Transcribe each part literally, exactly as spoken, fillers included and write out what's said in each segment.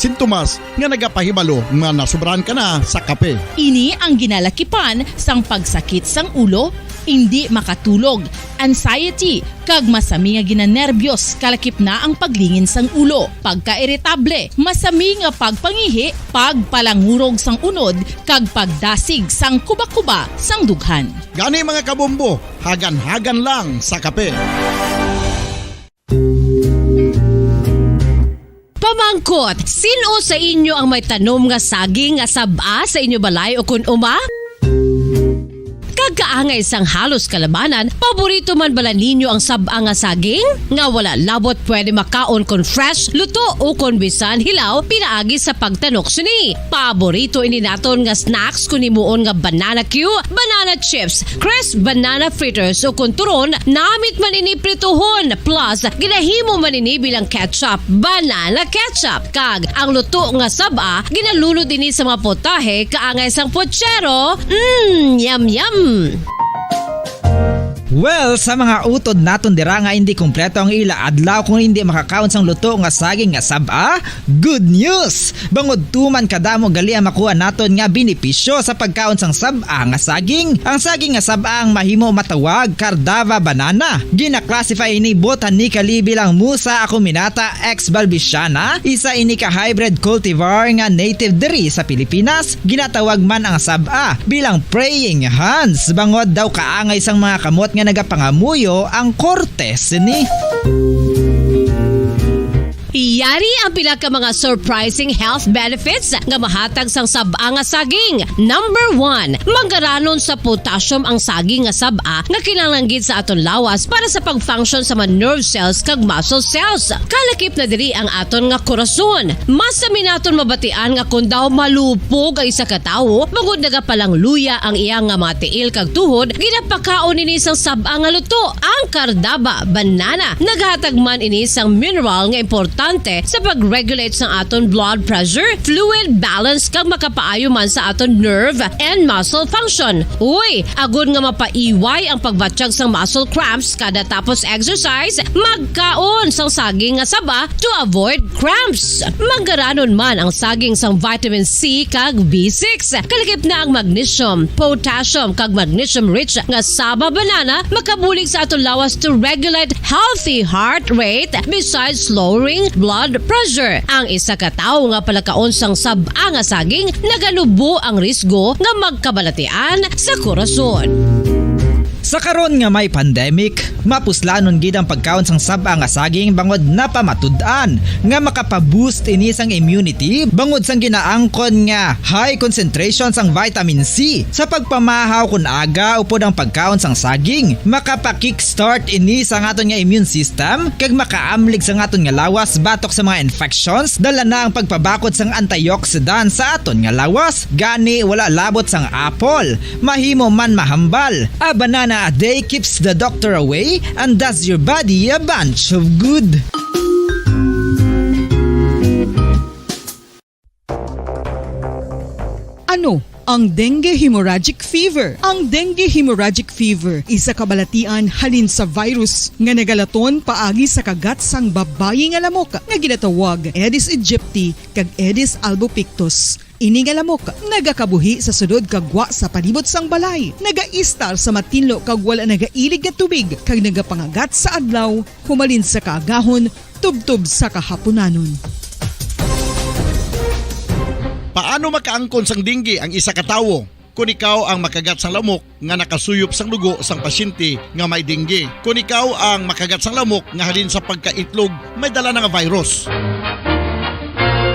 sintomas nga nagapahibalo nga nasobrahan ka na sa kape. Ini ang ginalakipan sang pagsakit sang ulo, indi makatulog, anxiety, kag masami nga ginanerbyos, kalakip na ang paglingin sang ulo, pagkairitable, masami nga pagpangihi, pagpalangurog sang unod, kag pagdasig sang kubakuba sang dughan. Gani, mga kabombo, hagan-hagan lang sa kape. Pamangkot, sin-o sa inyo ang may tanom nga saging nga sab-a sa inyo balay ukon uma? Kag kaangay sang halos kalabanan, paborito man bala ninyo ang sab-a nga saging? Nga wala labot pwede makaon kon fresh, luto, ukon bisan hilaw pinaagi sa pagtanok sini. Paborito ini naton nga snacks kon himuon nga banana cue, banana chips, crisp banana fritters, ukon turon, namit man ini prituhon, plus ginahimo man ini bilang ketchup, banana ketchup. Kag ang luto nga sab-a, ginalunod ini sa mga putahe kaangay sang putsero. Mm, yum, yum! Well, sa mga utod naton dira nga indi kompleto ang ila adlaw kung indi makakaon sang luto nga saging nga sab-a, good news! Bangod tuman kadamo gali ang makuha naton nga benepisyo sa pagkaon sang sab-a nga saging. Ang saging nga sab-a ang mahimo matawag Cardava banana. Gina-classify ini botanically bilang Musa acuminata ex balbisiana, isa ini ka hybrid cultivar nga native diri sa Pilipinas. Ginatawag man ang sab-a bilang praying hands, bangod daw kaangay sang mga kamot nga nagapangamuyo ang korte sini. Yari ang pila ka mga surprising health benefits nga mahatag sang sab-a nga saging. Number one, manggaranon sa potassium ang saging nga sab-a nga kinahanglan gid sa aton lawas para sa pag-function sa mga nerve cells kag muscle cells. Kalakip na diri ang aton nga korason. Masami naton mabatian nga kon daw malupog ang isa ka tawo, bangod nagapalangluya ang iya nga mga tiil kag tuhod, ginapakaon ini sang sab-a nga luto, ang cardaba banana. Naghatag man ini sang mineral nga importante sa pag-regulate sang aton blood pressure, fluid balance, kag makapaayo man sa aton nerve and muscle function. Uy, agod nga mapaiway ang pagbatyag sang muscle cramps kada tapos exercise, magkaon sang saging nga saba to avoid cramps. Manggaranon man ang saging sang vitamin C kag B six. Kalakip na ang magnesium, potassium, kag magnesium-rich nga saba banana makabulig sa aton lawas to regulate healthy heart rate besides lowering blood pressure. Ang isa ka tawo nga palakaon sang sab-a nga saging naganubo ang risgo nga magkabalatian sa korason. Sa karon nga may pandemic, mapuslanon gid ang pagkaon sang sab-a nga saging bangod napamatud-an nga makapa-boost ini sang immunity bangod sang ginaangkon nga high concentration sang vitamin C. Sa pagpamahaw kon aga upod ang pagkaon sang saging, makapa-kickstart ini sang aton nga immune system kag makaamlig sang aton nga lawas batok sa mga infections. Dala na ang pagpabakod sang antioxidant sa aton nga lawas. Gani, wala labot sang apple, mahimo man mahambal. A banana a day keeps the doctor away and does your body a bunch of good. Ano ang dengue hemorrhagic fever? Ang dengue hemorrhagic fever isa ka balatian halin sa virus nga nagalaton paagi sa kagat sang babayi nga lamok nga ginatawag Aedes aegypti kag Aedes albopictus. Ini nga lamok nagakabuhi sa sulod kag gwa sa palibot sang balay, nagaistar sa matinlo kag wala nagailig nga tubig, kag nagapangagat sa adlaw humalin sa kaagahon tubtob sa kahapunanon. Paano makaangkon sang dengue ang isa ka tawo? Kon ikaw ang makagat sang lamok nga nakasuyop sang dugo sang pasyente nga may dengue. Kon ikaw ang makagat sang lamok nga halin sa pagkaitlog may dala na nga virus.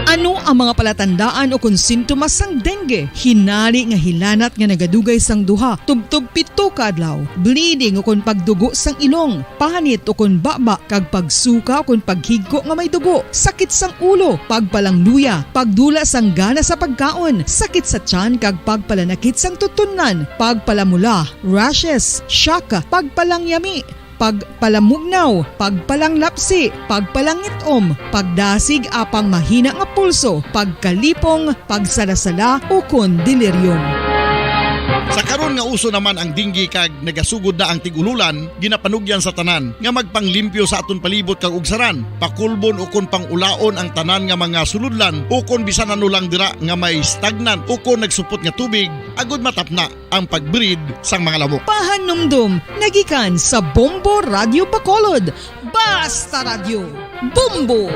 Ano ang mga palatandaan ukon sintomas sang dengue? Hinari nga hilanat nga nagadugay sang duha tubtob pito ka adlaw, bleeding ukon pagdugo sang ilong, panit ukon baba, kag pagsuka ukon paghigko nga may dugo, sakit sang ulo, pagpalangluya, pagdula sang gana sa pagkaon, sakit sa tiyan kag pagpalanakit sang tutunlan, pagpalamula, rashes, shock, pagpalangyami, pagpalamugnaw, pagpalanglapsi, pagpalangit-om, pagdasig apang mahina nga pulso, pagkalipong, pagsalasala, ukon delirium. Ta karon nga uso naman ang dengue kag nagasugod na ang tig-ululan, ginapanugyan sa tanan nga magpanglimpyo sa aton palibot kag ugsaran, pakulbon ukon pangulaon ang tanan nga mga sulodlan ukon bisan ano lang dira nga may stagnant ukon nagsupot nga tubig, agud matapna ang pag-breed sang mga lamok. Pahanumdom nagikan sa Bombo Radyo Bacolod. Basta Radyo, Bombo!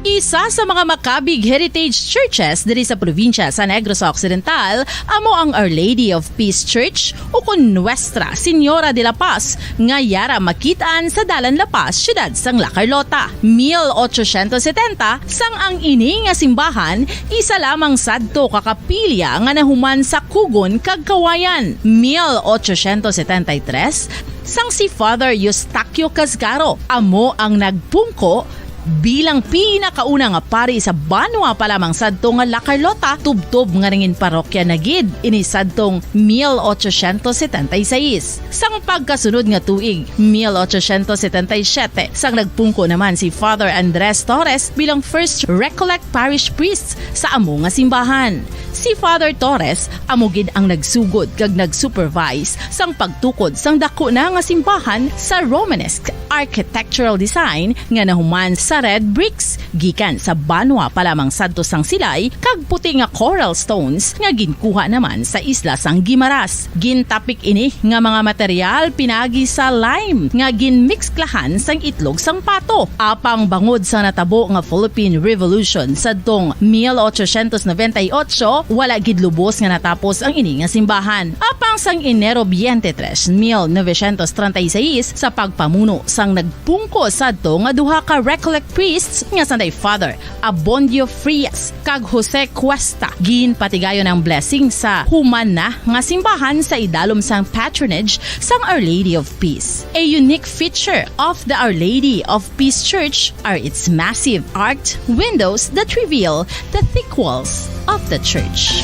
Isa sa mga makabig heritage churches diri sa probinsya sa Negros Occidental amo ang Our Lady of Peace Church, ukon Nuestra Señora de la Paz, nga yara makit-an sa Dalan La Paz, siyudad sang La Carlota. Mil ochocientos setenta, sang ang ini nga simbahan isa lamang sadto ka kapilya nga nahuman sa kugon kag kawayan. Mil ochocientos setenta y tres, sang si Father Eustaquio Casgaro amo ang nagpungko bilang pinakauna nga pari sa banwa pa lamang sadto nga La Carlota, tubtob nga nangin parokya na gid ini sadtong mil ochocientos setenta y seis. Sang pagkasunod nga tuig, mil ochocientos setenta y siete, sang nagpungko naman si Father Andres Torres bilang First Recollect Parish Priest sa amo nga simbahan. Si Father Torres amo gid ang nagsugod kag nag-supervise sang pagtukod sang daku na nga simbahan sa Romanesque architectural design nga nahuman sa red bricks gikan sa banwa pa lamang sadto sang Silay kag puti nga coral stones nga ginkuha naman sa isla sang Guimaras. Gintapik ini nga mga material pinagi sa lime nga ginmiksklahan sang itlog sang pato. Apang bangod sa natabo nga Philippine Revolution sadtong mil ochocientos noventa y ocho, wala gid lubos nga natapos ang ini nga simbahan. Apang sang Enero twenty-three, mil novecientos treinta y seis, sa pagpamuno sang nagpungko sadto nga duha ka Recollect priests nga sanday Father Abondio Frias kag Jose Cuesta, ginpatigayon ang blessing sa human na nga simbahan sa idalom sang patronage sang Our Lady of Peace. A unique feature of the Our Lady of Peace Church are its massive arched windows that reveal the thick walls of the church.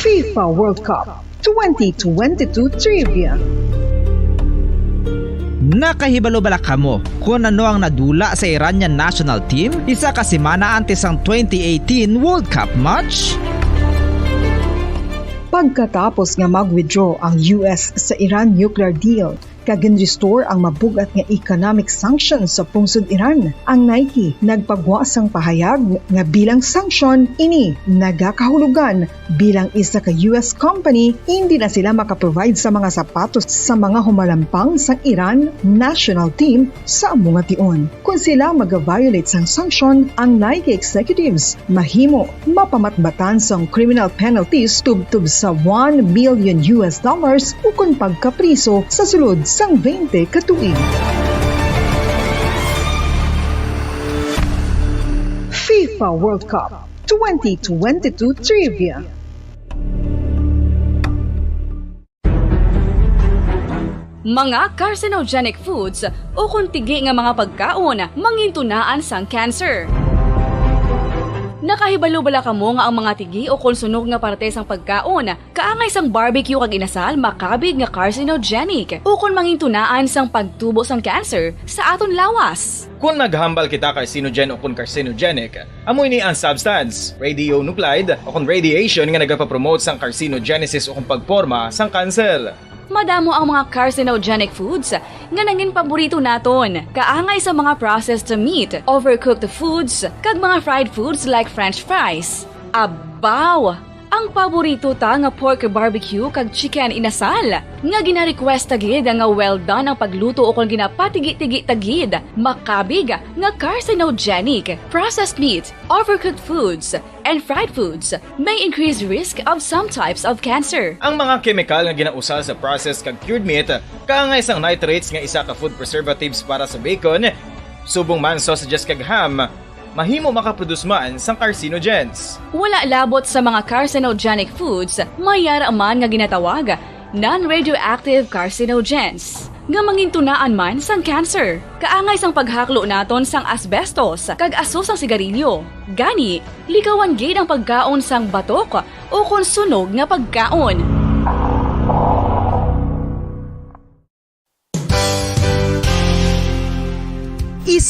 FIFA World Cup twenty twenty-two Trivia. Nakahibalo bala kamo kon ano ang nadula sa Iranian national team isa ka semana antes sang twenty eighteen World Cup match? Pagkatapos nga mag-withdraw ang U S sa Iran nuclear deal, kag gin-restore ang mabug-at nga economic sanctions sa pungsod Iran. Ang Nike nagpagwa sang pahayag nga bilang sanction ini nagakahulugan bilang isa ka U S company, hindi na sila makaprovide sa mga sapatos sa mga humalampang sang Iran national team sa amo nga tion. Kon sila mag-violate sang sanction, ang Nike executives mahimo mapamatbatan sang criminal penalties tubtob sa one million U S dollars ukon pagkapriso sa sulod sang twenty ka tuig. FIFA World Cup twenty twenty-two Trivia. Mga carcinogenic foods ukon tigi nga mga pagkaon mangintunaan sang cancer. Nakahibalo bala kamo nga ang mga tigi ukon sunog nga parte sang pagkaon, kaangay sang barbecue kag inasal, makabig nga carcinogenic ukon mangintunaan sang pagtubo sang cancer sa aton lawas? Kon maghambal kita carcinogen ukon carcinogenic, amo ini ang substance, radionuclide, ukon radiation nga nagapapromote sang carcinogenesis ukon pagporma sang kanser. Madamo ang mga carcinogenic foods nga nangin paborito naton, kaangay sa mga processed meat, overcooked foods, kag mga fried foods like French fries. Abaw! Ang paborito ta nga pork barbecue kag chicken inasal, nga gina-request ta gid nga well done ang pagluto ukon ginapatigi-tigi ta gid, makabig nga carcinogenic. Processed meat, overcooked foods, and fried foods may increase risk of some types of cancer. Ang mga kemikal nga ginausar sa processed kag cured meat, kaangay sang nitrates nga isa ka food preservatives para sa bacon, subong man sausages kag ham, mahimo makaproduce man sang carcinogens. Wala labot sa mga carcinogenic foods, may yara man nga ginatawag non-radioactive carcinogens, nga mangintunaan man sang cancer. Kaangay sang paghaklo naton sang asbestos kag aso sang sigarilyo. Gani, likawan gid ang pagkaon sang batok ukon sunog nga pagkaon.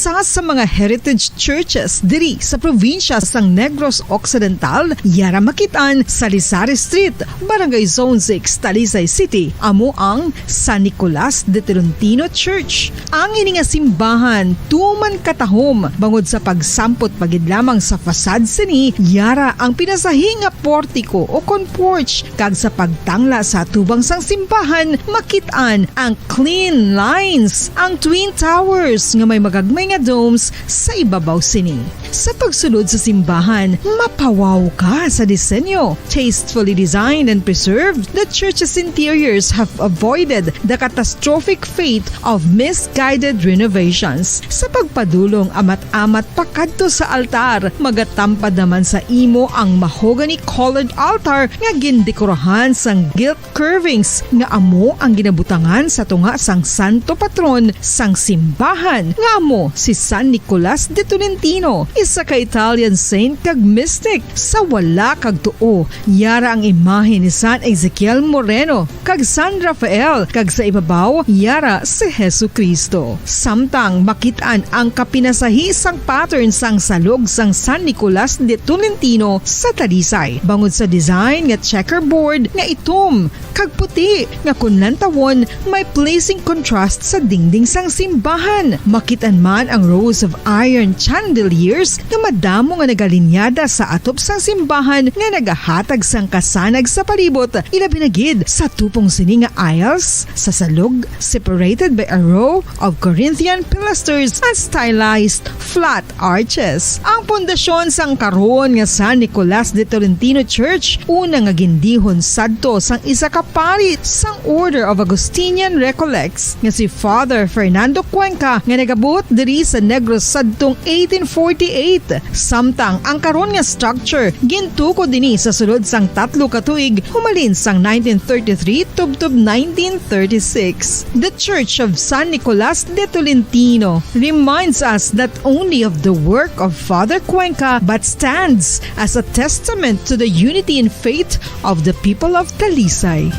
Isa sa mga heritage churches diri sa probinsya sang Negros Occidental, yara makit-an sa Lisari Street, Barangay Zone six, Talisay City, amo ang San Nicolas de Tolentino Church. Ang ini nga simbahan tuman katahom bangod sa pagsampot pa gid lamang sa facade sini, yara ang pinasahi nga portiko o kon porch, kag sa pagtangla sa atubang sang simbahan, makit-an ang clean lines, ang twin towers nga may magagmay nga domes sa ibabaw sini. Sa pagsulod sa simbahan, mapawaw ka sa disenyo. Tastefully designed and preserved, the church's interiors have avoided the catastrophic fate of misguided renovations. Sa pagpadulong amat-amat pakadto sa altar, magatampad naman sa imo ang mahogany-colored altar nga gindekorahan sang gilt curvings nga amo ang ginabutangan sa tunga sang santo patron sang simbahan, nga amo si San Nicolas de Tolentino, isa ka Italian saint kag mystic. Sa wala kag tuo, yara ang imahe ni San Ezekiel Moreno kag San Rafael, kag sa ibabaw, yara si Jesu-Cristo. Samtang makit-an ang kapinasahi sang pattern sang salog sang San Nicolas de Tolentino sa Talisay, bangod sa design nga checkerboard nga itom kag puti nga kon lantawon may pleasing contrast sa dingding sang simbahan. Makit-an man ang rows of iron chandeliers nga madamo nga nagalinyada sa atop sang simbahan nga nagahatag sang kasanag sa palibot, ilabi na gid sa tupong sini nga aisles sa salog, separated by a row of Corinthian pilasters and stylized flat arches. Ang pundasyon sang karon nga San Nicolas de Tolentino Church, una nga gindihon sadto sang isa ka pari sang Order of Augustinian Recollects nga si Father Fernando Cuenca, nga nagabuot diri sa Negros sadtong eighteen forty-eight. Samtang ang karon nga structure gintukod dinhi sa sulod sang tatlo ka tuig, humalin sang nineteen thirty-three tubtob nineteen thirty-six. The Church of San Nicolas de Tolentino reminds us not only of the work of Father Cuenca, but stands as a testament to the unity in faith of the people of Talisay.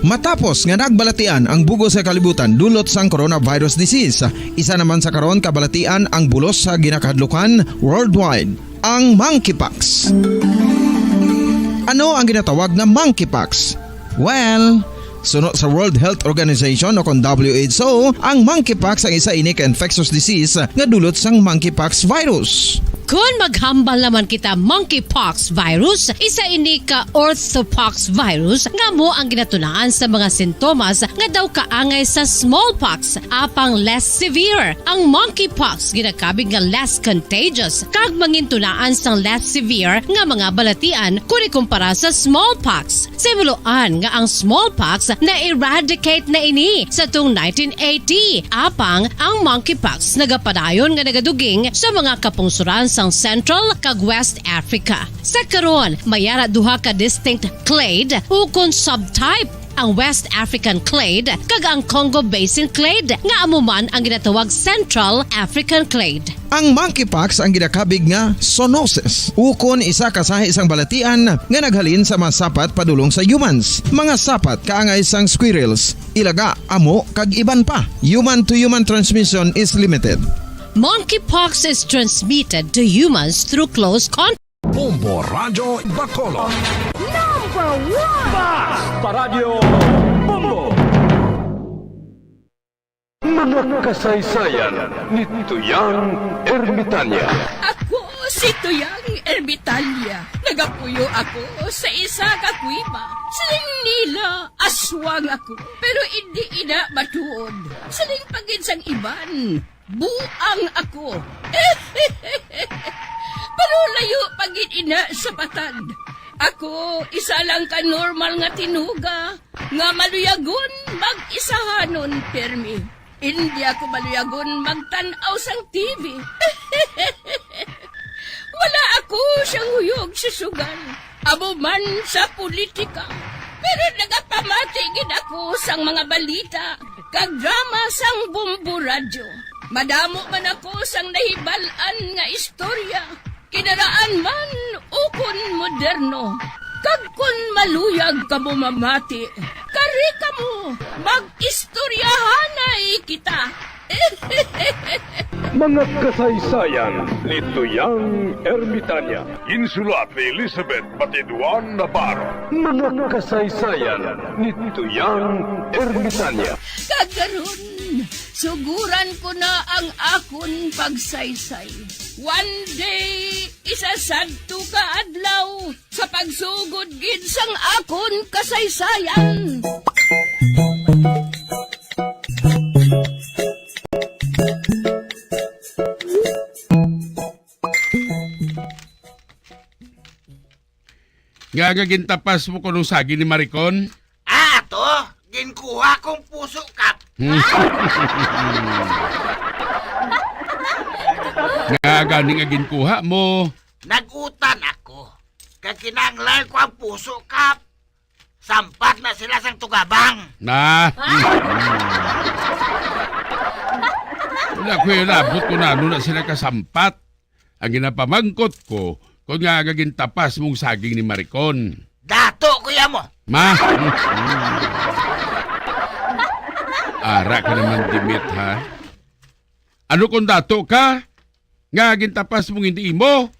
Matapos nga nagbalatian ang bug-os nga kalibutan dulot sang coronavirus disease, isa naman sa karon kabalatian ang bulos sa ginakahadlukan worldwide, ang monkeypox. Ano ang ginatawag nga monkeypox? Well, suno sa World Health Organization o kon W H O, ang monkeypox ang isa ini ka infectious disease nga dulot sang monkeypox virus. Kon maghambal naman kita monkeypox virus, isa ini ka orthopox virus nga amo ang ginatunaan sa mga sintomas nga daw kaangay sa smallpox, apang less severe. Ang monkeypox ginakabig nga less contagious kag mangintunaan sang less severe nga mga balatian kon ikumpara sa smallpox. Sa himuloan nga ang smallpox na-eradicate na ini sa tung nineteen eighty, apang ang monkeypox nagapadayon nga nagaduging sa mga kapungsoran sang Central kag West Africa. Sa karon, may ara duha ka distinct clade ukon subtype, ang West African clade kag ang Congo Basin clade, nga amo man ang ginatawag Central African clade. Ang monkeypox ang ginakabig nga zoonosis, ukon isa ka sahi sang balatian nga naghalin sa mga sapat padulong sa humans. Mga sapat kaangay sang squirrels, ilaga, amo, kag iban pa. Human to human transmission is limited. Monkeypox is transmitted to humans through close contact. Bombo Radyo Bacolod. Number one! Basta Radyo Bombo! Mga kasaysayan ni Tuyang Ermitanya. Ako si Tuyang Ermitanya. Nagapuyo ako sa isa ka kuweba. Siling nila, aswang ako, pero indi ina matuod. Siling pa gid sang iban, buang ako. Pero layo pa gid ina sa patad. Ako, isa lang ka normal nga tinuga nga maluyagon mag-isahanon pirmi. Indi ako maluyagon magtan-aw sang T V. Wala ako siyang huyog sa sugal, amo man sa politika. Pero nagapamati gid ako sang mga balita kag drama sang Bombo Radyo. Madamo man ako sang nahibal-an nga istorya, kinaraan man o Kon moderno, kag kon maluyag kamo mamati, kari kamo, mag-istoryahanay kita. Mga kasaysayan ni Tuyang Ermitanya. Ginsulat ni Elizabeth Batiduan Navarro. Mga kasaysayan ni Tuyang Ermitanya. Kag karon, suguran ko na ang akon pagsaysay. One day, isa sadto ka adlaw, sa pagsugod gid sang akon kasaysayan. Nga, nga gintapas mo kuno saging ni Maricon? Ah, ato, ginkuha kong puso, Kap. Nga gani nga ginkuha mo? Nag-utan ako. Kag kinahanglan ko ang puso, Kap. Sampat na sila sang tugabang. Na. Wala ko yung labot kung ano na sila kasampat. Ang ginapamangkot ko, kung nga nga gintapas mong saging ni Maricon. Dato, kuya mo. Ma? Ara ka naman, Dimit, ha? Ano kung dato ka? Nga gintapas mong hindi imo?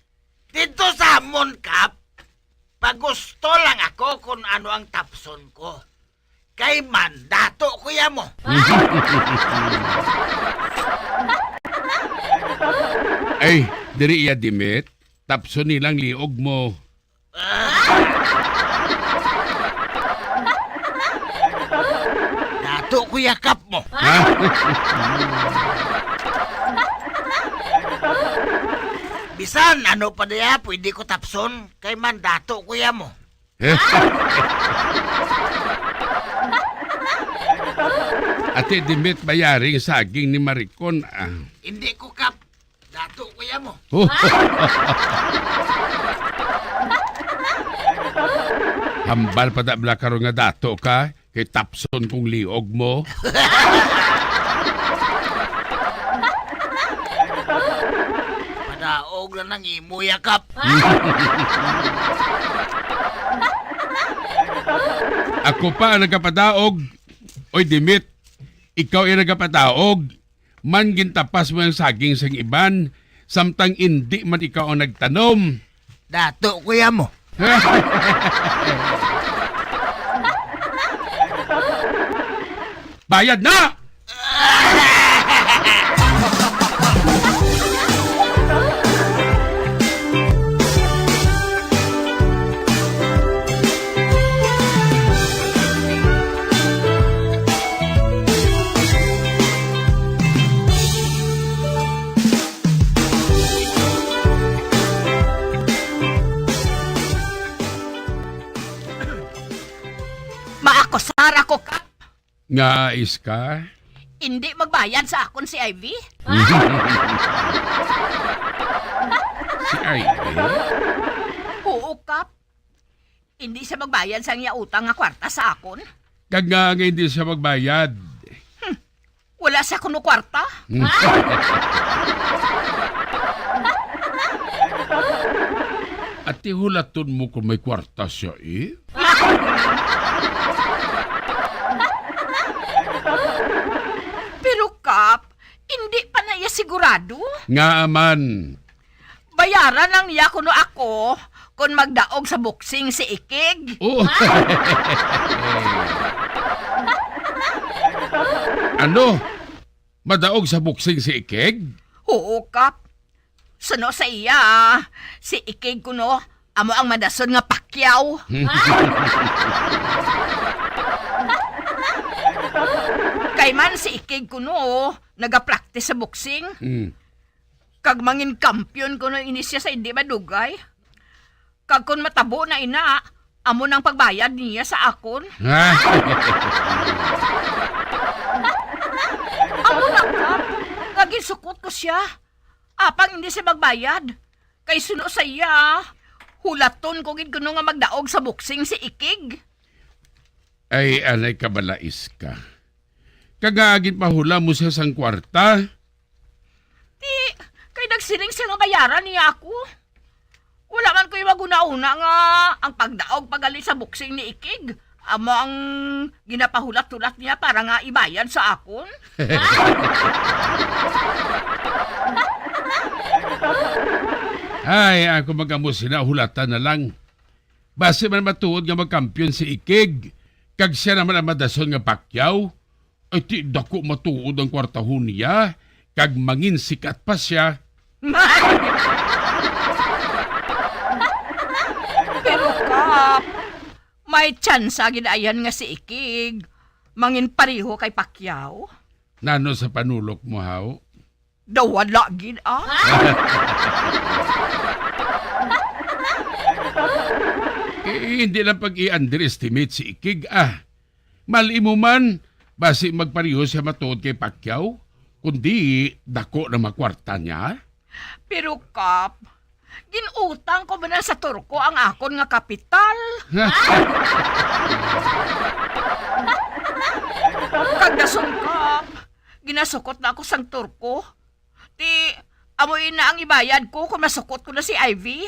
Dito sa amon, Kap, pagusto lang ako kung ano ang tapson ko. Kay mandato, kuya mo. Ay, diri iya, Dimit. Tapson nilang liog mo. Dato, kuya, Kap mo. Ha? Bisan ano pa diya, pwede ko tapson. Kay mandato, kuya mo. Ate Dimit, bayaring saging ni Maricon, ah. Hindi ko, Kap. Dato, kuya mo. Oh. Hambal pa da bala karon nga dato ka, kay tapson kong liog mo. Padaog lang nang imo, yakap. Ako pa ang nagapadaog. Oy, Dimit, ikaw ang nagapadaog. Man gintapas mo ang saging sang iban, samtang indi man ikaw ang nagtanom. Dato, kuya mo. Bayad na! Maakusar ako, Kap. Nga, Iska? Indi magbayad sa akon si Ivy? Si Ivy? Oo, Kap. Indi siya magbayad sa iya utang nga kwarta sa akon. Kag nga, nga hindi siya magbayad. Hmm. Wala siya kuno kwarta. Hmm. Ati, hulaton mo kung may kwarta siya, eh. Pero, Kap, hindi pa na iya sigurado. Nga man. Bayaran lang niya kuno ako kon magdaog sa boxing si Ikig. Oh. Ano? Madaog sa boxing si Ikig? Oo, Kap. Suno sa iya, si Ikig kuno amo ang madason nga pakyaw. Kay man si Ikig kuno nagapraktis sa boxing. Hmm. Kag mangin kampiyon kuno ini siya sa indi madugay. Kag kon matabo na ina, amo nang pagbayad niya sa akon. Amo na, Kap, nga ginsukot ko siya. Apang hindi siya magbayad. Kay suno sa iya, hulaton ko gid kuno nga magdaog sa boxing si Ikig. Ay, anay kabalais ka. Kag nga ginpahula mo siya sang kwarta? Ti, kay nagsiling siya nga bayaran niya ako. Wala man ko'y maghunahuna nga ang pagdaog pa gali sa boxing ni Ikig amo ang ginapahulat-hulat niya para nga ibayad sa akon. Ay, ako magamo sina hulatan na lang. Basi man matuod nga magkampiyon si Ikig, kag sia naman ang madason nga Pacquiao, ay ti dako matuod ang kwartahon niya, kag manginsikat pa sia. Pero, Kap, may tsansa gid ayan nga si Ikig mangin pareho kay Pacquiao. Nano sa panulok mo, haw? Daw wala gid, ah. Eh, hindi lang pag-i-underestimate si Ikig, ah. Mali mo man, basi magpareho siya matuod kay Pacquiao, kundi dako na makwarta niya. Pero, Kap, ginutang ko man na sa Turko ang akon nga kapital. Kag dason, Kap, ginasukot na ako sang Turko. Ti, amo ina ang ibayad ko kung masukot ko na si Ivy.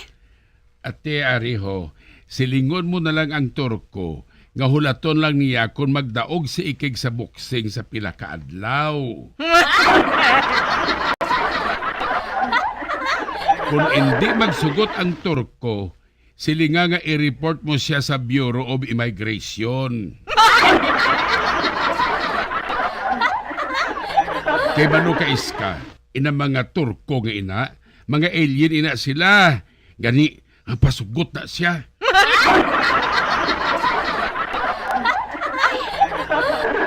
Ate, ari ho, silingon mo na lang ang Turko nga hulaton lang niya kon magdaog si Ikig sa boxing sa pila ka adlaw. Kon indi magsugot ang Turko, silinga nga i-report mo siya sa Bureau of Immigration. Kay balo ka, Iska, ina mga Turko nga ina, mga alien ina sila. Gani, ang pasugot na siya.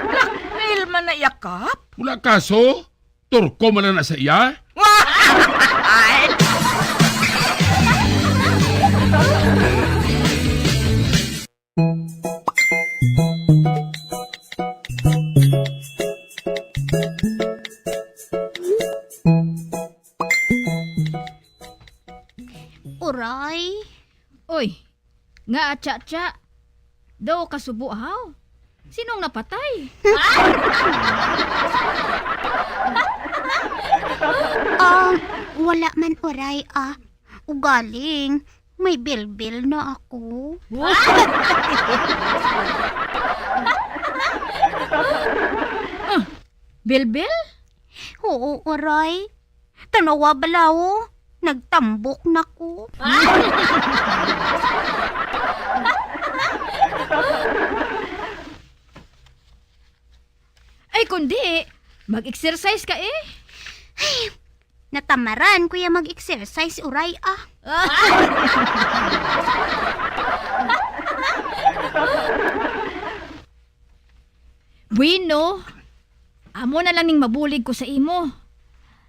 Blackmail man na iya, Kap? Wala kaso, Turko man na sa iya. Ay! Uray. Oy, nga atya-atya. Daw kasubo haw? Sinong napatay? Ah, wala man, Uray, ah. Ugaling, may bilbil na ako. Ah, bilbil? Oo, Uray. Tanawa bala, oh. Nagtambok na ko. Ay, kundi, mag-exercise ka eh. Ay, natamaran ko ya mag-exercise, Uray, ah. Bueno, amo na lang ning mabulig ko sa imo.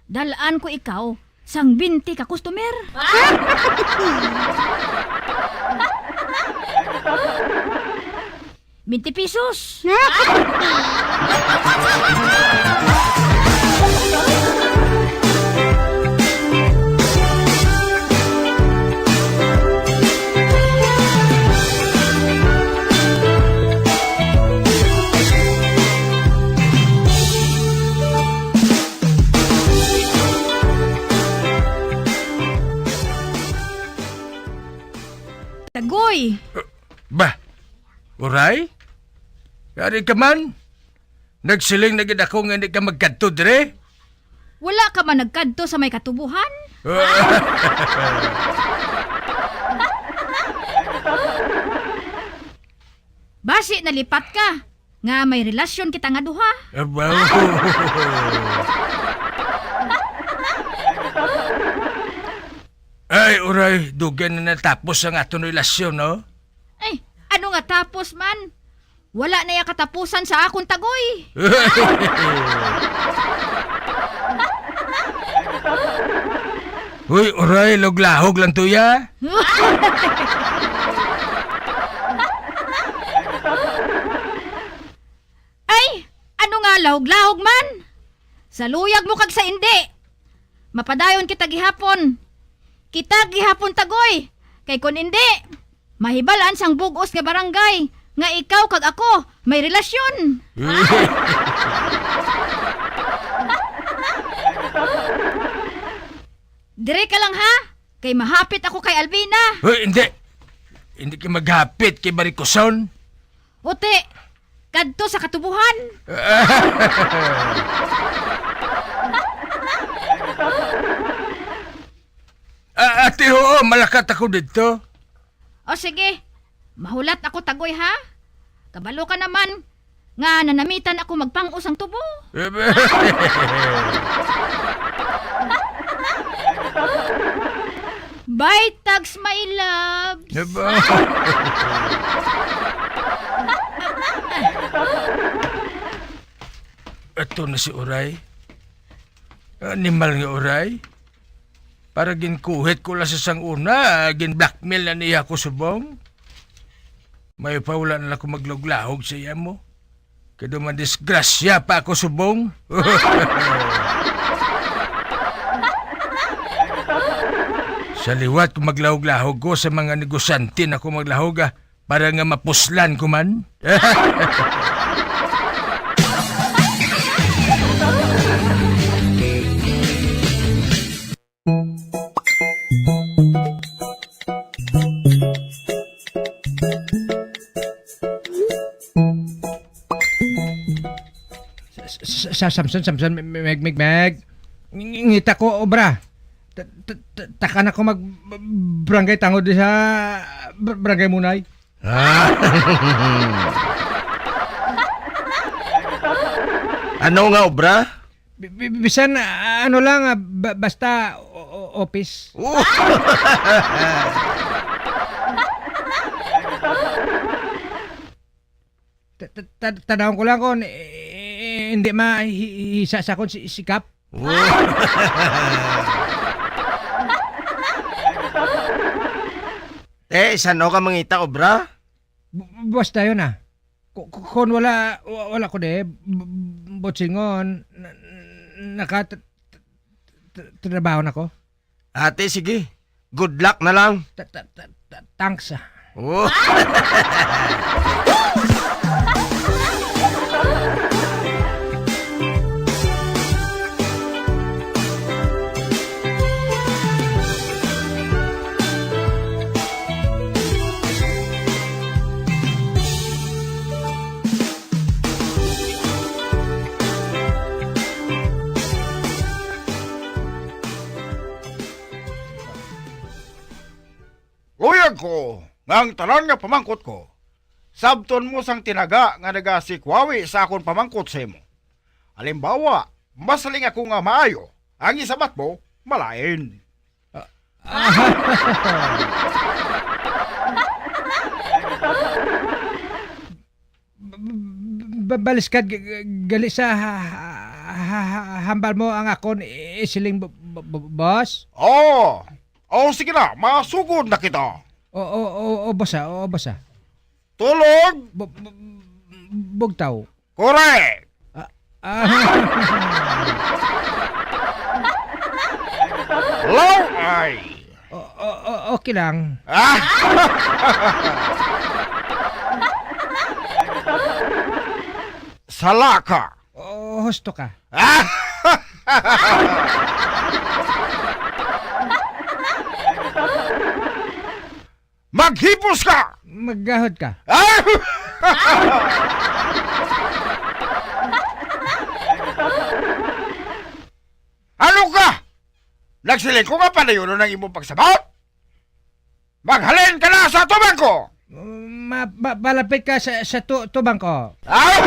Dal-an ko ikaw sang twenty ka customer. Twenty pesos. Tagoy! Ba, Uray? Yari ka man? Nagsiling na gid ako nga hindi ka magkadto dire. Wala ka man nagkadto sa may katubuhan? Basi nalipat ka nga may relasyon kita nga duha. Abaw. Ay, Uray, dugay na natapos ang aton relasyon, no? Ay, ano nga tapos man? Wala na ya katapusan sa akon, Tagoy. Uy, Uray, lahuglahog lang to ya. Ay, ano nga lahuglahog man? Sa luyag mo kag sa indi, mapadayon kita gihapon. Kita gihapon, Tagoy, kay kon indi, mahibal-an sang bug-os nga barangay nga ikaw kag ako may relasyon. Dire ka lang, ha? Ay, mahapit ako kay Alvina. Hoy, hindi. Hindi ka maghapit kay Marikoson. Uti, kadto sa katubuhan. Ah, ate, oo, malakat ako dito. O sige, mahulat ako tagoy, ha? Kabalo ka naman nga nanamitan ako magpang-o sang tubo. Bye, tags, my love. Ato na si Uray. Animal nga Uray. Para ginkuhit ko lang sa sang una, gin-blackmail na niya ako subong. May pa wala na ako maglawog-lawog sa iya mo. Kay daw madisgrasya pa ako subong. Sa liwat ko maglawog-lawog ko sa mga negosyante na ko maglawog, ah, para nga mapuslan ko man. Sa, sa, sa, Samson, Samson, Meg, Meg, Meg, Meg. Ng-, ngita ko obra. Ta-, ta-, ta-, taka na ko mag b-, barangay tangod di sa b-, barangay Munay. Ah. Ano nga obra? Bi-, bi-, bisan, ah, ano lang, ah, ba-, basta o-, o-, office. Oh. Ta-, ta-, ta-, tanawon ko lang kung, eh, hindi ma-, hi-, hi-, hisa sa akon si-, sikap. Oh. Eh, sano ka mangita obra? B-, basta yun, ah. Ku-, ku-, kun wala, wa-, wala ko di, b-, b-, butsingon, na-, naka-, t-, t-, t-, trabaho na ko. Ate, sige. Good luck na lang. Ta-, ta-, ta-, ta-, thanks, ah. Oh. Luyag ko nga ang tanan nga pamangkot ko, sabton mo sang tinaga nga nagasikwawi sa akon pamangkot sa imo. Halimbawa, masaling ako nga maayo, ang isabat mo, malain. Ah, ah. Ba-, ba-, ba-, baliskad g-, g-, gali sa ha-, ha-, ha-, hambal mo ang akon i-, isiling b-, b-, b-, boss? Oh, oh, sige na, masugod na kita. O, o, o, o, boss, ah, o, boss, ah. Tulog. Bu-, bu-, bugtaw. Correct. Ah, ah. Law ay. O-, o-, o-, okay lang. Ah! Sala ka. O, husto ka. Ah! Maghipos ka! Maggahod ka. Ah! Ano ka? Nagsiling ko nga padayonon ang imong pagsabot? Maghalin ka na sa tubang ko! Ma-, ma-, malapit ka sa, sa tu-, tubang ko. Ah!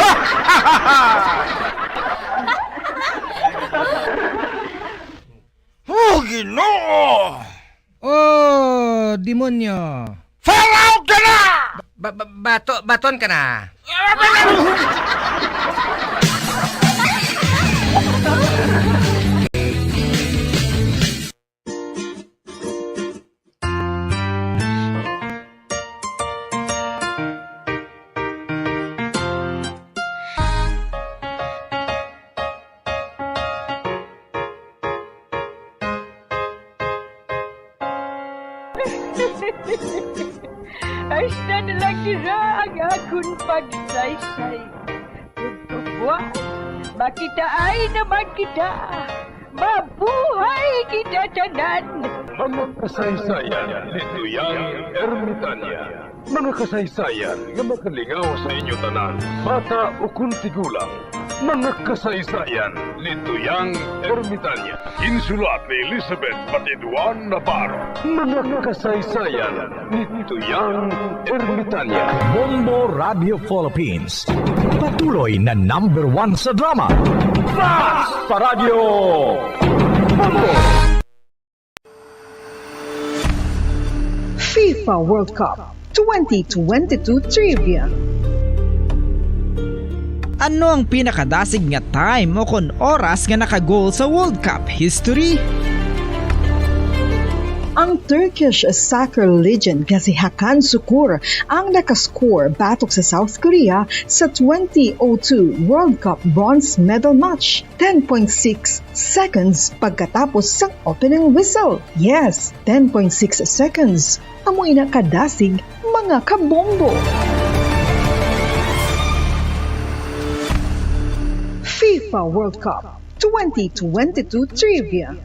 Oh, Ginoo! Oh, demonyo! Fall out ka na! Ba-, ba-, bato-, baton ka na! Hasta na lang dira ang akon pagsaysay. Ug buwas, makitaay naman kita. Mabuhay kita tanan! Mga kasaysayan ni Tuyang Ermitanya. Mga kasaysayan nga makalingaw sa inyo tanan, bata o kon tigulang. Mga kasaysayan ni Tuyang Ermitanya. Insulat ni Elizabeth Patiduan Navarro. Mga kasaysayan ni Tuyang Ermitanya. Bombo Radio Philippines. Patuloy na number one sa drama. Fast pa Radyo Bombo! FIFA World Cup twenty twenty-two Trivia. Ano ang pinakadasig nga time o kon oras nga naka-goal sa World Cup history? Ang Turkish soccer legend nga si Hakan Sukur ang nakascore batok sa South Korea sa twenty oh two World Cup bronze medal match, ten point six seconds pagkatapos sang opening whistle. Yes, ten point six seconds. Amo ina kadasig, mga kabombo. FIFA World Cup twenty twenty-two Trivia.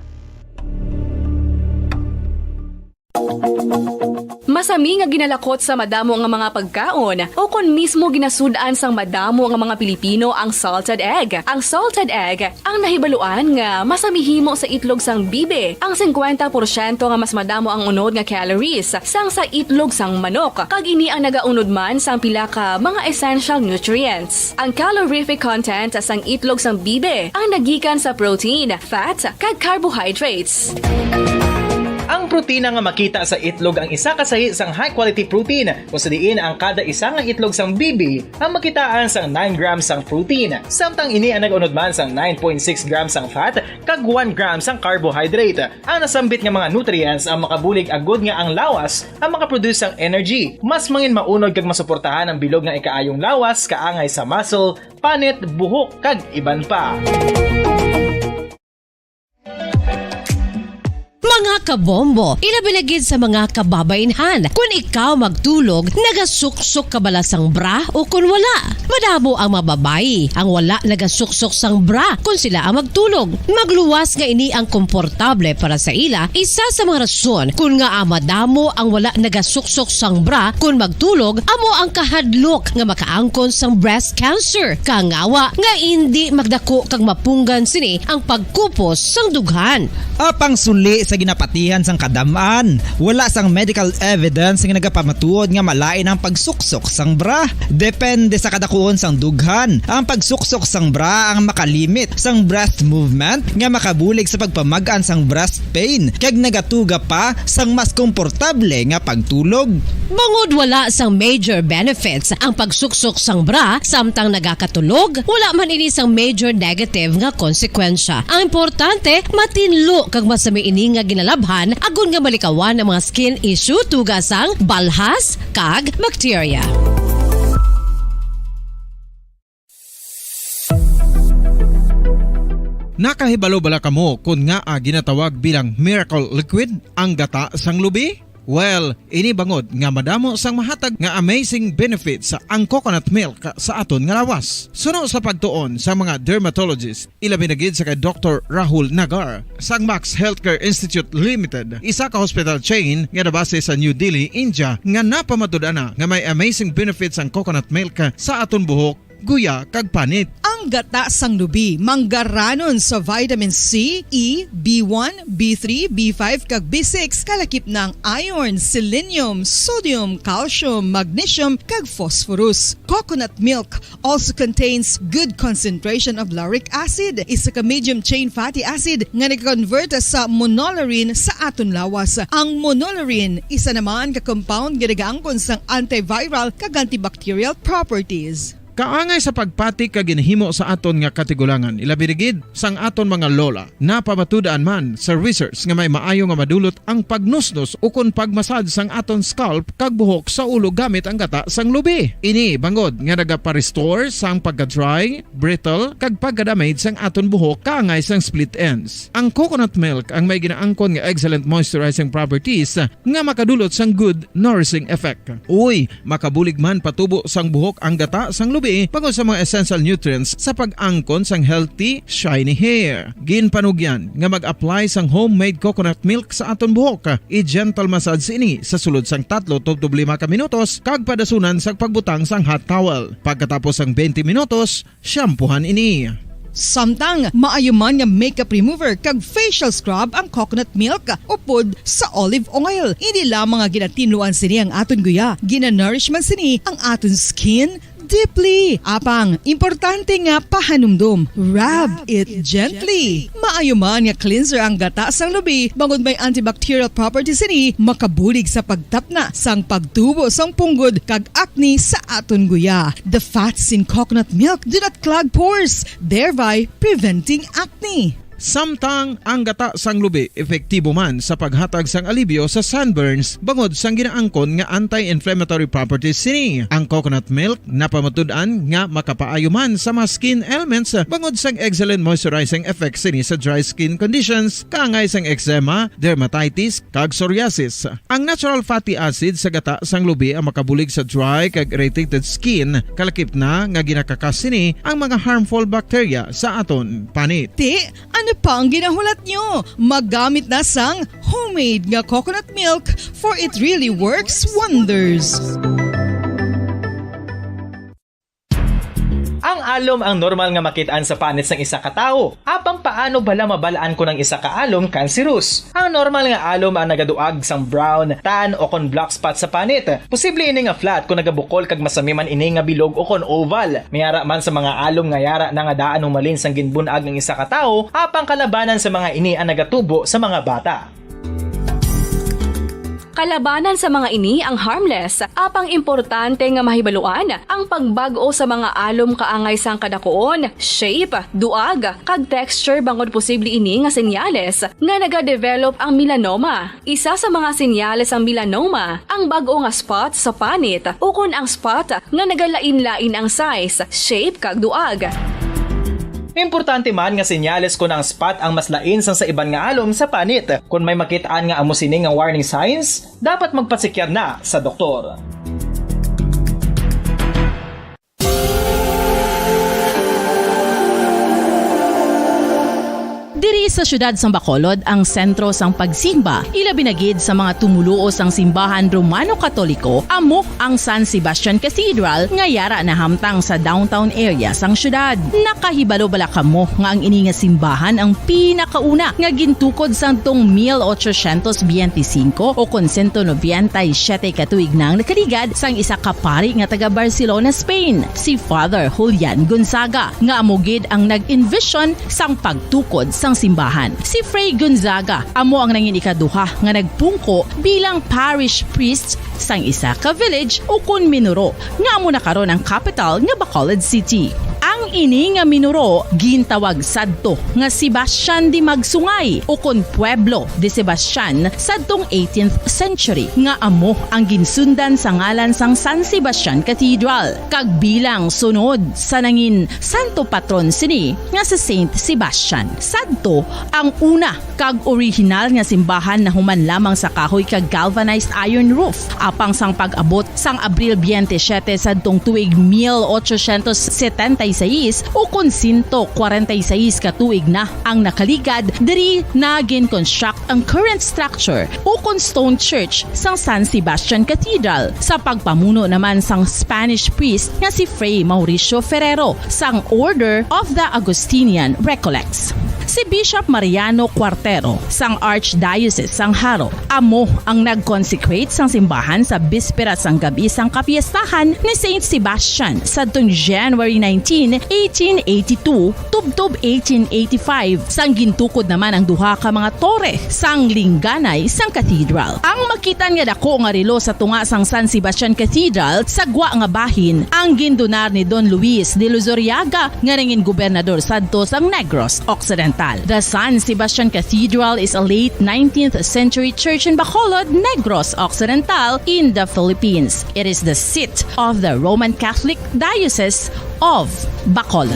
Masami nga ginalakot sa madamo nga mga pagkaon, o kon mismo ginasud-an sang madamo nga mga Pilipino ang salted egg. Ang salted egg ang nahibaluan nga masami himo sa itlog sang bibi. Ang singkwenta porsyento nga mas madamo ang unod nga calories sang sa itlog sang manok, kag ini ang nagaunod man sang pila ka mga essential nutrients. Ang calorific content sang itlog sang bibi ang nagikan sa protein, fat, kag carbohydrates. Ang protina nga makita sa itlog ang isa ka sahi sang high-quality protein, kung sa diin ang kada isa nga itlog sang bibi ang makitaan sang nine grams sang protein, samtang ini ang nag-unod man sang nine point six grams sang fat kag one gram sang carbohydrate. Ang nasambit nga mga nutrients ang makabulig agud nga ang lawas ang makaproduce sang energy, mas mangin maunod kag masuportahan ang bilog nga ikaayong lawas kaangay sa muscle, panit, buhok, kag iban pa. Mga kabombo, ilabi na gid sa mga kababainhan. Kun ikaw magtulog, nagasuksok ka bala sang bra o kun wala? Madamo ang mga babayi ang wala nagasuksok sang bra kun sila ang magtulog. Magluwas nga ini ang komportable para sa ila. Isa sa mga rason kun ngaa madamo ang wala nagasuksok sang bra kun magtulog amo ang kahadlok nga makaangkon sang breast cancer, kangawa nga indi magdako kag mapunggan sini ang pagkupos sang dughan. Apang suli sa ginapatihan sang kadam-an, wala sang medical evidence nga nagapamatuod nga malain ang pagsuksok sang bra. Depende sa kadakuon sang dughan. Ang pagsuksok sang bra ang makalimit sang breast movement nga makabulig sa pagpamag-an sang breast pain kag nagatuga pa sang mas komportable nga pagtulog. Bangod wala sang major benefits ang pagsuksok sang bra samtang nagakatulog, wala man ini sang major negative nga konsekwensya. Ang importante, matinlo kag masami ini nga ginalabhan agod nga malikawan ang mga skin issue tuga sang balhas kag bakterya. Nakahibalo bala kamo kon ngaa ginatawag bilang miracle liquid ang gata sang lubi? Well, ini bangod nga madamo sang mahatag nga amazing benefits ang coconut milk sa aton nga lawas. Suno sa pagtuon sa mga dermatologist, ilabi na gid sa kay Doktor Rahul Nagar sang Max Healthcare Institute Limited, isa ka hospital chain nga nabase sa New Delhi, India, nga napamatud-an na nga may amazing benefits ang coconut milk sa aton buhok, guya, kag panit. Ang gata sang lubi manggaranon sa vitamin C, E, B one, B three, B five, kag B six, kalakip na ang iron, selenium, sodium, calcium, magnesium, kag phosphorus. Coconut milk also contains good concentration of lauric acid, isa ka medium chain fatty acid nga nag-convert sa monolaurin sa aton lawas. Ang monolaurin, isa naman ka compound nga nagaangkon sang antiviral kag antibacterial properties. Kaangay sa pagpati kag ginhimo sa aton nga katigulangan, ilabi na gid sang aton mga lola. Napamatud-an man sa research nga may maayo nga madulot ang pagnusnos ukon pagmasad sang aton scalp kag buhok sa ulo gamit ang gata sang lubi. Ini bangod nga nagapa-restore sang pagka-dry, brittle, kag pagka-damage sang aton buhok kaangay sang split ends. Ang coconut milk ang may ginaangkon nga excellent moisturizing properties nga makadulot sang good nourishing effect. Uy, makabulig man patubo sang buhok ang gata sang lubi. bangod sa mga essential nutrients sa pag-angkon sang healthy, shiny hair. Ginpanugyan nga mag-apply sang homemade coconut milk sa aton buhok. I-gentle massage ini sa sulod sang tatlo tubtob lima ka minutos kag padasunan sang pagbutang sang hot towel. Pagkatapos sang twenty minutos, shampoohan ini. Samtang maayo man nga makeup remover kag facial scrub ang coconut milk upod sa olive oil. Hindi lamang nga ginatinluan sini ang aton guya, ginanourish man sini ang aton skin deeply. Apang, importante nga pahanumdom, rub it gently. Maayo man nga cleanser ang gata sang lubi, bangod may antibacterial properties sini, makabulig sa pagtapna sang pagtubo sang punggod kag acne sa aton guya. The fats in coconut milk do not clog pores, thereby preventing acne. Samtang ang gata sang lubi epektibo man sa paghatag sang alibyo sa sunburns bangod sang ginaangkon nga anti-inflammatory properties sini. Ang coconut milk napamatud-an nga makapaayo man sa mga skin ailments bangod sang excellent moisturizing effects sini sa dry skin conditions, kaangay sang eczema, dermatitis, kag psoriasis. Ang natural fatty acid sa gata sang lubi ang makabulig sa dry kag irritated skin, kalakip na nga ginakakas sini ang mga harmful bacteria sa aton panit. Ti, ano pa ang ginahulat nyo? Maggamit na sang homemade nga coconut milk, for it really works wonders. Ang alom ang normal nga makit-an sa panit sang isa ka tawo. Apang paano bala mabal-an kon ang isa ka alom cancerous? Ang normal nga alom ang nagaduag sang brown, tan, o kon black spot sa panit. Posible ini nga flat kon nagabukol kag masami man ini nga bilog o kon oval. May ara man sa mga alom nga yara na nga daan humalin sang ginbun-ag ang isa ka tawo, apang kalabanan sa mga ini ang nagatubo sa mga bata. Kalabanan sa mga ini ang harmless, apang importante nga mahibaluan ang pagbag-o sa mga alom kaangay sang kadakuon, shape, duag, kag texture, bangod posible ini nga senyales nga nagadevelop ang melanoma. Isa sa mga senyales sang melanoma ang bag-o nga spot sa panit ukon ang spot nga nagalain-lain ang size, shape, kag duag. Importante man nga senyales kon ang spot ang mas lain sang sa iban nga alom sa panit. Kon may makit-an nga amo sini nga warning signs, dapat magpasikyar na sa doktor. Diri sa siyudad sang Bacolod ang sentro sang pagsimba, ilabi na gid sa mga tumoluo sang simbahan Romano Katoliko, amo ang San Sebastian Cathedral nga yara nahamtang sa downtown area sang siyudad. Nakahibalo bala kamo nga ang ini nga simbahan ang pinakauna nga gintukod sadtong mil ochocientos biyente singko o kon sento nobenta y siyete ka tuig na ang nakaligad sang isa ka pari nga taga Barcelona, Spain, si Father Julian Gonzaga, nga amo gid ang nag-envision sang pagtukod sang simbahan. Si Fray Gonzaga amo ang nangin ikaduha nga nagpungko bilang parish priest sang isa ka village ukon minuro nga amo na karon ang kapital nga Bacolod City. Ang ini nga minuro gintawag sadto nga Sebastian de Magsungay ukon Pueblo de Sebastian sadtong eighteenth century, nga amo ang ginsundan sa ngalan sang San Sebastian Cathedral, kag bilang sunod sa nangin santo patron sini nga si Saint Sebastian. Sadto ang una kag orihinal nga simbahan nahuman lamang sa kahoy kag galvanized iron roof. Apang sang pag-abot sang Abril biyente siyete sadtong tuig mil ochocientos setenta y seis, ukon sento kwarenta y seis ka tuig na ang nakaligad, diri na gin-construct ang current structure ukon stone church sang San Sebastian Cathedral, sa pagpamuno naman sang Spanish priest nga si Fray Mauricio Ferrero sang Order of the Augustinian Recollects. Si Bishop Mariano Cuartero sang Archdiocese sang Jaro amo ang nag-consecrate sang simbahan sa bispera sang gab-i sang kapiestahan ni Saint Sebastian sadtong January nineteen, eighteen eighty-two, tubtob eighteen eighty-five, sang gintukod naman ang duha ka mga tore sang lingganay sang cathedral. Ang makit-an nga dako nga relo sa tunga sang San Sebastian Cathedral sa gwa nga bahin ang gindonar ni Don Luis de Luzuriaga nga nangin gobernador sadto sang Negros Occidental. The San Sebastian Cathedral is a late nineteenth century church in Bacolod, Negros Occidental, in the Philippines. It is the seat of the Roman Catholic Diocese of Bacolod.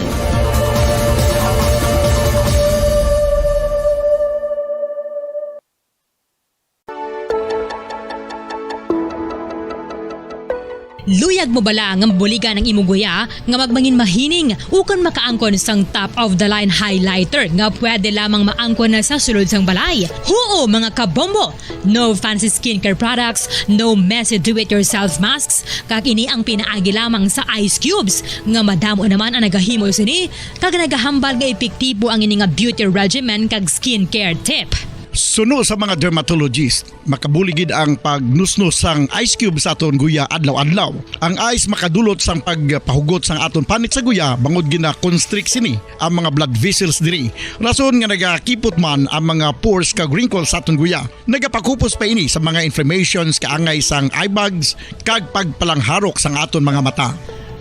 Luyag mo bala nga mabuligan ang imo guya nga magmangin mahining ukon makaangkon sang top of the line highlighter nga pwede lamang maangkon na sa sulod sang balay? Huo, mga kabombo! No fancy skincare products, no messy do-it-yourself masks, kag ini ang pinaagi lamang sa ice cubes nga madamo naman ang nagahimo sini kag nagahambal nga epektibo ang ini nga beauty regimen kag skincare tip. Suno sa mga dermatologist, makabulig gid ang pagnusnos sang ice cube sa aton guya adlaw-adlaw. Ang ice makadulot sang pagpahugot sang aton panit sa guya bangod gina-constrict sini ang mga blood vessels diri, rason nga nagakipot man ang mga pores kag wrinkles sa aton guya. Nagapakupos pa ini sa mga inflammations kaangay sang eye bags kag pagpalangharok sang aton mga mata.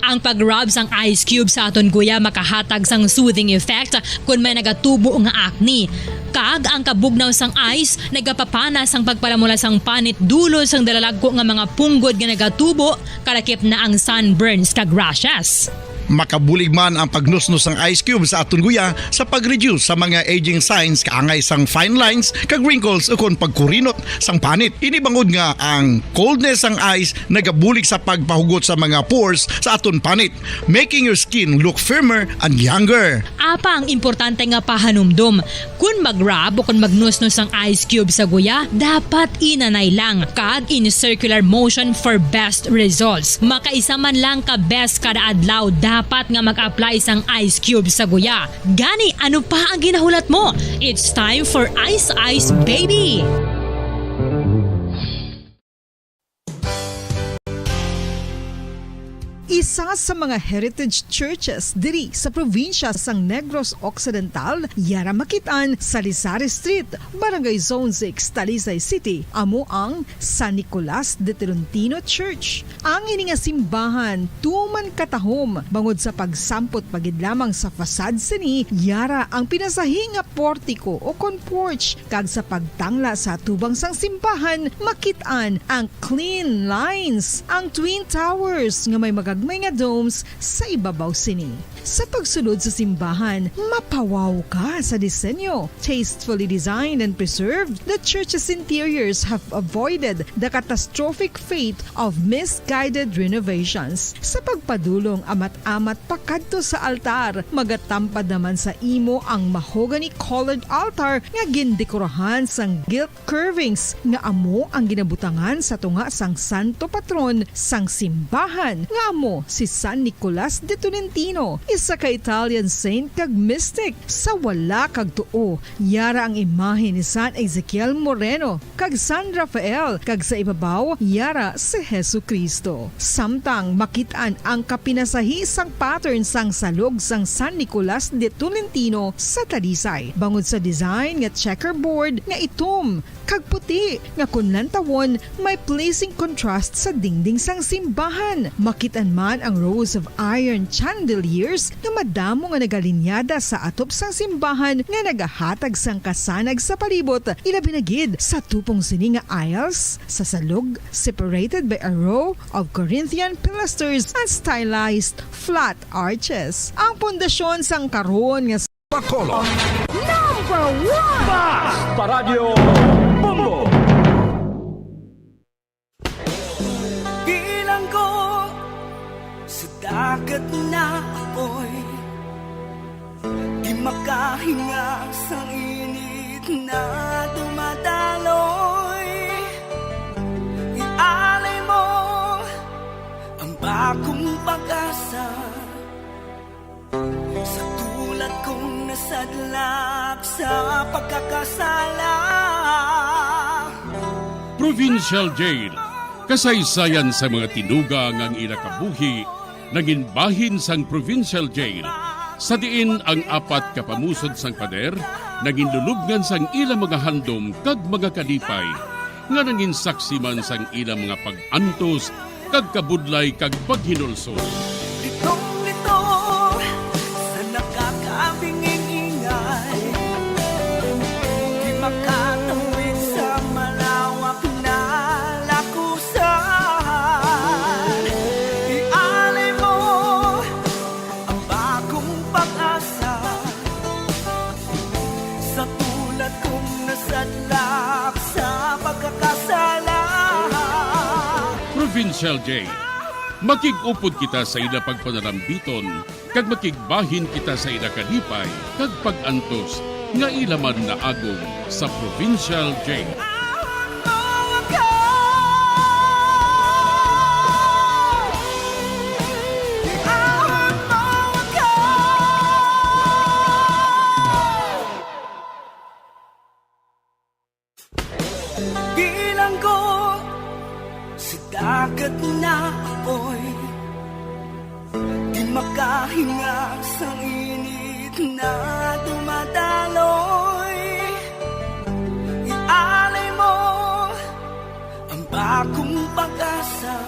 Ang pag-rub sang ice cube sa aton guya makahatag sang soothing effect kon may nagatubo nga acne. Kag ang kabugnaw sang ice nagapapana sang pagpalamula sang panit dulot sang dalalagko nga mga punggod nga nagatubo, kalakip na ang sunburns kag rashes. Makabulig man ang pagnusnos sang ice cube sa aton guya sa pag-reduce sa mga aging signs kaangay sang fine lines kag wrinkles ukon pagkurinot sang panit. Ini bangod nga ang coldness sang ice nagabulig sa pagpahugot sa mga pores sa aton panit, making your skin look firmer and younger. Apa ang importante nga pahanumdom, kon mag-rub o kon magnusnos ang ice cube sa guya, dapat inanay lang kag in circular motion for best results. Makaisa man lang ka beses kada adlaw dapat nga mag-apply sang ice cube sa guya. Gani, ano pa ang ginahulat mo? It's time for Ice Ice Baby! Isa sa mga heritage churches diri sa probinsya sang Negros Occidental, yara makit-an sa Lisari Street, Barangay Zone six, Talisay City, amo ang San Nicolas de Tolentino Church. Ang ini nga simbahan tuman katahom bangod sa pagsampot pa gid lamang sa facade sini, yara ang pinasahi nga portiko o kon porch, kag sa pagtangla sa atubang sang simbahan makit-an ang clean lines, ang twin towers nga may magagmay nga domes sa ibabaw sini. Sa pagsulod sa simbahan, mapawaw ka sa disenyo. Tastefully designed and preserved, the church's interiors have avoided the catastrophic fate of misguided renovations. Sa pagpadulong amat-amat pakadto sa altar, magatampad naman sa imo ang mahogany-colored altar nga gindekorahan sang gilt curvings nga amo ang ginabutangan sa tunga sang santo patron sang simbahan, nga amo si San Nicolas de Tolentino, isa ka Italian saint kag mystic. Sa wala kag tuo, yara ang imahe ni San Ezekiel Moreno kag San Rafael, kag sa ibabaw, yara si Jesu-Cristo. Samtang makit-an ang kapinasahi sang pattern sang salog sang San Nicolas de Tolentino sa Talisay, bangod sa design nga checkerboard nga itom kag puti, nga kon lantawon, may pleasing contrast sa dingding sang simbahan. Makit-an man ang rows of iron chandeliers nga madamo nga nagalinyada sa atop sang simbahan nga nagahatag sang kasanag sa palibot, ilabi na gid sa tupong sini nga aisles sa salog, separated by a row of Corinthian pilasters and stylized flat arches. Ang pundasyon sang karon nga Bacolod. Number one! Basta Radyo Bombo! Bilanggo sa dagat na apoy, di makahinga sa init na dumadaloy. Ialay mo ang bagong pag-asa sa tulad kong nasadlak sa pagkakasala. Provincial Jail, kasaysayan sa mga tinuga nga ang ila kabuhi nangin bahin sang Provincial Jail, sa diin ang apat ka pamusod sang pader nangin lulubngan sang ila mga handom kag mga kalipay, nga nangin saksi man sang ila mga pag-antos kag kabudlay kag paghinulsol. Litong-lito sa nakakabinging ingay, di makatawid sa malawak na lakusan. Ialay mo ang bagong pag-asa sa tulad kong nasadlak sa pagkakasala. Provincial Jail. Makig-upod kita sa ila pagpanarambiton, kag makigbahin kita sa ila kalipay kag pag-antos nga ila man naagom sa Provincial Jail. Bilanggo sa dagat na apoy, di makahinga sang init na dumadaloy. Ialay mo ang bagong pag-asa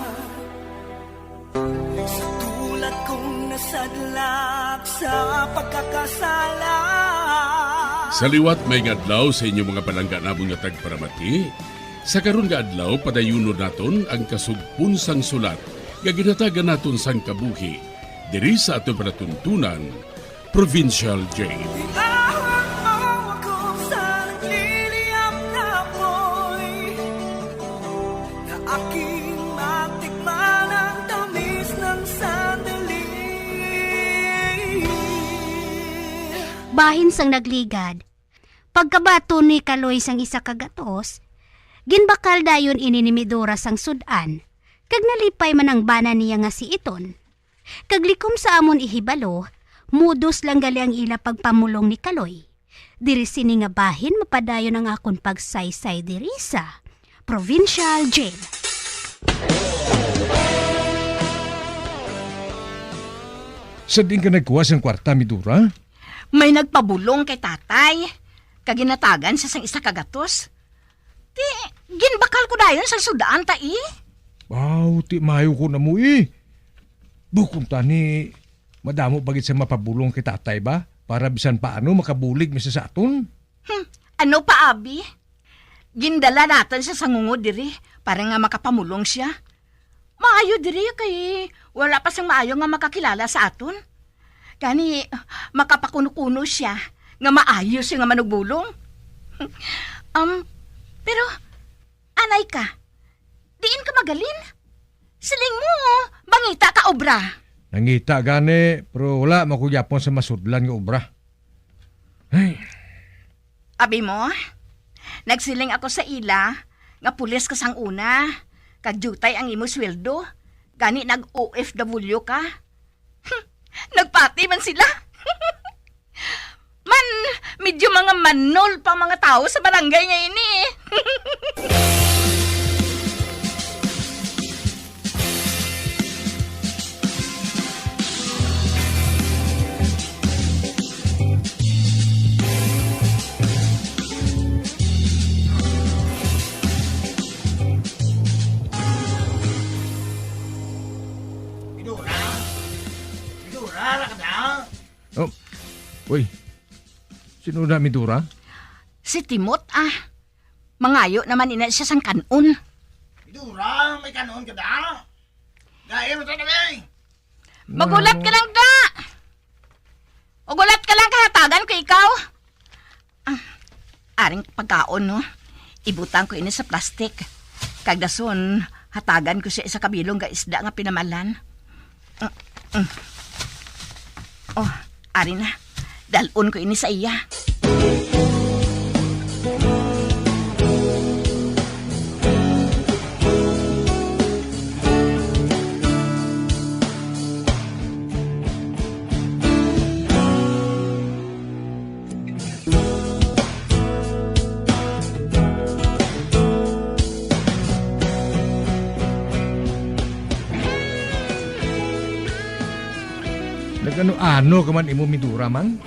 sa tulad kong nasadlak sa pagkakasala. Sa liwat, maayong adlaw sa inyo mga palangga namon nga tagparamati. Sa karon nga adlaw, padayunon naton ang kasugpon sang sulat nga ginhatagan naton sang kabuhi diri sa aton palatuntunan, Provincial Jail. Iahon mo ako sa nagliliyab na apoy, na aking matikman ang tamis ng sandali. Bahin sang nagligad, pagkabaton ni Kaloy sang isa ka gatos, ginbakal dayon ini ni Midora sang sud-an, kag nalipay man ang bana niya nga si Iton. Kag likom sa amon ihibalo, mudos lang gali ang ila pagpamulong ni Kaloy. Diri sini nga bahin mapadayon ang akon pagsaysay diri sa Provincial Jail. Sa diin ka nagkuha sang kwarta, Midora? May nagpabulong kay tatay, kag ginhatagan siya sang isa ka gatos. Ti, ginbakal ko dayon sang sud-an ta, eh. Aw, ti maayo ko na mo, eh. Bukon tani, madamo pa gid sa mapabulong kay tatay ba? Para bisan paano makabulig mi sa, sa aton. Hmm, ano pa, abi? Gindala naton siya sa ngungod diri para nga makapamulong siya. Maayo diri kay wala pa sang maayo nga makakilala sa aton. Gani, makapakuno-kuno siya nga maayo siya nga manugbulong. Um, pero, anay ka, diin ka magalin? Siling mo, mangita ka obra. Nangita gani, pero wala man ko gyapon sa masudlan nga obra. Ay. Abi mo, nagsiling ako sa ila nga pulis ka sang una, kag diutay ang imo sweldo, gani nag-O F W ka. Hmm, nagpati man sila. Man, medyo mga manol pa mga tawo sa barangay nga ini. Midora? Midora, ala ka na? Oh, uy. Sino na, Midora? Si Timot, ah. Mangayo naman ina siya sang kan-on. Midora, may kan-on ka da? Dahil mo sa tabi! Magulat ka lang, da! Ugulat ka lang, kahatagan ko ikaw. Ah, aring pagkaon, no? Ibutang ko ini sa plastic. Kag dason, hatagan ko siya isa ka bilog nga isda nga pinamalan. Mm, mm. Oh, ari na. Dal-on ko ini sa iya. Nag-ano-ano ka man imo, Midora, man?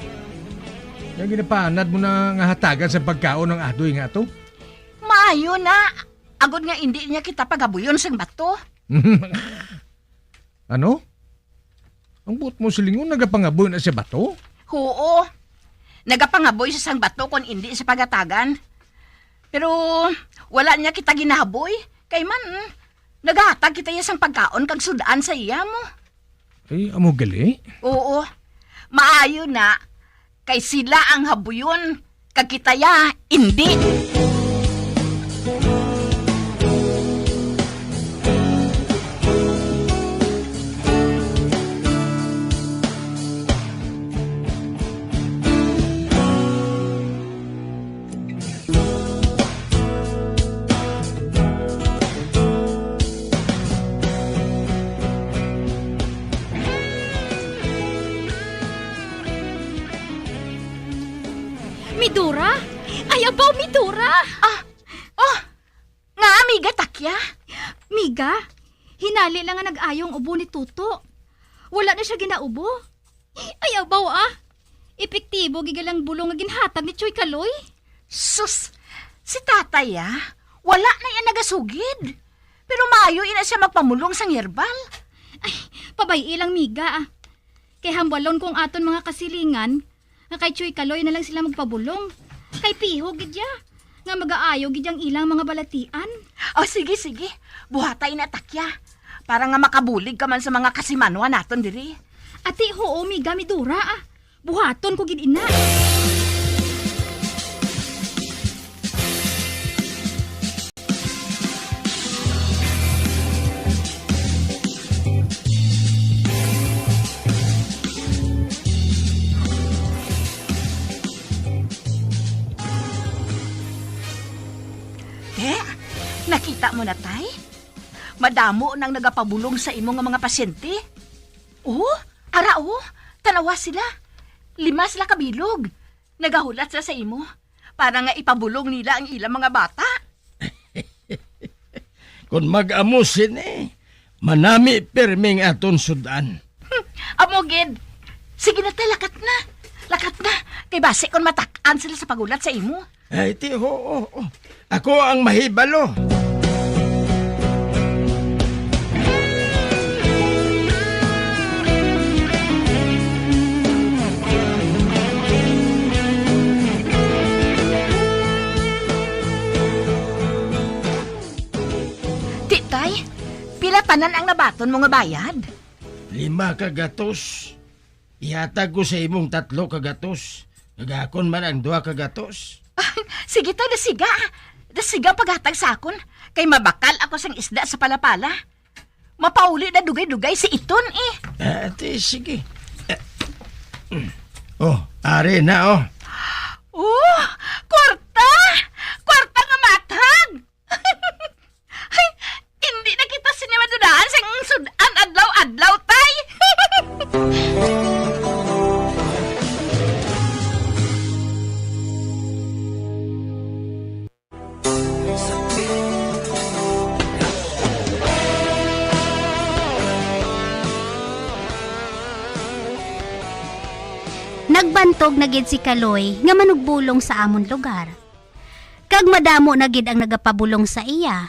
Nga ginapanad mo na nga hatagan sa pagkaon ang adoy nga ato? Maayo na. Agod nga indi niya kita pagabuyon sang bato. Ano? Ang buot mo silingon, nagapangaboy na sa bato? Huo. Nagapangaboy siya sang bato kon indi sa pagatagan. Pero wala niya kita ginahaboy. Kay man, nagahatag kita iya sang pagkaon kag sud-an sa iya mo. Ay, amo gali? Oo. Maayo na. Kay sila ang habuyon, kag kita ya indi. Midora? Ay, abaw, Midora! Ah, oh, nga, amiga Takya? Miga, hinali lang nga nag-ayo ang ubo ni Tuto. Wala na siya ginaubo. Ay, abaw, ah. Epektibo gid lang bulong nga ginhatag ni Choy Kaloy. Sus, si tatay, ah, wala na iya nagasugid. Pero maayo ina siya magpamulong sang herbal. Ay, pabay-i lang, Miga, ah. Kay hambalon kong aton mga kasilingan, nga kay Choy Kaloy na lang sila magpabulong. Kay pihog gid ya, nga magaayo gid ang ilang mga balatian. O, sige, sige. Buhatay na, Takya. Para nga makabulig ka man sa mga kasimanwa naton diri. Ati, huo, Miga, Midora, ah. Buhaton ko gid ina. Te, nakita mo na, Tay? Madamo nang nagapabulong sa imo nga mga pasyente. Oh, ara, oh, tanawa sila. Lima sila kabilog. Nagahulat sila sa imo para nga ipabulong nila ang ilang mga bata. Kon mag-amo sini, manami pirmi ang aton sud-an. Hmm, amo gid. Sige na, Tay, lakat na. Lakat na. Kay basi kon matak-an sila sa paghulat sa imo. Ay, ti, ho, ho, ho. Ako ang mahibalo. Ti, Tay, pila tanan ang nabaton mo nga bayad? Lima ka gatos. Ihatag ko sa imong tatlo ka gatos, kag akon man ang duha ka gatos. Sige, Tay, dasiga. Dasiga ang paghatag sa akon, kay mabakal ako sang isda sa palapala. Mapauli na dugay-dugay si Iton, eh. Ah, ti, sige. Eh, mm. Oh, ari na, oh. Oh, kwarta! Kwarta nga matag! Ay, hindi na kita sini madudaan sang sud-an adlaw-adlaw, Tay. Nagbantog na gid si Kaloy nga manugbulong sa amon lugar. Kag madamo na gid ang nagapabulong sa iya.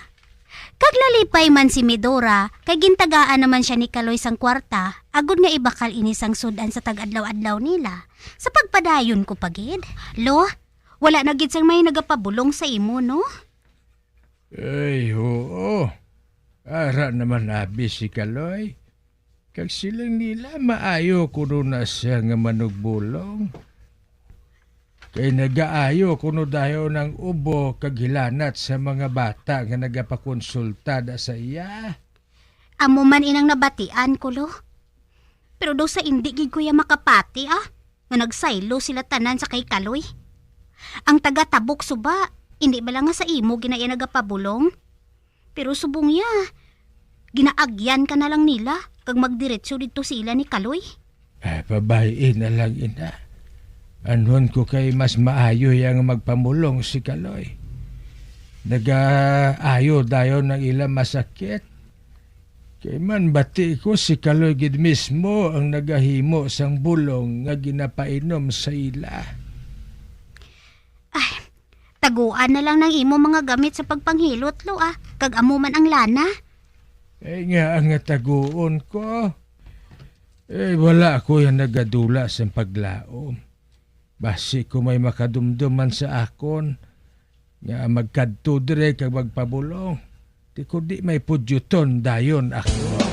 Kag nalipay man si Midora, kay gintagaan naman sia ni Kaloy sang kwarta, agod nga ibakal ini sang sud-an sa tag-adlaw-adlaw nila. Sa pagpadayon ko pa gid. Lo, wala na gid sang may nagapabulong sa imo, no? Ay, oo. Ara naman abi si Kaloy. Kag siling nila maayo kuno na sia nga manugbulong. Kay nagaayo kuno dayon ang ubo kag hilanat sa mga bata nga nagapakonsulta da sa iya. Amo man inang nabatian ko, lo. Pero daw sa indi gid ko ya makapati, ah, nga nagsaylo sila tanan sa kay Kaloy. Ang taga-Tabok suba, indi bala nga sa imo gid na iya nagapabulong? Pero subong ya, ginaagyan ka na lang nila kag magdiretso didto sa ila ni Kaloy. Ah, pabay-i na lang, ina. Anhon ko kay mas maayo ya nga magpamulong si Kaloy. Nagaayo dayon ang ila masakit. Kay man bati ko si Kaloy gid mismo ang nagahimo sang bulong nga ginapainom sa ila. Ay, taguan na lang nang imo mga gamit sa pagpanghilot, lo, ah, kag amo man ang lana. Ay, nga ang taguon ko. Eh, wala ako yang nagadula sang paglaom. Basi ko may makadumdom man sa akon nga magkadto dire kag magpabulong. Ti kundi may pudyuton dayon ako.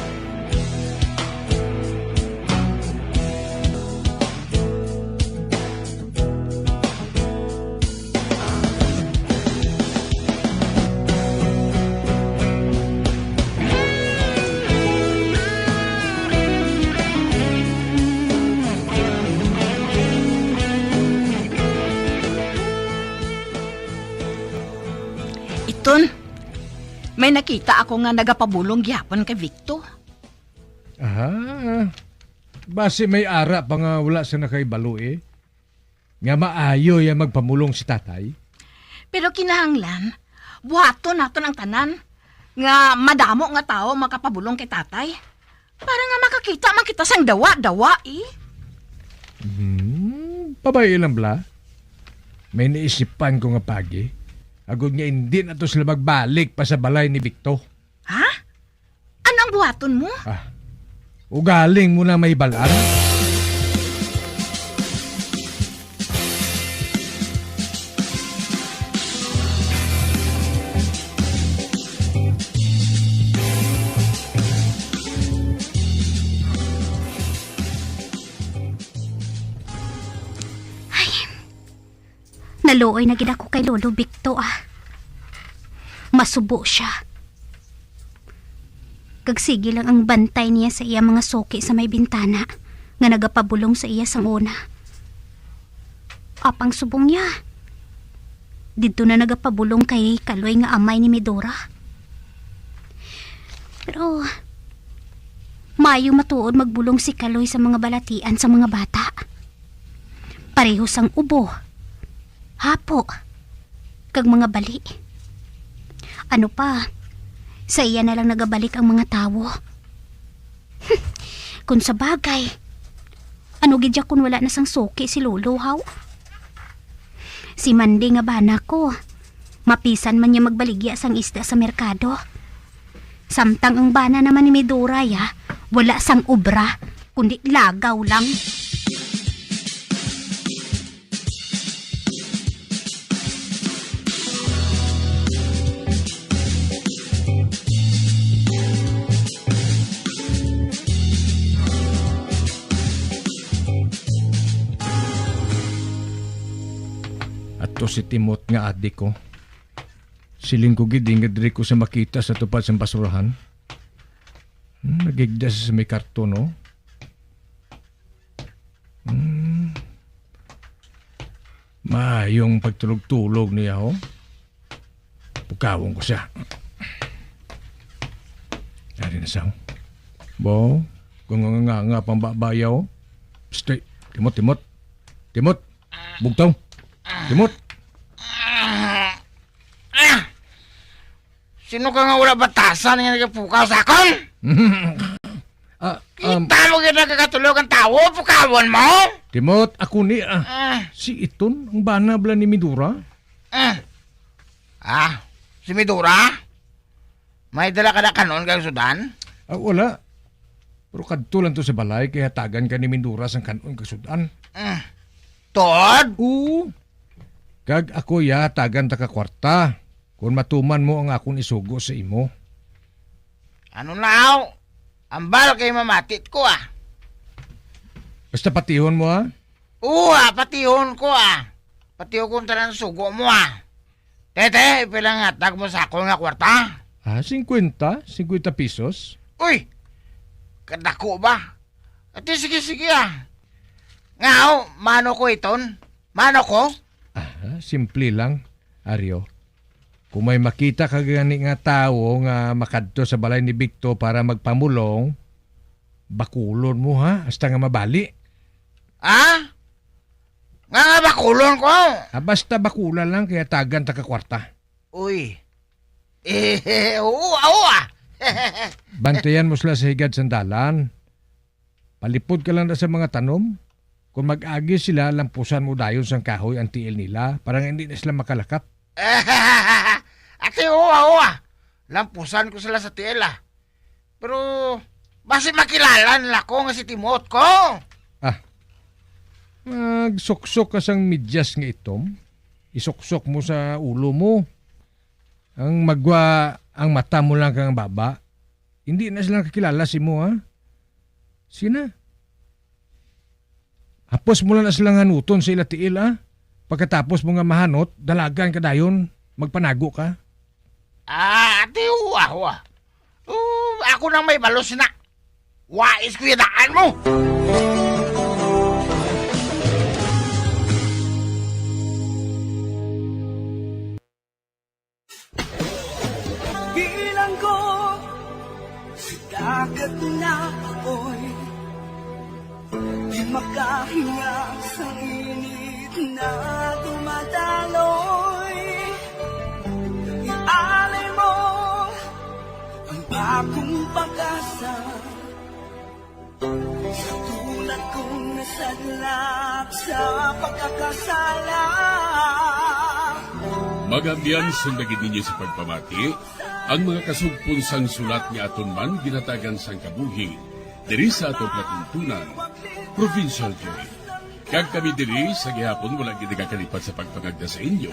Iton, may nakita ako nga nagapabulong gihapon kay Victo. Aha. Basi may ara pa nga wala siya nakahibalo, eh. nga maayo ya magpamulong si tatay? Pero kinahanglan, buhaton naton ang tanan nga madamo nga tawo makapabulong kay tatay, para nga makakita man kita sang dawa-dawa, eh. Hmm, pabay-i lang bala. May naisipan ko nga paagi, agod nga indi na to sila magbalik pa sa balay ni Victo. Ha? Ano ang buhaton mo? Ah, ugaling mo na may balaan. Ay, naluoy na gid ako kay Lolo Victo, ah. Masubo sia. Kag sige lang ang bantay niya sa iya mga suki sa may bintana nga nagapabulong sa iya sang una. Apang subong niya, didto na nagapabulong kay Kaloy nga amay ni Midora. Pero maayo matuod magbulong si Kaloy sa mga balatian sa mga bata. Pareho sang ubo, hapo, kag mga bali. Ano pa, sa iya na lang nagabalik ang mga tawo. Kung sa bagay, ano gid ya kung wala na sang suki si Lolo, haw? Si Mandy nga bana ko, mapisan man niya magbaligya sang isda sa merkado. Samtang ang bana naman ni Midora ya, wala sang obra, kundi lagaw lang. Ato si Timot nga adik ko. Siling ko gid nga diri ko sa makita sa tupad sang basurahan. Hmm, nagigda sa may karton, no? Hmm. Maayong pagtulog-tulog niya, oh. Pukawon ko siya. Ari na siya, oh. Bo, kung nga nga nga pambabayaw. Psst, Timot, Timot. Timot, bugtaw. Timot. Ah! Sino ka nga wala batasan nga nagapukaw sa akon? Ah, um, Kita mo gid nagkakatulog ang tawo, pukawon mo? Timot, ako ni, ah, Ah. Si Iton, ang bana bala ni Midora. Ah. Ah, si Midora? May dala ka na kanon kag sudan? Ah, wala. Pero kadto lang to sa balay, kay hatagan ka ni Midora sang kanon kag sudan. Ah. Tod? Oo. Kag ako ya hatagan ta ka kwarta. Kon matuman mo ang akon isugo sa imo. Ano na, aw? Ambal kay mamatit ko, ah. Basta patihon mo, ah. Oo, ah, patihon ko, ah. Patihon ko ang tanan sugo mo, ah. Tete, pila nga hatag mo sa akon nga kwarta? Ah, singkwenta, singkwenta pesos. Uy! Kadako ba? Ati, sige, sige, ah. Nga, aw, mano ko iton? Mano ko? Ah, simple lang, Aryo. Kung may makita ka gani nga tawo nga makadto sa balay ni Victo para magpamulong, bakulon mo, ha, hasta nga mabali. Ha? Nga nga bakulon ko? Ah, basta bakulan lang, kay hatagan ta ka kwarta. Uy. Eh, oo, oo, ah. Bantayan mo sila sa higad sang dalan. Palipod ka lang na sa mga tanom. Kung mag-agi sila, lampusan mo dayon sang kahoy ang tiil nila para nga hindi na sila makalakat. Ati, uwa, uwa. Lampusan ko sila sa tiil, ah. Pero, basi makilala nila ko nga si Timot ko. Ah, magsuksok ka sang medyas nga itom. Isuksok mo sa ulo mo. Ang magwa, ang mata mo lang kang baba. Hindi na sila kakilala sa imo, ha? Sina? Hapos mo lang na silang hanuton sa ila tiil, ha? Pagkatapos mo nga mahanot, dalagan ka dayon, magpanago ka. Ah, ati, uwa, uwa. Uh, ako nang may balos na. Wais ko yadaan mo. Bilang ko sa dagat na apoy, di makahinga sa init. Na dumadaloy, ialay mo ang bagong pag-asa. Sa tulad kong nasadlak sa pagkakasala. Mga abyan, sundagin ninyo sa pagpamati ang mga kasugpon sang sulat nga aton man ginatagan sang kabuhi diri sa aton palatuntunan, Provincial Joy. Kag kami diri sa gihapon wala gid nagakalipat sa pagpangagda sa inyo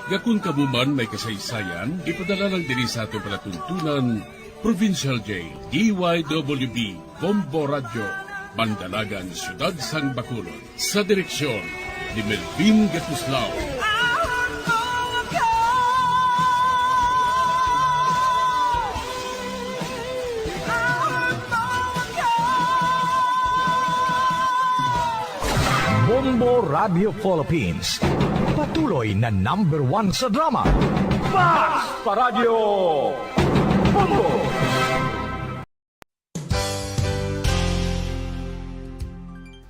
nga kon kamo man may kasaysayan, ipadala lang diri sa aton palatuntunan, Provincial J, D Y W B, Bombo Radyo, Mandalagan, Siyudad sang Bacolod. Sa direksyon ni Melvin Gatuslao. Bombo Radio Philippines, patuloy na number one sa drama. Fast pa Radyo Bombo!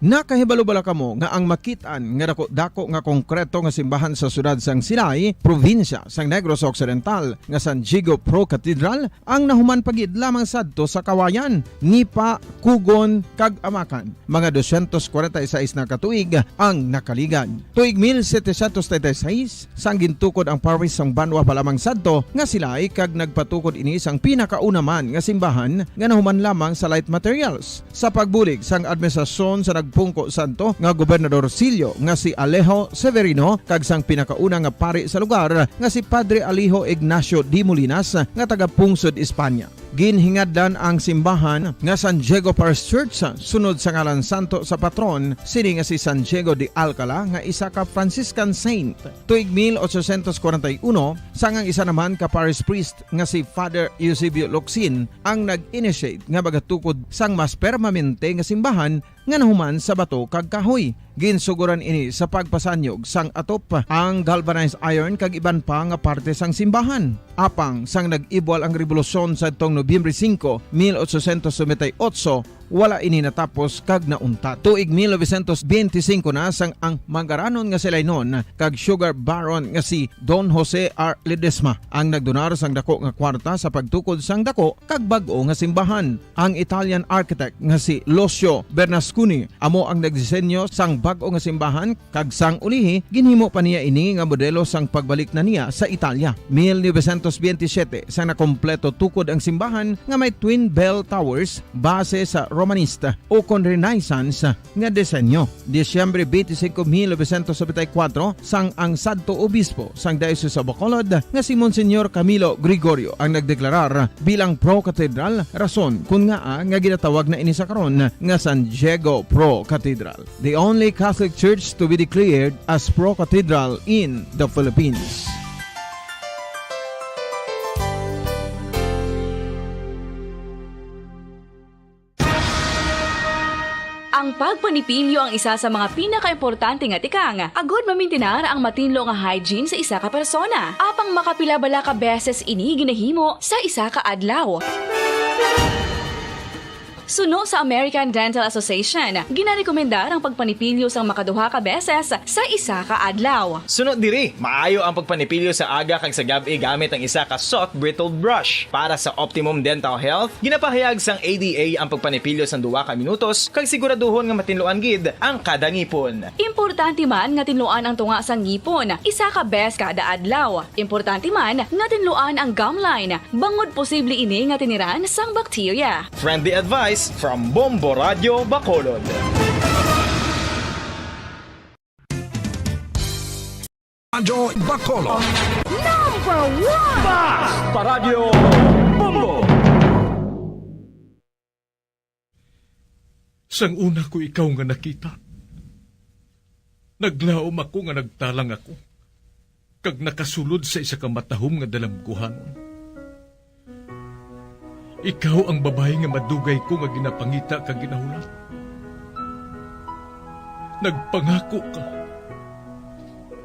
Nakahibalo bala kamo nga ang makit-an nga daku-daku nga konkreto nga simbahan sa siyudad sang Silay, probinsya sang Negros Occidental, nga San Diego Pro Cathedral ang nahuman pa gid lamang sadto sa Kawayan, Nipa, Cogon, kag Amacan? Mga dosyentos kwarenta y seis na ka tuig ang nakaligad. Tuig mil setecientos treinta y seis, sang gintukod ang parish sang banwa pa lamang sadto nga Silay, kag nagpatukod ini sang pinakauna man nga simbahan nga nahuman lamang sa light materials. Sa pagbulig sang administrasyon sa nagpungko sadto nga Gobernador Silio nga si Alejo Severino kag sang pinakauna nga pari sa lugar nga si Padre Alejo Ignacio de Molinas nga taga-pungsod Espanya. Ginhingadlan ang simbahan nga San Diego Parish Church sunod sa ngalan santo sa patron sini nga si San Diego de Alcala nga isa ka Franciscan saint. Tuig mil ochocientos kwarenta y uno, sang ang isa naman ka parish priest nga si Father Eusebio Locsin ang nag-initiate nga magatukod sang mas permanente nga simbahan nga nahuman sa bato kag kahoy. Ginsugoran ini sa pagpasanyog sang atop, ang galvanized iron kag iban pa nga parte sang simbahan. Apang sang nag-ibwal ang rebolusyon sadtong Nobyembre singko, mil ochocientos noventa y ocho, wala ini natapos kag nauntat. Tuig mil novecientos benti singko na sang ang manggaranon nga Silaynon kag sugar baron nga si Don Jose R. Ledesma ang nagdonar sang dako nga kwarta sa pagtukod sang dako kag bag-o nga simbahan. Ang Italian architect nga si Lucio Bernasconi amo ang nagdisenyo sang bag-o nga simbahan, kag sang ulihi ginhimo pa niya ini nga modelo sang pagbalik na niya sa Italia. Mil novecientos benti siyete, sang nakompleto tukod ang simbahan nga may twin bell towers base sa Romanista ukon Renaissance nga disenyo. Disyembre twenty-five, mil novecientos noventa y cuatro, sang ang sadto obispo sang Diocese of Bacolod nga si Monsignor Camilo Gregorio ang nagdeklarar bilang pro-cathedral, rason kon ngaa nga ginatawag na ini sa karon nga San Diego Pro Cathedral, the only Catholic church to be declared as pro-cathedral in the Philippines. Ang pagpanipilyo ang isa sa mga pinakaimportante nga tikang agud mamintinar ang matinlo nga hygiene sa isa ka persona. Apang makapila bala ka beses ini ginahimo sa isa ka adlaw? Suno sa American Dental Association, ginarekomendar ang pagpanipilyo sang makaduha ka beses sa isa ka adlaw. Suno diri, maayo ang pagpanipilyo sa aga kag sa gab-i gamit ang isa ka soft bristled brush. Para sa optimum dental health, ginapahayag sang A D A ang pagpanipilyo sang duha ka minutos kag siguraduhon nga matinluan gid ang kada ngipon. Importante man nga tinluan ang tunga sang ngipon isa ka bes kada adlaw. Importante man nga tinluan ang gum line, bangod posible ini nga tiniran sang bakterya. Friendly advice from Bombo Radio Bacolod. Radyo Bacolod. Number one! Fast pa Radyo Bombo! Sang una ko ikaw nga nakita, naglaom ako nga nagtalang ako, kag nakasulod sa isa ka matahom nga dalamguhanon. Ikaw ang babayi nga madugay ko nga ginapangita kag ginahulat. Nagpangako ka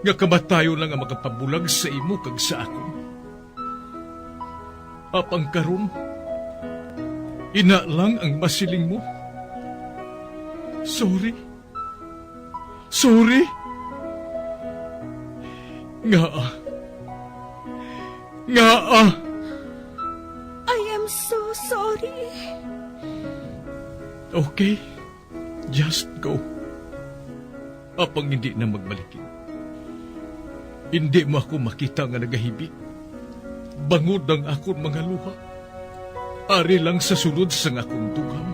nga kamatayon lang ang makapabulag sa imo kag sa akon. Apang karon, ina lang ang masiling mo. Sorry. Sorry. Ngaa? Ngaa? I am so sorry. Okay, just go. Apang hindi na magbalikin. Hindi mo ako makita nga nagahibi, bangod ang akon mga luha. Ari lang sa sulod sang akon dughan.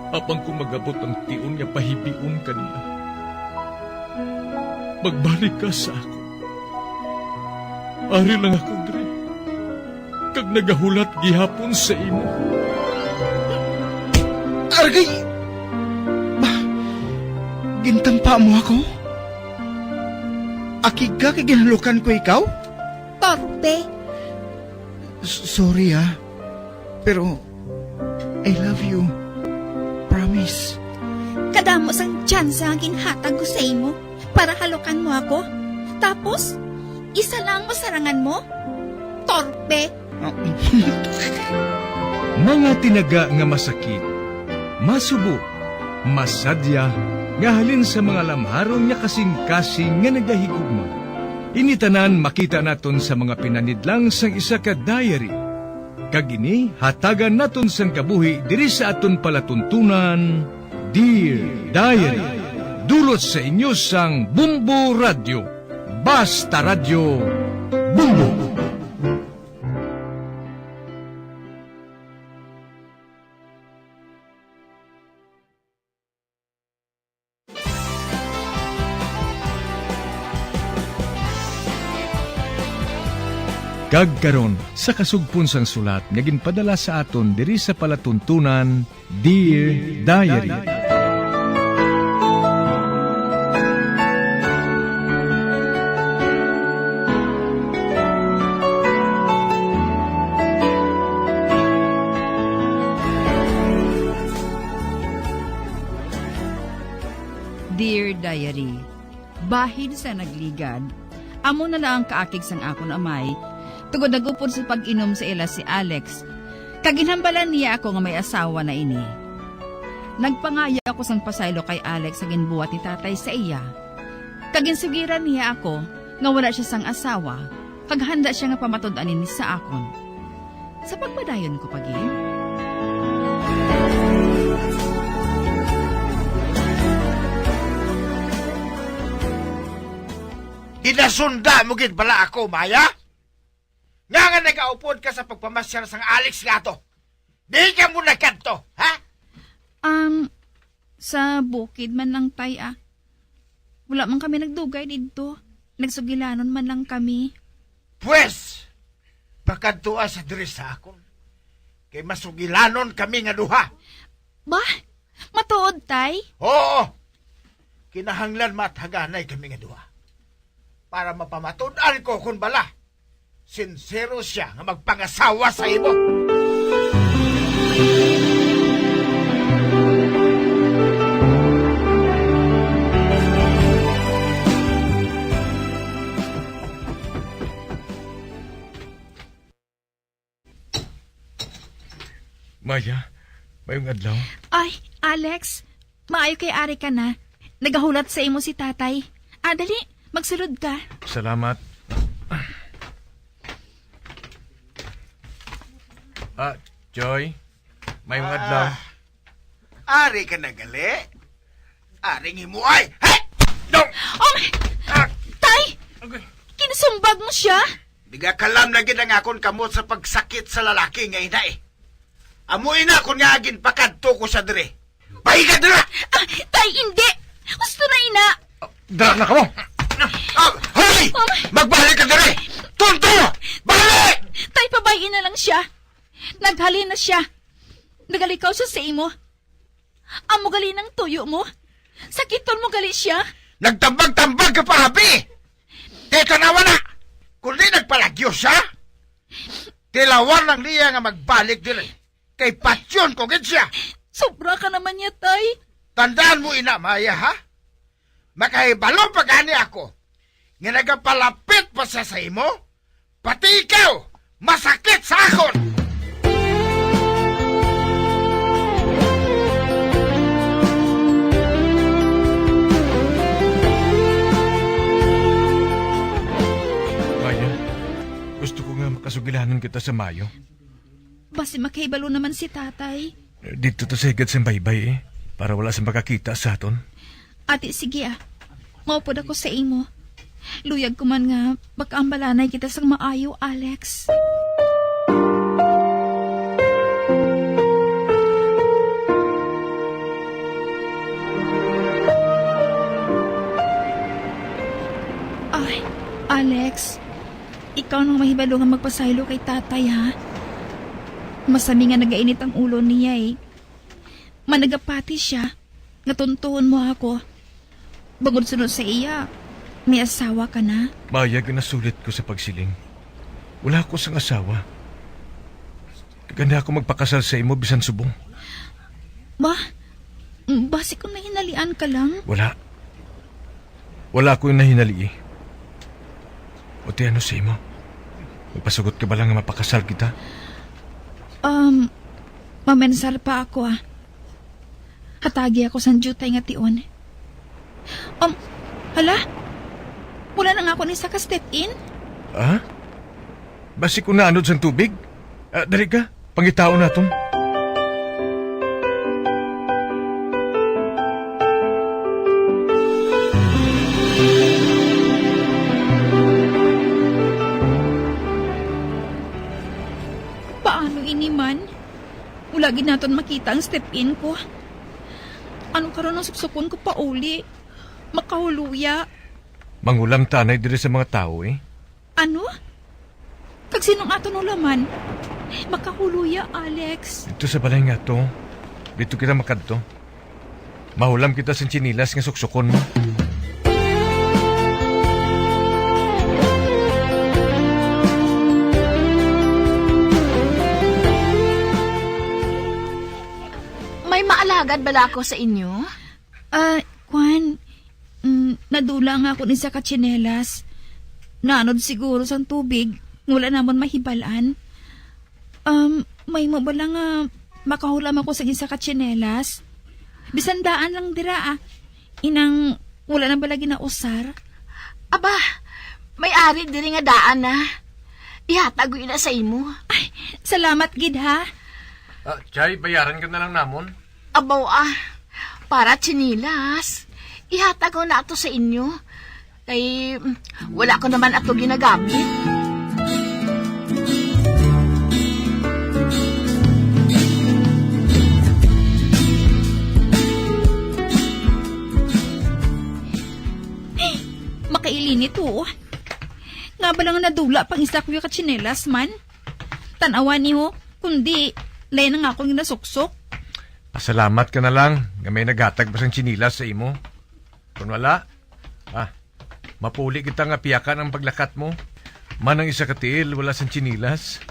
Apang kung mag-abot ang tion nga pahibion ka niya, magbalik ka sa akon. Ari lang ako diri, kag nagahulat gihapon sa imo. Argay! Ba, gintampa mo ako? Akig ka kay ginhalukan ko ikaw? Torpe. S-, sorry, ah. Pero, I love you. Promise. Kadamo sang tsansa nga ginhatag ko sa imo para halukan mo ako. Tapos, isa lang masarangan mo? Torpe! Mga tinaga nga masakit, masubo, masadya, nga halin sa mga lamharon nga kasing-kasing nga nagahigugma. Ini tanan makita naton sa mga pinanidlang sang isa ka diary. Kag ini hatagan naton sang kabuhi diri sa aton palatuntunan, Dear Diary. Dulot sa inyo sang Bumbo Radyo. Basta Radyo, Bumbo. Kag karon, sa kasugpon sang sulat nga ginpadala sa aton diri sa palatuntunan, Dear Diary. Dear Diary, bahin sa nagligad, amo na lang ang kaakig sang akon amay, tungod nag-upod sa pag-inom sa ila si Alex, kag ginhambalan niya ako nga may asawa na ini. Nagpangayo ako sang pasaylo kay Alex sa ginbuhat ni tatay sa iya, kag ginsugiran niya ako nga wala sia sang asawa, kag handa sia nga pamatud-an ini sa akon. Sa pagpadayon ko pa gid. Ginasunda mo gid bala ako, Maya? Nga nga nagaupod ka sa pagpamasyar sang Alex nga ato? Di ka mo nagkadto, ha? Um, sa bukid man lang, tay, ah. Wala man kami nagdugay didto. Nagsugilanon man lang kami. Pwes, pakadtoa sa diri sa akon. Kay masugilanon kami nga duha. Ba? Matuod, tay? Oo. Kinahanglan mathaganay kami nga duha. Para mapamatud-an ko kon bala sinsero sia nga magpangasawa sa imo. Maya, mayong adlaw. Ay, Alex, maayo kay ari ka na. Nagahulat sa imo si tatay. Ah, dali, magsulod ka. Salamat. Ah, Joy, mayong adlaw. Ah, ari ka na gali? Ari ang imo ay. Hey! No! Oh, my... Ah! Tay! Agay. Kinasumbag mo siya? Nagakalam na gid ang akon kamot sa pagsakit sa lalaki nga ina, eh. Amo ina kon ngaa ginpakadto ko siya diri. Bayi ka dira! Ah, tay, hindi! Gusto na ina! Dara na kamo! Ah, hoy! Oh, my... Magbalik ka diri! Tonto! Balik! Tay, pabay-i na lang siya. Naghalin na siya. Nagalikaw siya sa imo. Amo gali nang tuyo mo. Sakiton mo gali siya. Nagtambag-tambag ka pa, abi! Kay tanawa na! Kundi nagpalagyo siya, tilawan lang niya nga magbalik diri. Kay patyon ko gid siya. Sobra ka naman niya, tay. Tandaan mo ina, Maya, ha? Makahibalo pa gani ako nga nagapalapit pa siya sa imo, pati ikaw masakit sa akon. kita sa maayo. Basi makahibalo naman si tatay. Dito ta sa higad sang baybay, eh, para wala sa makakita sa aton. Ati, sige, ah. Maupod ako sa imo. Luyag ko man nga makaambalanay kita sang maayo, Alex. Ay, Alex, ikaw nang mahibalo nga magpasaylo kay tatay, ha? Masami nga nagainit ang ulo niya, eh. Managapati siya nga tuntuhon mo ako. Bangod sunod sa iya, may asawa ka na. Maayo nga nasulit ko sa pagsiling. Wala ako sang asawa. Kag gani ako magpakasal sa imo bisan subong. Ba? Basi kung nahinalian ka lang? Wala. Wala ako yung nahinalii. O ti ano sa imo? Magpasugot ka bala nga mapakasal kita? Um, mamensar pa ako, ah. Hatagi ako sang diutay nga tion. Um, hala? Wala na nga ako ni sa ka step-in? Ah? Basi ko naanod sang tubig? Ah, dali ka, pangitaon naton. Paano ini man? Wala gid naton makita ang step-in ko. Ano karon ang suksukon ko pauli? Makahuluya. Manghulam ta anay diri sa mga tawo, eh. Ano? Kag sinong aton hulaman? Makahuluya, Alex. Dito sa balay nga to, dito kita makadto. Mahulam kita sing tsinilas nga suksukon mo. May maalagad bala ako sa inyo? Ah, kwan, mm, nadula nga akon isa ka tsinelas. Naanod siguro sang tubig, nga wala namon mahibal-an. Um, may mo bala nga makahulam ako sa isa ka tsinelas? Bisan daan lang dira, ah. Inang wala na bala ginausar? Aba, may ari diri nga daan na. Ihatag ko ina sa imo. Ay, salamat gid, ha? Ah, Chay, bayaran ka na lang namon. Abaw, ah, para tsinelas. Ihatag ko na ato sa inyo. Kay, mm, wala ko naman ato ginagamit. Makailinit, oo. Nga ba lang nadula pang isa ko yung katsinelas man? Tanawan niyo, kundi lain ang akong ginasuksok. Pasalamat ka na lang nga may naghatag pa sang tsinelas sa imo. Kung wala, ah, mapuli kita nga piyakan ang paglakat mo. Man ang isa ka tiil, wala sang tsinelas.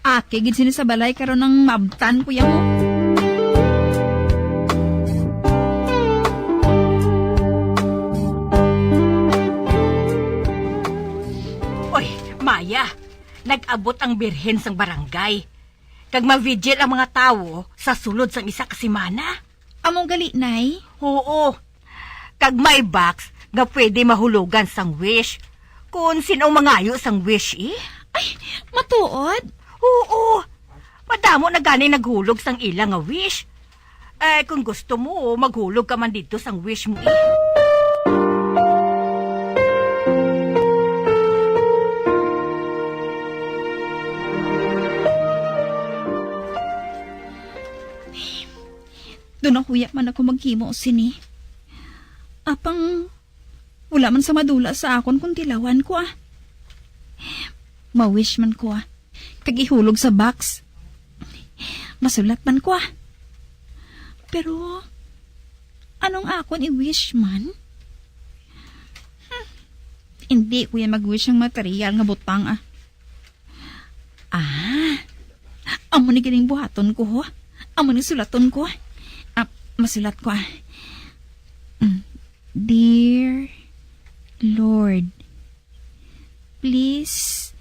Aki gid sini sa balay karon ang mabtan, kuya mo. Oy, Maya, nag-abot ang birhen sang barangay. Kag ma-vigil ang mga tawo sa sulod sang isa ka semana. Amo gali, Nay? Oo. Kag may box nga pwede mahulogan sang wish. Kung sino ang mangayo sang wish, eh. Ay, matuod? Oo. Madamo na gani naghulog sang ila nga wish. Eh, kung gusto mo, maghulog ka man dito sang wish mo, eh. Daw nahuya man ako maghimo sini. Apang wala man sa madula sa akon kung tilawan ko, ah. Ma-wish man ko, ah. Kag ihulog sa box. Masulat man ko, ah. Pero, anong akon i-wish man? Hmm. Hindi ko yan mag-wish ang material nga butang, ah. Ah, amo ni ganing buhaton ko, ho. Amo ni sulaton ko. Ah, masulat ko, ah. Mm. Dear Lord, please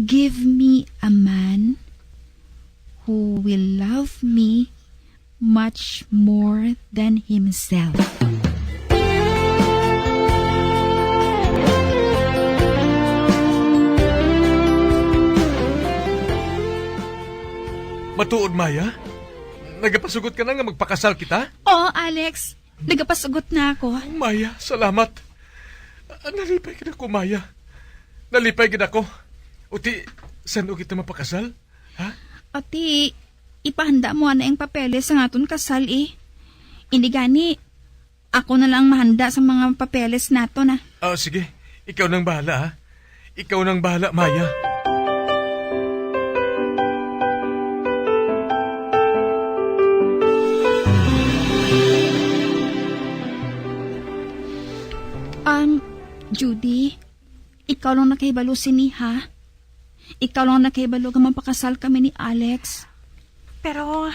give me a man who will love me much more than himself. Tuod, Maya? Nagapasugot ka na nga magpakasal kita? Oo, Alex. Nagapasugot na ako. Maya, salamat. Ah, nalipay gid ako, Maya. Nalipay gid ako. Uti, san-o kita mapakasal? Ha? Ati, ipahanda mo anay ang papeles sang aton kasal, eh. Indi gani, ako na lang mahanda sa mga papeles nato na. Ah, sige. Ikaw nang bahala, ha? Ikaw nang bahala, Maya. Um, Judy, ikaw lang nakahibalo sini, ha? Ikaw lang nakahibalo nga magpakasal kami ni Alex. Pero,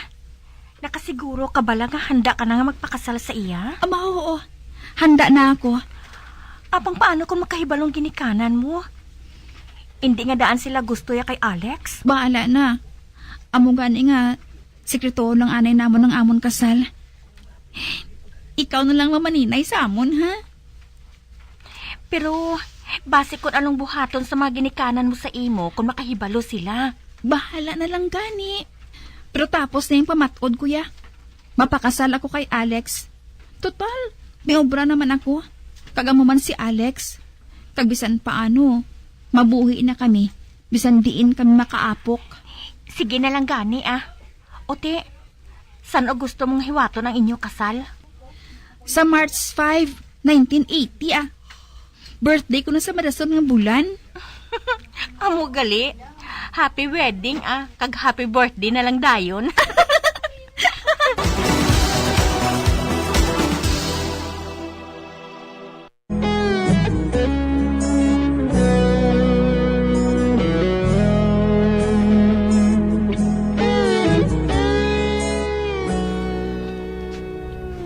nakasiguro ka bala nga handa ka na nga magpakasal sa iya? Ama, oo. Handa na ako. Apang paano kung makahibalong ginikanan mo? Hindi nga daan sila gusto ya kay Alex? Bahala na. Amo gani nga, sikreto lang anay namon ang amon kasal. Ikaw na lang mamaninay sa amon, ha? Pero, basi kun anong buhaton sa mga ginikanan mo sa imo kun makahibalo sila. Bahala na lang gani. Pero tapos na yung pamat-od, kuya. Mapakasal ako kay Alex. Total, may obra naman ako. Kag amo man si Alex. Kag bisan paano, mabuhi na kami. Bisan diin kami makaapok. Sige na lang gani, ah. Ote, san-o gusto mong hiwaton ang inyo kasal? Sa March five, nineteen eighty, ah. Birthday ko na sa madason nga bulan. Amo gali. Happy wedding, ah. Kag happy birthday na lang dayon.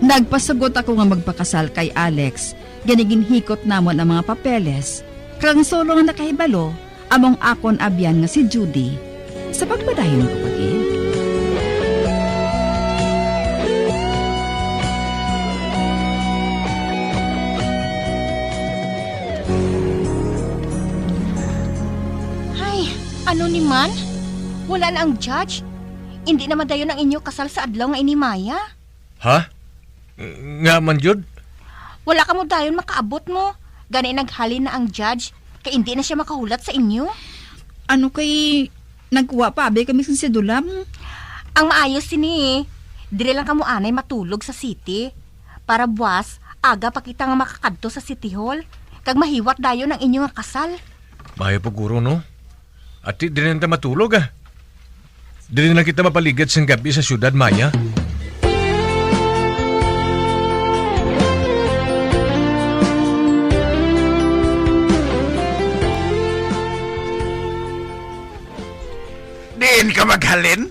Nagpasugot ako nga magpakasal kay Alex, gani ginhikot namon ang mga papeles, kag ang solo nga nakahibalo, among akon abyan nga si Judy. Sa pagpadayon ko pa gid. Ay, ano ni man? Wala na ang judge? Hindi naman dayon ang inyo kasal sa adlaw nga ini, Maya? Ha? Nga man jud? Wala ka mo dayon makaabot mo. Gani naghalin na ang judge, kay indi na siya makahulat sa inyo. Ano kay nagkuha pa abi kami sa sidula mo? Ang maayo sini, diri lang kamo anay matulog sa city. Para buwas, aga pa kita nga makakadto sa City Hall, kag mahiwat dayon ang inyo nga kasal. Maayo pa guro, no? Ati, diri na ta matulog, ah. Diri na kita mapaligad sang gabi sa siyudad, Maya. Diin ka maghalin?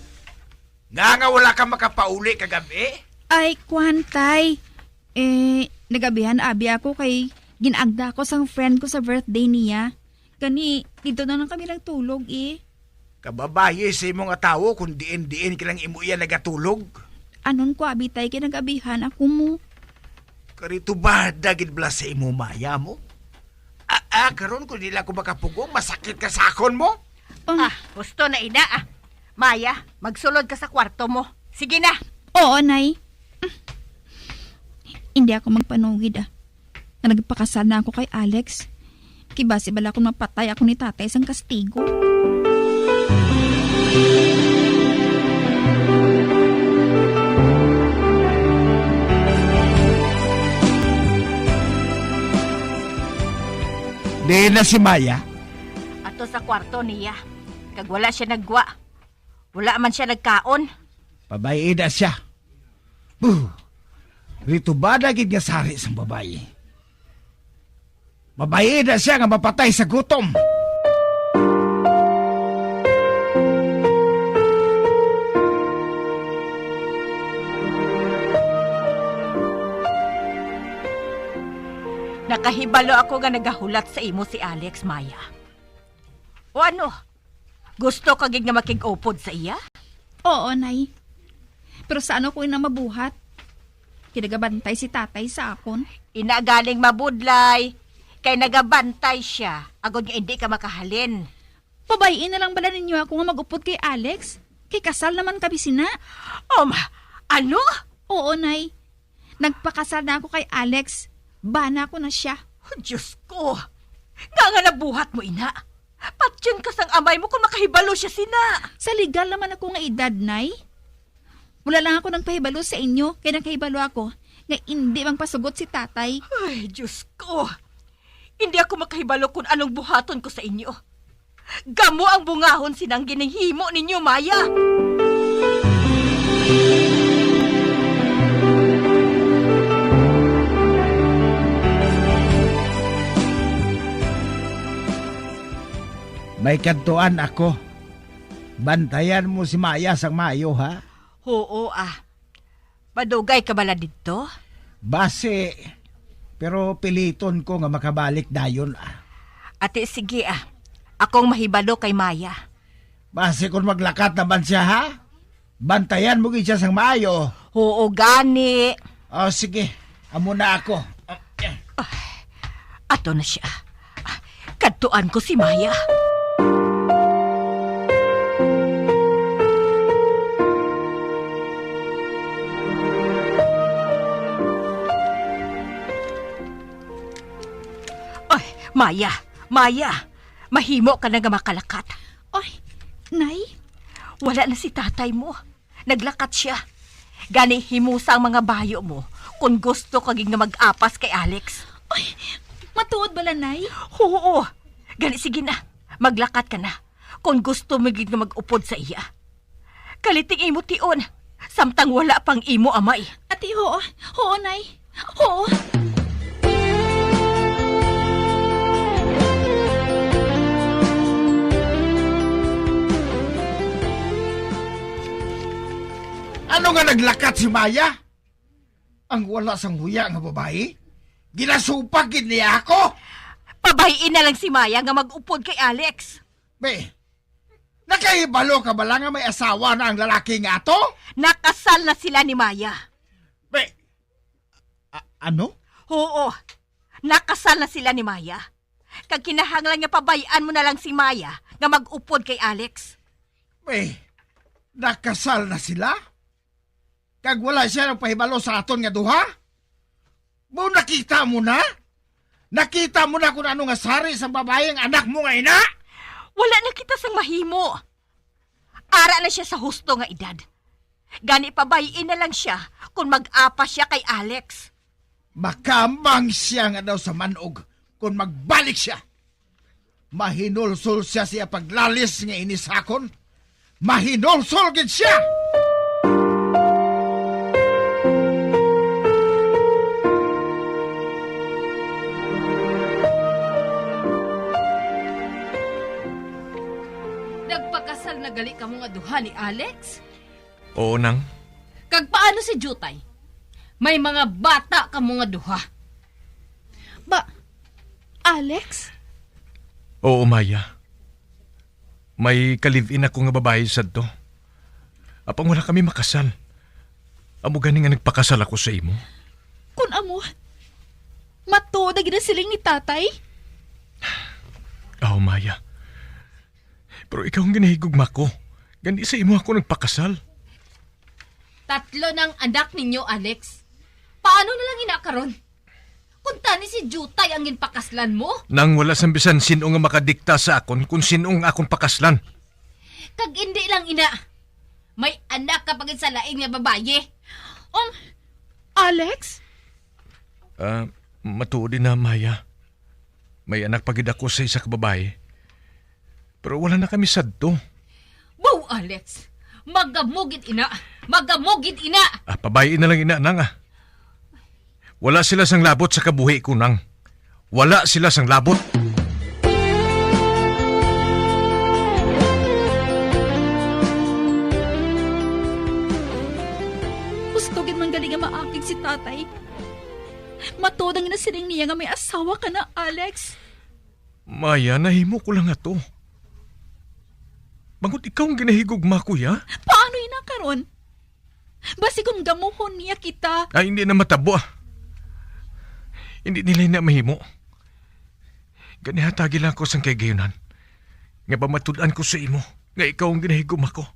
Nga nga wala ka makapauli kagabi? Ay, kuwan, tay. Eh, nagabihan abi ako kay gin-agda ako sang friend ko sa birthday niya. Gani, didto na lang kami nagtulog, eh. Kababayi sa imo nga tawo kung diin-diin ka lang imo iya nagatulog. Anon ko abi, tay, kay nagabihan ako mo. Karito ba dagid bala sa imo, Maya mo? Ah, ah, karon kung dili ako makapugong, masakit ka sa akon mo? Um, Ah, gusto na ina, ah. Maya, magsulod ka sa kwarto mo. Sige na. Oo, Nay. Hindi ako magpanugid, ah. Nga nagpakasal na ako kay Alex. Kibasi bala kung mapatay ako ni tatay sang kastigo. Diin na si Maya? Ato sa kwarto niya. Kag wala siya naggwa. Wala man siya nagkaon. Pabay-i na siya. Buh! Rito ba na gid nga sari sang babayi? Mabay-i na siya nga mapatay sa gutom. Nakahibalo ako nga nagahulat sa imo si Alex, Maya. O ano? Gusto ka gid nga makig-upod sa iya? Oo, Nay. Pero sa ano ko ina mabuhat? Kinagabantay si tatay sa akon. Ina galing mabudlay, kay nagabantay siya, agod nga hindi ka makahalin. Pabay-i na lang bala ninyo ako nga mag-upod kay Alex? Kay kasal naman kami sina. Um, ano? Oo, Nay. Nagpakasal na ako kay Alex. Bana ko na siya. Oh, Diyos ko! Nga nga nabuhat mo, ina? Patyon ka sang amay mo kung makahibalo siya sina. Sa legal naman ako nga edad, Nay. Wala lang ako nagpahibalo sa inyo, kay nakahibalo ako nga indi magpasugot si tatay. Ay, Diyos ko! Indi ako makahibalo kung anong buhaton ko sa inyo. Gamo ang bungahon sinang ginhimo ninyo, Maya. May kadtuan ako. Bantayan mo si Maya sang maayo, ha? Oo, ah. Madugay ka bala didto? Basi, pero piliton ko nga makabalik dayon, ah. Ati, sige, ah. Akong mahibalo kay Maya. Basi kung maglakat naman siya, ha? Bantayan mo gid siya sang maayo. Oo, gani. Oh, sige. Amo na ako. Ah, eh. Ato na siya. Kadtuan ko si Maya. Ay, Maya, Maya, mahimo ka na nga makalakat. Ay, Nay? Wala na si tatay mo. Naglakat siya. Gani, himusa ang mga bayo mo kung gusto ka gid nga mag-apas kay Alex. Ay, matuod bala, Nay? Oo. Gani, sige na. Maglakat ka na kung gusto mo gid nga mag-upod sa iya. Kaliting imo tion, samtang wala pang imo amay. Ati, oo. Oo, Nay. Oo. Ano nga naglakat si Maya? Ang wala sang huya nga babayi? Ginasupak gid niya ako? Pabay-i na lang si Maya nga mag-upod kay Alex. Be, nakahibalo ka bala nga may asawa na ang lalaki nga ato? Nakasal na sila ni Maya. Be, a-, ano? Oo, nakasal na sila ni Maya. Kag kinahanglan nga pabay-an mo na lang si Maya nga mag-upod kay Alex. Be, nakasal na sila? Kag wala siya nagpahibalo sa aton nga duha? Mo nakita mo na? Nakita mo na kung ano nga sari sang babayi ang anak mo nga ina? Wala na kita sang mahimo. Ara na siya sa husto nga edad. Gani, pabay-i na lang siya kung mag-apas siya kay Alex. Makaamang siya nga daw sa manog kung magbalik siya. Mahinulsol siya sa iya paglalis nga ini sa akon. Mahinulsol gid siya! Nagpakasal na gali kamo nga duha ni Alex? Oo, Nang. Kag paano si Jutay? May mga bata kamo nga duha. Ba, Alex? Oo, Maya. May ka-live-in ako nga babayi sadto. Apang wala kami makasal. Amo gani nga nagpakasal ako sa imo. Kun amo, matuod ang ginasiling ni tatay? Aw, Maya. Pero ikaw ang ginahigugma ko. Gani sa imo ako nagpakasal. Tatlo nang anak ninyo, Alex. Paano na lang ina karon? Kung tani si Jutay ang ginpakaslan mo? Nang wala sang bisan sin-o nga makadikta sa akon kung sin-o ang akon pakaslan. Kag indi lang ina, may anak ka pa gid sa lain nga babayi. Um, Alex? Ah, matuod ina, Maya. May anak pa gid ako sa isa ka babayi. Pero wala na kami sadto. Wow, Alex! Magamugid ina! Magamugid ina! Ah, pabay-i na lang ina, Nang, ah. Wala sila sang labot sa kabuhi ko, Nang. Wala sila sang labot. Gusto gid man gali nga maakig si tatay. Matuod ang ginasiling niya nga may asawa ka na, Alex. Maya, nahimo ko lang ato. Bangod ikaw ang ginahigugma ko, ya? Paano ina karon? Basi kung gamuhon niya kita. Ay, hindi na matabo, ah. Hindi nila na mahimo. Gani hatagi lang ko sang kahigayonan nga pamatud-an ko sa imo nga ikaw ang ginahigugma ko.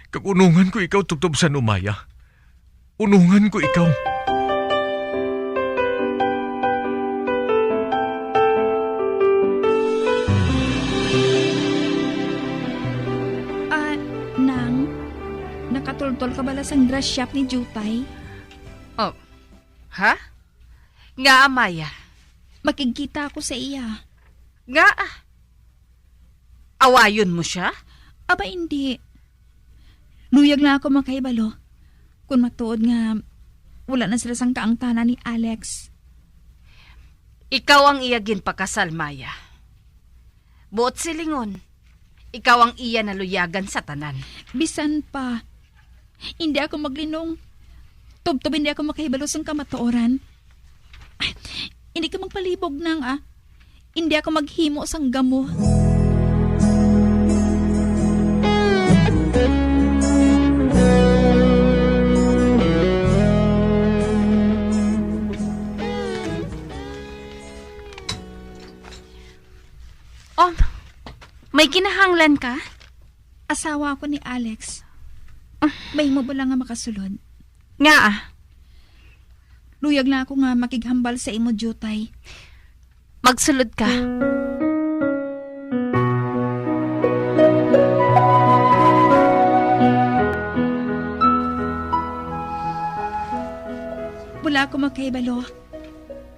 Kag unungan ko ikaw tubtob sa numaya. Unungan ko ikaw. Ah, Nang, nakatultol ka bala sang dress shop ni Jutay? Oh, ha? Nga, Amaya? Makigkita ako sa iya. Nga, ah. Awayon mo sia? Aba, hindi. Luyag lang ako makahibalo kon matuod nga wala na sila sang kaangtanan ni Alex. Ikaw ang iya ginpakasal, Maya. Buot silingon, ikaw ang iya naluyagan sa tanan. Bisan pa, hindi ako maglinong. Tubtob hindi ako makahibalo sang kamatuoran. Ay, hindi ka magpalibog, Nang, ah. Hindi ako maghimo sang gamo. Oh, may kinahanglan ka? Asawa ako ni Alex. Ah. Mahimo ba lang nga makasulod? Ngaa? Luyag lang ako nga makighambal sa imo, Jutay. Magsulod ka. Wala ako makahibalo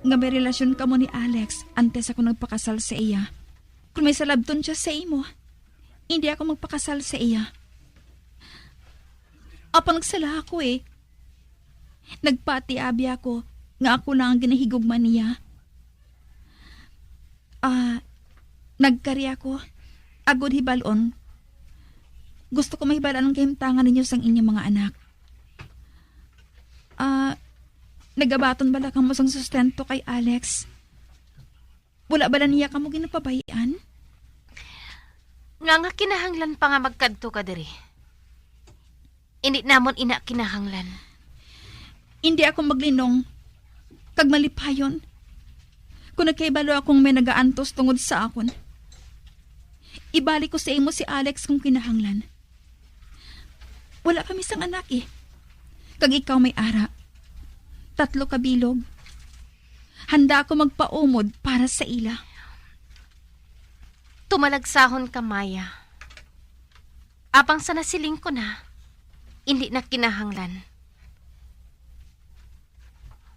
nga may relasyon kamo ni Alex antes ako nagpakasal sa iya. Kung may salabton siya sa imo, hindi ako magpakasal sa iya. Apang nagsala ako, eh. Nagpati abi ako nga ako lang ang ginahigugma niya. Ah, nagkari ako. Agod hibalon, gusto ko mahibal-an ang kahimtangan ninyo sang inyong mga anak. Ah, nagabaton bala kamo sang sustento kay Alex? Wala bala niya kamo ginapabay-an? Nga nga kinahanglan pa nga magkadto ka diri? Indi namon ina kinahanglan. Indi ako maglinong kag malipayon kung nagkahibalo akong may nagaantos tungod sa akon. Ibalik ko sa imo si Alex kung kinahanglan. Wala kami sang anak, eh. Kag ikaw may ara. Tatlo ka bilog. Handa ako magpaumod para sa ila. Tumalagsahon ka, Maya. Apang sa nasiling ko na, indi na kinahanglan.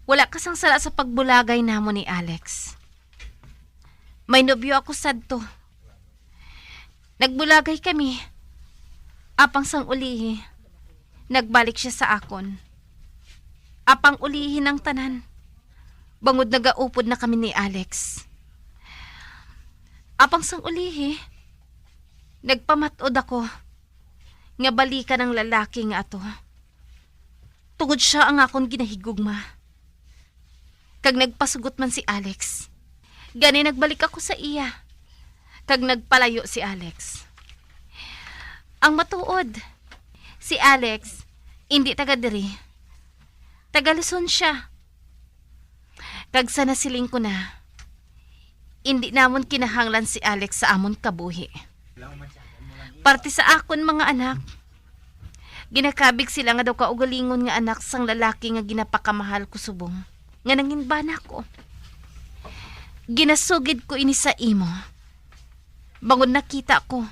Wala ka sang sala sa pagbulagay namon ni Alex. May nobyo ako sadto. Nagbulagay kami. Apang sang ulihi, nagbalik sia sa akon. Apang ulihi nang tanan, bangod nagaupod na kami ni Alex. Apang sang ulihi, nagpamat-od ako nga balikan ang lalaki nga ato. Tungod sia ang akon ginahigugma. Kag nagpasugot man si Alex. Gani nagbalik ako sa iya. Kag nagpalayo si Alex. Ang matuod, si Alex, indi taga diri. Taga Luzon sia. Kag sa nasiling ko na, indi namon kinahanglan si Alex sa amon kabuhi. Parte sa akon mga anak, ginakabig sila nga daw kaugalingon nga anak sang lalaki nga ginapakamahal ko subong nga nanginbana ko. Ginasugid ko ini sa imo, bangod nakita ko,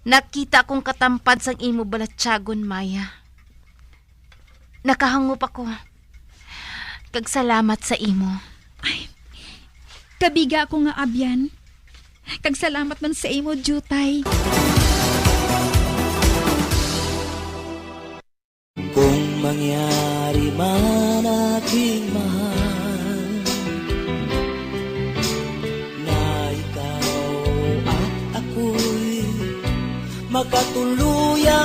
nakita kong katampad sang imo balatyagon, Maya. Nakahangop ako. Kag salamat sa imo. Ay, kabiga ako nga abyan. Kag salamat man sa imo, Jutay. Kung mangyari man, aking mahal, na ikaw at ako'y magkatuluyan,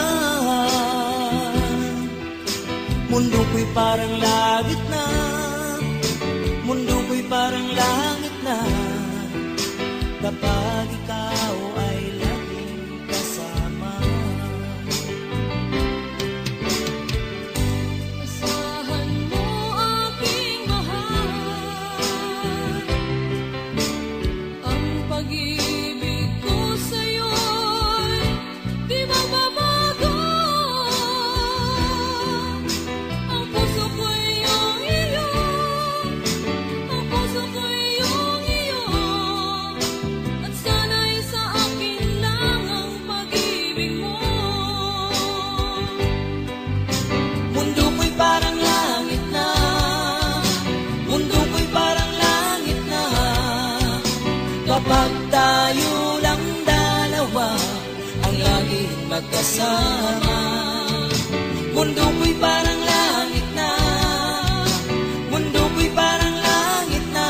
mundo ko'y parang langit na, mundo ko'y parang langit na, kapag ikaw ay laging kasama. Asahan mo, aking mahal, ang pag-ibig ko sa'yo'y di magbabago. Pag tayo lang dalawa ang laging magkasama. Mundo ko'y parang langit na. Mundo ko'y parang langit na.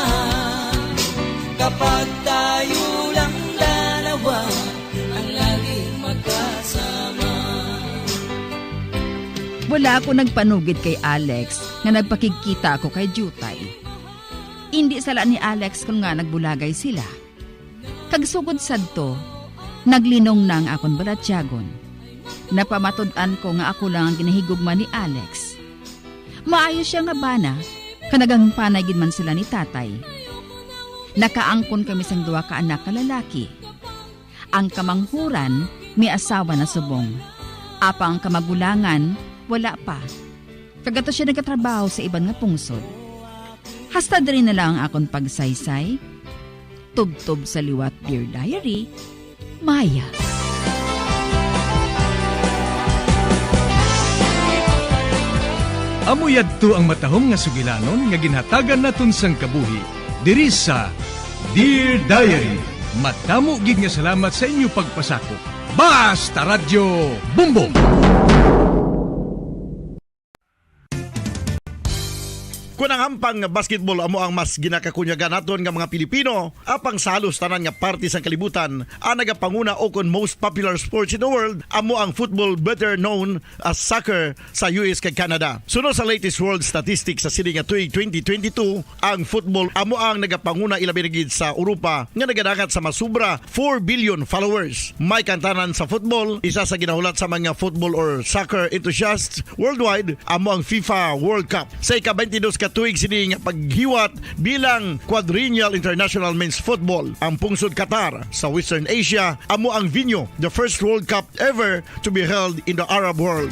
Kapag tayo lang dalawa ang laging magkasama. Wala ako nagpanugid kay Alex nga nagpakigkita ako kay Jutay. Indi sala ni Alex kon nga nagbulagay sila. Kag sugod sadto, naglinong na ang akon balatyagon. Napamatud-an ko nga ako lang ang ginahigugma ni Alex. Maayo sia nga bana, kag nagahumpanay gid man sila ni tatay. Nakaangkon kami sang duha ka anak nga lalaki. Ang kamanghuran may asawa na subong, apang ang kamagulangan wala pa. Kag ato sia nagatrabaho sa iban nga pungsod. Hasta diri na lang ang akon pagsaysay. Tubtob sa liwat, Dear Diary, Maya. Amo yadto ang matahom nga sugilanon nga ginhatagan naton sang kabuhi diri sa Dear Diary. Madamo gid nga salamat sa inyo pagpasakop. Basta Radyo Bumbong! Kon ang hampang nga basketball amo ang mas ginakakunyagan naton nga mga Pilipino, apang sa halos tanan nga parte sang kalibutan, ang nagapanguna o kon most popular sports in the world amo ang football, better known as soccer, sa U S kag Canada. Suno sa latest world statistics sa sini nga tuig twenty twenty-two, ang football amo ang nagapanguna, ilabi na gid sa Europa nga nagadangat sa masubra four billion followers. May kantanan sa football, isa sa ginahulat sa mga football or soccer enthusiasts worldwide, amo ang FIFA World Cup. Sa ika-twenty-dos ka tuig sini nga paghiwat bilang Quadrennial International Men's Football, ang pungsod Qatar sa Western Asia amo ang venue, the first World Cup ever to be held in the Arab world.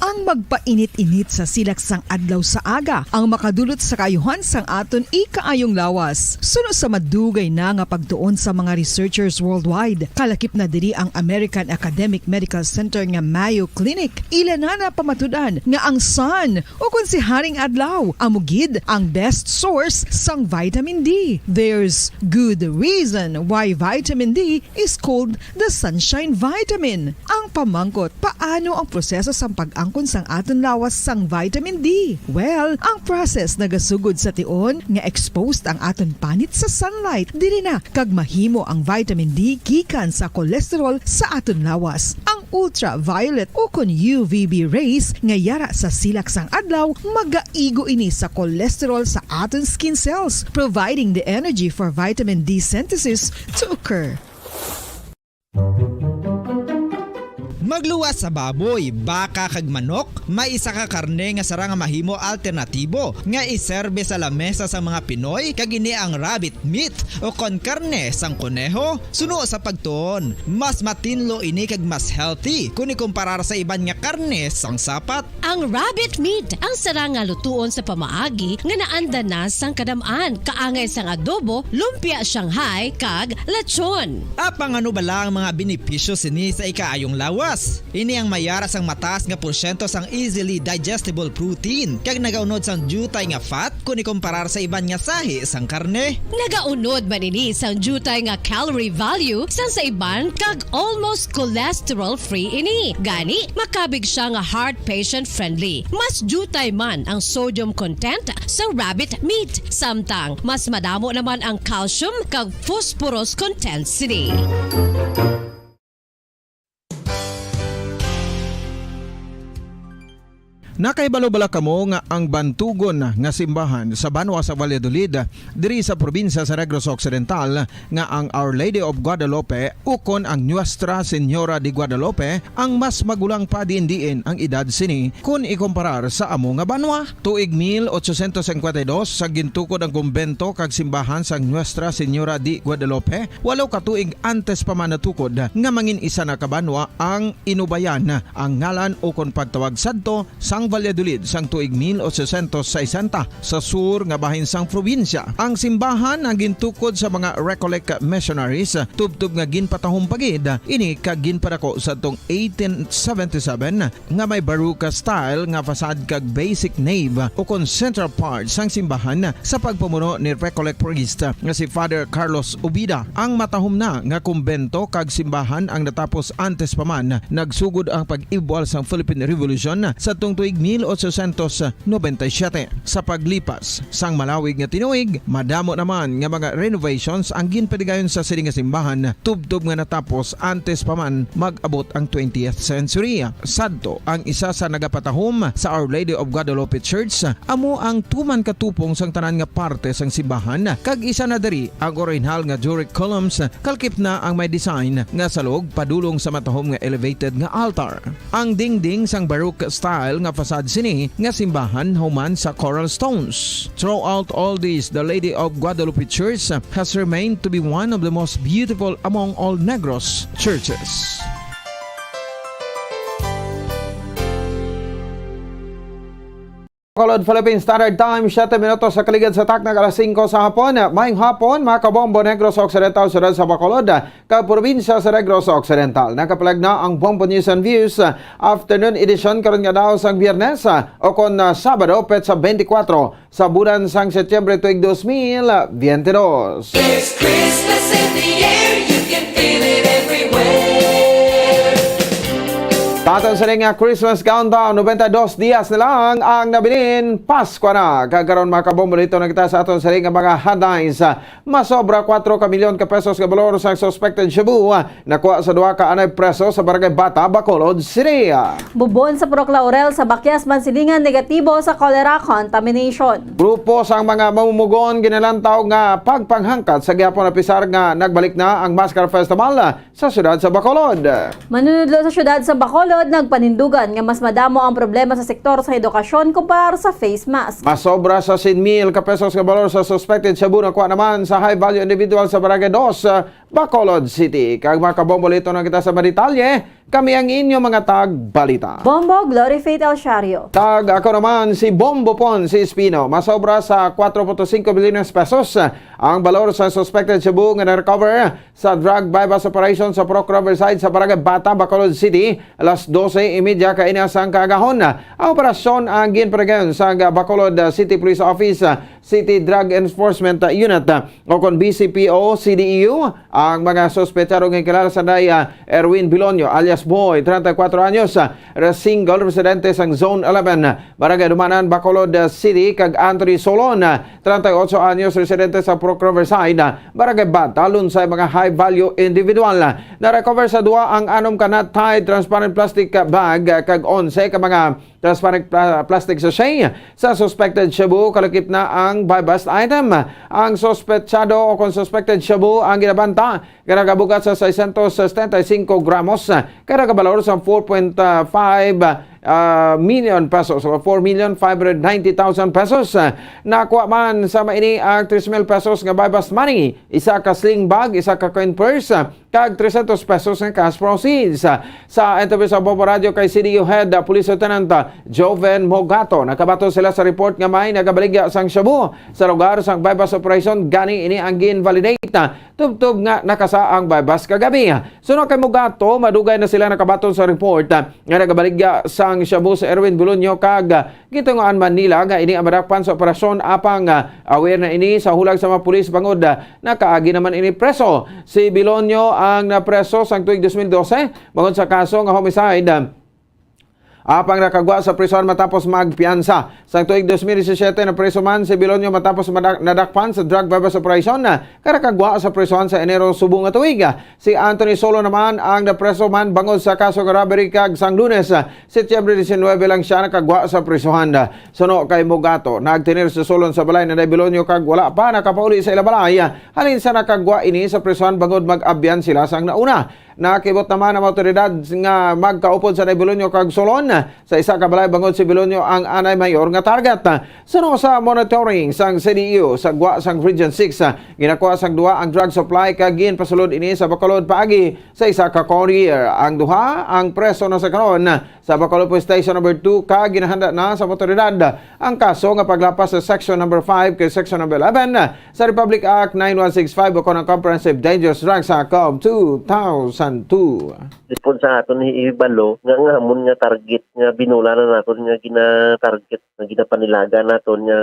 Ang magpainit-init sa silak sang adlaw sa aga ang makadulot sa kaayuhan sang aton ikaayong lawas. Suno sa madugay na nga pagtuon sa mga researchers worldwide, kalakip na diri ang American Academic Medical Center nga Mayo Clinic. Ila na napamatud-an nga ang sun, o kon si Haring Adlaw, amo gid ang best source sang vitamin D. There's good reason why vitamin D is called the sunshine vitamin. Ang pamangkot, paano ang proseso sang pag-angkon sang aton lawas sang vitamin D? Well, ang process nagasugod sa tion nga exposed ang aton panit sa sunlight. Diri na kag mahimo ang vitamin D gikan sa cholesterol sa aton lawas. Ang ultraviolet o kon U V B rays nga yara sa silak sang adlaw, magaigo ini sa cholesterol sa aton skin cells, providing the energy for vitamin D synthesis to occur. Magluwas sa baboy, baka, kag manok, may isa ka karne nga sarang nga mahimo alternatibo nga iserbe sa lamesa sang mga Pinoy, kag ini ang rabbit meat o kon karne sang koneho. Suno sa pagtuon, mas matinlo ini kag mas healthy kon ikumparar sa iban nga karne sang sapat. Ang rabbit meat ang sarang nga lutuon sa pamaagi nga naanda na sang kadam-an, kaangay sang adobo, lumpia Shanghai, kag lechon. Apang ano bala ang mga benepisyo sini sa ikaayong lawas? Ini ang mayara sang mataas nga porsyento sang easily digestible protein, kag nagaunod sang diutay nga fat kon ikumparar sa iban nga sahi sang karne. Nagaunod man ini sang diutay nga calorie value sang sa iban, kag almost cholesterol-free ini. Gani, makabig sia nga heart patient-friendly. Mas diutay man ang sodium content sa rabbit meat, samtang mas madamo naman ang calcium kag phosphorus content sini. Nakahibalo bala kamo nga ang bantugon nga simbahan sa banwa sa Valladolid, diri sa probinsya sa Negros Occidental, nga ang Our Lady of Guadalupe ukon ang Nuestra Señora de Guadalupe ang mas magulang pa diin-diin ang edad sini kon ikumparar sa amo nga banwa? Tuig mil ochocientos cincuenta y dos sa gintukod ang kumbento kag simbahan sang Nuestra Señora de Guadalupe, walo ka tuig antes pa man natukod nga mangin isa na ka banwa ang Inubayan, ang ngalan ukon pagtawag sadto sang Valladolid sang tuig mil ochocientos sesenta sa sur nga bahin sang probinsya. Ang simbahan ang gintukod sa mga Recollect missionaries, tubtob nga ginpatahom pa gid ini kag ginpadako sa tong eighteen seventy-seven nga may Baroque style nga facade kag basic nave o kon central part sang simbahan sa pagpamuno ni Recollect priest nga si Father Carlos Ubida. Ang matahom na nga kumbento kag simbahan ang natapos antes pa man nagsugod ang pag-ibwal sang Philippine Revolution sa tuig mil ochocientos noventa y siete. Sa paglipas sang malawig nga tinuig, madamo naman nga mga renovations ang ginpadigayon sa sini nga simbahan, tubtob nga natapos antes pa man mag-abot ang twentieth century. Sadto, ang isa sa nagapatahom sa Our Lady of Guadalupe Church amo ang tuman katupong sang tanan nga parte sang simbahan, kag isa na diri ang orihinal nga Doric columns, kalkip na ang may design nga salog padulong sa matahom nga elevated nga altar. Ang dingding sang Baroque style nga facade sini nga simbahan human sa coral stones. Throughout all this, the Lady of Guadalupe Church has remained to be one of the most beautiful among all Negros churches. Bacolod, Philippine Standard Time, siyete minutos sa kaligad sa takna alas singko sa hapon. Maayong hapon, mga kabombo, Negros Occidental, siyudad sa Bacolod, kag probinsya sa Negros Occidental. Nakapalag na ang Bombo News and Views, uh, afternoon edition karon nga adlaw sang Biyernes, uh, o kon, uh, Sabado, petsa twenty-four sa bulan sang Setyembre tuig dos mil biyente dos. There's Christmas in the air, you can feel it everywhere. Sa aton sini nga Christmas countdown, nobenta y dos dias na lang ang nabilin, Pasko na. Kag karon, mga kabombo, dito na kita sa aton sini nga mga headlines. Masobra kuwatro ka milyon ka pesos nga balor sang suspected shabu nakuha sa duha ka anay preso sa Barangay Bata, Bacolod City. Bubon sa Purok Laurel sa Bakyas, Mansilingan, negatibo sa cholera contamination. Grupo sang mga mamumugon ginalantaw nga pagpanghangkat sa gihapon, apisar nga nagbalik na ang Maskara Festival sa siyudad sa Bacolod. Manunudlo sa siyudad sa Bacolod nagpanindugan nga mas madamo ang problema sa sektor sa edukasyon kumpara sa face mask. Masobra sa singko mil ka pesos nga balor sa suspected shabu nakuha naman sa high value individual sa Barangay Dos, Bacolod City. Kag, mga kabombo, dito na kita sa madetalye. Kami ang inyo mga tagbalita. Bombo, Glory Faith El Shario. Kag ako naman si Bombo Pon si Espino. Masobra sa kuwatro punto singko bilyones pesos ang balor sa suspected shabu nga na-recover sa drug buy-bust operation sa Purok Riverside sa Barangay Bata, Bacolod City, alas dose y media kaina sang kaagahon. Ang operasyon ang ginpadayon sa Bacolod City Police Office, City Drug Enforcement Unit, o kon B C P O C D E U. Ang mga suspetsado nga kilala sa nay, ah, Erwin Bilonio alias Boy, treinta y cuatro anyos, ah, re-, single, residente sang Zone eleven, Barangay Dumanan, Bacolod, ah, City, kag Anthony Solon, ah, treinta y ocho anyos, residente sa Purok Riverside, ah, Barangay Bata, lunsay mga high-value individual. Na-recover sa duha ang anom ka knot-tied transparent plastic bag, ah, kag onse ka mga transparent pla-, plastic sachet. Sa suspected shabu, kalakip na ang buy-bust item. Ang suspetsado o kon suspected shabu ang ginabanta nga nagabugat sa seiscientos setenta y cinco gramos, kag nagabalor sa four point five, ah, million pesos o four million five hundred ninety thousand pesos. Nakuha man sa maini ang tres mil pesos nga buy-bust money, isa ka sling bag, isa ka coin purse, kag trescientos pesos nga cash proceeds. Sa interview sa Bombo Radyo kay C D U Head, uh, Police Lieutenant, uh, Joven Mogato, nakabaton sila sa report nga may nagabaligya sang shabu sa lugar sang buy-bust operation, gani ini ang gin-validate, uh, tubtob nga nakasa ang buy-bust kagabi. Suno kay Mogato, madugay na sila nakabaton sa report, uh, nga nagabaligya sang shabu sa Erwin Bulonyo kag, uh, Gitungaan man nila nga ini ang madakpan sa operasyon, apang, ah, aware na ini sa hulag sa mga pulis bangod, ah, nakaagi naman ini preso. Si Bilonyo ang napreso sang tuig dos mil dose bangod sa kaso nga homicide. Apang nakagwa sa prison matapos magpiyansa. Sang tuig dos mil disisiete, napreso man si Bilonyo matapos madak-, nadakpan sa drug buy-bust operation, ah, kag nakagwa sa prison sa Enero subong nga tuig. Si Anthony Solo naman ang napreso man bangod sa kaso nga robbery, kag sang Lunes, ah, Setyembre diecinuebe lang siya nakagwa sa prisuhan. Suno kay Mogato, nagtener si Solon sa balay ni Nay Bilonyo kag wala pa nakapauli sa ila balay, halin sa nakagwa ini sa prisuhan bangod mag-abyan sila sang nauna. Nakibot naman ang awtoridad nga magkaupod sa Naibulonyo kag Solon sa isa ka balay bangod si Bulonyo ang anay mayor nga target. Suno sa monitoring sang C D U sa gwa sang Region six, ah, ginakuha sang duha ang drug supply kag ginpasulod ini sa Bacolod paagi sa isa ka courier. Ang duha ang preso na sa karon sa Bacolod Police Station Number two kag ginahanda na sa awtoridad ang kaso nga paglapas sa Section Number five kag Section Number eleven sa Republic Act nine one six five ukon ang Comprehensive Dangerous Drugs Act of two thousand two. Lipon sa aton hibalo nga, nga hamon nga target nga binula na naton nga gina-target, nga ginapanilaga naton nga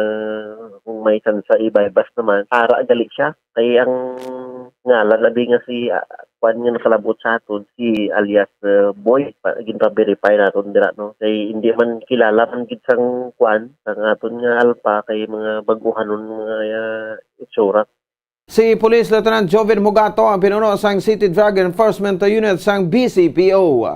kung may sansa i-bypass naman, ara gali siya. Kay ang ngalan abi nga si, ah, kwan nga nakalabot sa aton, si alias, eh, Boy, pa, ginpa-verify naton dira, no? Kay hindi man kilala man gid sang kwan, sang aton nga Alpha, kay mga baguhanon nga, ah, itsura. Si Police Lieutenant Joven Mugato ang pinuno sang City Drug Enforcement Unit sang B C P O.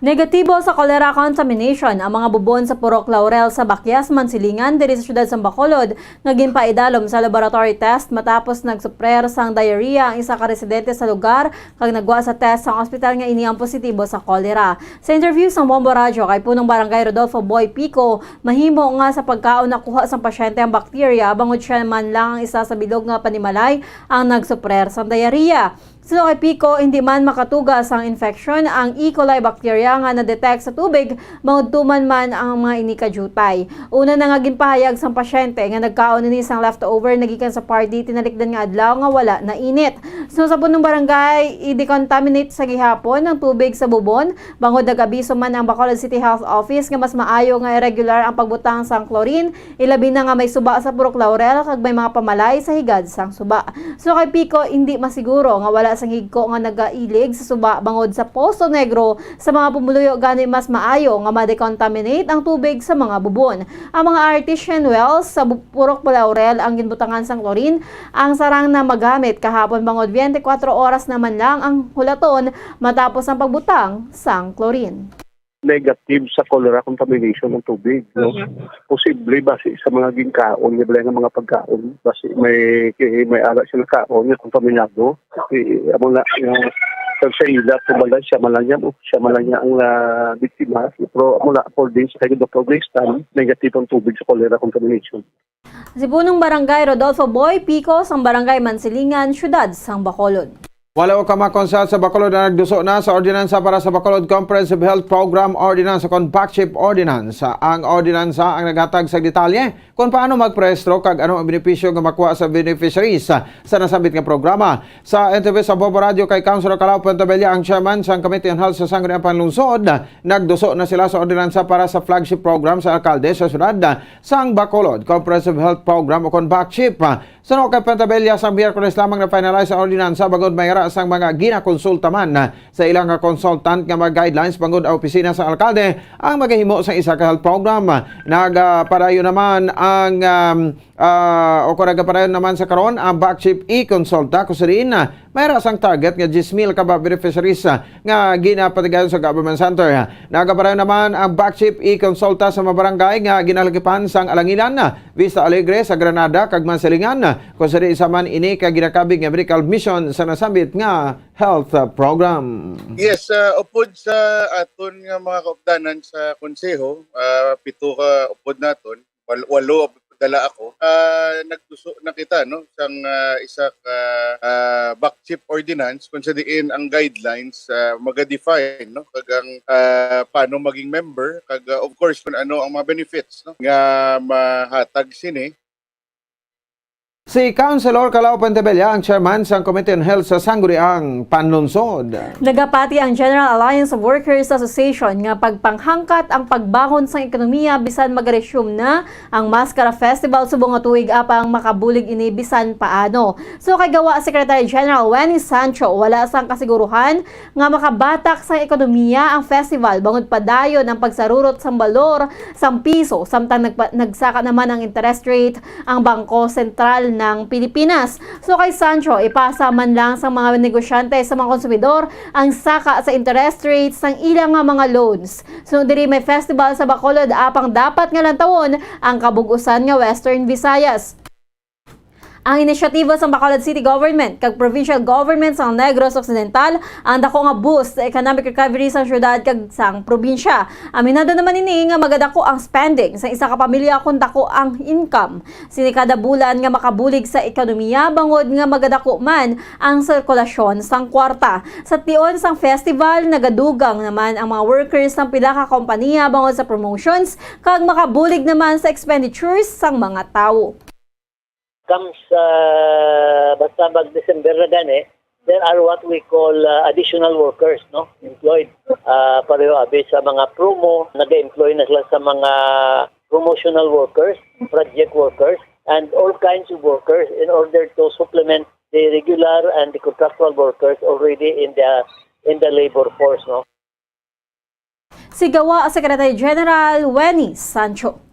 Negatibo sa cholera contamination ang mga bubon sa Purok Laurel sa Bakyas, Mansilingan, diri sa siyudad sang Bacolod, nga ginpaidalom sa laboratory test matapos nagsuprer sang diarrhea ang isa ka residente sa lugar kag nagwa sa test sang ospital nga ini ang positibo sa cholera. Sa interview sang Bombo Radyo kay Punong Barangay Rodolfo Boy Pico, mahimo nga sa pagkaon nakuha sang pasyente ang bakterya bangod siya man lang ang isa sa bilog nga panimalay ang nagsuprer sang diarrhea. Suno kay Pico, hindi man makatuga sang infection ang E. coli bacteria nga na-detect sa tubig bangod tuman man ang mga ini ka diutay. Una na nga ginpahayag sang pasyente nga nagkaon ini sang leftover nagikan sa party tinalikdan nga adlaw nga wala nainit. Suno sa punong barangay, i-decontaminate sa gihapon ang tubig sa bubon bangod nag-abiso man ang Bacolod City Health Office nga mas maayo nga i-regular ang pagbutang sang chlorine, ilabi na nga may suba sa Purok Laurel kag may mga pamalay sa higad sang suba. Suno kay Pico, hindi masiguro nga wala sang higko nga nagailig sa suba bangod sa Poso Negro sa mga pumuluyo, gani mas maayo nga ma-decontaminate ang tubig sa mga bubon. Ang mga artesian wells sa bu-, Purok Laurel ang ginbutangan sang chlorine, ang sarang na magamit kahapon bangod twenty-four oras naman lang ang hulaton matapos ang pagbutang sang chlorine. Negative sa cholera contamination ang tubig, no? Mhm. Posible basi sa mga ginkaon niya, balay nga mga pagkaon, basi may, may ara siya nakaon nga kontaminado. Kasi amo na, uh, sa ila, kung balay siya malanya mo, siya malanya ang, ah, biktima. Pero amo na, according sa kay Doktor Graystan, negative ang tubig sa cholera contamination. Si Punong Barangay Rodolfo Boy Pico sang Barangay Mansilingan, Siyudad sang Bacolod. Walo ka mga konsehal sa Bacolod ang nagduso na sa ordinansa para sa Bacolod Comprehensive Health Program Ordinance o kon BACCHIP Ordinance. Ang ordinansa ang naghatag sa detalye kung paano magparehistro kag ano ang benepisyo nga makuha sa beneficiaries sa nasambit nga programa. Sa interview sa Bombo Radyo kay Councilor Calao Puentebella, ang chairman sang Committee on Health sa Sangguniang Panlungsod, nagduso na sila sa ordinansa para sa flagship program sa alkalde sa siyudad sang Bacolod, Comprehensive Health Program o kon BACCHIP. Suno kay Puentebella, sa Miyerkules lamang na-finalize ang ordinansa bangod may ara sang mga ginakonsulta man sa ilang nga consultant nga mga guidelines bangod ang opisina sa alkalde ang maghimo sa isa ka health program. Nagapadayon naman ang, um, ah, o kung nagapadayon naman sa karon ang BACCHIP e-consulta, kung sa diin, ah, may ara sang target nga diyes mil ka mga beneficiaries, ah, nga ginapatigayon sa government center. Nagapadayon naman ang BACCHIP e-consulta sa mga barangay nga ginalagipan sang Alangilan, ah, Vista Alegre, sa Granada, kag Mansilingan, kung sa diin sa man ini ka ginakabig nga medical mission sa nasambit nga health, ah, program. Yes, ah, upod sa aton nga mga kaupdanan sa konseho, ah, pito ka upod naton, wal-, walo dala ako, ah, nagduso na kita, no, sang, ah, isa ka, ah, BACCHIP ordinance kung sa diin ang guidelines, ah, maga-define, no, kag ang, ah, paano maging member, kag, ah, of course, kung ano ang mga benefits, no, nga mahatag sini. Si Councilor Calao Puentebella ang chairman sang Committee on Health sa Sangguniang Panlungsod. Nagapati ang General Alliance of Workers Association nga pagpanghangkat ang pagbangon sang ekonomiya bisan mag-resume na ang Mascara Festival subong nga tuig, apang makabulig ini bisan paano. Suno kay GAWA Secretary General Wenny Sancho, wala sang kasiguruhan nga makabatak sang ekonomiya ang festival bangod padayon ang pagsarurot sang balor sang piso, samtang nagpa-, nagsaka naman ang interest rate ang Bangko Sentral ng Pilipinas. Suno kay Sancho, ipasa man lang sang mga negosyante sa mga konsumidor ang saka sa interest rate sang ila nga mga loans. Suno diri may festival sa Bacolod, apang dapat nga lantawon ang kabug-usan nga Western Visayas. Ang inisyatibo sang Bacolod City Government kag Provincial Government sang Negros Occidental ang dako nga boost sa economic recovery sang syudad kag sang probinsya. Aminado naman ini nga magadako ang spending sa isa ka pamilya kon dako ang income. Sini kada bulan nga makabulig sa ekonomiya bangod nga magadako man ang sirkulasyon sang kwarta. Sa tion sang festival, nagadugang naman ang mga workers sang pila ka kompanya bangod sa promotions kag makabulig naman sa expenditures sang mga tawo. Comes, ah, basta mag-December na gani, there are what we call, ah, additional workers, no? Employed. Ah, pareho abi sa mga promo, nag-employ na sila sa mga promotional workers, project workers, and all kinds of workers in order to supplement the regular and the contractual workers already in the, in the labor force, no? Sigawa Secretary General Wenny Sancho.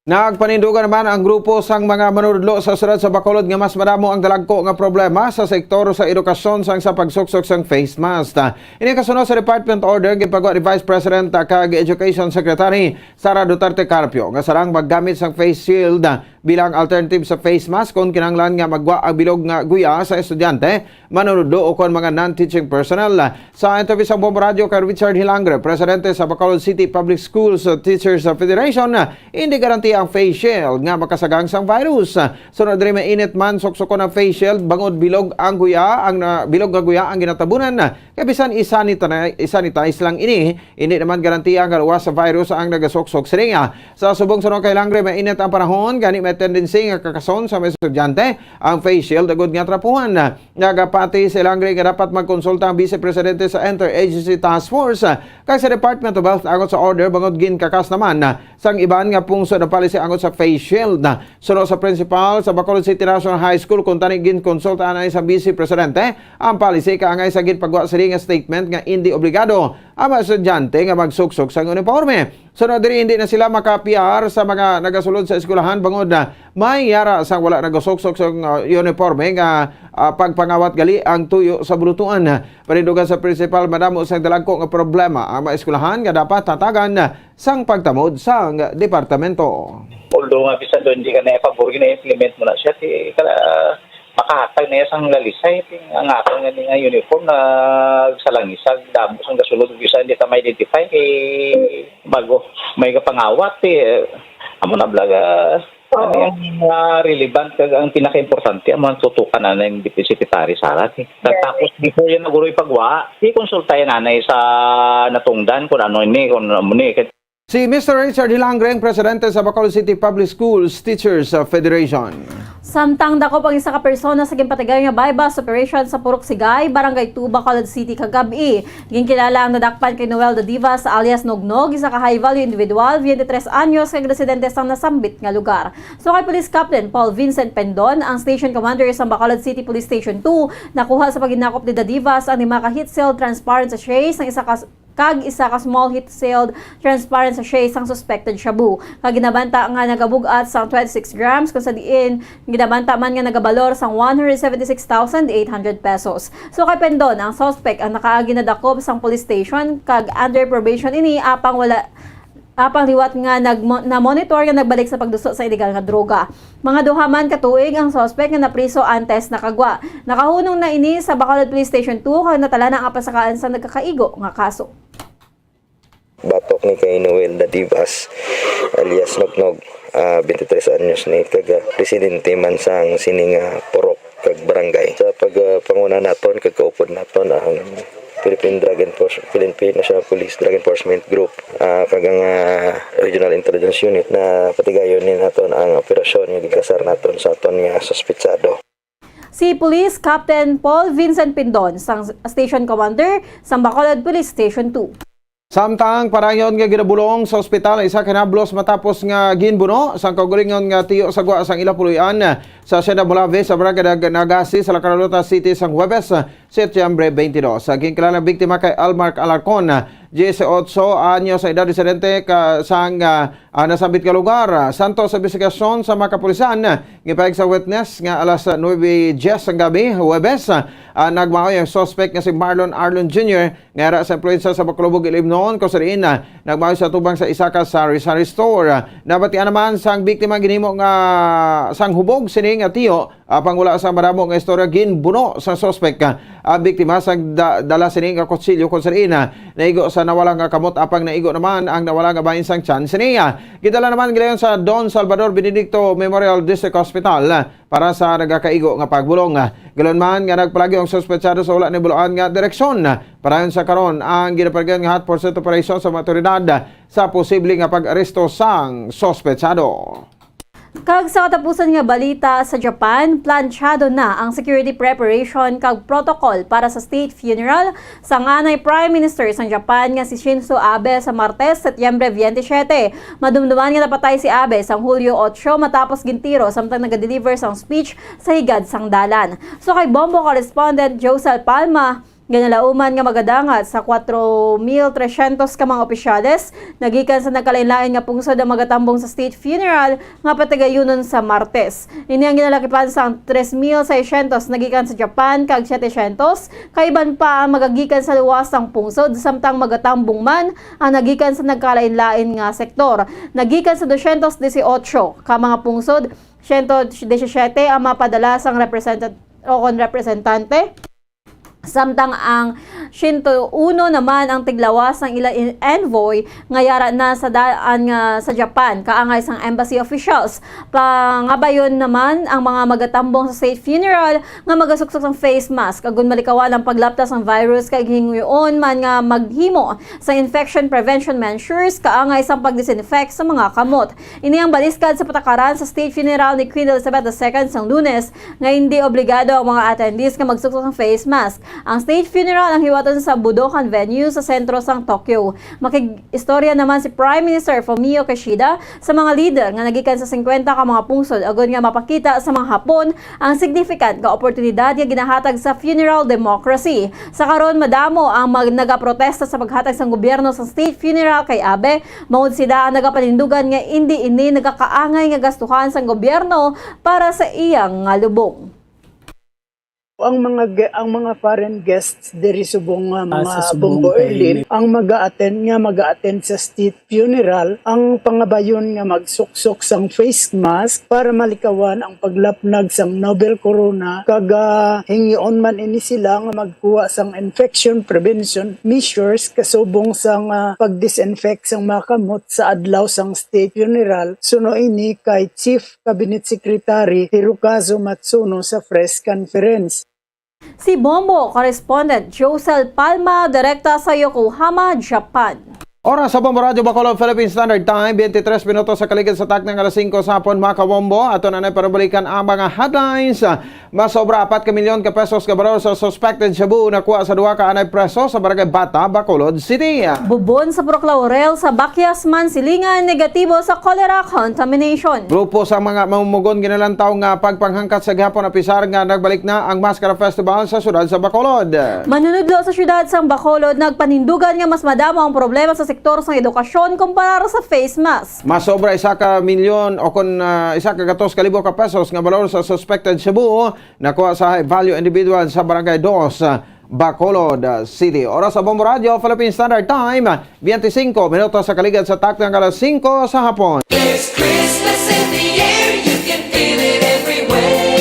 Nagpanindugan naman ang grupo sang mga manunudlo sa siyudad sa Bacolod nga mas madamo ang dalagko nga problema sa sektor sa edukasyon sang sa pagsuksok sang face mask. Ini kasunod sa department order gipagawa ni Vice President kag Education Secretary Sara Duterte Carpio nga sarang maggamit sang face shield bilang alternative sa face mask kon kinahanglan nga magwa ang bilog nga guya sa estudyante, manunudlo o kon mga non-teaching personnel. Sa interview sa Bombo Radio kay Richard Hilangre, presidente sa Bacolod City Public Schools Teachers Federation, hindi garantiya ang face shield nga makasagang sang virus. Sunod diri, mainit man suksukon ang face shield bangod bilog ang guya, ang na, bilog nga guya ang ginatabunan. Kay bisan i-sanitize, i-sanitize lang ini, hindi naman garantiya nga luwas sa virus ang nagasuksok sini. Sa subong sa kay Hilangre, mainit ang panahon, gani may tendency nga kakason sa mga estudyante ang face shield agud nga trapuhan. Nagapati si Hilangre nga dapat magkonsulta ang Vice Presidente sa Interagency Task Force kag sa Department of Health angot sa order bangod ginkakas naman sang iban nga pungsod ang policy angot sa face shield. Suno sa principal sa Bacolod City National High School, kuntani ginkonsulta na sa Vice Presidente ang policy kaangay sa ginpagwa sini nga statement nga indi obligado ang mga estudyante nga magsuksok sang uniporme. Sunod diri, hindi na sila makapiyar sa mga nagasulod sa eskwelahan bangod, ah, may yara sang wala nagasuksok sang, ah, uniporme nga, ah, pagpangawat gali ang tuyo sa bulutuan. Panindugan sa principal, madamo sang dalagko nga problema ang mga eskwelahan nga dapat hatagan sang pagtamod sang departamento. Although nga bisan daw hindi ka na-approve, gina-implement mo na siya, ti, kala, makahatag na iya sang lalisay, ti, ang aton nga, nga uniform na sa langis, sa damo sang gasulod, bisan hindi ta ma-identify, kay bago may kapangawat, ti, amo na, blaga, ano, ang mga relevant, kag ang pinakaimportante, ang mga tutukan na ng Deputy Secretary Sara, ti. Yes. Tapos, before yan, naguroy pagwa, ti, konsultayan nanay sa natungdan kung ano ini, kung ano ni. Si Mister Richard Hilangre, ang presidente sa Bacolod City Public Schools Teachers, uh, Federation. Samtang dakop ang isa ka persona sa ginpatigayon nga buy-bust operation sa Purok Sigay, Barangay two, Bacolod City, kagab-i. Ginkilala ang nadakpan kay Noel Dadivas alias Nognog, isa ka high-value individual, twenty-three anyos, kag residente sang nasambit nga lugar. So kay Police Captain Paul Vincent Pendon, ang station commander sa Bacolod City Police Station two, nakuha sa paghinakop ni Dadivas ang lima ka heat-sealed transparent sachets sang isa ka kag isa ka small heat-sealed transparent sachet sang suspected shabu, nga ginabanta nga nagabug-at sang twenty-six grams, kung sa diin ginabanta man nga nagabalor sang one hundred seventy-six thousand eight hundred pesos. So kay Pendon, ang suspect ang nakaagi nadakop sang police station kag under probation ini apang wala, apang liwat nga nagmo-, na-monitor nga nagbalik sa pagduso sa illegal nga droga. Mga duha man ka tuig ang suspek nga napriso antes nakagwa. Nakahunong na ini sa Bacolod Police Station two kag natala na ang pasakaan sa nagkakaigo nga kaso. Batok ni kay Noel Dadivas alias Nognog, ah, twenty-three anyos ni, kag, ah, residente man sang sining, ah, purok kag barangay. Sa pag, ah, panguna naton kag kaupod naton ang Philippine Drug Enforce-, Philippine National Police Drug Enforcement Group, ah, kag ang, ah, Regional Intelligence Unit na patigayon ni naton ang operasyon nga ginkasar naton sa aton nga suspitsado. Si Police Captain Paul Vincent Pindon, sang Station Commander sang Bacolod Police Station two. Samtang padayon nga ginabulong sa ospital ang isa ka hinablos matapos nga ginbuno sang kaugalingon nga tiyo sa gwa sang ila puloy-an sa Hacienda Molave sa Barangay Nag-, Nagasi sa La Carlota City sang Huwebes, Setyembre twenty-two. Ang ginkilala nga biktima kay Almark Alarcon, dieciocho anyos ang edad, residente ka, sang, ah, ah, nasambit nga lugar. Ah, santo sa imbestigasyon sa mga kapulisan, ah, gipahayag sa witness nga alas nuebe diez ang gabi, Huwebes, ah, ah, nagmaoy ang suspect nga si Marlon Arlon Junior, nga yara sa employensa sa Bacolobong, Iloilo, kung sa diin, ah, nagmaoy sa tubang sa isa ka sari-sari store. Ah, nabatian naman sang biktima ginhimo nga sang hubog sini nga tiyo, apang wala sa madamo nga istorya, ginbuno sa suspek, ah, ang biktima sang da-, dala sini nga kutsilyo kung sa diin, ah, naigo sa nawala nga kamot, apang naigo naman ang nawala nga bahin sang tiyan sini. Ah, gidala naman gilayon sa Don Salvador Benedicto Memorial District Hospital, ah, para sa nagakaigo nga pagbulong. Ah, gilayon man nga nagpalagyo ang suspetsado sa wala nahibaluan nga direksyon. Ah, padayon sa karon ang ginapaligyan nga hot pursuit operation sa mga awtoridad, ah, sa posible nga pag-aresto sang suspetsado. Kag sa katapusan nga balita, sa Japan, plantsado na ang security preparation kag protocol para sa state funeral sang anay Prime Minister sang Japan nga si Shinzo Abe sa Martes, Setyembre veintisiete. Madumduman nga napatay si Abe sang Hulyo otso matapos gintiro samtang nagadeliver sang speech sa higad sang dalan. So, kay Bombo correspondent Josel Palma, ginalauman nga magadangat sa kwatro mil tresyentos ka mga opisyales nagikan sa nagkalainlain nga pungsod ang magatambong sa state funeral nga patigayunon sa Martes. Ini ang ginalakipan sang tres mil seiscientos nagikan sa Japan kag setecientos kaiban pa ang magagikan sa luwas sang pungsod samtang magatambong man ang nagikan sa nagkalainlain nga sektor. Nagikan sa dosyentos dieciocho ka mga pungsod, siyento disisiyete ang mapadala sang representa-, o kon representante, samtang ang siyento uno naman ang tiglawas sang ila in-, envoy nga yara na sa daan nga sa Japan, kaangay sang embassy officials. Pangabayon naman ang mga magatambong sa state funeral nga magasuksok sang face mask, agon malikawan ang paglapta sang virus, kag hinguyon man nga maghimo sa infection prevention measures, kaangay sang pag-disinfect sa mga kamot. Ini ang baliskad sa patakaran sa state funeral ni Queen Elizabeth the Second sang Lunes, nga hindi obligado ang mga attendees nga magsuksok sang face mask. Ang state funeral ang hiwaton sa Budokan venue sa sentro sang Tokyo. Makig-istorya naman si Prime Minister Fumio Kishida sa mga leader nga nagikan sa singkwenta ka mga pungsod, agod nga mapakita sa mga Hapon ang significant nga oportunidad nga ginahatag sa funeral democracy. Sa karon, madamo ang mag-, nagaprotesta sa paghatag sang gobyerno sa state funeral kay Abe, bangod sila ang nagapanindugan nga indi ini nagakaangay nga gastuhan sang gobyerno para sa iya nga lubong. Ang mga ge-, ang mga foreign guests diri subong nga Ah, mga sa subong Bombo kay Erlin, ang mag-a-attend nga mag-a-attend sa state funeral, ang pangabayon nga magsuksok sang face mask para malikawan ang paglapnag sang novel corona, kag, ah, hingyoon man ini sila nga magkuha sang infection prevention measures kasubong sang, ah, pag-disinfect sang mga kamot sa adlaw sang state funeral, suno ini kay Chief Cabinet Secretary Hirokazu Matsuno sa press conference. Si Bombo correspondent Josel Palma, direkta sa Yokohama, Japan. Oras sa Bombo Radyo Bacolod, Philippine Standard Time, twenty-three minutos sa kaligid sa takna nga alas singko sa hapon, mga kabombo. Ato na na parabalikan ang mga headlines. Masobra apat ka milyon ka pesos ka balor sa suspected shabu nakuha sa duha ka anay preso sa Barangay Bata, Bacolod City. Bubon sa Purok Laurel sa Bakyas, Mansilingan, negatibo sa cholera contamination. Grupo sa mga mamumugon ginalantaw nga pagpanghangkat sa gihapon, apisar nga nagbalik na ang Maskara Festival sa siyudad sa Bacolod. Manunudlo sa siyudad sang Bacolod nagpanindugan nga mas madamo ang problema sa sektor sang edukasyon kumpara sa face mask. Masobra isa ka milyon o kon, ah, isa ka gatos ka libo ka pesos nga balor sa suspected shabu nakuha sa high value individual sa Barangay Dos, ah, Bacolod, ah, City. Oras sa Bombo Radyo, Philippine Standard Time, twenty-cinco minutos sa kaligid sa takna nga alas singko sa hapon. There's Christmas in the air, you can feel it everywhere.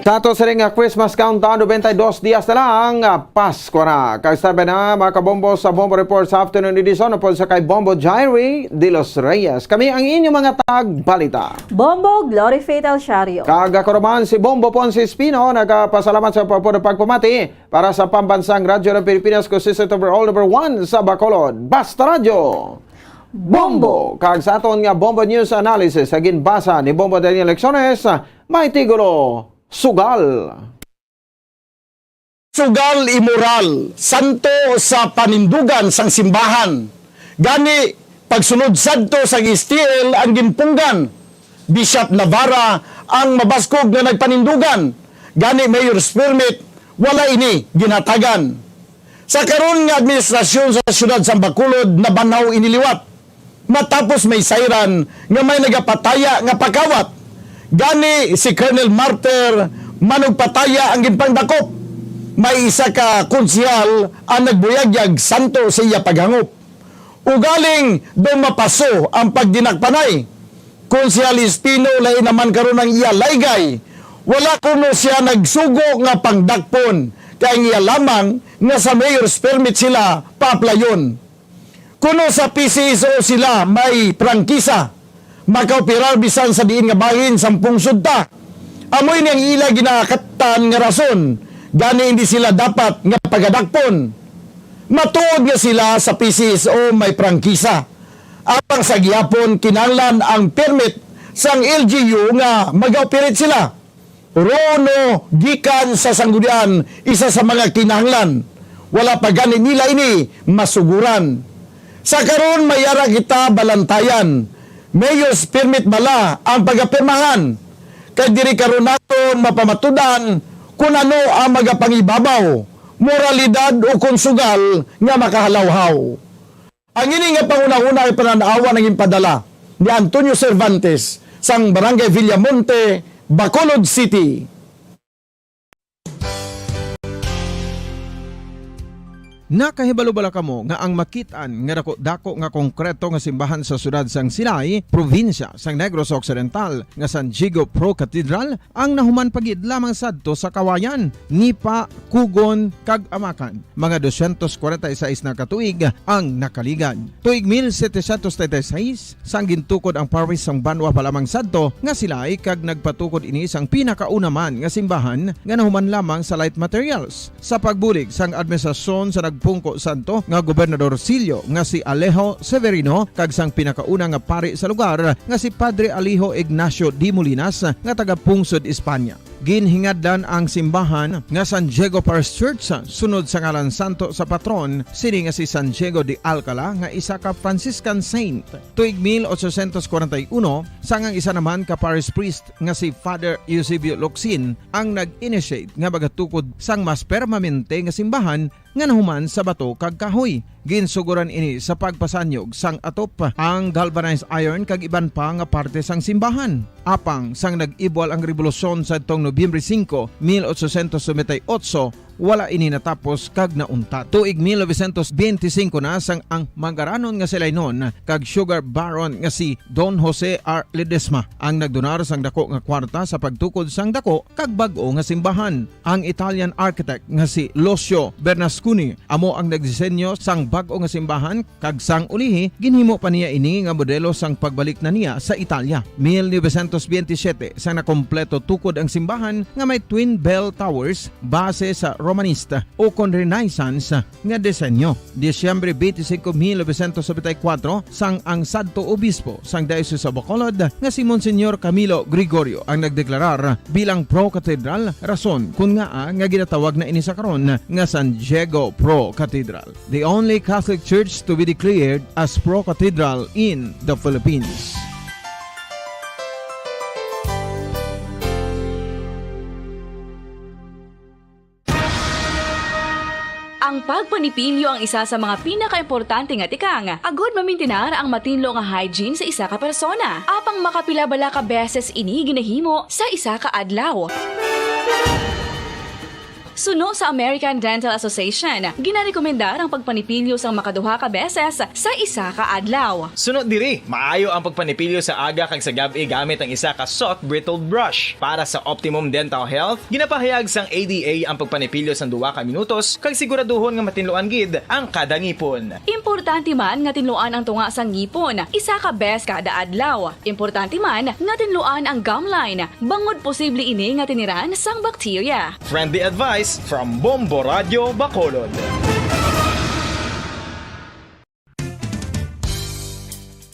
Sa ato sining nga Christmas countdown, noventa y dos dias na lang, ah, Pasko na. Kag sabi na, mga kabombo, sa Bombo Report sa afternoon edition, upod sa kay Bombo Jairi de los Reyes. Kami ang inyong mga tagbalita. Bombo Glory Faith El Shario. Kag ako naman si Bombo Ponce Espino, nagapasalamat sa pagpuno pagpamati para sa Pambansang Radyo ng Pilipinas, consistent overall number one sa Bacolod. Basta Radyo. Bombo. Kag sa aton nga Bombo News Analysis, sa ginbasa ni Bombo Daniel Lecciones, may titulo, Sugal. Sugal, imoral, santo sa panindugan sang simbahan. Gani, pagsunod sadto sang S T L ang ginpunggan. Bishop Navarra ang mabaskog nga nagpanindugan. Gani, mayor's permit, wala ini ginhatagan. Sa karon nga administrasyon sa siyudad sang Bacolod, nabanhaw ini liwat matapos may sayran nga may nagapataya nga pakawat. Gani, si Colonel Martyr Manugpataya ang ginpangdakop. May isa ka konsehal ang nagbuyagyag santo sa iya paghangop. Ugaling daw mapaso ang pagdinakpanay. Konsehal Espino, lain naman karon ang iya laygay. Wala kuno siya nagsugo nga pangdakpon, kay ang iya lamang nga sa mayor's permit sila paaplayon. Kuno sa P C S O sila may prangkisa, makaoperar bisan sa diin nga bahin sang pungsod ta. Amo ini ang ila ginakatan nga rason, gani hindi sila dapat nga pagadakpon. Matuod nga sila sa P C S O may prangkisa, apan sa gihapon kinahanglan ang permit sang L G U nga mag-operate sila. Rono gikan sa sanggunian, isa sa mga kinahanglan. Wala pa gani nila ini masuguran. Sa karon, may ara kita balantayan. Mayor's permit bala ang pagapirmahan? Kay diri karon naton mapamatudan kun ano ang magapangibabaw, moralidad o kon sugal nga makahalawhaw. Ang ini nga panghunahuna kay panan-awan ang ginpadala ni Antonio Cervantes sang Barangay Villamonte, Bacolod City. Nakahibalo bala kamo nga ang makit-an nga dako-dako nga konkreto nga simbahan sa siyudad sang Silay, probinsya sang Negros Occidental, nga San Diego Pro Cathedral, ang nahuman pa gid lamang sadto sa Kawayan, Nipa, Cogon, kag Amacan? Mga dosyentos kwarenta y seis na ka tuig ang nakaligad. Tuig mil setecientos treinta y seis, sang gintukod ang parish sang banwa pa lamang sadto nga Silay, kag nagpatukod ini sang pinakauna man nga simbahan nga nahuman lamang sa light materials. Sa pagbulig sang administrasyon sa nagpungko sadto nga gobernadorcillo nga si Alejo Severino kag sang pinakauna nga pari sa lugar nga si Padre Alejo Ignacio de Molinas nga taga-pungsod España. Ginhingadlan ang simbahan nga San Diego Parish Church sunod sa ngalan santo sa patron sini nga si San Diego de Alcala nga isa ka Franciscan saint. Tuig mil ochocientos kwarenta y uno, sang ang isa naman ka parish priest nga si Father Eusebio Locsin ang nag-initiate nga magatukod sang mas permanente nga simbahan nga nahuman sa bato kag kahoy. Ginsuguran ini sa pagpasanyog sang atop, ang galvanized iron kag iban pa nga parte sang simbahan. Apang sang nag-ibwal ang rebolusyon sadtong Nobyembre singko, mil ochocientos noventa y ocho, wala ini natapos kag nauntat. Tuig mil novecientos benti singko na sang ang mangaranon nga si Lainon kag sugar baron nga si Don Jose R. Ledesma ang nagdonar sang dako nga kwarta sa pagtukod sang dako kag bag-o nga simbahan. Ang Italian architect nga si Lucio Bernasconi amo ang nagdisenyo sang bag-o nga simbahan, kag sang ulihi ginhimo pa niya ini nga modelo sang pagbalik na niya sa Italia. Mil novecientos benti siyete, sang nakompleto tukod ang simbahan nga may twin bell towers base sa Romanista o kon Renaissance nga disenyo. Disyembre twenty-five, mil novecientos noventa y cuatro, sang ang sadto obispo sang Diocese of Bacolod nga si Monsignor Camilo Gregorio ang nagdeklarar bilang Pro Cathedral, rason kun ngaa nga ginatawag na ini sa karon nga San Diego Pro Cathedral, the only Catholic church to be declared as Pro Cathedral in the Philippines. Ang pagpanipilyo ang isa sa mga pinakaimportante nga tikang agud mamintinar ang matinlo nga hygiene sa isa ka persona. Apang makapila bala ka beses ini ginahimo sa isa ka adlaw? Suno sa American Dental Association, ginarekomendar ang pagpanipilyo sang makaduha ka beses sa isa ka adlaw. Suno diri, maayo ang pagpanipilyo sa aga kag sa gab-i gamit ang isa ka soft bristled brush. Para sa optimum dental health, ginapahayag sang A D A ang pagpanipilyo sang duha ka minutos kag siguraduhon nga matinluan gid ang kada ngipon. Importante man nga tinluan ang tunga sang ngipon isa ka bes kada adlaw. Importante man nga tinluan ang gum line, bangod posible ini nga tiniran sang bakterya. Friendly advice from Bombo Radyo Bacolod.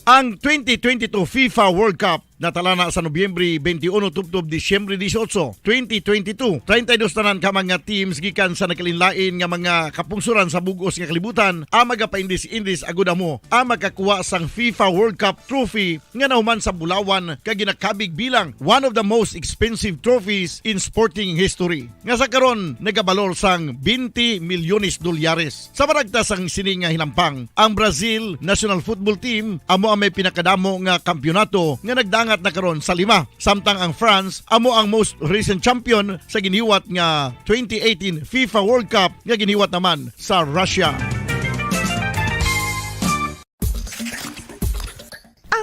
Ang twenty twenty-two FIFA World Cup Natalana sa Nobyembre twenty-one tubtob Disyembre dieciocho, twenty twenty-two, treinta y dos tanan ka mga teams gikan sa nagkalainlain nga mga kapungsoran sa bug-os nga kalibutan ang magapaindis-indis agud amo ang makakuha sang FIFA World Cup trophy nga nahuman sa bulawan kag ginakabig bilang one of the most expensive trophies in sporting history, nga sa karon nagabalor sang twenty milyones dolyares. Sa maragtas sang sini nga hinampang, ang Brazil national football team amo ang may pinakadamo nga kampiyonato nga nagdangat na karon sa lima, samtang ang France amo ang most recent champion sa giniwat nga twenty eighteen FIFA World Cup nga giniwat naman sa Russia.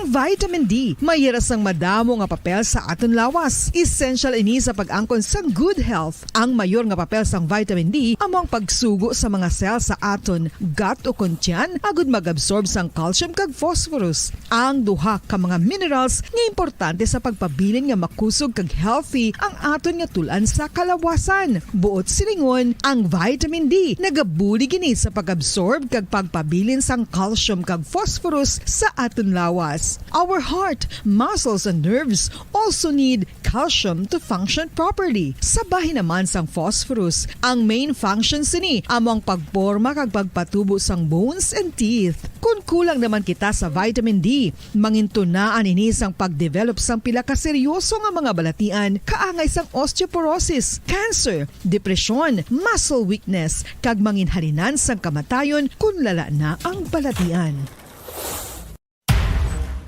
Ang vitamin D may yara sang madamo nga papel sa aton lawas. Essential ini sa pag-angkon sang good health. Ang mayor nga papel sang vitamin D amo ang pagsugo sa mga cell sa aton gut o kon tiyan agud mag-absorb sang calcium kag phosphorus, ang duha ka mga minerals nga importante sa pagpabilin nga makusog kag healthy ang aton nga tul-an sa kalawasan. Buot silingon, ang vitamin D nagabulig ini sa pag-absorb kag pagpabilin sang calcium kag phosphorus sa aton lawas. Our heart, muscles, and nerves also need calcium to function properly. Sa bahin naman sang phosphorus, ang main function sini amo ang pagporma kag pagpatubo sang bones and teeth. Kon kulang naman kita sa vitamin D, mangintunaan ini sang pagdevelop sang pila ka seryoso nga mga balatian, kaangay sang osteoporosis, cancer, depresyon, muscle weakness, kag manginhalinan sang kamatayon kon lala na ang balatian.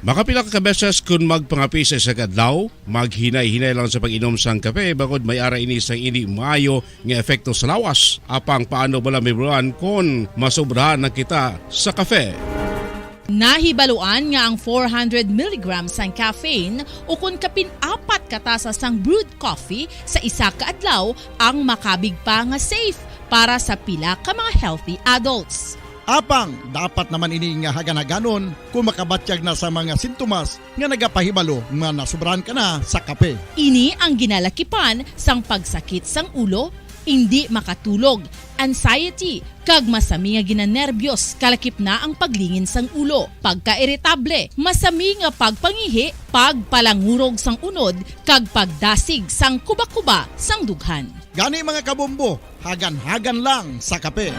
Makapila ka beses kon magpangape sa isa ka adlaw, maghinay-hinay lang sa pag-inom sang kape, bangod may ara ini sang indi maayo nga epekto sa lawas. Apang paano bala, Ma'am Ron, kon masobrahan na kita sa kape? Nahibaluan nga ang four hundred milligrams sang caffeine ukon kapin apat ka tasa sang brewed coffee sa isa ka adlaw ang makabig pa nga safe para sa pila ka mga healthy adults. Apang dapat naman ini nga hagan-haganon kon makabatyag na sa mga sintomas nga nagapahibalo nga nasobrahan ka na sa kape. Ini ang ginalakipan sang pagsakit sang ulo, indi makatulog, anxiety, kag masami nga ginanerbyos, kalakip na ang paglingin sang ulo, pagkairitable, masami nga pagpangihi, pagpalangurog sang unod, kag pagdasig sang kuba-kuba sang dughan. Gani, mga kabombo, hagan-hagan lang sa kape.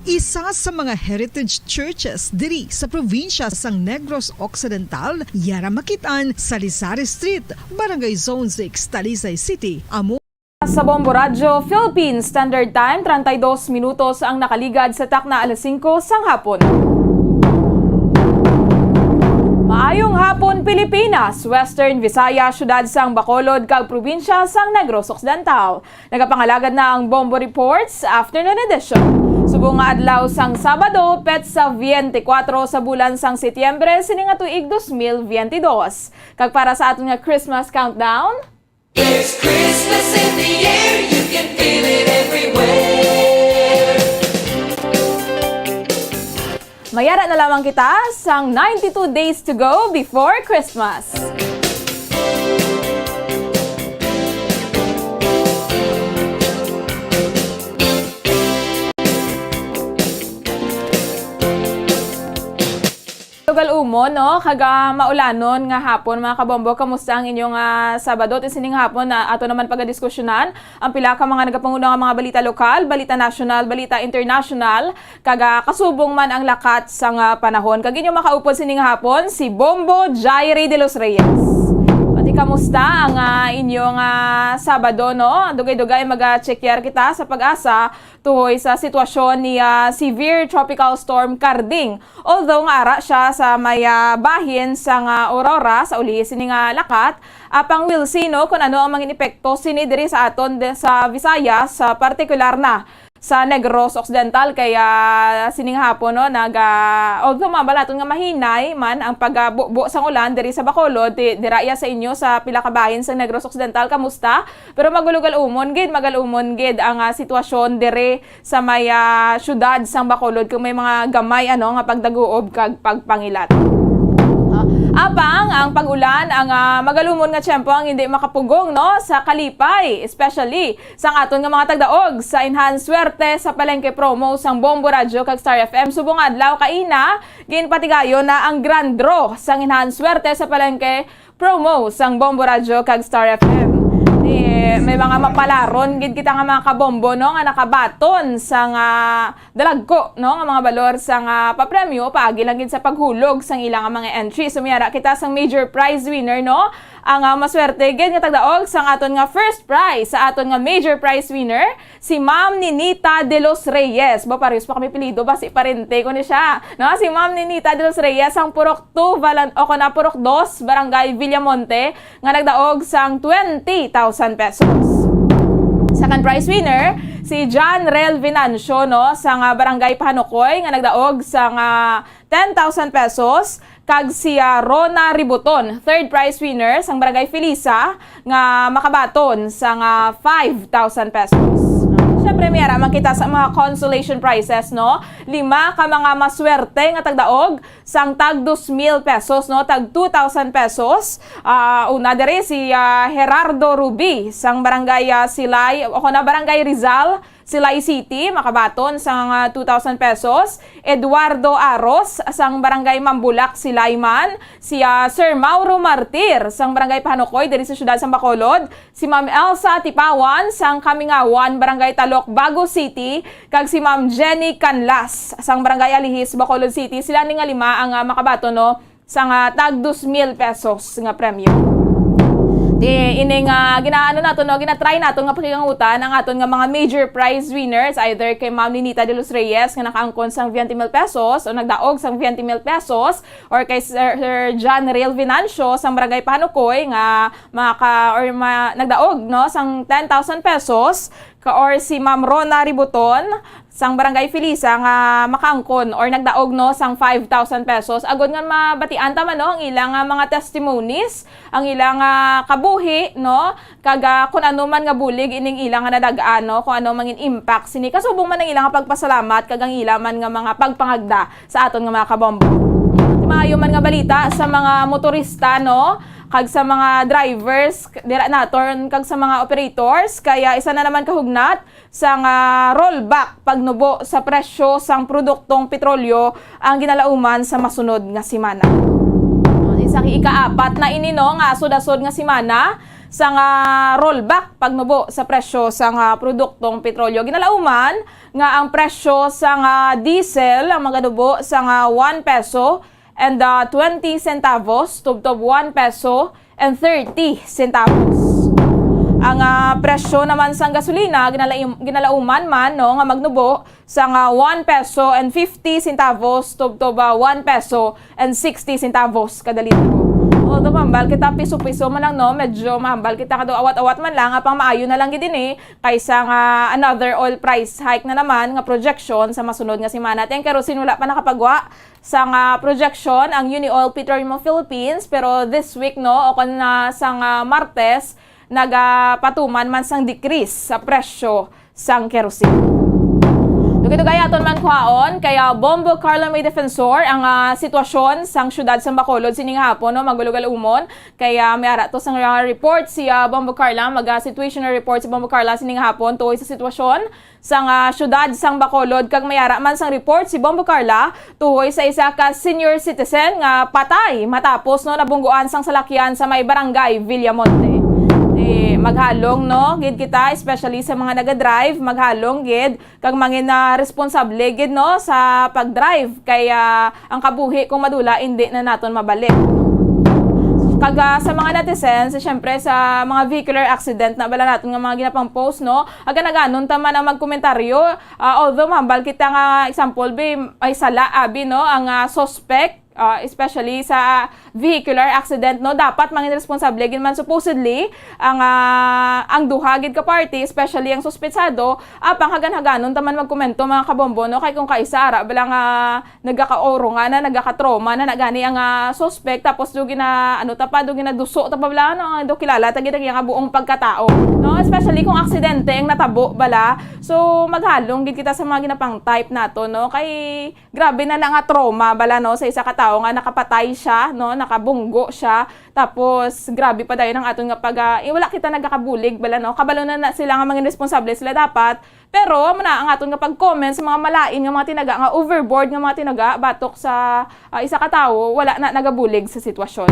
Isa sa mga heritage churches diri sa probinsya sang Negros Occidental, yara makit-an sa Lizares Street, Barangay Zone six, Talisay City, amo. Sa Bombo Radyo Philippines Standard Time, treinta y dos minutos ang nakaligad sa takna alas singko sang hapon. Maayong hapon, Pilipinas, Western Visayas, siyudad sang Bacolod, kag probinsya sang Negros Occidental. Nagapangalagad na ang Bombo Reports Afternoon Edition. Subong nga adlaw sang Sabado, petsa twenty-four sa bulan sang Setyembre, sini nga tuig dos mil veintidós. Kag para sa aton nga Christmas countdown, There's Christmas in the air, you can feel it everywhere. Mayara na lamang kita sang ninety-two days to go before Christmas. Lugal-umon, no? Kag, ah, maulanon nga hapon, mga kabombo. Kamusta ang inyong, ah, Sabado? Ti sining hapon na ato naman pagadiskusyonan ang pila ka mga nagapangulo nga mga balita lokal, balita nasyonal, balita internasyonal, kag, ah, kasubong man ang lakat sang, ah, panahon. Kag inyo makaupod sining hapon si Bombo Jairi de los Reyes. Pati kamusta ang, ah, inyong, ah, Sabado, no? Dugay-dugay mag-check kita sa PAGASA tuhoy sa sitwasyon ni, ah, Severe Tropical Storm Karding. Although nga ara siya sa may, ah, bahin sang, ah, Aurora sa uli sini nga lakat, apang we'll see, no, kung ano ang mga epekto sini diri sa aton di-, sa Visayas, sa partikular na sa Negros Occidental, kay, ah, sining hapon, no, naga-, although mabal naton nga mahinay man ang pagbubo sang ulan diri sa Bacolod, di-, dira iya sa inyo sa pila ka bahin sa Negros Occidental, kamusta? Pero magulo-galumon gid, magalumon gid ang, ah, sitwasyon diri sa may, ah, siyudad sang Bacolod kung may mga gamay, ano, nga pagdaguob kag pagpangilat. Ah, Apang ang pag-ulan, ang, ah, magalumon nga tiyempo ang hindi makapugong, no, sa kalipay, especially sang aton nga mga tagdaog sa Enhance Swerte sa Palengke promo sang Bombo Radyo kag Star F M. Subong adlaw kaina, ginpatigayon na ang grand draw sang Enhance Swerte sa Palengke promo sang Bombo Radyo kag Star F M. Di, may mga mapalaron gid kita nga mga kabombo, no, nga nakabaton sang dalagko, no, nga mga balor sang papremyo paagi lang gid sa paghulog sang ila nga mga entry. So, may ara kita sang major prize winner, no? Ang, ah, maswerte gid nga tagdaog sang aton nga first prize sa aton nga major prize winner, si Ma'am Ninita de los Reyes. Ba, parehas pa kami apelyido, basi parente ko ni siya. No, si Ma'am Ninita de los Reyes, ang Purok two, Valan-, o kon ang Purok dos, Barangay Villamonte, nga nagdaog sang twenty thousand pesos. Second prize winner, si John Rel Venancio, no, sang, ah, Barangay Pahanukoy, nga nagdaog sang, ah, ten thousand pesos, kag si, ah, Rona Ributon, third prize winner sang Barangay Felisa, nga makabaton sang, ah, five thousand pesos. Siyempre, may ara man kita sa mga consolation prizes, no? Lima ka mga maswerte nga tagdaog sang tag dos mil pesos, no? Tag two thousand pesos. Ah, una diri si, ah, Gerardo Rubi sang Barangay, ah, Silay, o kon ang Barangay Rizal, Silay City, makabaton sang, ah, two thousand pesos. Eduardo Aros sang Barangay Mambulak, Silay man. Si, ah, Sir Mauro Martir sang Barangay Pahanukoy diri sa siyudad sang Bacolod. Si Ma'am Elsa Tipawan sang Kamingawan, Barangay Talok, Bago City, kag si Ma'am Jenny Canlas sang Barangay Alihis, Bacolod City. Sila ni nga lima ang, ah, makabaton, no, sang, ah, tag dos mil pesos nga premyo. Di, ini nga ginaano nato, no, ginatry nato nga pakikangutan ang aton nga mga major prize winners, either kay Ma'am Ninita de los Reyes nga nakaangkon sang twenty mil pesos o nagdaog sang twenty mil pesos, or kay Sir, Sir John Real Venancio sang Barangay Pahanukoy nga maka, or ma-, nagdaog, no, sang ten thousand pesos, ka, or si Ma'am Rona Ributon sang Barangay Felisa nga makaangkon or nagdaog, no, sang five thousand pesos. Agod nga mabatian ta man, no, ang ilang, ah, mga testimonies, ang ilang, ah, kabuhi, no, kag, ah, kun ano man nga bulig ining ilang nga nadag-an, no, kun ano man gin impact sini, kasubong man ang ilang nga pagpasalamat kag ang ila man nga mga pagpangagda sa aton nga mga kabombo. Maayo man nga balita sa mga motorista, no, kag sa mga drivers dira naton kag sa mga operators, kay isa na naman ka hugnat sang, ah, rollback pagnubo sa presyo sang produktong petrolyo ang ginalauman sa masunod nga semana. Isa ka ikaapat na ini, no, nga asod-asod nga semana sang, ah, rollback pagnubo sa presyo sang, ah, produktong petrolyo. Ginalauman nga ang presyo sang, ah, diesel ang maganubo sang, ah, one peso and, ah, twenty centavos tubtob one peso and thirty centavos. Ang, ah, presyo naman sang gasolina ginalaim-, ginalauman man, no, nga magnubo sang, ah, one peso and fifty centavos tubtob, ah, one peso and sixty centavos kada litro. Although mahambal kita, piso-piso man lang, no, medyo mahambal kita nga daw awat-awat man lang, apang maayo na lang gid ini kaysa nga another oil price hike na naman nga projection sa masunod nga semana. Ti ang kerosene wala pa nakapagwa sang, ah, projection ang Unioil Petroleum of Philippines, pero this week, no, o kon, ah, sang, ah, Martes, nagapatuman man sang decrease sa presyo sang kerosene. Dugay-dugay aton man kuhaon kay, ah, Bombo Carla May Defensor ang, ah, sitwasyon sang siyudad sang Bacolod sining hapon, no, magulo-gulo umon. Kay, ah, may ara to sang, ah, report si, ah, Bombo Carla, mag, ah, situational report si Bombo Carla sining hapon tuhoy sa sitwasyon sang, ah, siyudad sang Bacolod, kag may ara man sang report si Bombo Carla tuhoy sa isa ka senior citizen nga patay matapos, no, nabungguan sang salakyan sa may barangay Villamonte. Di, maghalong, no, gid kita, especially sa mga nagadrive, maghalong gid kag mangin na responsable gid, no, sa pagdrive, kay, ah, ang kabuhi kung madula indi na naton mabalik. Kag, ah, sa mga netizens, siyempre sa mga vehicular accident na bala naton nga mga ginapang-post, no, agan-aganon ta man ang magkomentaryo. Ah, although mahambal kita nga example, bi, ay sala abi, no, ang, ah, suspect, ah, especially sa vehicular accident, no, dapat mangin responsable gid man supposedly ang, ah, ang duha gid ka party, especially ang suspetsado. Apang hagan-haganon ta man magkomento, mga kabombo, no, kay kung kaisa ara bala nga nagkakaurungan na, nagkakatrauma na, na gani ang, ah, suspect, tapos do gina, ano ta pa, do ginaduso ta pa bala, no, do kilala ta gid ang iyang buong pagkatao, no, especially kung aksidente ang natabo bala. So maghalong gid kita sa mga ginapang-type nato, no, kay grabe na na nga trauma bala, no, sa isa ka tawo nga nakapatay siya, no, nakabunggo siya. Tapos, grabe pa dayon ang aton nga pag, ah, eh, wala kita nagakabulig bala, no? Kabalo na, na sila nga mga responsable sila dapat. Pero, amo na ang aton nga pag-comment sa mga malain nga mga tinaga, nga overboard nga mga tinaga, batok sa, ah, isa ka tawo, wala na nagabulig sa sitwasyon.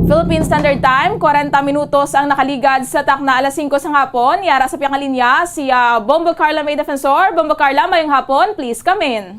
Philippine Standard Time, kwarenta minutos ang nakaligad sa takna alas singko sa hapon. Yara sa piyakalinya, si, ah, Bombo Carla May Defensor. Bombo Carla, mayong hapon. Please come in.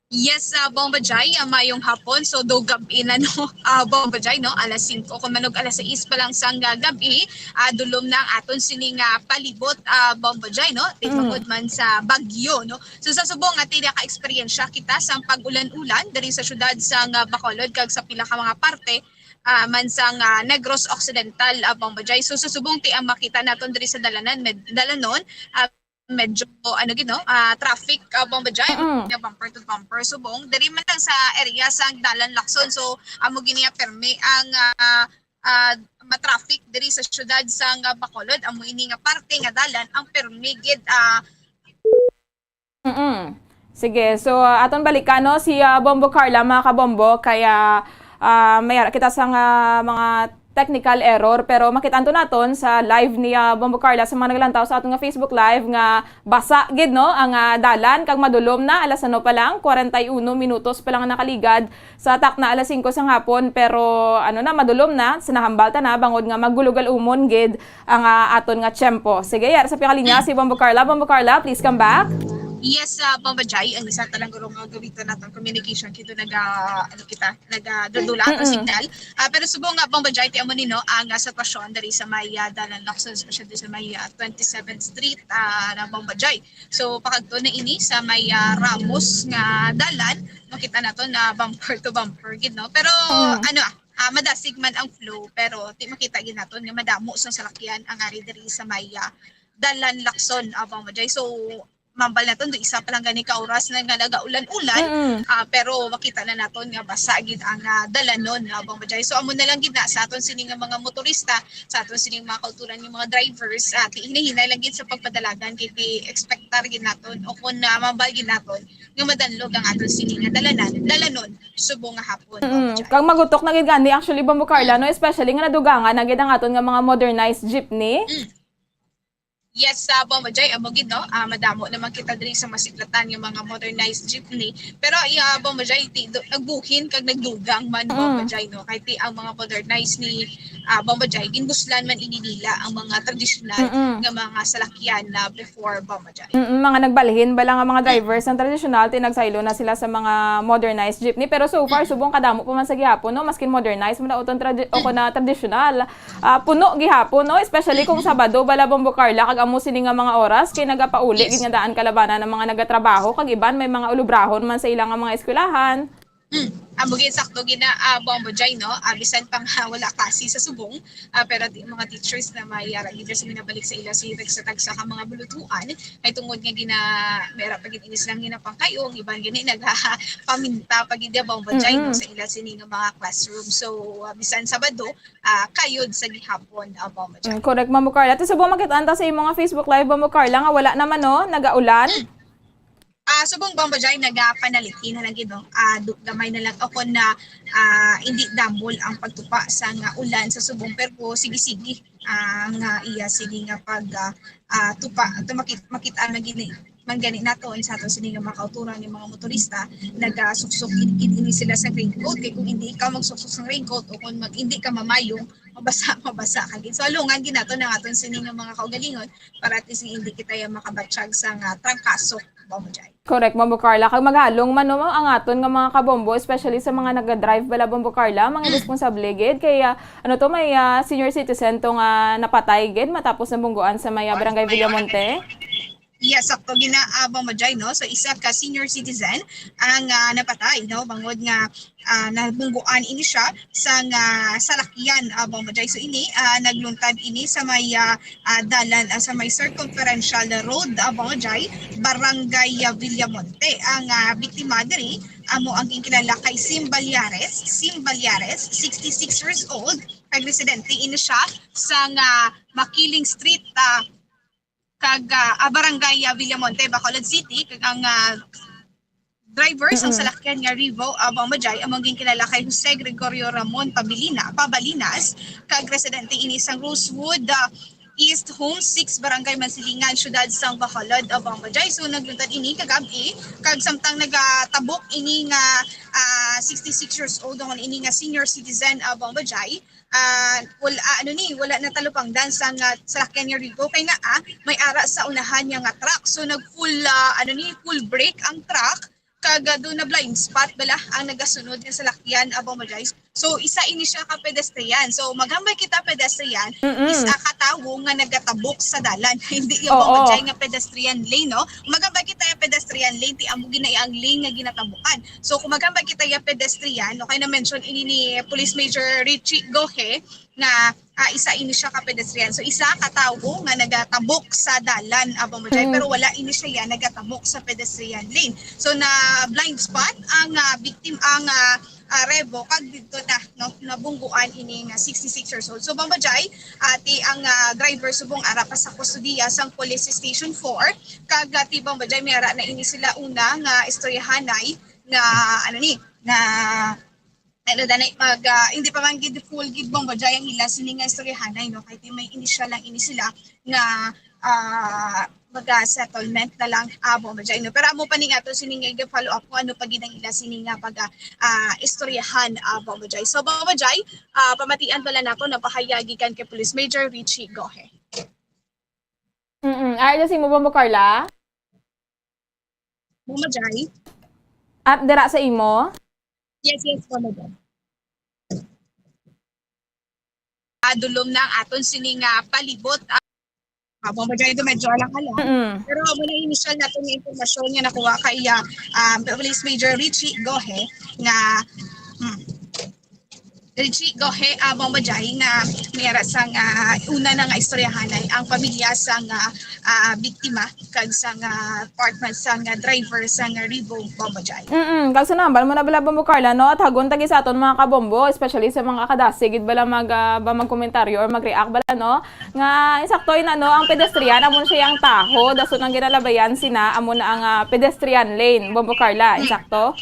Yes, ah, Bomba Jai, ah, mayong hapon. So, do gab-i na, no? Ah, Bomba Jai, no? Alas singko, kung manog alas sais pa lang sang, ah, gab-i, ah, dulom na ang aton sini nga palibot, ah, Bomba Jai, no? Di Mm. bangod man sa bagyo, no? So, sa subong nga, ti naka-eksperyensya kita sang pag-ulan-ulan diri sa syudad sang, ah, Bacolod kag sa pila ka mga parte, ah, man sang, ah, Negros Occidental, ah, Bomba Jai. So, sa subong, ti ang makita naton diri sa dalanan, med-, dalanon, ah, medyo, ano gid, no? Ah, traffic, ah, Bomba Jai, Mm. nga bumper to bumper. Subong, diri man lang sa area sang Dalan Lacson. So, amo gini nga permi ang, ah, ah, matraffic diri sa syudad sang, ah, Bacolod. Amo ini nga parte nga dalan ang permi gid, ah, Mm-mm. Sige, so, ah, aton balikan, no, si, ah, Bombo Carla, mga kabombo, kaya, ah, may ara kita sa nga mga technical error, pero makit-an to naton sa live ni, ah, Bombo Carla sa mga naglantaw sa aton nga Facebook Live nga basa gid, no, ang, ah, dalan kag madulom na, alas ano pa lang, kwarenta y uno minutos pa lang ang nakaligad sa takna alas singko sa hapon, pero ano na, madulom na, sinahambal ta na, bangod nga magulo-galumon gid ang, ah, aton nga tiyempo. Sige, yara sa piyakalinya si Bombo Carla. Bombo Carla, please come back. Yes, ah, Bomba Jai, ang isa talang guro nga gamiton naton communication kito naga, ano kita, nagadudula ato Mm-mm. signal. Ah, pero subong nga, Bomba Jai, ti amo ni, no, ang, ah, sitwasyon diri sa may, ah, Dalan Lacson, especially sa may, ah, twenty-seventh Street, ah, na Bomba Jai. So, pakadto na ini sa may, ah, Ramos nga dalan, makita nato na bumper to bumper gid, no? Pero, Mm. ano, ah, madasig man ang flow, pero ti makita gid naton nga madamo sang salakyan ang ari diri sa may, ah, Dalan Lacson, ah, Bomba Jai. So, mambal naton do isa pa lang gani ka oras na nga nagaulan-ulan, Mm. ah, pero makita na naton nga basa gid ang, ah, dalanon, ah, Bomba Jai. So, amo na lang gid na sa aton sini nga mga motorista, sa aton sini nga mga kauturan nga mga drivers, ah, ti hinay-hinay lang gid sa pagpadalagan kay ti expectar gid naton o kung, ah, mambal gid naton nga madanlog ang aton sini nga dalanan, dalanon, subong nga hapon, Bomba Mm. Jai. Kag magutok na gid gani, actually, Bombo Carla, no? Especially nga nadugangan na gid ang aton nga mga modernized jeepney. Mm. Yes, sa Bomba Jai, amo gid, no? Ah, madamo naman kita diri sa masiklatan nga mga modernized jeepney. Pero, iya, Bomba Jai, ti, do, nagbuhin kag nagdugang man, Mm. Bomba Jai, no? Kay ti, ang mga modernized ni, ah, Bomba Jai, ginbuslan man ini nila ang mga tradisyonal Mm-mm. nga mga salakyan na before, Bomba Jai. Mm, mga nagbalhin bala nga mga Mm. drivers ang tradisyonal, ti nagsaylo na sila sa mga modernized jeepney. Pero so far, Mm. subong kadamo pa man sa gihapon, no? Maskin modernized man daw, o kon tradi-, o kon na tradisyonal. Ah, puno gihapon, no? Especially kung Sabado, bala, Bombo Carla, kag amo sini nga mga oras, kay nagapauli Yes. gid nga daan kalabanan ang mga nagatrabaho, kag iban may mga ulubrahon man sa ila nga mga eskwelahan. Mm. Amo gid, sakto gid na, ah, Bombo Jai, no? Ah, bisan pa nga wala klase sa subong, ah, pero ti-, mga teachers na may, ah, leaders nga nabalik sa ila si sa tagsa ka mga bulutuan, kay tungod nga gina-, may ra pa gid ini silang ginapangkayo, ang iban gani nagapaminta pa gid, Bombo Jai, no, Mm-mm. sa ila sini nga mga classroom. So, ah, bisan Sabado, ah, kayod sa gihapon, ah, Bombo Jai. Mm, correct, Bombo Carla. Ti subong makit-an ta sa imo nga Facebook Live, Bombo Carla, nga wala naman, no, nagaulan. Mm. Ah, subong, Bombo Jai, nagapanalitin na lang gid, no? Ah, du-, gamay na lang o kon na, ah, hindi dambol ang pagtupa sa nga ulan sa subong, pero sige-sige, ah, nga iya sini nga pag, ah, ah, tupa, ato makit-, makita na gini, man gani naton sa aton sini nga mga kauturan, yung mga motorista, nagasuksok in, in, ini sila sa raincoat. Kay kung hindi ikaw magsuksok sa raincoat o kung mag, hindi ka mamayong, mabasa, mabasa ka gid. So, alungan gid naton ang aton sini nga mga kaugalingon para at least hindi kita ya makabatyag sa nga trangkaso, Bombo Jai. Correct, Bombo Carla. Kag maghalong man, no, ang aton nga mga kabombo, especially sa mga naga-drive bala, Bombo Carla, mga Mm. responsable gid. Kay, ah, ano to, may, ah, senior citizen to nga napatay gid matapos nabungguan sa may, ah, Barangay Villamonte. Yes, sakto gid na, ah, Bombo Jai, no? So, isa ka senior citizen ang, ah, napatay, no? Bangod nga, ah, nabungguan ini siya sa nga salakyan, ah, Bombo Jai. So, ini, ah, nagluntad ini sa may, ah, ah, dalan, ah, sa may Circumferential Road, ah, Bombo Jai, Barangay, ah, Villamonte. Ang, ah, biktima diri amo ang ginkilala kay Sim Balyares, Sim Balyares, sixty-six years old, kag residente ini siya sa nga Makiling Street, ah, kag, ah, ah, Barangay, ah, Villamonte, Bacolod City, kag ang, ah, Driver sang Mm-mm. salakyan nga Revo, ah, Bombo Jai, among ginkilala kay Jose Gregorio Ramon Pabilina, Pabalinas, kag residente ini sang Rosewood, ah, East Home six, Barangay Mansilingan, Siyudad sang Bacolod, ah, Bombo Jai. So, nagluntad ini kagab-i, kag samtang nagatabok ini nga, ah, sixty-six years old, o ini nga senior citizen, ah, Bombo Jai, ah, wala, ah, ano ni, wala natalupangdan sang, ah, salakyan nga Revo, kay naa, may ara sa unahan niya nga truck. So, nag-full, ah, ano ni, full brake ang truck, kag, ah, doon na blind spot bala ang nagasunod nga salakyan, ah, Bombo Jai. So, isa ini siya ka pedestrian. So, maghambal kita pedestrian, Mm-mm. isa ka tawo nga nagatabok sa dalan. Hindi yung Oo. Bombo Jai nga pedestrian lane, no? Maghambal kita yung pedestrian lane, ti amo gina ang lane nga ginatabukan. So, kung maghambal kita yung pedestrian, no, kay na-mention ini ni Police Major Richie Gohe nga, ah, isa ini siya ka pedestrian. So, isa ka tawo nga nagatabok sa dalan, ah, Bombo Jai, Mm. pero wala ini siya yan nagatabok sa pedestrian lane. So, na blind spot ang, ah, victim, ang, ah, ah, Revo, kag dito na, no, nabungguan ini nga sixty-six years old. So, Bombo Jai, ati ang, ah, driver subong ara pa sa kustodiya sang Police Station four, kag ati Bombo Jai, may ara na ini sila una nga istoryahanay nga, ano ni, nga, ano, danay mag, ah, hindi pa man gid full gid, Bombo Jai, ang ila sini nga istoryahanay, no? Kay ti may initial lang ini sila nga, ah, baga settlement na lang, ah, Bombo Jai, no? Pero amo pa ni nga to, sini nga i-follow up kung ano pa gid ang ila sini nga baga, ah, istoryahan, ah, Bombo Jai. So, Bombo Jai, ah, pamatian pala nato, napahayag gikan kay Police Major Richie Gohe. Mm-mm. Ay, ano si mo, Bombo Carla? Bombo Jai? At dira sa imo? Yes, yes, Bombo Jai. Ah, dulom na ang aton sini nga palibot. Ah, Bombo Jai, do medyo alang-alang. Mm-mm. Pero amo na initial naton nga impormasyon nga nakuha kay, ah, um, Police Major Richie Gohe nga, hmm, Richie Gohe, ah, Bombo Jai, nga may ara sang, ah, una na nga istoryahanay ang pamilya sang, ah, ah, biktima kag sang, ah, part man sang, ah, driver sang, ah, Revo, Bombo Jai. Mm-mm. Kag sa nambal mo na bala, Bombo Carla, no? At hagon tagi sa aton mga kabombo, especially sa mga kadasi gid bala mag, ah, ba magkomentaryo or mag-react bala, no? Nga insakto na, no, ang pedestrian amo na siya ang taho, dason ang ginalabayan sina amo na ang, ah, pedestrian lane, Bombo Carla, insakto?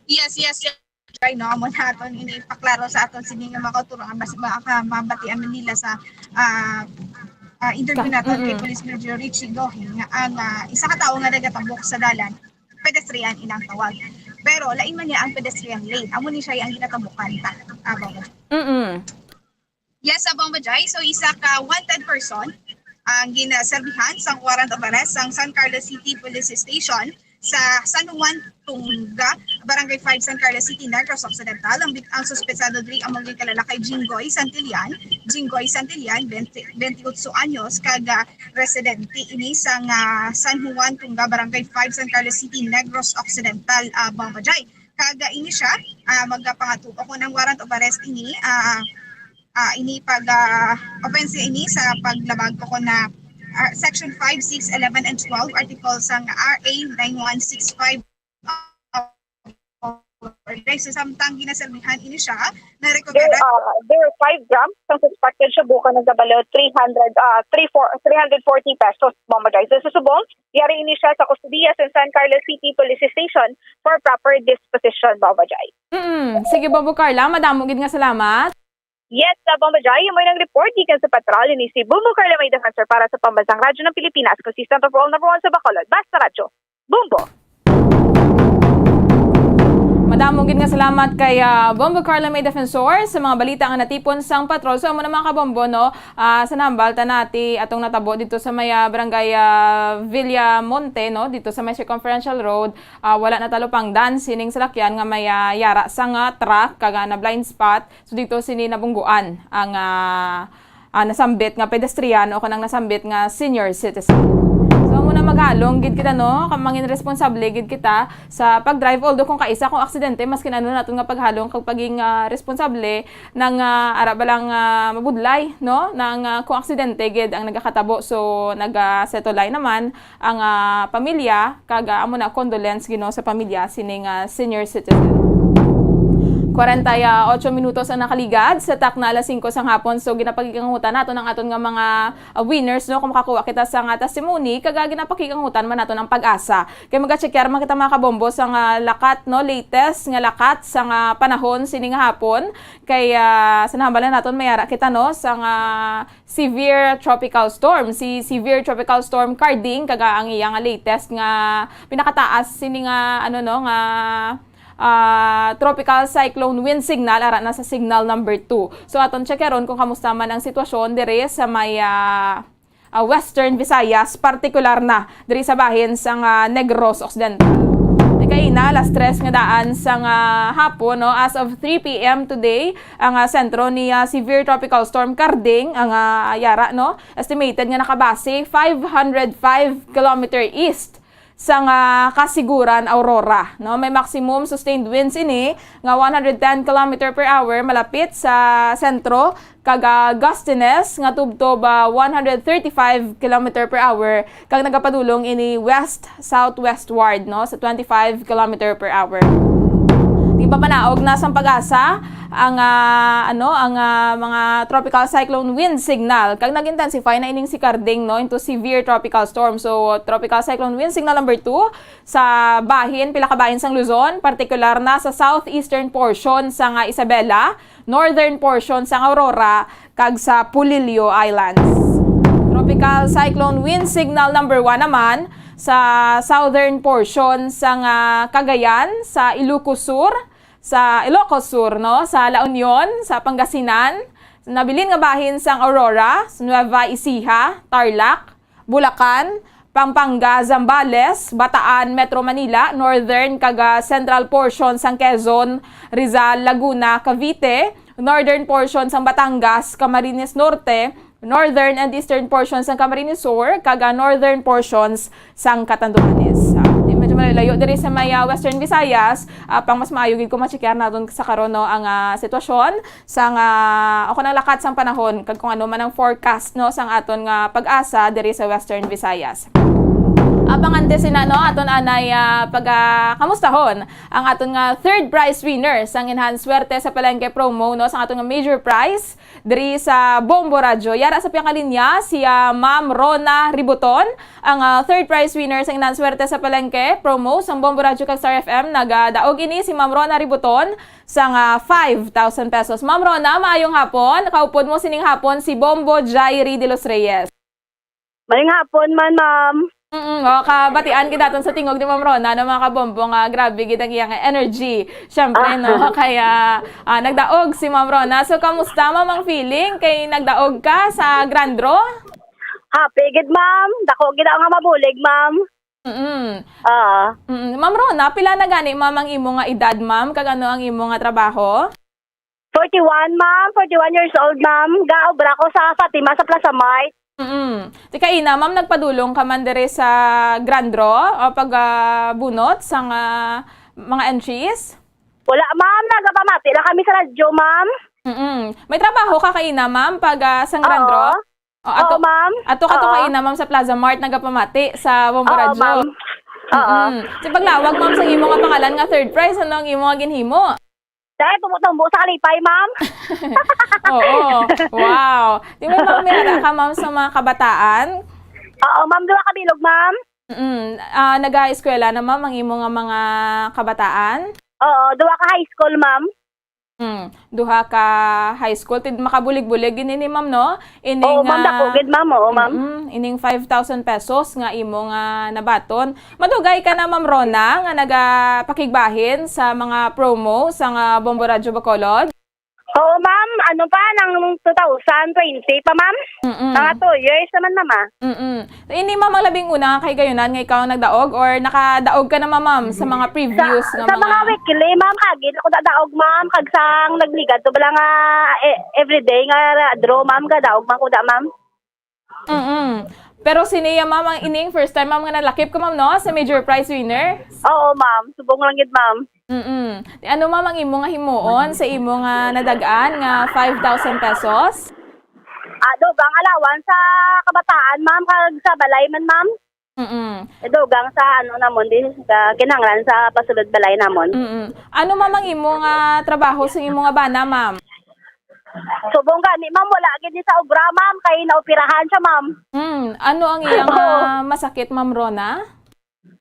Yes, yes, yes. Try, no, amo na aton ini ipaklaro sa aton sini nga mga kauturoan, mas maka-, mabatian man nila sa, ah, ah, interview Ka-, naton kay mm-mm. Police Major Richie Gohing nga ang, ah, isa ka tawo nga nagatabok sa dalan, pedestrian inang tawag. Pero lain man niya ang pedestrian lane. Amo ni siya ang ginatabukan ta. Abo. Mm-mm. Yes, Abang Bajay. So, isa ka wanted person ang ginaserbihan sang warrant of arrest sang San Carlos City Police Station sa San Juan Tunga, Barangay five, San Carlos City, Negros Occidental. Ang bit-, ang suspetsado diri amo ang ginkalala kay Jinggoy Santillan. Jinggoy Santillan, twenty, twenty-eight anyos, kag, ah, residente ini sang, ah, San Juan Tunga, Barangay five, San Carlos City, Negros Occidental, ah, Abang Bajay. Kag, ah, ini siya, ah, magapangato ako ng warrant of arrest ini, ah, ah, ini pag, ah, offense ini sa paglabag ko na, ah, Section five, six, eleven, and twelve, Article sang R A nine one six five. Okay, so samtang ginaserbihan ini siya, na-recover There, uh, there are five grams sang suspected shabu nga nagabalo three hundred, uh, three, four, three hundred forty pesos, Mama Jai. So, sa subong, yari ini siya sa kustodiya sa San Carlos City Police Station for proper disposition, Mama Jai. Mm, sige, Bobo Carla, madamo gid nga salamat. Yes, sa Bombo Jai, amo ang report gikan sa patrol ni si Bombo Carla May Defensor para sa Pambansang Radyo ng Pilipinas, consistent of all, number one sa Bacolod. Basta Radyo, Bombo! Madamo gid nga salamat kay, ah, Bombo Carla May Defensor sa mga balita nga natipon sang patrol. So, amo na, mga kabombo, no? Ah, sa nambal ta nati atong natabo dito sa may, ah, barangay, ah, Villamonte, no? Dito sa may Circumferential Road, ah, wala natalupangdan sining salakyan nga may, ah, yara sa nga truck kag, ah, na blind spot. So, dito sini nabungguan ang, ah, ah, nasambit nga pedestrian o kanang nasambit nga senior citizen. So, amo na, maghalong gid kita, no? Ka-, mangin responsable gid kita sa pag-drive. Although kung kaisa kung aksidente, maskin ano naton nga paghalong kag paging, ah, responsable, nang, ah, ara ba lang, ah, mabudlay, no? Nang, ah, kung aksidente gid ang nagakatabo. So, nag, ah, settle line naman ang, ah, pamilya, kag, ah, amo na, condolence gid, no, sa pamilya sining, ah, senior citizen. Kwarenta y ocho minutos ang nakaligad sa takna alas singko sang hapon. So, ginapakikangutan naton ang aton nga mga, ah, winners, no, kung makakuha kita sa nga testimony, kag, ah, ginapakikangutan man naton ang pag-asa. Kay maga-check man kita, mga kabombo, sa nga lakat, no, latest nga lakat sa nga panahon sini nga hapon. Kay, ah, sa nahambalan naton, may ara kita, no, sa nga severe tropical storm. Si severe tropical storm Carding, kag ang iya nga latest nga pinakataas sini nga, ano, no, nga, ah, tropical cyclone wind signal, ara na sa signal number two. So, aton check karon kung kamusta man ang sitwasyon diri sa may, ah, ah, Western Visayas, partikular na diri sa bahin sang, ah, Negros Occidental. Di kaina, alas tres nga daan sang, ah, hapon, no? As of three p m today, ang, ah, sentro ni, ah, severe tropical storm Carding, ang, ah, yara, no? Estimated nga nakabase five hundred five kilometer east sang, ah, Casiguran, Aurora, no? May maximum sustained winds ini nga one hundred ten kilometer per hour malapit sa sentro, kag, ah, gustiness nga tubtob, ah, one hundred thirty-five kilometer per hour, kag nagapadulong ini west-southwestward, no, sa twenty-five kilometer per hour. Ginpapanaog na sang PAGASA ang, ah, ano, ang, ah, mga tropical cyclone wind signal, kag nag-intensify na ining si Carding, no, into severe tropical storm. So, tropical cyclone wind signal number two sa bahin, pila ka bahin sang Luzon, partikular na sa southeastern portion sang, ah, Isabela, northern portion sang Aurora, kag sa Polillo Islands. Tropical Cyclone Wind Signal number one naman sa southern portion sang, ah, Cagayan, sa Ilocos Sur, sa Ilocos Sur, no, sa La Union, sa Pangasinan, nabilin nga bahin sang Aurora, sa Nueva Ecija, Tarlac, Bulacan, Pampanga, Zambales, Bataan, Metro Manila, northern kag, ah, central portion sang Quezon, Rizal, Laguna, Cavite, northern portion sang Batangas, Camarines Norte, northern and eastern portion sang Camarines Sur, kag, ah, northern portions sang Catanduanes. Ah, di medyo malayo-layo diri sa may, ah, Western Visayas, ah, pang mas maayo gid kung ma-checkar naton sa karon, no, ang, ah, sitwasyon sang, ah, o kanang lakat sang panahon, kag kung ano man ang forecast, no, sang aton nga PAGASA diri sa Western Visayas. Apang antes ina, no, aton anay, ah, pag, ah, kamustahon ang aton nga third prize winner sang Enhanced Swerte sa Palengke promo, no, sang aton nga major prize diri sa Bombo Radyo. Yara sa piyakalinya si, ah, Ma'am Rona Ributon, ang, ah, third prize winner sang Enhanced Swerte sa Palengke promo sang Bombo Radyo kag Star F M. Nagadaog ini si Ma'am Rona Ributon sang, ah, five thousand pesos. Ma'am Rona, maayong hapon. Kaupod mo sining hapon si Bombo Jairi de los Reyes. Maayong hapon man, ma'am. Mm, oh, kabatian gid naton sa tingog ni Ma'am Rona, no, mga kabombo, nga grabe gid ang iyang energy. Syempre, no, kaya, ah, nagdaog si Ma'am Rona. So, kamusta, ma'am, ang feeling kay nagdaog ka sa Grand Draw? Happy gid, ma'am. Dako gid ako nga mabulig, ma'am. Mm. Ah. Mm. Ma'am Rona, pila na gani, ma'am, ang imo nga edad, ma'am? Kag ano ang imo nga trabaho? Forty-one, ma'am. Forty-one years old, ma'am. Gaobra ko sa Fatima sa Plaza Mart. Mm. Ti kaina, ma'am, nagpadulong ka man diri sa Grand Draw o pag, ah, bunot sang, ah, mga entries? Wala, ma'am. Nagapamati lang kami sa radyo, ma'am. Mm. May trabaho ka kaina, ma'am, pag, ah, sang Grand Draw? Oo. Oh, ato, Oo, ma'am. Ato ka to Oo. Kaina, ma'am, sa Plaza Mart, nagapamati sa Bombo Oo, Radyo. Ma'am. Oo. Mm-mm. Sa paglawag, ma'am, sa imo nga pangalan nga third prize, ano ang imo nga ginhimo? Dahil tumbo-tumbo sa kalipay, ma'am. Oo. Wow. Di mo, ma'am, may ara ka, ma'am, sa mga kabataan? Oo, ma'am. Duha ka bilog, ma'am. Mm-mm. Ah, nag-eskwela na, ma'am, ang imo nga mga kabataan? Oo, duha ka high school, ma'am. Mm, duha ka high school. Tid-, makabulig-bulig gid ini, ma'am, no? Ining, Oo, ma'am, dako ah, gid, ma'am. Oo, ma'am. Mm-mm, ining five thousand pesos nga imo nga nabaton. Madugay ka na, Ma'am Rona, nga nagapakigbahin sa mga promo sa nga Bombo Radyo Bacolod? Oo, ma'am. Ano pa, nang two thousand twenty pa, ma'am? Mm-mm. Mga two years naman, ma'am, ah. Mm-mm. Ini, ma'am, ang labing una nga kahigayunan nga ikaw ang nagdaog or nakadaog ka na, ma'am, ma'am, sa mga previous Sa, nga sa mga mga weekly, ma'am, kagid ako nadaog, ma'am, kag sang nagligad to bala nga, eh, everyday nga draw, ma'am, gadaog man ko da, ma'am. Mm-mm. Pero sini ya, ma'am, ang ining first time, ma'am, nga nalakip ka, ma'am, no, sa major prize winner? Oo, ma'am. Subong lang gid, ma'am. Mm-mm. Di ano, ma'am, ang imo nga himuon sa imo nga nadag-an nga five thousand pesos? Ah, dugang allowance sa kabataan, ma'am, kag sa balay man, ma'am. Mm-mm. Dugang sa ano namon, di, sa kinahanglan sa pasulod balay namon. Mm-mm. Ano, ma'am, ang imo nga trabaho sa imo nga bana, ma'am? Subong gani, ma'am, wala gid ni sa obra, ma'am, kay naoperahan siya, ma'am. Mm, ano ang iyang, Oo. ah, masakit, Ma'am Rona?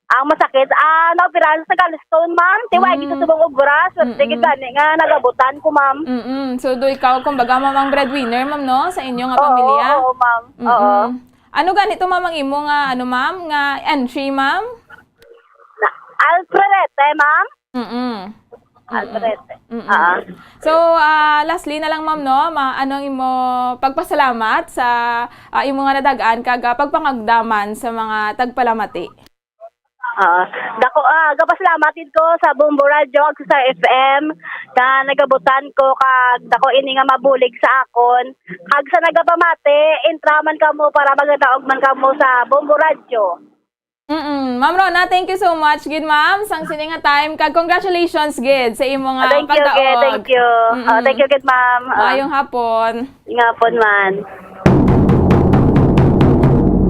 Ang masakit, ah, naoperahan sa gallstone, ma'am. Tiwag ito Mm. subong obra. Swerte Mm-mm. gid gani nga nagabutan ko, ma'am. Mm-mm. So, do ikaw, kumbaga, ma'am, ang breadwinner, ma'am, no? Sa inyo nga Oo, pamilya? oo, ma'am. Mm-mm. Oo. Ano gani to, ma'am, ang imo nga, ano, ma'am, nga entry, ma'am? Na, Alfredete, ma'am. Mm-mm. Alfredete. Mm-mm. Ah. So, ah, lastly na lang, ma'am, no? Ma-, ano ang imo pagpasalamat sa, ah, imo nga nadag-an kag, ah, pagpangagda man sa mga tagpalamati? Ah, dako, ah, gapasalamat gid ko sa Bombo Radyo kag sa F M nga nagabutan ko, kag dako ini nga mabulig sa akon. Kag sa nagapamati, entra man kamo para magdaog man kamo sa Bombo Radyo. Mm-mm. Ma'am Rona, thank you so much gid, ma'am, sang sini nga time, kag congratulations gid sa imo nga Ah, thank you, pagdaog. gid. Thank you. Ah, Mm-mm. thank you, gid, ma'am. Ah. Maayong hapon. Nga hapon man.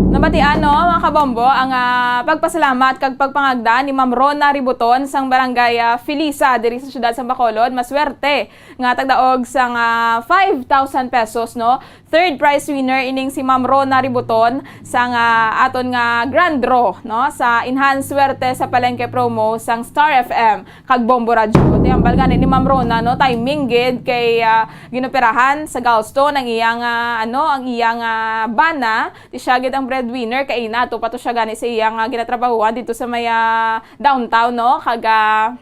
Nabatian, no, mga kabombo, ang, ah, pagpasalamat kag pagpangagda ni Ma'am Rona Ributon sang barangay, ah, Felisa diri sa siyudad sa Bacolod. Maswerte nga tagdaog sang, ah, five thousand pesos, no? Third prize winner ining si Ma'am Rona Ributon sang, ah, aton nga grand draw, no, sa Enhance Swerte sa Palengke promo sang Star F M kag Bombo Radyo. Ti hambal gani ni Ma'am Rona, no, timing gid kay, ah, ginoperahan sa gallstone ang iyang, ah, ano, ang iyang, ah, bana. Ti siya gid ang breadwinner kay nato pa to siya gani sa iyang, ah, ginatrabahuan dito sa may, ah, downtown, no, kag, ah,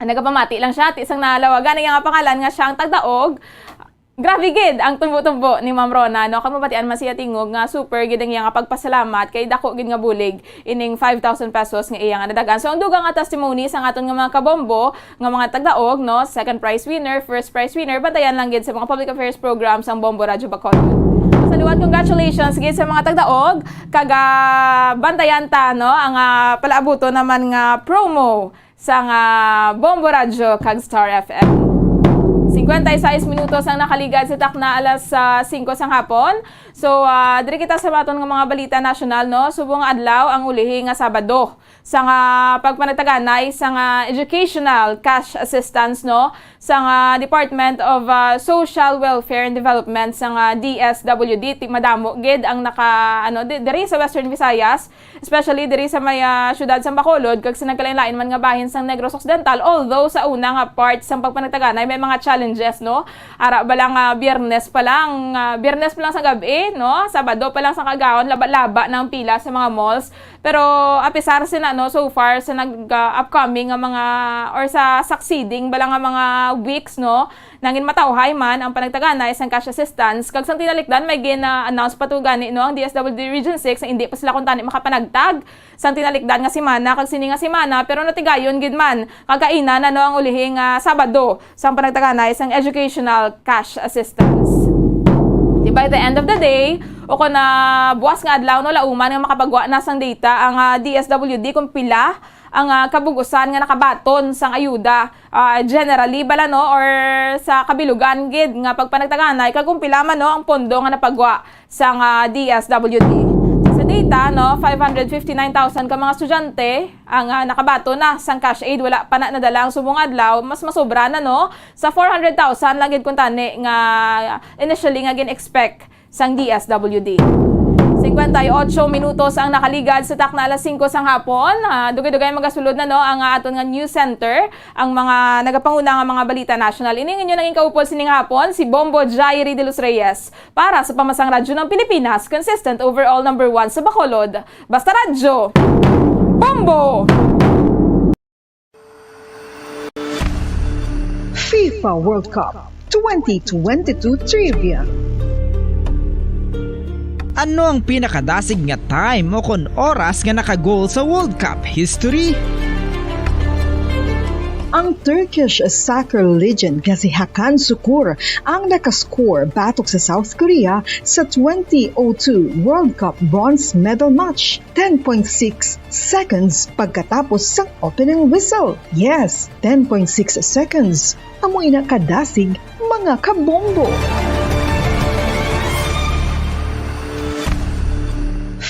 nagapamati lang siya, ti sang nalawagan ang iyang pangalan nga siya ang tagdaog. Grabe gid ang tumbo-tumbo ni Ma'am Rona, no? Kag mabatian man siya tingog nga super gid ang iya nga pagpasalamat kay dako gid nga bulig ining five thousand pesos nga iya nga nadagan. So, ang dugang nga testimony sang aton nga mga kabombo, nga mga tagdaog, no? Second prize winner, first prize winner, bantayan lang gid sa mga public affairs program sang Bombo Radyo Bacolod. Sa liwat, congratulations gid sa mga tagdaog, kag, ah, bantayan ta, no? Ang, ah, palaabuton naman nga promo sang, ah, Bombo Radyo kag Star F M. Cincuenta y seis minutos ang nakaligad sa takna alas, ah, singko sang hapon. So, ah, diri kita sa aton nga mga balita nasyonal, no? Subong nga adlaw ang ulihi nga Sabado sang, ah, pagpanagtaganay sang, ah, educational cash assistance, no? Sang, ah, Department of, ah, Social Welfare and Development sang, ah, D S W D. Ti-, madamo gid ang naka, ano, di-, diri sa Western Visayas. Especially diri sa may, ah, siyudad sang Bacolod kag sa nagkalain-lain man nga bahin sang Negros Occidental, although sa una nga part sang pagpanagtaganay may mga challenges, no? Ara ba lang, ah, Biyernes pa lang, ah, Biyernes pa lang sa gab-i, no? Sabado pa lang sa kaagahon, laba-laba na ang pila sa mga malls. Pero apisar sina, no, so far sa nag, ah, upcoming nga mga, or sa succeeding ba lang nga mga weeks, no? Nangin matawhay man ang panagtaganay sang cash assistance, kag sang tinalikdan may gina-announce pa to gani, no, ang D S W D Region six nga indi pa sila kuntani makapanagtag sang tinalikdan nga semana kag sini nga semana, pero natigayon gid man kag kaina na, no, ang ulihi nga Sabado sang panagtaganay sang educational cash assistance. Di, by the end of the day, o kon na buwas nga adlaw, no, lauman nga makapagwa na sang data ang, ah, D S W D kung pila ang, ah, kabug-usan nga nakabaton sang ayuda, ah, generally bala, no, or sa kabilugan gid nga pagpanagtaganay, kag kung pila man, no, ang pondo nga napagwa sang, ah, D S W D. Sa data, no, five hundred fifty-nine thousand ka mga estudyante ang, ah, nakabaton na sang cash aid. Wala pa na nadala ang subong adlaw, mas masobra na, no, sa four hundred thousand lang gid kuntani nga initially nga gin-expect sang D S W D. Cincuenta y ocho minutos ang nakaligad sa takna alas singko sang hapon. Ah, dugay-dugay magasulod na, no, ang, ah, aton nga news center, ang mga nagapanguna nga mga balita national. Ini ang inyo nangin kaupod sining hapon, si Bombo Jairi de los Reyes, para sa Pamasang Radyo ng Pilipinas, consistent overall number one sa Bacolod. Basta Radyo, Bombo! FIFA World Cup twenty twenty-two Trivia. Ano ang pinakadasig nga time o kon oras nga naka-goal sa World Cup history? Ang Turkish soccer legend nga si Hakan Sukur ang nakascore batok sa South Korea sa twenty oh two World Cup bronze medal match, ten point six seconds pagkatapos sang opening whistle. Yes, ten point six seconds. Amo ina kadasig, mga kabombo.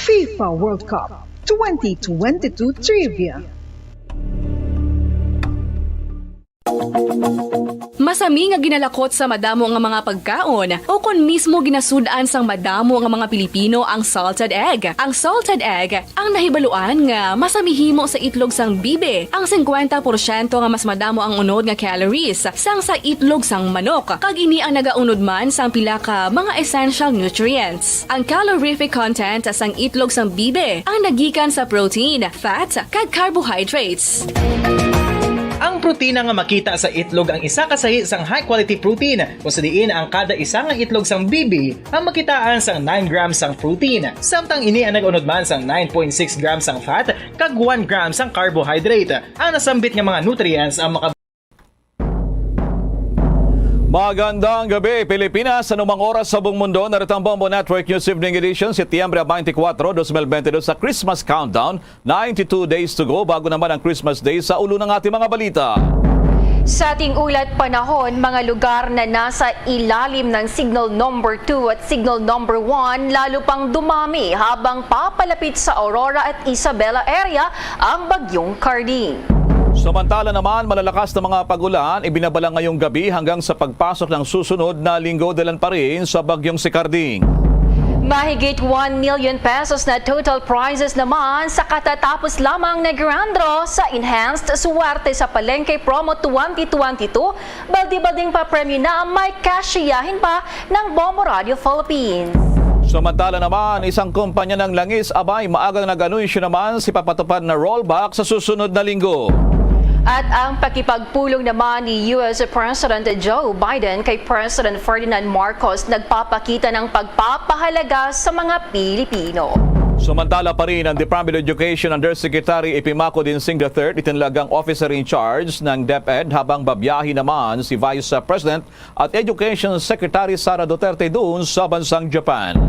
FIFA World Cup twenty twenty-two Trivia. Masami nga ginalakot sa madamo nga mga pagkaon, o kon mismo ginasud-an sang madamo nga mga Pilipino ang salted egg. Ang salted egg ang nahibaluan nga masami himo sa itlog sang bibi. Ang singkwenta porsyento nga mas madamo ang unod nga calories sang sa itlog sang manok, kag ini ang nagaunod man sang pila ka mga essential nutrients. Ang calorific content sang itlog sang bibi ang nagikan sa protein, fat, kag carbohydrates. Ang protina nga makita sa itlog ang isa ka sahi sang high-quality protein, kung sa diin ang kada isa nga itlog sang bibi ang makitaan sang nine grams sang protein, samtang ini ang nag-unod man sang nine point six grams sang fat kag one gram sang carbohydrate. Ang nasambit nga mga nutrients ang maka- Magandang gabi, Pilipinas. Anumang oras sa buong mundo, narito ang Bombo Network News Evening Edition, Setyembre twenty-four, twenty twenty-two, sa Christmas Countdown. Ninety-two days to go bago naman ang Christmas Day. Sa ulo ng ating mga balita. Sa ating ulat panahon, mga lugar na nasa ilalim ng Signal Number Two at Signal Number One lalo pang dumami habang papalapit sa Aurora at Isabela area ang Bagyong Carding. Samantala naman, malalakas na mga pag-ulan ibinabala ngayong gabi hanggang sa pagpasok ng susunod na linggo, dalan pa rin sa Bagyong si Carding. Mahigit one million pesos na total prizes naman sa katatapos lamang na grand draw sa Enhanced Suwerte sa Palengke Promo twenty twenty-two. Baldi-balding papremyo na may kasyahin pa ng Bombo Radio Philippines. Samantala naman, isang kumpanya ng langis abay maagang nag-anunsyo naman si papatupad na rollback sa susunod na linggo. At ang pakipagpulong naman ni U S President Joe Biden kay President Ferdinand Marcos nagpapakita ng pagpapahalaga sa mga Pilipino. Samantala pa rin, ang Department of Education Undersecretary Epimaco Dinsing the third itinalagang officer in charge ng DepEd, habang babiyahe naman si Vice President at Education Secretary Sara Duterte doon sa bansang Japan.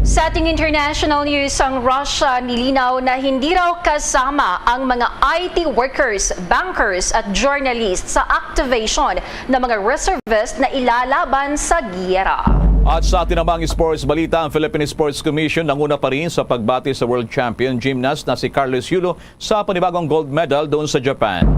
Sa ating international news, ang Russia nilinaw na hindi raw kasama ang mga I T workers, bankers at journalists sa activation ng mga reservist na ilalaban sa giyera. At sa atin namang sports balita, ang Philippine Sports Commission nanguna pa rin sa pagbati sa world champion gymnast na si Carlos Yulo sa panibagong gold medal doon sa Japan.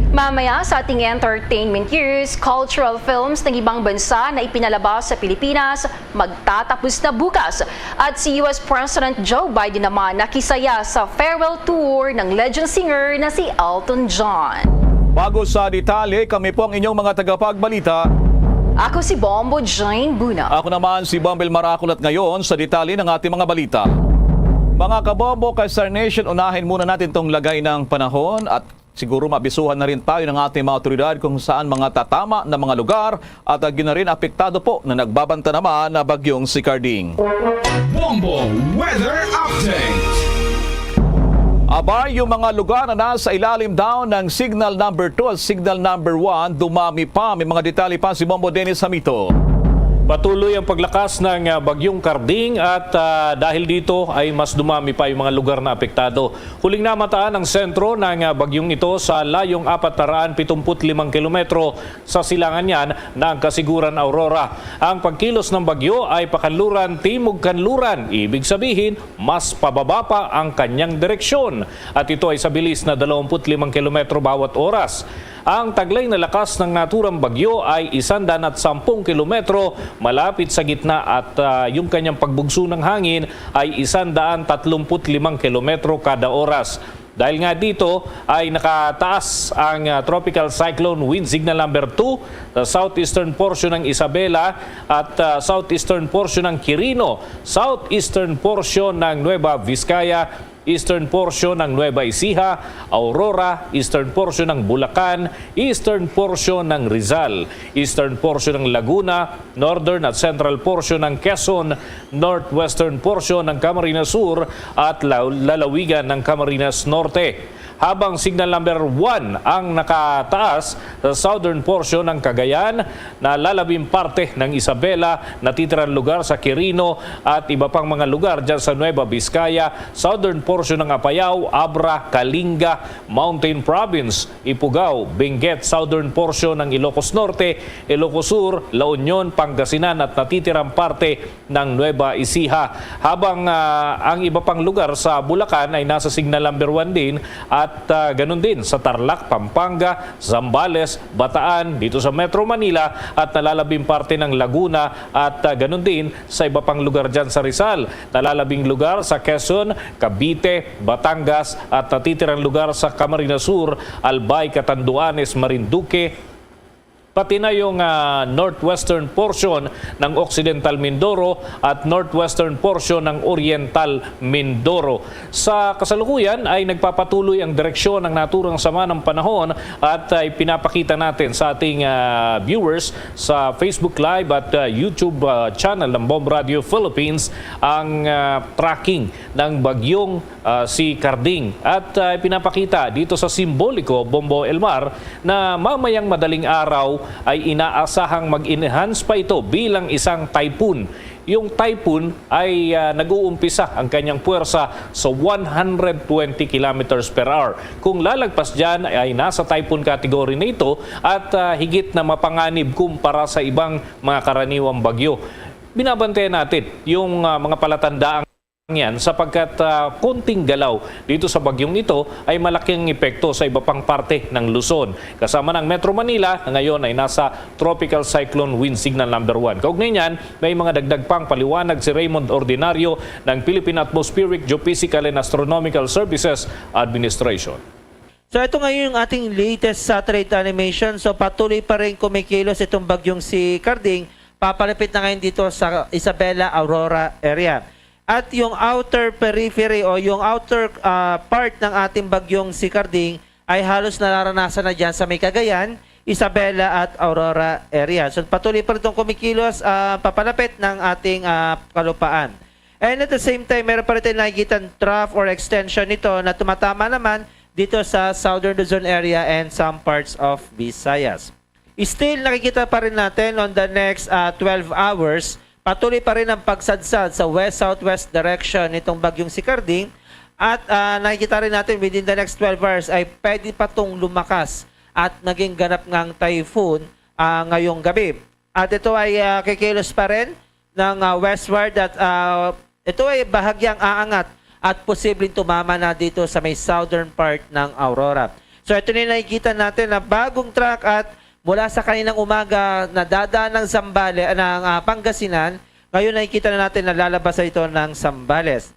Mamaya sa ating entertainment news, cultural films ng ibang bansa na ipinalabas sa Pilipinas magtatapos na bukas. At si U S President Joe Biden naman nakisaya sa farewell tour ng legend singer na si Elton John. Bago sa detalye, kami po ang inyong mga tagapagbalita. Ako si Bombo Jane Buna. Ako naman si Bombil Marakol, at ngayon sa detalye ng ating mga balita. Mga kabombo, kay Star Nation, unahin muna natin tong lagay ng panahon at siguro mabisuhan na rin tayo ng ating mga otoridad kung saan mga tatama na mga lugar at, ah, yun na rin apektado po na nagbabanta naman na bagyong si Carding. Bombo Weather Update. Abay, yung mga lugar na nasa ilalim daw ng Signal Number Two at Signal Number One, dumami pa. May mga detalye pa si Bombo Dennis Hamito. Patuloy ang paglakas ng, ah, Bagyong Carding at, ah, dahil dito ay mas dumami pa yung mga lugar na apektado. Huling namataan ang sentro ng, ah, bagyong ito sa layong apat na raan pitong put limang kilometro sa silangan niyan ng Casiguran, Aurora. Ang pagkilos ng bagyo ay pakanluran-timog-kanluran, ibig sabihin, mas pababa pa ang kanyang direksyon, at ito ay sa bilis na dalawampu't limang kilometro bawat oras. Ang taglay na lakas ng naturang bagyo ay isandaan at sampung kilometro malapit sa gitna, at, ah, yung kanyang pagbugso ng hangin ay isandaan tatlumpu't limang kilometro kada oras. Dahil nga dito ay nakataas ang, ah, Tropical Cyclone Wind Signal Number Two sa southeastern portion ng Isabela at, ah, southeastern portion ng Quirino, southeastern portion ng Nueva Vizcaya, eastern portion ng Nueva Ecija, Aurora, eastern portion ng Bulacan, eastern portion ng Rizal, eastern portion ng Laguna, northern at central portion ng Quezon, northwestern portion ng Camarines Sur at la-, lalawigan ng Camarines Norte. Habang signal number one ang nakataas sa southern portion ng Cagayan, na lalabing parte ng Isabela, natitirang lugar sa Quirino at iba pang mga lugar dyan sa Nueva Vizcaya, southern portion porsyon ng Apayao, Abra, Kalinga, Mountain Province, Ifugao, Benguet, southern portion ng Ilocos Norte, Ilocos Sur, La Union, Pangasinan at natitirang parte ng Nueva Ecija. Habang, ah, ang iba pang lugar sa Bulacan ay nasa signal number one din at, ah, ganun din sa Tarlac, Pampanga, Zambales, Bataan, dito sa Metro Manila at nalalabing parte ng Laguna at, ah, ganun din sa iba pang lugar dyan sa Rizal. Nalalabing lugar sa Quezon, Cavite, Batangas at natitirang lugar sa Camarines Sur, Albay, Catanduanes, Marinduque, pati na yung, ah, northwestern portion ng Occidental Mindoro at northwestern portion ng Oriental Mindoro. Sa kasalukuyan ay nagpapatuloy ang direksyon ng naturang sama ng panahon at ay pinapakita natin sa ating, ah, viewers sa Facebook Live at, ah, YouTube, ah, channel ng Bomb Radio Philippines ang, ah, tracking ng bagyong, ah, si Karding. At, ah, pinapakita dito sa simboliko, Bombo Elmar, na mamayang madaling araw ay inaasahang mag-enhance pa ito bilang isang typhoon. Yung typhoon ay, ah, nag-uumpisa ang kanyang puwersa sa one hundred twenty kilometers per hour. Kung lalagpas dyan ay nasa typhoon category na ito at, ah, higit na mapanganib kumpara sa ibang mga karaniwang bagyo. Binabantayan natin yung, ah, mga palatandaang yan sapagkat, ah, konting galaw dito sa bagyong ito ay malaking epekto sa iba pang parte ng Luzon. Kasama ng Metro Manila na ngayon ay nasa Tropical Cyclone Wind Signal number one. Kaugnay niyan, may mga dagdag pang paliwanag si Raymond Ordinario ng Philippine Atmospheric, Geophysical and Astronomical Services Administration. So ito ngayon yung ating latest satellite animation. So patuloy pa rin kumikilos itong bagyong si Karding. Papalapit na ngayon dito sa Isabela, Aurora area. At yung outer periphery o yung outer, ah, part ng ating bagyong si Karding ay halos nararanasan na dyan sa may Cagayan, Isabela at Aurora area. So patuloy pa rin itong kumikilos, ah, papalapit ng ating, ah, kalupaan. And at the same time, meron pa rin tayong nakikita trough or extension nito na tumatama naman dito sa Southern Luzon area and some parts of Visayas. Still, nakikita pa rin natin on the next, ah, twelve hours, patuloy pa rin ang pagsadsad sa west-southwest direction nitong bagyong si Karding. At, ah, nakikita rin natin within the next twelve hours ay pwede pa tong lumakas at naging ganap ngang typhoon, ah, ngayong gabi. At ito ay, ah, kikilos pa rin ng, ah, westward at, ah, ito ay bahagyang aangat at posibleng tumama na dito sa may southern part ng Aurora. So ito na yung nakikita natin na bagong track at mula sa kaninang umaga nadadaan ng Zambale-, ng, ah, Pangasinan, ngayon nakikita na natin na lalabas na ito ng Zambales.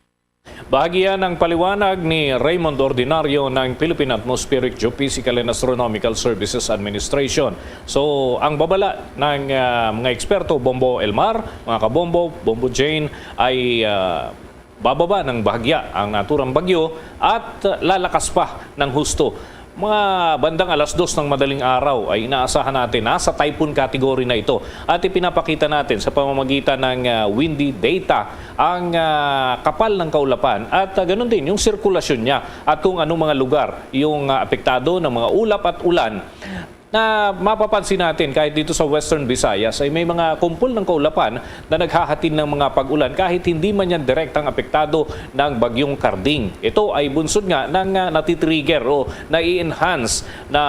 Bahagi yan ng paliwanag ni Raymond Ordinario ng Philippine Atmospheric, Geophysical and Astronomical Services Administration. So, ang babala ng, ah, mga eksperto, Bombo Elmar, mga kabombo, Bombo Jane, ay, ah, bababa ng bahagya ang naturang bagyo at lalakas pa ng husto. Mga bandang alas dos ng madaling araw ay inaasahan natin nasa typhoon category na ito at ipinapakita natin sa pamamagitan ng, ah, windy data ang, ah, kapal ng kaulapan at, ah, ganun din yung sirkulasyon niya at kung anong mga lugar yung, ah, apektado ng mga ulap at ulan. Na mapapansin natin kahit dito sa Western Visayas ay may mga kumpol ng kaulapan na naghahatid ng mga pag-ulan kahit hindi man yan direktang apektado ng Bagyong Karding. Ito ay bunsod nga ng, ah, natitrigger o nai-enhance na,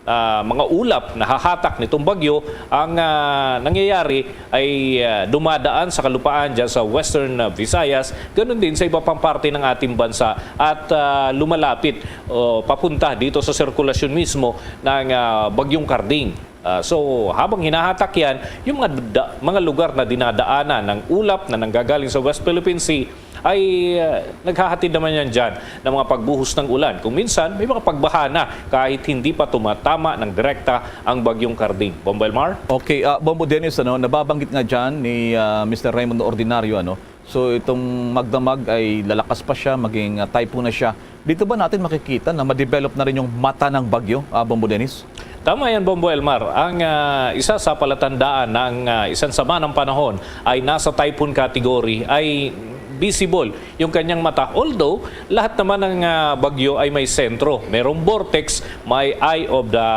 ah, mga ulap na hahatak nitong bagyo. Ang, ah, nangyayari ay, ah, dumadaan sa kalupaan dyan sa Western, ah, Visayas, ganun din sa iba pang parte ng ating bansa at, ah, lumalapit o papunta dito sa sirkulasyon mismo ng, ah, Bagyong Karding. Ah, so, habang hinahatak yan, yung mga da-, mga lugar na dinadaanan ng ulap na nanggagaling sa West Philippine Sea ay, ah, naghahatid naman yan dyan ng mga pagbuhos ng ulan. Kung minsan, may mga pagbaha na kahit hindi pa tumatama ng direkta ang Bagyong Karding. Bombo Elmar? Okay, ah, Bombo Dennis, ano, nababanggit nga dyan ni, ah, Mister Raymond Ordinario, ano, so itong magdamag ay lalakas pa siya, maging, ah, typhoon na siya. Dito ba natin makikita na ma-develop na rin yung mata ng bagyo, ah, Bombo Dennis? Tama yan, Bombo Elmar. Ang, ah, isa sa palatandaan ng, ah, isang sama ng panahon ay nasa typhoon category ay visible yung kanyang mata. Although, lahat naman ng, ah, bagyo ay may sentro. Merong vortex, may eye of the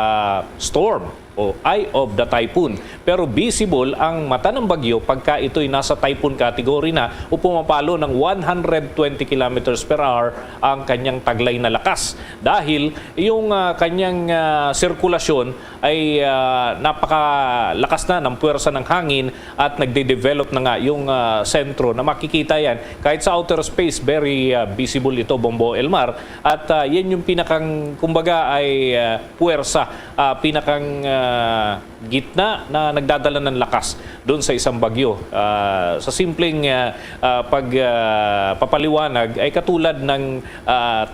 storm. o eye of the typhoon. Pero visible ang mata ng bagyo pagka ito'y nasa typhoon category na o pumapalo ng one hundred twenty kilometers per hour ang kanyang taglay na lakas. Dahil yung, ah, kanyang, ah, sirkulasyon ay, ah, napakalakas na ng puwersa ng hangin at nagde-develop na nga yung, ah, sentro na makikita yan. Kahit sa outer space, very, ah, visible ito, Bombo Elmar. At, ah, yan yung pinakang, kumbaga, ay, ah, puwersa, ah, pinakang, ah, gitna na nagdadala ng lakas doon sa isang bagyo. Ah, sa simpleng, ah, ah, pag, ah, papaliwanag, ay katulad ng, ah,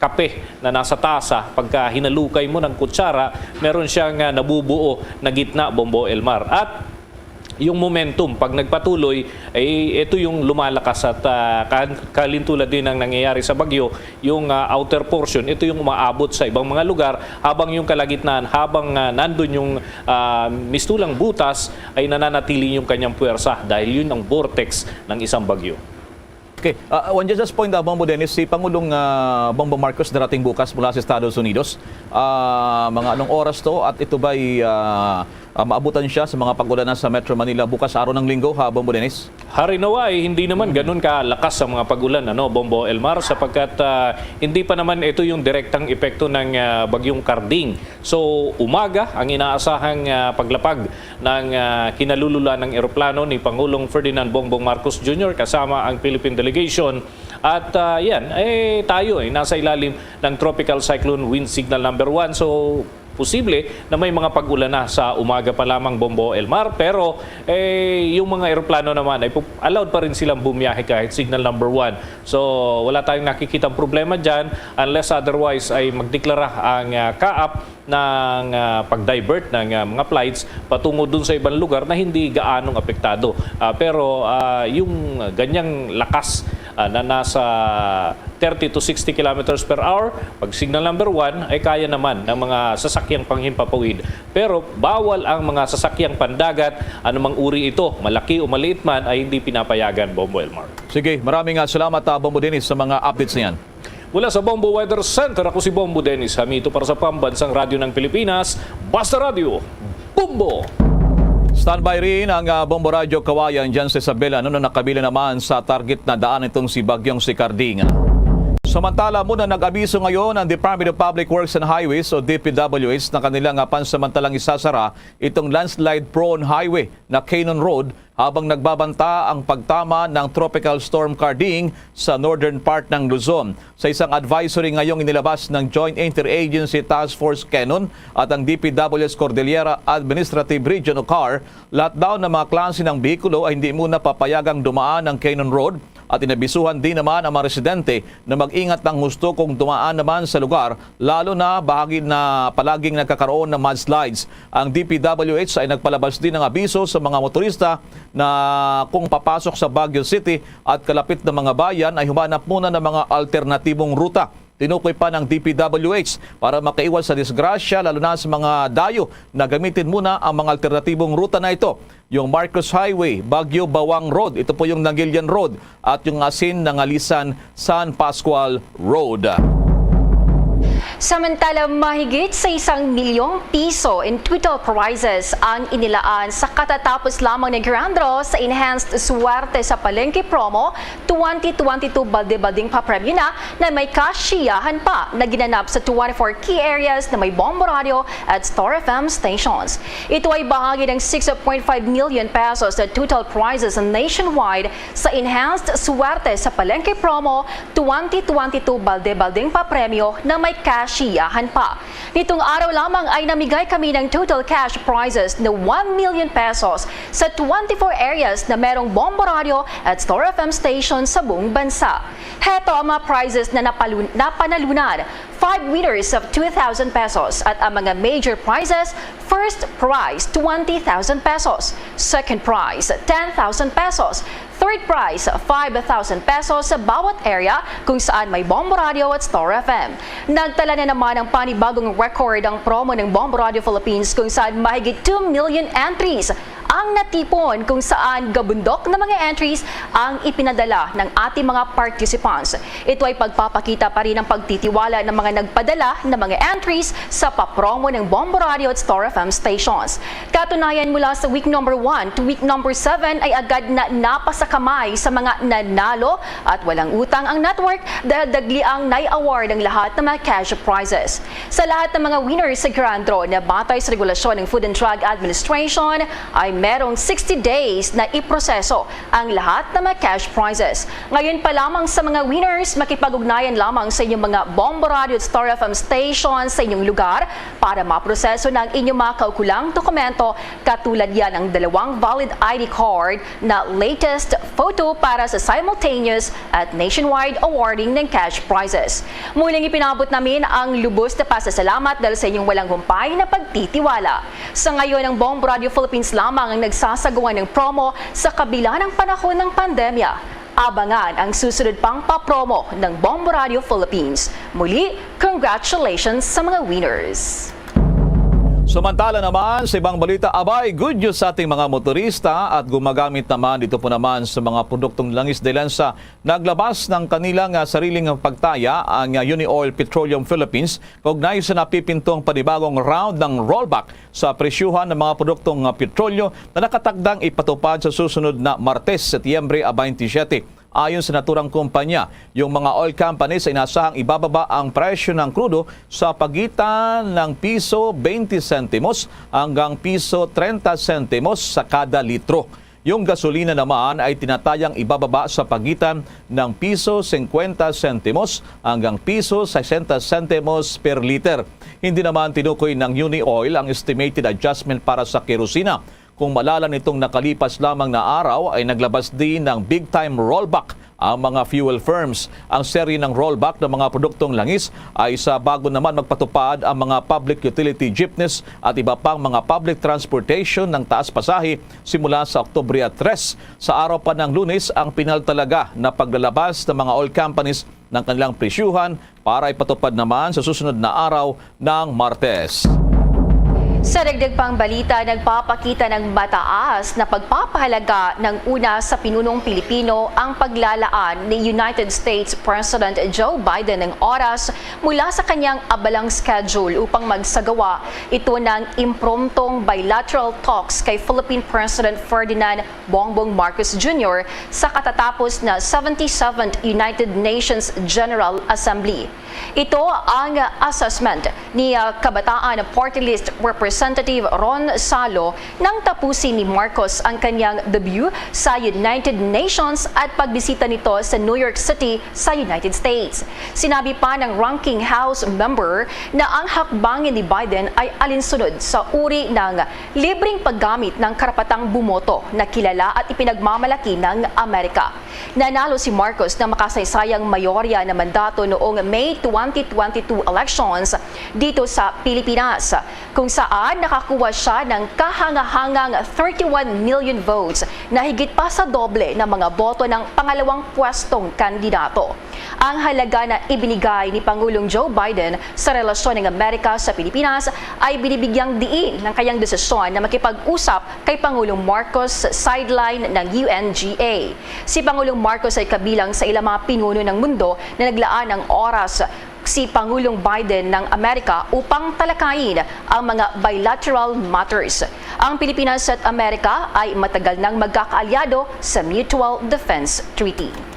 kape na nasa tasa, pagka hinalukay mo ng kutsara, meron siyang, ah, nabubuo na gitna, Bombo Elmar. At yung momentum, pag nagpatuloy, ay ito yung lumalakas at, ah, kan-, kalintulad din ang nangyayari sa bagyo, yung, ah, outer portion, ito yung umaabot sa ibang mga lugar, habang yung kalagitnaan, habang, ah, nandun yung, ah, mistulang butas, ay nananatili yung kanyang puwersa dahil yun ang vortex ng isang bagyo. Okay. Ah, one just point, ah, Bombo Dennis, si Pangulong, ah, Bongbong Marcos darating bukas mula sa Estados Unidos. Ah, mga anong oras to at ito ba'y, ah, ah, maabutan siya sa mga pag-ulan na sa Metro Manila bukas, araw ng Linggo, ha, Bombo Dennis? Hari nawa ay hindi naman ganun kalakas ang mga pag-ulan, ano, Bombo Elmar, sapagkat, ah, hindi pa naman ito yung direktang epekto ng, ah, Bagyong Carding. So, umaga ang inaasahang, ah, paglapag ng, ah, kinalulula ng eroplano ni Pangulong Ferdinand Bongbong Marcos Junior kasama ang Philippine delegation. At, ah, yan, eh, tayo ay nasa ilalim ng Tropical Cyclone Wind Signal number one. So, posible na may mga pag-ulan na sa umaga pa lamang, Bombo Elmar. Pero, eh, yung mga eroplano naman ay pu-, allowed pa rin silang bumiyahe kahit signal number one. So, wala tayong nakikitang problema dyan unless otherwise ay magdeklara ang, ah, CAAP ng, ah, pag-divert ng, ah, mga flights patungo dun sa ibang lugar na hindi gaanong apektado. Ah, pero, ah, yung ganyang lakas, ah, na nasa thirty to sixty kilometers per hour, pag signal number one, ay kaya naman ng mga sasakyang panghimpapawid. Pero bawal ang mga sasakyang pandagat, anumang uri ito, malaki o maliit man, ay hindi pinapayagan, Bombo Elmar. Sige, maraming, ah, salamat, ah, Bombo Dennis, sa mga updates na yan. Mula sa Bombo Weather Center, ako si Bombo Dennis Hamito para sa Pambansang Radyo ng Pilipinas, Basta Radyo, Bombo! Standby rin ang, ah, Bombo Radyo Kawayan dyan sa Isabela, no, na nakabili naman sa target na daan itong si Bagyong si Carding. Samantala, muna nag-abiso ngayon ang Department of Public Works and Highways o D P W H na kanilang, ah, pansamantalang isasara itong landslide-prone highway na Canon Road habang nagbabanta ang pagtama ng Tropical Storm Carding sa northern part ng Luzon. Sa isang advisory ngayong inilabas ng Joint Interagency Task Force Canon at ang D P W S Cordillera Administrative Region o CAR, lahat daw ng mga klase ng behikulo ay hindi muna papayagang dumaan ang Canon Road at inabisuhan din naman ang mga residente na mag-ingat ng husto kung dumaan naman sa lugar, lalo na bahagi na palaging nagkakaroon ng mudslides. Ang D P W H ay nagpalabas din ng abiso sa mga motorista na kung papasok sa Baguio City at kalapit na mga bayan ay humanap muna ng mga alternatibong ruta. Tinukoy pa ng D P W H para makaiwas sa disgrasya, lalo na sa mga dayo, na gamitin muna ang mga alternatibong ruta na ito. Yung Marcos Highway, Baguio Bawang Road, ito po yung Nangilian Road, at yung Asin, Nangalisan, San Pascual Road. Samantala, mahigit sa isang milyong piso in total prizes ang inilaan sa katatapos lamang na grand draw sa Enhanced Suwerte sa Palengke Promo twenty twenty-two. Balde-balding papremyo na na may kasiyahan pa na ginanap sa twenty-four key areas na may Bombo Radio at Star F M stations. Ito ay bahagi ng six point five million pesos na total prizes nationwide sa Enhanced Suwerte sa Palengke Promo twenty twenty-two. Balde-balding papremyo na may kasiyahan pa. Nitong araw lamang ay namigay kami ng total cash prizes na one million pesos sa twenty-four areas na merong Bombo Radio at Star F M station sa buong bansa. Heto ang mga prizes na napalun-, napanalunan. Five winners of two thousand pesos at ang mga major prizes, first prize, twenty thousand pesos, second prize, ten thousand pesos, third prize, five thousand pesos sa bawat area kung saan may Bombo Radio at Star F M. Nagtala na naman ng panibagong record ang promo ng Bombo Radio Philippines kung saan mahigit two million entries ang natipon, kung saan gabundok na mga entries ang ipinadala ng ating mga participants. Ito ay pagpapakita pa rin ng pagtitiwala ng mga nagpadala ng mga entries sa papromo ng Bombo Radio at Star F M stations. Katunayan, mula sa week number one to week number seven ay agad na napasakamay sa mga nanalo at walang utang ang network dahil dagli ang nai-award ang lahat ng mga cash prizes. Sa lahat ng mga winners sa Grand Draw na batay sa regulasyon ng Food and Drug Administration ay merong sixty days na iproseso ang lahat ng mga cash prizes. Ngayon pa lamang sa mga winners, makipag-ugnayan lamang sa inyong mga Bombo Radio at Star F M station sa inyong lugar para maproseso na ang inyong mga kaukulang dokumento, katulad yan ng dalawang valid I D card na latest photo para sa simultaneous at nationwide awarding ng cash prizes. Muling ipinabot namin ang lubos na pasasalamat dahil sa inyong walang humpay na pagtitiwala. Sa ngayon, ang Bombo Radio Philippines lamang ang nagsasagawa ng promo sa kabila ng panahon ng pandemya. Abangan ang susunod pang papromo ng Bombo Radio Philippines. Muli, congratulations sa mga winners! Samantala naman, sa ibang balita, abay, good news sa ating mga motorista at gumagamit naman dito po naman sa mga produktong langis dahilan sa naglabas ng kanilang, ah, sariling pagtaya ang, ah, Uni Oil Petroleum Philippines kaugnay sa napipintong panibagong round ng rollback sa presyuhan ng mga produktong, ah, petrolyo na nakatakdang ipatupad sa susunod na Martes, Setyembre twenty-seven. Ayon sa naturang kumpanya, yung mga oil companies ay inasahang ibababa ang presyo ng krudo sa pagitan ng piso twenty sentimos hanggang piso trenta sentimos sa kada litro. Yung gasolina naman ay tinatayang ibababa sa pagitan ng piso singkwenta sentimos hanggang piso sesenta sentimos per liter. Hindi naman tinukoy ng Uni Oil ang estimated adjustment para sa kerosina, kung maalala nitong nakalipas lamang na araw ay naglabas din ng big-time rollback ang mga fuel firms. Ang serye ng rollback ng mga produktong langis ay sa bago naman magpatupad ang mga public utility jeepneys at iba pang mga public transportation ng taas pasahe simula sa Oktubre tres. Sa araw pa ng Lunes ang pinal talaga na paglalabas ng mga oil companies ng kanilang presyuhan para ipatupad naman sa susunod na araw ng Martes. Sa dagdag pang balita, nagpapakita ng mataas na pagpapahalaga ng una sa pinunong Pilipino ang paglalaan ni United States President Joe Biden ng oras mula sa kanyang abalang schedule upang magsagawa ito ng impromptong bilateral talks kay Philippine President Ferdinand Bongbong Marcos Junior sa katatapos na seventy-seventh United Nations General Assembly. Ito ang assessment ni, ah, Kabataan Party List Representative Ron Salo nang tapusin ni Marcos ang kanyang debut sa United Nations at pagbisita nito sa New York City sa United States. Sinabi pa ng ranking House member na ang hakbangin ni Biden ay alinsunod sa uri ng libreng paggamit ng karapatang bumoto na kilala at ipinagmamalaki ng Amerika. Nanalo si Marcos ng makasaysayang mayorya na mandato noong May twenty twenty-two elections dito sa Pilipinas, kung saan nakakuha siya ng kahangahangang thirty-one million votes, na higit pa sa doble ng mga boto ng pangalawang pwestong kandidato. Ang halaga na ibinigay ni Pangulong Joe Biden sa relasyon ng Amerika sa Pilipinas ay binibigyang diin ng kanyang desisyon na makipag-usap kay Pangulong Marcos sa sideline ng U N G A. Si Pangulong Marcos ay kabilang sa ilang mga pinuno ng mundo na naglaan ng oras si Pangulong Biden ng Amerika upang talakayin ang mga bilateral matters. Ang Pilipinas at Amerika ay matagal nang magkakaalyado sa Mutual Defense Treaty.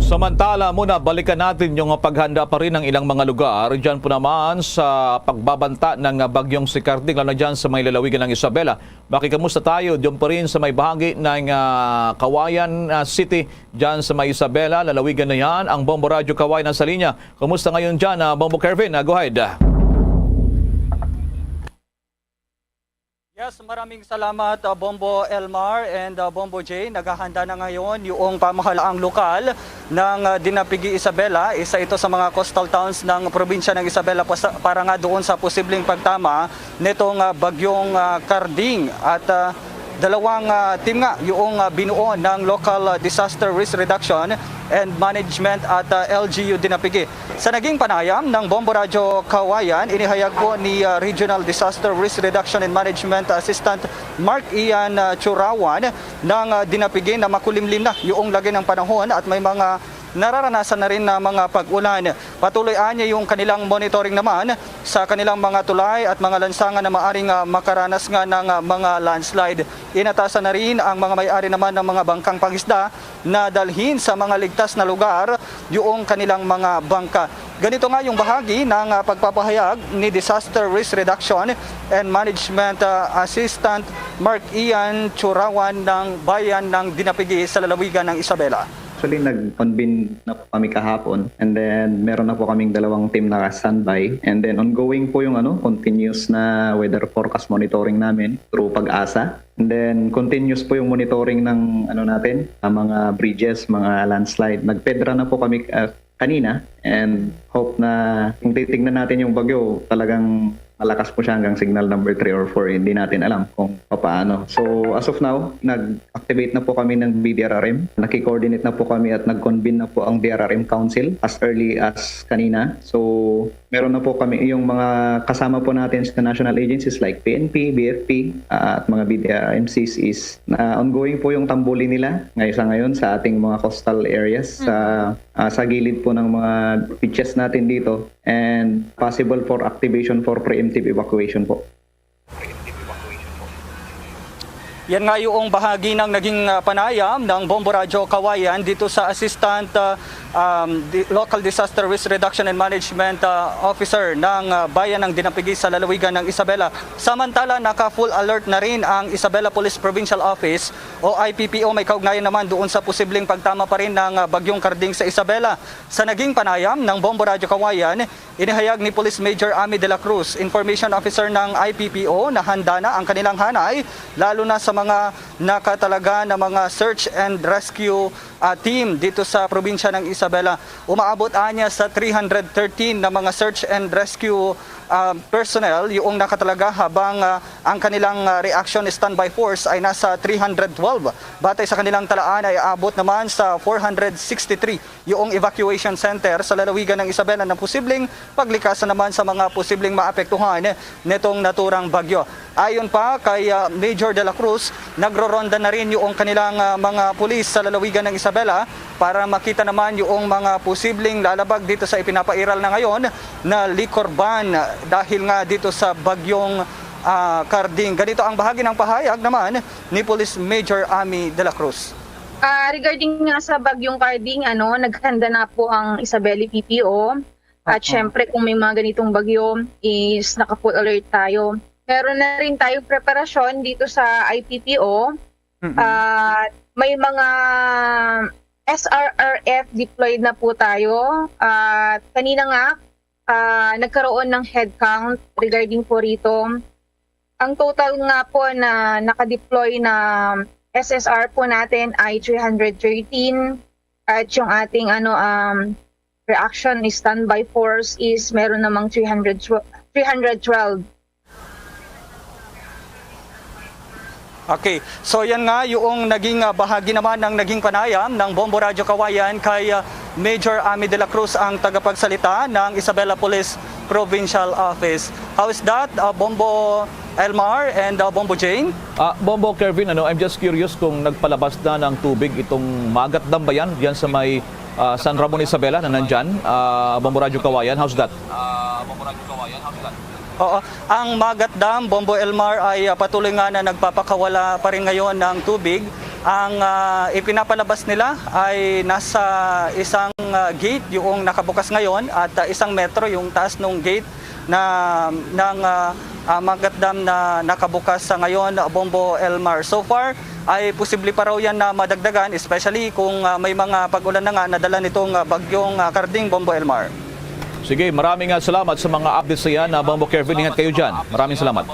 Samantala muna, balikan natin yung paghanda pa rin ng ilang mga lugar. Diyan po naman sa pagbabanta ng, ah, bagyong si Karding, lalo na dyan sa may lalawigan ng Isabela. Makikamusta tayo? Diyan pa rin sa may bahagi ng, ah, Kawayan, ah, City, dyan sa may Isabela, lalawigan na yan. Ang Bombo Radyo Kawayan nasa linya. Kumusta ngayon dyan, ah, Bombo Kervin? Ah, go ahead. Yes, maraming salamat, uh, Bombo Elmar and, uh, Bombo J. Naghahanda na ngayon yung pamahalaang lokal ng, uh, Dinapigue, Isabela. Isa ito sa mga coastal towns ng probinsya ng Isabela, pas-, para nga doon sa posibleng pagtama nitong, uh, bagyong, uh, Karding. At, uh, Dalawang, ah, team nga yung, ah, binuo ng Local, ah, Disaster Risk Reduction and Management at, ah, L G U Dinapigi. Sa naging panayam ng Bombo Radyo Kawayan, inihayag po ni, ah, Regional Disaster Risk Reduction and Management Assistant Mark Ian, ah, Churawan ng, ah, Dinapigi na makulimlim na yung lagay ng panahon at may mga nararanasan na rin na mga pag-ulan. Patuloy anya yung kanilang monitoring naman sa kanilang mga tulay at mga lansangan na maaring, ah, makaranas nga ng, ah, mga landslide. Inatasan na rin ang mga may-ari naman ng mga bangkang pangisda na dalhin sa mga ligtas na lugar yung kanilang mga bangka. Ganito nga yung bahagi ng, ah, pagpapahayag ni Disaster Risk Reduction and Management, ah, Assistant Mark Ian Churawan ng Bayan ng Dinapigi sa lalawigan ng Isabela. Actually, nag-convene na po kami kahapon. And then, meron na po kaming dalawang team na standby. And then, ongoing po yung, ano, continuous na weather forecast monitoring namin through PAGASA. And then, continuous po yung monitoring ng, ano natin, ah, mga bridges, mga landslide. Nagpedra na po kami, ah, kanina. And hope na kung titignan natin yung bagyo, talagang malakas po siya hanggang signal number three or four, hindi natin alam kung papaano. So, as of now, nag-activate na po kami ng B D R R M. Naki-coordinate na po kami at nag-convene na po ang D R R M Council as early as kanina. So, meron na po kami yung mga kasama po natin sa national agencies like P N P, B F P, ah, at mga B D R M Cs is na ongoing po yung tambuli nila ngay-, sa ngayon sa ating mga coastal areas, sa, ah, sa gilid po ng mga beaches natin dito, and possible for activation for preemptive evacuation po. Yan nga yung bahagi ng naging, ah, panayam ng Bombo Radyo Kawayan dito sa Assistant, ah, um, di-, Local Disaster Risk Reduction and Management, ah, Officer ng, ah, Bayan ng Dinapigi sa lalawigan ng Isabela. Samantala, naka-full alert na rin ang Isabela Police Provincial Office o I P P O, may kaugnayan naman doon sa posibleng pagtama pa rin ng, ah, Bagyong Carding sa Isabela. Sa naging panayam ng Bombo Radyo Kawayan, inihayag ni Police Major Ami de la Cruz, Information Officer ng I P P O, na handa na ang kanilang hanay, lalo na sa mga nakatalaga na mga search and rescue, ah, team dito sa probinsya ng Isabela. Umaabot anya sa three hundred thirteen na mga search and rescue, ah, personnel yung nakatalaga, habang, ah, ang kanilang, ah, reaction standby force ay nasa three hundred twelve. Batay sa kanilang talaan ay aabot naman sa four hundred sixty-three yung evacuation center sa lalawigan ng Isabela na posibleng paglikasan naman sa mga posibleng maapektuhan nitong naturang bagyo. Ayon pa kay, ah, Major de la Cruz, nagroronda na rin yung kanilang, ah, mga pulis sa lalawigan ng Isabela para makita naman yung mga posibleng lalabag dito sa ipinapairal na ngayon na liquor ban dahil nga dito sa bagyong, ah, Carding. Ganito ang bahagi ng pahayag naman ni Police Major Ami de la Cruz. Ah, regarding nga sa bagyong Carding, ano, naghanda na po ang Isabela P P O. At Oo. Syempre, kung may mga ganitong bagyo, is naka-full alert tayo. Meron na rin tayong preparasyon dito sa I P P O. Mm-mm. At may mga S R R F deployed na po tayo. At kanina nga, ah, nagkaroon ng head count regarding po rito. Ang total nga po na naka-deploy na S S R po natin ay three hundred thirteen. At yung ating, ano, um, reaction standby force is meron namang three hundred, three hundred twelve. Okay. So, yan nga yung naging, ah, bahagi naman ng naging panayam ng Bombo Radyo Kawayan kay, ah, Major Ami de la Cruz, ang tagapagsalita ng Isabela Police Provincial Office. How is that, ah, Bombo Elmar and, ah, Bombo Jane? Ah, Bombo Kervin, ano, I'm just curious kung nagpalabas na ng tubig itong Magat Dam ba yan, diyan sa may, ah, San Ramon Isabela na nandyan, ah, Bombo Radyo Kawayan. How's that? Oo, ang Magat Dam, Bombo Elmar, ay, ah, patuloy nga na nagpapakawala pa rin ngayon ng tubig. Ang, ah, ipinapalabas nila ay nasa isang, ah, gate yung nakabukas ngayon at, ah, isang metro yung taas ng gate na, ng, ah, ah, Magat Dam na nakabukas sa ngayon, Bombo Elmar. So far, ay posible pa raw yan na madagdagan, especially kung, ah, may mga pag-ulan na nga na dala nitong, ah, bagyong, ah, Carding, Bombo Elmar. Sige, maraming, ah, salamat sa mga updates na yan, ah, Bombo Kervin. Ingat kayo dyan. Maraming salamat.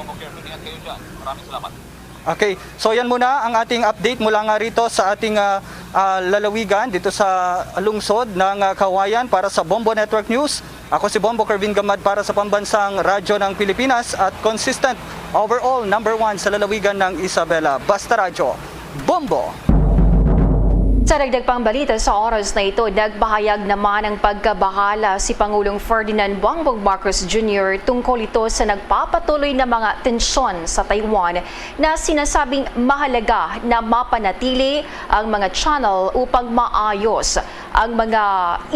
Okay, so yan muna ang ating update mula nga rito sa ating, ah, ah, lalawigan dito sa lungsod ng, ah, Kawayan. Para sa Bombo Network News, ako si Bombo Kervin Gamad para sa Pambansang Radyo ng Pilipinas at consistent Overall, number one sa lalawigan ng Isabela. Basta Radyo, Bombo! Sa dagdag pang balita sa oras na ito, nagpahayag naman ang pagkabahala si Pangulong Ferdinand Bongbong Marcos Junior tungkol ito sa nagpapatuloy na mga tensyon sa Taiwan na sinasabing mahalaga na mapanatili ang mga channel upang maayos ang mga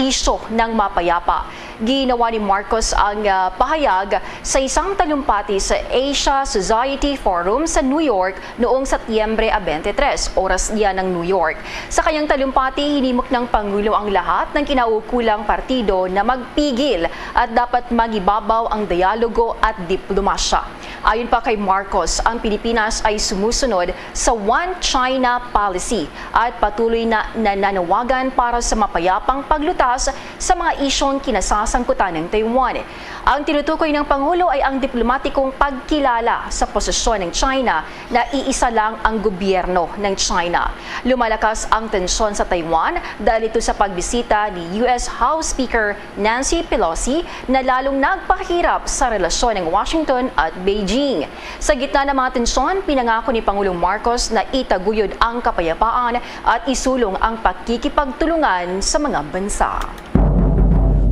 isyu ng mapayapa. Ginawa ni Marcos ang, ah, pahayag sa isang talumpati sa Asia Society Forum sa New York noong Setyembre twenty-three, oras diyan ng New York. Sa kanyang talumpati, hinimok ng Pangulo ang lahat ng kinaukulang partido na magpigil at dapat magibabaw ang dialogo at diplomasya. Ayon pa kay Marcos, ang Pilipinas ay sumusunod sa One China Policy at patuloy na nananawagan para sa mapayapang paglutas sa mga isyong kinasasangkutan ng Taiwan. Ang tinutukoy ng Pangulo ay ang diplomatikong pagkilala sa posisyon ng China na iisa lang ang gobyerno ng China. Lumalakas ang tensyon sa Taiwan dahil ito sa pagbisita ni U S House Speaker Nancy Pelosi na lalong nagpahirap sa relasyon ng Washington at Beijing. Sa gitna ng mga tensyon, pinangako ni Pangulong Marcos na itaguyod ang kapayapaan at isulong ang pakikipagtulungan sa mga bansa.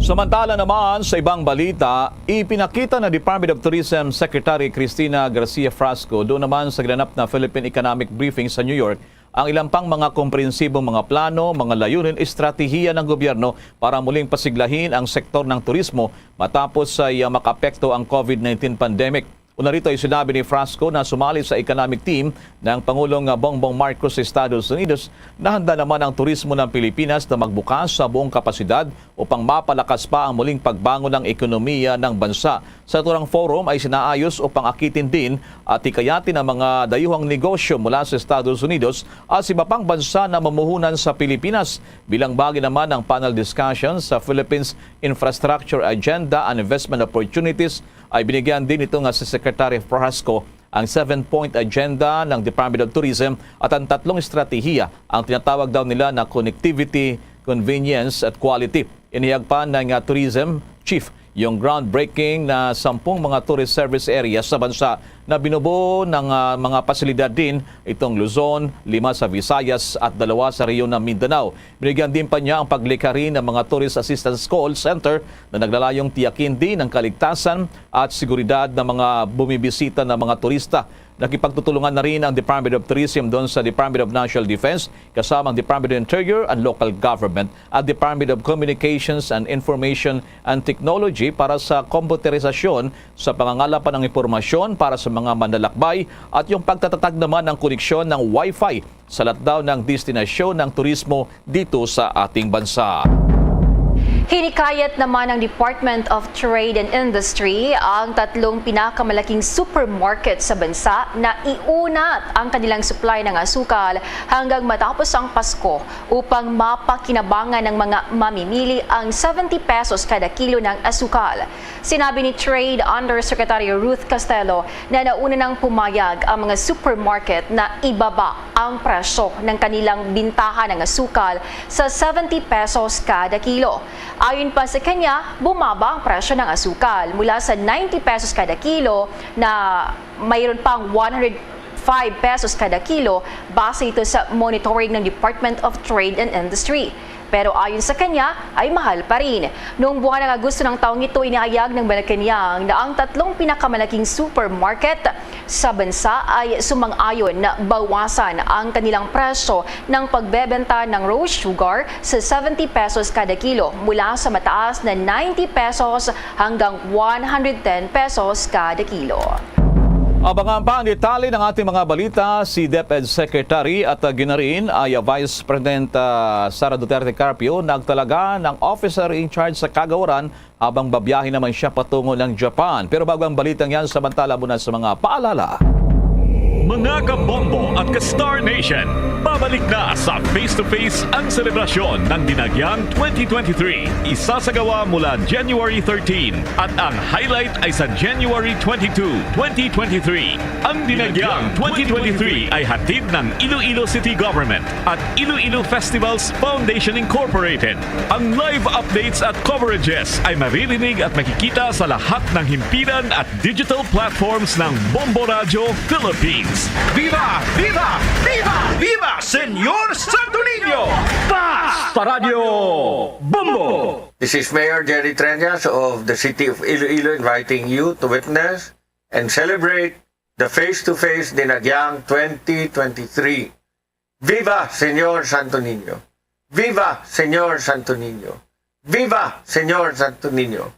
Samantala naman, sa ibang balita, ipinakita na Department of Tourism Secretary Cristina Garcia Frasco doon naman sa ginanap na Philippine Economic Briefing sa New York ang ilang pang mga komprehensibong mga plano, mga layunin, estratehiya ng gobyerno para muling pasiglahin ang sektor ng turismo matapos sa, ah, makaapekto ang COVID nineteen pandemic. Una rito ay sinabi ni Frasco na sumali sa economic team ng Pangulong Bongbong Marcos sa Estados Unidos na handa naman ang turismo ng Pilipinas na magbukas sa buong kapasidad upang mapalakas pa ang muling pagbangon ng ekonomiya ng bansa. Sa naturang forum ay sinaayos upang akitin din at hikayatin ang mga dayuhang negosyo mula sa Estados Unidos at sa iba pang bansa na mamuhunan sa Pilipinas. Bilang bahagi naman ng panel discussion sa Philippines Infrastructure Agenda and Investment Opportunities, ay binigyan din ito nga si Secretary Frasco ang seven-point agenda ng Department of Tourism at ang tatlong estratehiya ang tinatawag daw nila na connectivity, convenience at quality. Inihayag pa ng, ah, tourism chief yung groundbreaking na sampung mga tourist service areas sa bansa na binubuo ng, ah, mga pasilidad din itong Luzon, lima sa Visayas at dalawa sa rehiyon ng Mindanao. Binigyan din pa niya ang paglikha rin ng mga Tourist Assistance Call Center na naglalayong tiyakin din ang kaligtasan at seguridad ng mga bumibisita na mga turista. Nakipagtutulungan na rin ang Department of Tourism doon sa Department of National Defense, kasama ang Department of Interior and Local Government at Department of Communications and Information and Technology para sa komputerisasyon sa pangangalapan ng impormasyon para sa mga manlalakbay at yung pagtatatag naman ng koneksyon ng Wi-Fi sa lahat daw ng destinasyon ng turismo dito sa ating bansa. Hinikayat naman ng Department of Trade and Industry ang tatlong pinakamalaking supermarket sa bansa na iunat ang kanilang supply ng asukal hanggang matapos ang Pasko upang mapakinabangan ng mga mamimili ang seventy pesos kada kilo ng asukal. Sinabi ni Trade Undersecretary Ruth Castelo na nauna nang pumayag ang mga supermarket na ibaba ang presyo ng kanilang bintahan ng asukal sa seventy pesos kada kilo. Ayon pa sa kanya, bumaba ang presyo ng asukal mula sa ninety pesos kada kilo na mayroon pang one hundred five pesos kada kilo, base ito sa monitoring ng Department of Trade and Industry. Pero ayon sa kanya, ay mahal pa rin. Noong buwan ng Agosto ng taong ito, inihayag ng Malacañang na ang tatlong pinakamalaking supermarket sa bansa ay sumang-ayon na bawasan ang kanilang presyo ng pagbebenta ng rose sugar sa seventy pesos kada kilo mula sa mataas na ninety pesos hanggang one hundred ten pesos kada kilo. Abangan pa ang detalye ng ating mga balita. Si DepEd Secretary at, uh, ginarin ay, uh, Vice President, uh, Sara Duterte Carpio nagtalaga ng officer in charge sa Kagawaran habang babiyahe naman siya patungo ng Japan. Pero bago ang balitang yan, samantala muna sa mga paalala. Mga kabombo at ka-Star Nation, Babalik na sa Face to Face ang selebrasyon ng Dinagyang twenty twenty-three. Isasagawa mula January thirteen at ang highlight ay sa January twenty-two, twenty twenty-three. Ang Dinagyang twenty twenty-three ay hatid ng Iloilo City Government at Iloilo Festivals Foundation Incorporated. Ang live updates at coverages ay maririnig at makikita sa lahat ng himpilan at digital platforms ng Bombo Radyo Philippines. Viva! Viva! Viva! Viva Señor Santo Niño! Basta Radyo Bombo! This is Mayor Jerry Treñas of the City of Iloilo inviting you to witness and celebrate the Face to Face Dinagyang twenty twenty-three. Viva Señor Santo Niño! Viva Señor Santo Niño! Viva Señor Santo Niño!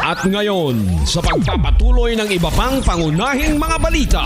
At ngayon, sa pagpapatuloy ng iba pang pangunahing mga balita.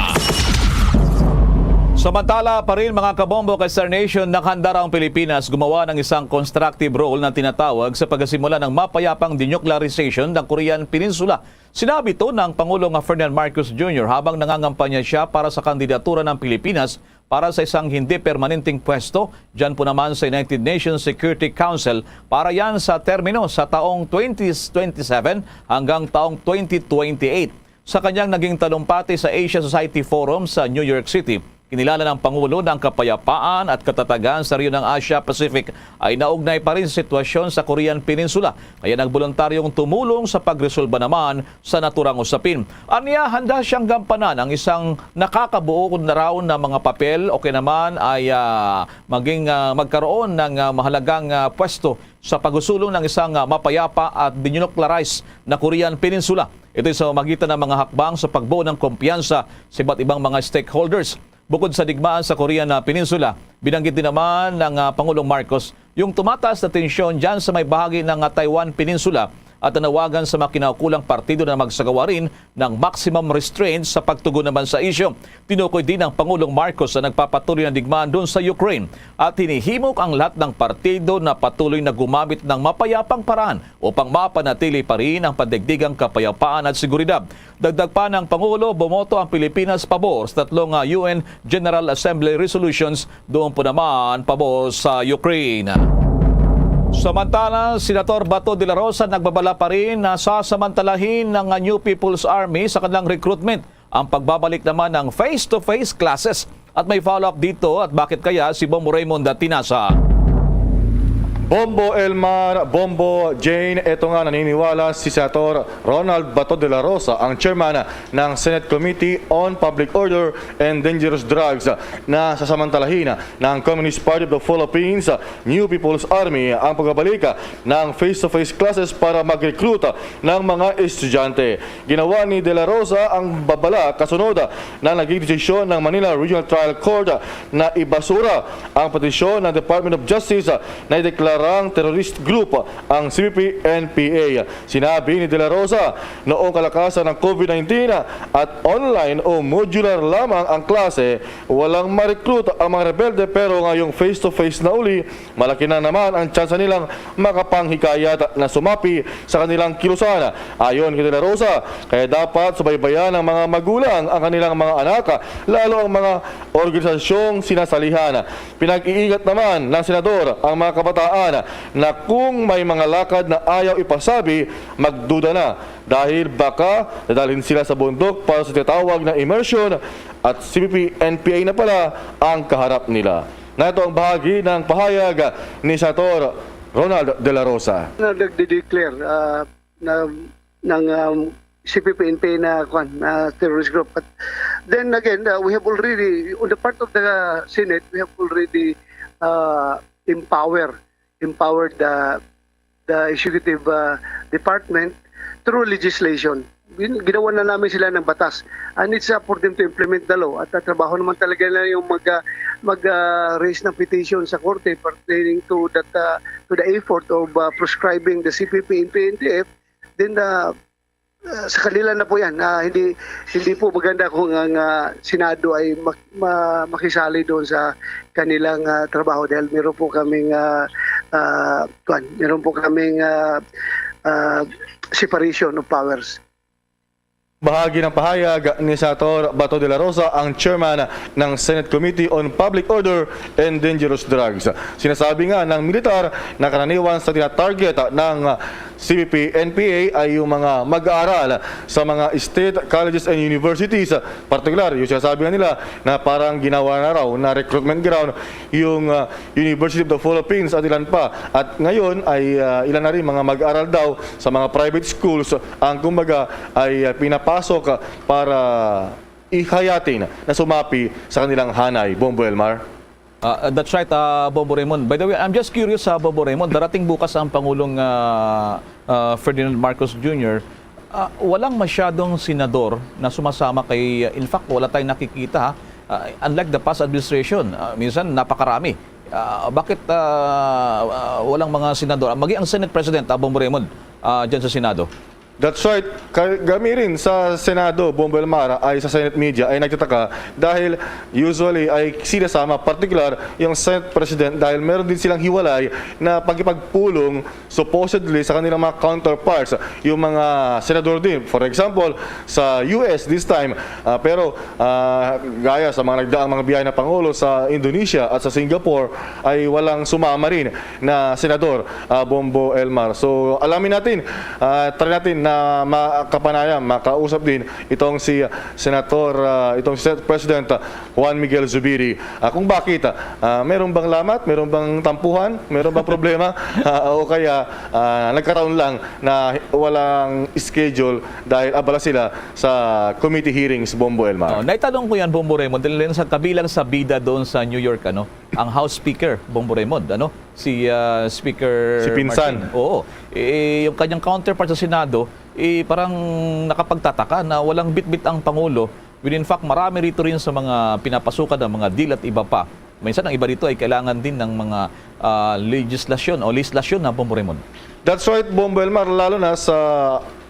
Samantala pa rin, mga kabombo, kay Star Nation, nakahanda raw ang Pilipinas gumawa ng isang constructive role na tinatawag sa pagsisimula ng mapayapang denuclearization ng Korean Peninsula. Sinabi ito ng Pangulong Ferdinand Marcos Junior habang nangangampanya siya para sa kandidatura ng Pilipinas para sa isang hindi permanenteng pwesto diyan po naman sa United Nations Security Council, para yan sa termino sa taong twenty twenty-seven hanggang taong twenty twenty-eight. Sa kanyang naging talumpati sa Asia Society Forum sa New York City, kinilala ng Pangulo na ang kapayapaan at katatagan sa rehiyon ng Asia-Pacific ay naugnay pa rin sa sitwasyon sa Korean Peninsula, kaya nagboluntaryong tumulong sa pagresolba naman sa naturang usapin. Ania, handa siyang gampanan ang isang nakakabuo na raw na mga papel o kaya naman ay, ah, maging, ah, magkaroon ng, ah, mahalagang, ah, pwesto sa pagsusulong ng isang, ah, mapayapa at denuklearize na Korean Peninsula. Ito'y sa pamamagitan ng mga hakbang sa pagbuo ng kumpiyansa sa iba't ibang mga stakeholders. Bukod sa digmaan sa Korean na Peninsula, binanggit din naman ng, ah, Pangulong Marcos yung tumataas na tensyon dyan sa may bahagi ng, ah, Taiwan Peninsula at nanawagan sa mga kinaukulang partido na magsagawa rin ng maximum restraint sa pagtugon naman sa isyu. Tinukoy din ng Pangulong Marcos sa nagpapatuloy na digmaan doon sa Ukraine at hinihimok ang lahat ng partido na patuloy na gumamit ng mapayapang paraan upang mapanatili pa rin ang pandigdigang kapayapaan at seguridad. Dagdag pa ng Pangulo, bumoto ang Pilipinas pabor sa tatlong, ah, U N General Assembly resolutions, doon po naman pabor sa Ukraine. Samantala, Senator Bato de la Rosa nagbabala pa rin na sasamantalahin ng, ah, New People's Army sa kanilang recruitment ang pagbabalik naman ng face-to-face classes. At may follow-up dito at bakit kaya si Bombo Raymond Tinasa. Bombo Elmar, Bombo Jane, eto nga naniniwala si Senator Ronald Bato de la Rosa, ang chairman ng Senate Committee on Public Order and Dangerous Drugs, na sasamantalahin ng Communist Party of the Philippines, New People's Army, ang pagbabalik ng face-to-face classes para mag-recruit ng mga estudyante. Ginawa ni De La Rosa ang babala kasunod na naging desisyon ng Manila Regional Trial Court na ibasura ang petisyon ng Department of Justice na ideklarang terrorist group ang C P P N P A. Sinabi ni De La Rosa, noong kalakasan ng COVID nineteen at online o modular lamang ang klase, walang ma-recruit ang mga rebelde, pero ngayong face-to-face na uli, malaki na naman ang tsansa nilang makapanghikayat na sumapi sa kanilang kilusan. Ayon kay De La Rosa, kaya dapat subaybayan ng mga magulang ang kanilang mga anak, lalo ang mga organisasyong sinasalihan. Pinag-iingat naman ng senador ang mga kabataan na kung may mga lakad na ayaw ipasabi, magduda na dahil baka dadalhin sila sa bundok para sa tinatawag na immersion at C P P N P A na pala ang kaharap nila. Nato ang bahagi ng pahayag ni Senator Ronald De La Rosa. Na nagde-declare, ah, na, ng, um, C P P N P A na, kwan, na terrorist group. But then again, uh, we have already, on the part of the Senate, we have already, uh, empower, empowered the, the executive, uh, department through legislation. Gin-, ginawa na namin sila ng batas. And it's up for them to implement the law. At ang trabaho naman talaga na yung mag, uh, mag, uh, raise ng petition sa korte pertaining to that, uh, to the effort of, uh, proscribing the C P P and P N D F. Then, uh, uh, sa kanila na po yan. Uh, hindi, hindi po maganda kung ang, uh, Senado ay mak-, ma-, makisali doon sa kanilang, uh, trabaho dahil meron po kaming, uh, uh, kwan, meron po kaming, uh, uh, separation of powers. Bahagi ng pahayag ni Senator Bato de la Rosa, ang chairman ng Senate Committee on Public Order and Dangerous Drugs. Sinasabi nga ng militar na karaniwan sa tinatarget ng C B P N P A ay yung mga mag-aaral sa mga state colleges and universities. Partikular, yung sinasabi nga nila na parang ginawa na raw na recruitment ground yung, ah, University of the Philippines at ilan pa. At ngayon ay, ah, ilan na rin mga mag-aaral daw sa mga private schools ang kumbaga ay, ah, pinapasok, ah, para ihayatin na sumapi sa kanilang hanay. Bombo Elmar? Ah, that's right, ah, Bombo Raymond. By the way, I'm just curious, ah, Bombo Raymond, darating bukas ang Pangulong, ah, ah, Ferdinand Marcos Junior. Ah, walang masyadong senador na sumasama kay, in fact, wala tayong nakikita, ha? Ah, unlike the past administration, ah, minsan napakarami. Ah, bakit, ah, ah, walang mga senador? Maging ang Senate President, ah, Bombo Raymond, ah, dyan sa Senado. That's right. Ka-, kami rin sa Senado, Bombo Elmar, ay sa Senate media ay nagtataka dahil usually ay sila sama, partikular yung Senate President, dahil meron din silang hiwalay na pagkipagpulong supposedly sa kanilang mga counterparts, yung mga senador din. For example, sa U S this time, ah, pero, ah, gaya sa mga nagdaang mga biyahe ng Pangulo sa Indonesia at sa Singapore, ay walang sumama rin na senador, ah, Bombo Elmar. So, alamin natin, ah, try natin na makapanayam, makausap din itong si Senator, ah, itong si Senate President, ah, Juan Miguel Zubiri. Ah, kung bakit, ah, ah, meron bang lamat, meron bang tampuhan, meron bang problema, ah, o kaya, ah, nagkataon lang na walang schedule dahil abala sila sa committee hearings, Bombo Elmar? Oh, naitanong ko yan, Bombo Raymond, dahil sa kabilang sa bida doon sa New York, ano, ang House Speaker, Bombo Raymond, ano, si, ah, Speaker Si Pinsan. Martin. Oo. Eh, yung kanyang counterpart sa Senado, eh, parang nakapagtataka na walang bitbit ang Pangulo. When in fact, marami rito rin sa mga pinapasukan ng mga deal at iba pa. Minsan, ang iba rito ay kailangan din ng mga, ah, legislasyon o legislasyon na, Bombo Raymond. That's right, Bombo Elmar, lalo na sa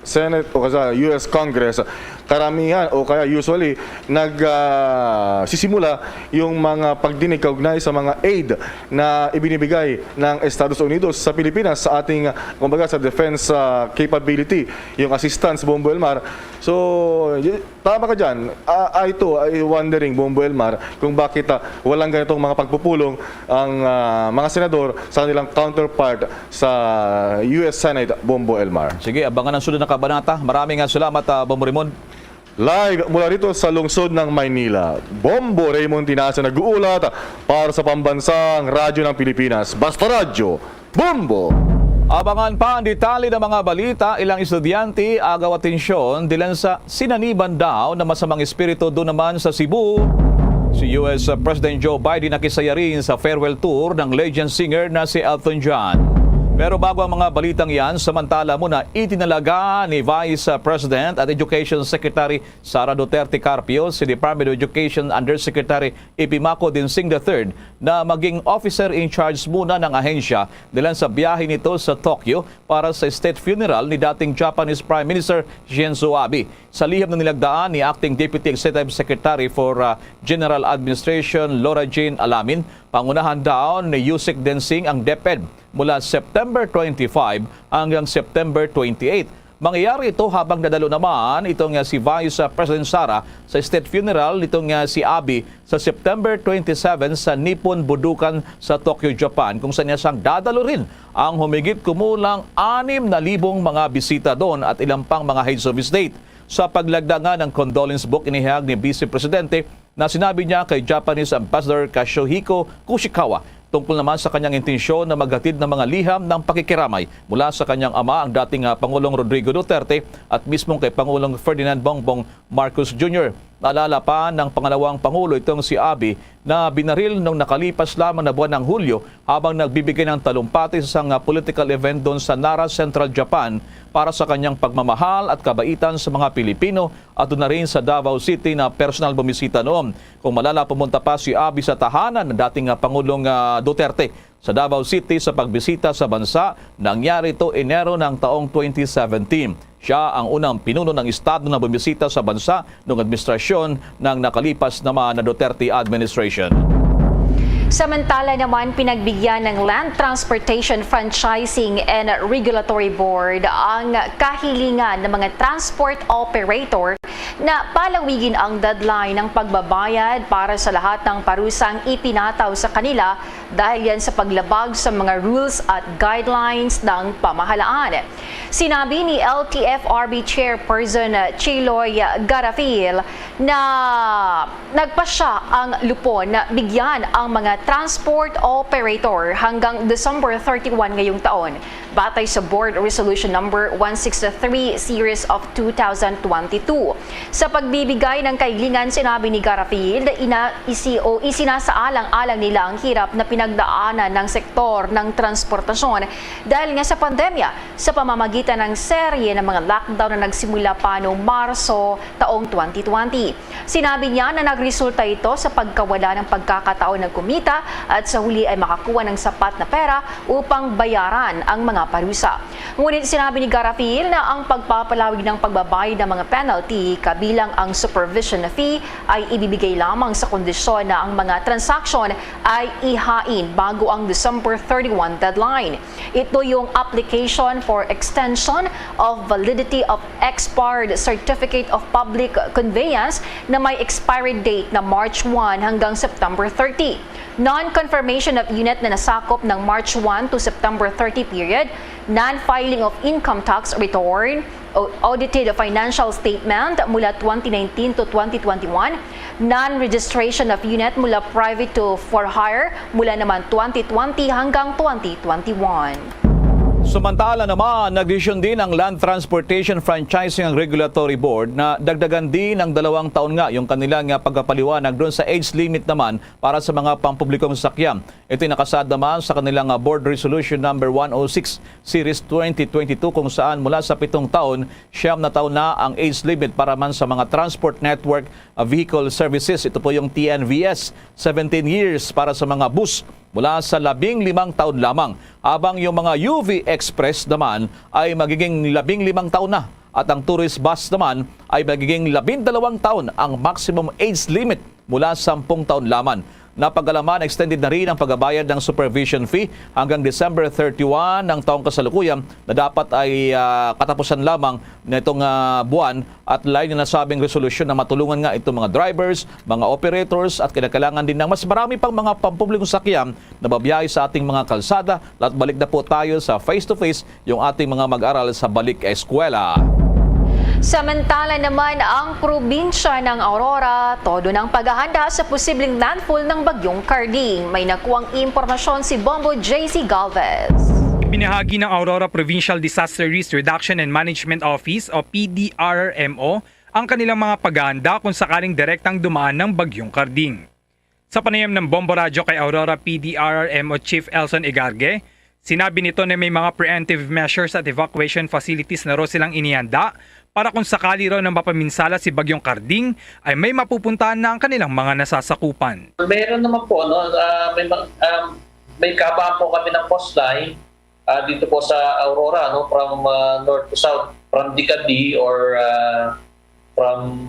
Senate o sa U S Congress, karamihan o kaya usually nag, ah, sisimula yung mga pagdinig kaugnay sa mga aid na ibinibigay ng Estados Unidos sa Pilipinas sa ating, ah, kumbaga, sa defense, ah, capability, yung assistance, Bombo Elmar. So, y-, tama ka dyan. Ah, I too, I wondering, Bombo Elmar, kung bakit, ah, walang ganitong mga pagpupulong ang, ah, mga senador sa kanilang counterpart sa U S Senate, Bombo Elmar. Sige, abangan ang sunod na kabanata. Maraming, ah, salamat, ah, Bombo Raymond. Live mula rito sa lungsod ng Maynila, Bombo Raymond Tinaasa nag-uulat para sa Pambansang Radyo ng Pilipinas, Basta Radyo, Bombo! Abangan pa ang detalye ng mga balita. Ilang estudyante agaw atensyon dilan sa sinaniban daw na masamang espiritu doon naman sa Cebu. Si U S President Joe Biden nakisaya rin sa farewell tour ng legend singer na si Elton John. Pero bago ang mga balitang yan, samantala muna, itinalaga ni Vice President at Education Secretary Sara Duterte Carpio si Department of Education Undersecretary Epimaco Densing the third na maging officer in charge muna ng ahensya dilan sa biyahe nito sa Tokyo para sa state funeral ni dating Japanese Prime Minister Shinzo Abe. Sa liham na nilagdaan ni Acting Deputy Executive Secretary for, ah, General Administration Laura Jane Alamin, pangunahan daw ni Yusik Densing ang DepEd mula September twenty-five hanggang September twenty-eight. Mangyayari ito habang dadalo naman itong, ah, si Vice, ah, President Sara sa state funeral nitong, ah, si Abe sa September twenty-seven sa Nippon Budokan sa Tokyo, Japan, kung saan niya siyang dadalo rin ang humigit kumulang anim na libong mga bisita doon at ilang pang mga heads of state. Sa paglagda nga ng condolence book, inihayag ni Vice Presidente na sinabi niya kay Japanese Ambassador Kazuhiko Kushikawa tungkol naman sa kanyang intensyon na maghatid ng mga liham ng pakikiramay mula sa kanyang ama, ang dating, ah, Pangulong Rodrigo Duterte, at mismo kay Pangulong Ferdinand Bongbong Marcos Junior. Naalala pa ng pangalawang pangulo itong si Abe na binaril noong nakalipas lamang na buwan ng Hulyo habang nagbibigay ng talumpati sa isang, ah, political event doon sa Nara, Central Japan para sa kanyang pagmamahal at kabaitan sa mga Pilipino at doon na rin sa Davao City na personal bumisita noon. Kung malala, pumunta pa si Abe sa tahanan ng dating, ah, Pangulong, ah, Duterte sa Davao City sa pagbisita sa bansa. Nangyari ito Enero ng taong twenty seventeen. Siya ang unang pinuno ng estado na bumisita sa bansa noong administrasyon ng nakalipas naman na Duterte administration. Samantala naman, pinagbigyan ng Land Transportation Franchising and Regulatory Board ang kahilingan ng mga transport operator Napalawigin ang deadline ng pagbabayad para sa lahat ng parusang ipinataw sa kanila dahil yan sa paglabag sa mga rules at guidelines ng pamahalaan. Sinabi ni L T F R B Chairperson Chiloy Garafil na nagpasya ang Lupon na bigyan ang mga transport operator hanggang December thirty-one ngayong taon, batay sa Board Resolution Number one six three Series of two thousand twenty-two. Sa pagbibigay ng kahilingan, sinabi ni Garfield, ina, isi, o isinasaalang-alang nila ang hirap na pinagdaanan ng sektor ng transportasyon dahil nga sa pandemya sa pamamagitan ng serye ng mga lockdown na nagsimula pa noong Marso taong twenty twenty. Sinabi niya na nagresulta ito sa pagkawala ng pagkakataon ng kumita at sa huli ay makakuha ng sapat na pera upang bayaran ang mga parusa. Ngunit sinabi ni Garafil na ang pagpapalawig ng pagbabayad ng mga penalty kabilang ang supervision fee ay ibibigay lamang sa kondisyon na ang mga transaksyon ay ihain bago ang December thirty-one deadline. Ito yung application for extension of validity of expired certificate of public conveyance na may expiry date na March one hanggang September thirty. Non-confirmation of unit na nasakop ng March one to September thirty period, non-filing of income tax return, o audited financial statement mula twenty nineteen to twenty twenty-one, non-registration of unit mula private to for hire mula naman twenty twenty hanggang twenty twenty-one. Samantala naman, nagdesisyon din ang Land Transportation Franchising Regulatory Board na dagdagan din ng dalawang taon nga yung kanilang, ah, pagpapaliwanag doon sa age limit naman para sa mga pampublikong sasakyan. Ito'y nakasaad naman sa kanilang, ah, Board Resolution Number one oh six Series twenty twenty-two, kung saan mula sa pitong taon, siyam na taon na ang age limit para man sa mga transport network, ah, vehicle services. Ito po yung T N V S, seventeen years para sa mga bus mula sa labing limang taon lamang, habang yung mga U V Express naman ay magiging labing limang taon na, at ang tourist bus naman ay magiging labindalawang taon ang maximum age limit mula sampung taon lamang. Napag-alaman, extended na rin ang pagbabayad ng supervision fee hanggang December thirty-one ng taong kasalukuyan, na dapat ay, ah, katapusan lamang nitong, ah, buwan, at layo na nasabing resolusyon na matulungan nga itong mga drivers, mga operators, at kinakailangan din ng mas marami pang mga pampublikong sakyan na babiyahe sa ating mga kalsada. At balik na po tayo sa face-to-face, yung ating mga mag-aral sa Balik Eskwela. Samantala naman, ang probinsya ng Aurora todo ng paghahanda sa posibleng landfall ng Bagyong Carding. May nakuwang impormasyon si Bombo J C Galvez. Ibinahagi ng Aurora Provincial Disaster Risk Reduction and Management Office o P D R R M O ang kanilang mga paghahanda kung sakaling direktang dumaan ng Bagyong Carding. Sa panayam ng Bombo Radyo kay Aurora P D R R M O Chief Elson Igarge, sinabi nito na may mga preemptive measures at evacuation facilities na raw silang inihanda para kung sakali raw na mapaminsala si Bagyong Carding ay may mapupuntahan na ang kanilang mga nasasakupan. Meron naman po, ano, ah, may, ma- um, may kahabaan po kami ng coastline ah, dito po sa Aurora, no, from ah, north to south, from Dicadi or ah, from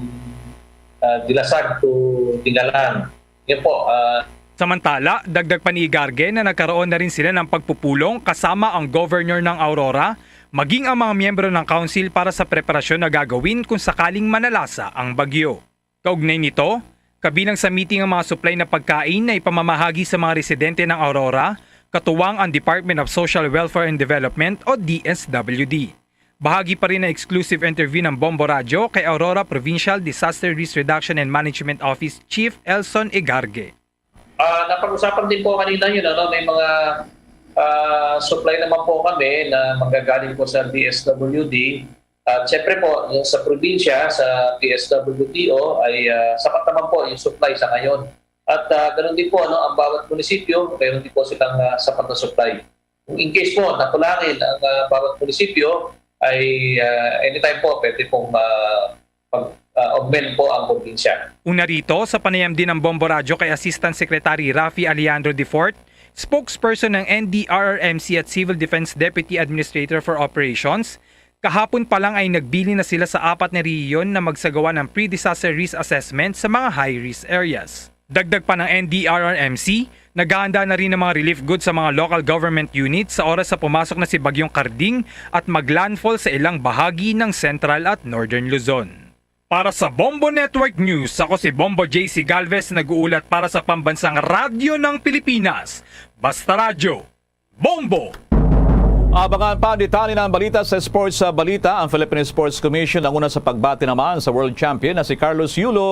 ah, Dilasag to Dingalan. Yun po, ah, Samantala, dagdag pa ni Igarge na nagkaroon na rin sila ng pagpupulong kasama ang governor ng Aurora, maging ang mga miyembro ng council para sa preparasyon na gagawin kung sakaling manalasa ang bagyo. Kaugnay nito, kabilang sa meeting ang mga supply na pagkain na ipamamahagi sa mga residente ng Aurora, katuwang ang Department of Social Welfare and Development o D S W D. Bahagi pa rin ng exclusive interview ng Bombo Radyo kay Aurora Provincial Disaster Risk Reduction and Management Office Chief Elson Igarge. Ah, napag-usapan din po kanina yun, ano, may mga ah, supply naman po kami na manggagaling po sa D S W D. At siyempre po, yung sa probinsya, sa D S W D O, ay ah, sapat naman po yung supply sa ngayon. At ah, ganun din po, ano, ang bawat munisipyo, mayroon din po silang ah, sapat na supply. Kung in case po, nakulangin ang ah, bawat munisipyo, ay ah, anytime po, pwede pong ah, pag-augment po ang probinsya. Una rito, sa panayam din ng Bombo Radyo kay Assistant Secretary Rafi Alejandro Defort, spokesperson ng N D R R M C at Civil Defense Deputy Administrator for Operations, kahapon pa lang ay nagbilin na sila sa apat na rehiyon na magsagawa ng pre-disaster risk assessment sa mga high-risk areas. Dagdag pa ng N D R R M C, naghahanda na rin ng mga relief goods sa mga local government units sa oras sa pumasok na si Bagyong Carding at maglandfall sa ilang bahagi ng Central at Northern Luzon. Para sa Bombo Network News, ako si Bombo J C Galvez, nag-uulat para sa Pambansang Radyo ng Pilipinas. Basta Radyo, Bombo! Abangan pa ang detalye ng balita sa sports sa balita. Ang Philippine Sports Commission nanguna sa pagbati naman sa world champion na si Carlos Yulo.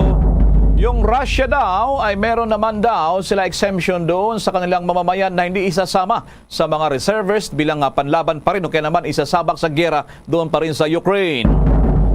Yung Russia daw ay meron naman daw sila exemption doon sa kanilang mamamayan na hindi isasama sa mga reservist bilang, ah, panlaban pa rin o kaya naman isasabak sa giyera doon pa rin sa Ukraine.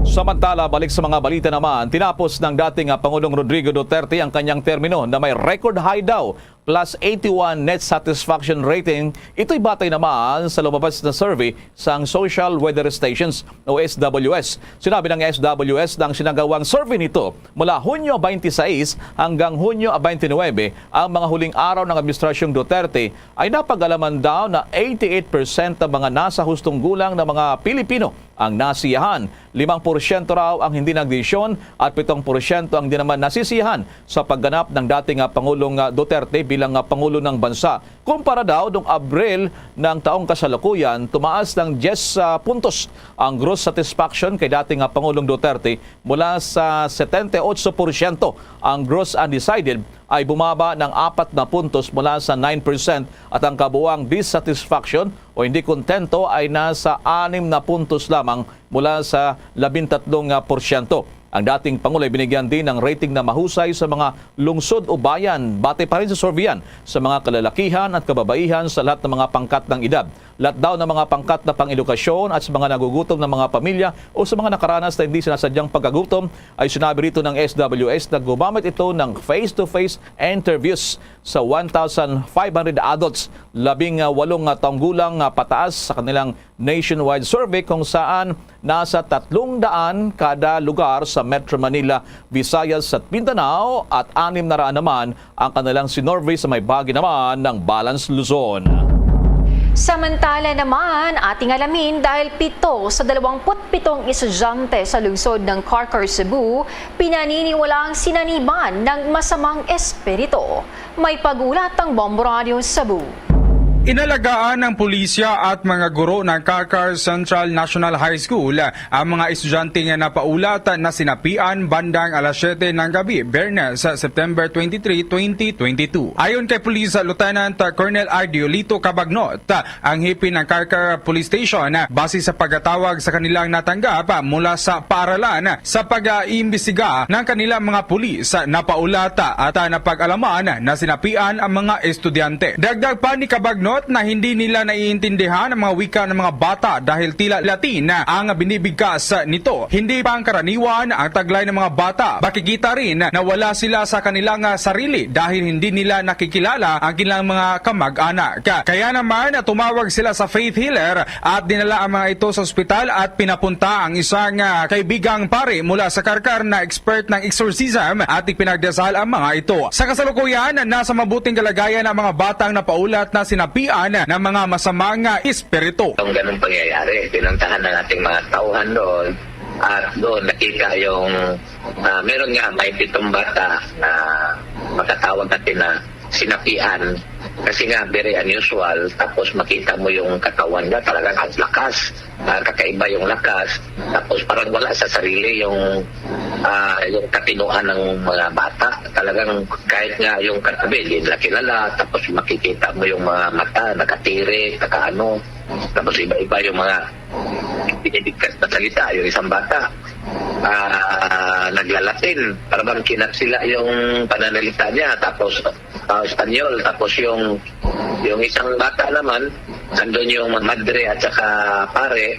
Samantala, balik sa mga balita naman, tinapos ng dating, ah, Pangulong Rodrigo Duterte ang kanyang termino na may record high daw, plus eighty-one net satisfaction rating. Ito'y batay naman sa lumabas na survey sang Social Weather Stations o S W S. Sinabi ng S W S na ang sinagawang survey nito mula Hunyo twenty-six hanggang Hunyo twenty-nine, ang mga huling araw ng Administrasyong Duterte, ay napag-alaman daw na eighty-eight percent ng mga nasa hustong gulang na mga Pilipino ang nasiyahan. Limang porsyento raw ang hindi nagdesisyon at pitong porsyento ang di naman nasisiyahan sa pagganap ng dating, ah, Pangulong, ah, Duterte bilang, ah, Pangulo ng Bansa. Kumpara daw noong Abril ng taong kasalukuyan, tumaas ng diyes, ah, puntos ang gross satisfaction kay dating, ah, Pangulong Duterte mula sa setenta y ocho porsyento. Ang gross undecided ay bumaba ng apat na puntos mula sa nine percent at ang kabuang dissatisfaction o hindi kontento ay nasa anim na puntos lamang mula sa labintatlong porsyento. Ang dating Pangulo ay binigyan din ng rating na mahusay sa mga lungsod o bayan, batay pa rin sa surveyan, sa mga kalalakihan at kababaihan sa lahat ng mga pangkat ng edad. Lahat daw ng mga pangkat na pang-edukasyon at sa mga nagugutom na mga pamilya o sa mga nakaranas na hindi sinasadyang pagkagutom ay sinabi rito ng S W S na gumamit ito ng face-to-face interviews sa one thousand five hundred adults, labing walong taong gulang, ah, pataas sa kanilang nationwide survey kung saan nasa tatlong daan kada lugar sa Metro Manila, Visayas at Mindanao at anim na raan naman ang kanilang sinorvey sa may bahagi naman ng Balance Luzon. Samantala naman, ating alamin dahil pito sa dalawampu't pitong estudyante sa lungsod ng Carcar, Cebu, pinaniniwalaang sinaniban ng masamang espiritu. May pag-ulat ang Bombo Radio Cebu. Inalagaan ng pulisya at mga guro ng Carcar Central National High School ang mga estudyante nga napaulat na sinapian bandang alas siyete ng gabi, Biyernes, September twenty-three, twenty twenty-two. Ayon kay Police Lieutenant Colonel Ardiolito Cabagnot, ang hepe ng Carcar Police Station, base sa pagkatawag sa kanilang natanggap mula sa paaralan sa pag-iimbestiga ng kanilang mga pulis, napaulat at napag-alaman na sinapian ang mga estudyante. Dagdag pa ni Cabagnot na hindi nila naiintindihan ang mga wika ng mga bata dahil tila Latin ang binibigkas nito. Hindi pangkaraniwan ang taglay ng mga bata. Makikita rin na wala sila sa kanilang, ah, sarili dahil hindi nila nakikilala ang kanilang mga kamag-anak. Kaya naman, tumawag sila sa faith healer at dinala ang mga ito sa ospital at pinapunta ang isang, ah, kaibigang pari mula sa Carcar na expert ng exorcism at ipinagdasal ang mga ito. Sa kasalukuyan, nasa mabuting kalagayan ang mga batang napaulat na sinapian ng mga masamang, ah, espiritu. Itong ganung pangyayari, pinuntahan ng ating mga tauhan doon at doon nakita yung, ah, meron nga may pitong bata na makatawag natin na sinapian kasi nga very unusual, tapos makita mo yung katawan niya talagang ang lakas, ah, kakaiba yung lakas, tapos parang wala sa sarili yung, ah, yung katinuan ng mga bata. Talagang kahit nga yung katabi, hindi nila kilala, tapos makikita mo yung mga mata, nakatirik, nakaano, tapos iba-iba yung mga binibigkas na salita, yung isang bata, ah, naglalatin, para bang kinat sila yung pananalita niya, tapos, ah, Espanyol, tapos yung, yung isang bata naman, andun yung madre at saka pare,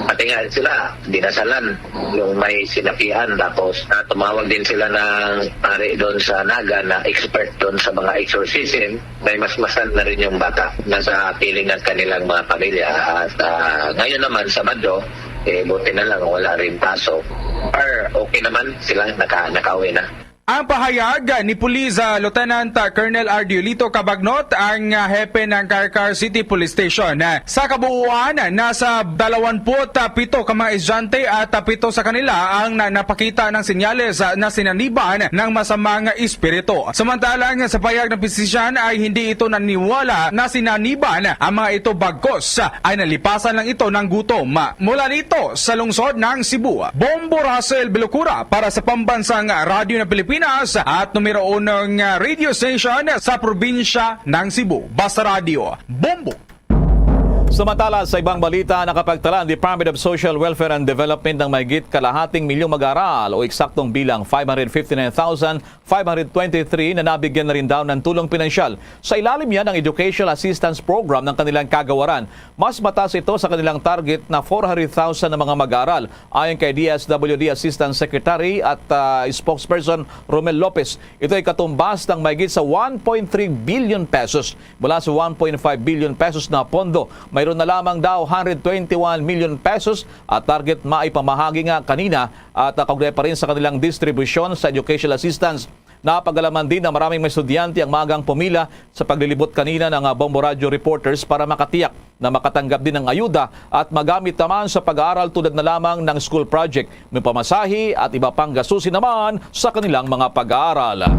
pati nga sila, dinasalan yung may sinapian, tapos, ah, tumawag din sila ng pare doon sa Naga na expert doon sa mga exorcism. May masmasan na rin yung bata. Nasa piling ng kanilang mga pamilya. At, ah, ngayon naman, Sabado, eh, buti na lang wala rin pasok. Or okay naman sila, naka, nakauwi na. Ang pahayag ni Police, ah, Lieutenant, ah, Colonel Ardiolito Cabagnot, ang, ah, hepe ng Carcar City Police Station. Sa kabuuan, nasa dalawampu't pito ka mga estudyante at, ah, pito sa kanila ang na-, napakita ng senyales, ah, na sinaniban ng masamang espiritu. Samantalang sa pahayag ng pisisyan ay hindi ito naniwala na sinaniban ang mga ito, bagkos ay nalipasan lang ito ng gutom. Mula dito sa lungsod ng Cebu, Bombo Russell Belocura para sa Pambansang Radyo ng Pilipinas at numero unong radio station sa probinsya ng Cebu. Basta Radio, Bombo! Samantala, sa ibang balita, nakapagtala ang Department of Social Welfare and Development ng mahigit kalahating milyong mag-aaral o eksaktong bilang five hundred fifty-nine thousand five hundred twenty-three na nabigyan na rin daw ng tulong pinansyal. Sa ilalim niya ng Educational Assistance Program ng kanilang kagawaran, mas mataas ito sa kanilang target na four hundred thousand na mga mag-aaral, ayon kay D S W D Assistant Secretary at, ah, Spokesperson Romel Lopez. Ito ay katumbas ng mahigit sa one point three billion pesos. Mula sa one point five billion pesos na pondo, mayroon na lamang daw hundred twenty-one million pesos at target maipamahagi nga kanina at, ah, kaugnay pa rin sa kanilang distribusyon sa educational assistance. Napagalaman din na maraming mga estudyante ang maagang pumila sa paglilibot kanina ng, ah, Bombo Radyo reporters para makatiyak na makatanggap din ng ayuda at magamit naman sa pag-aaral tulad na lamang ng school project, may pamasahe at iba pang gastusin naman sa kanilang mga pag-aaral.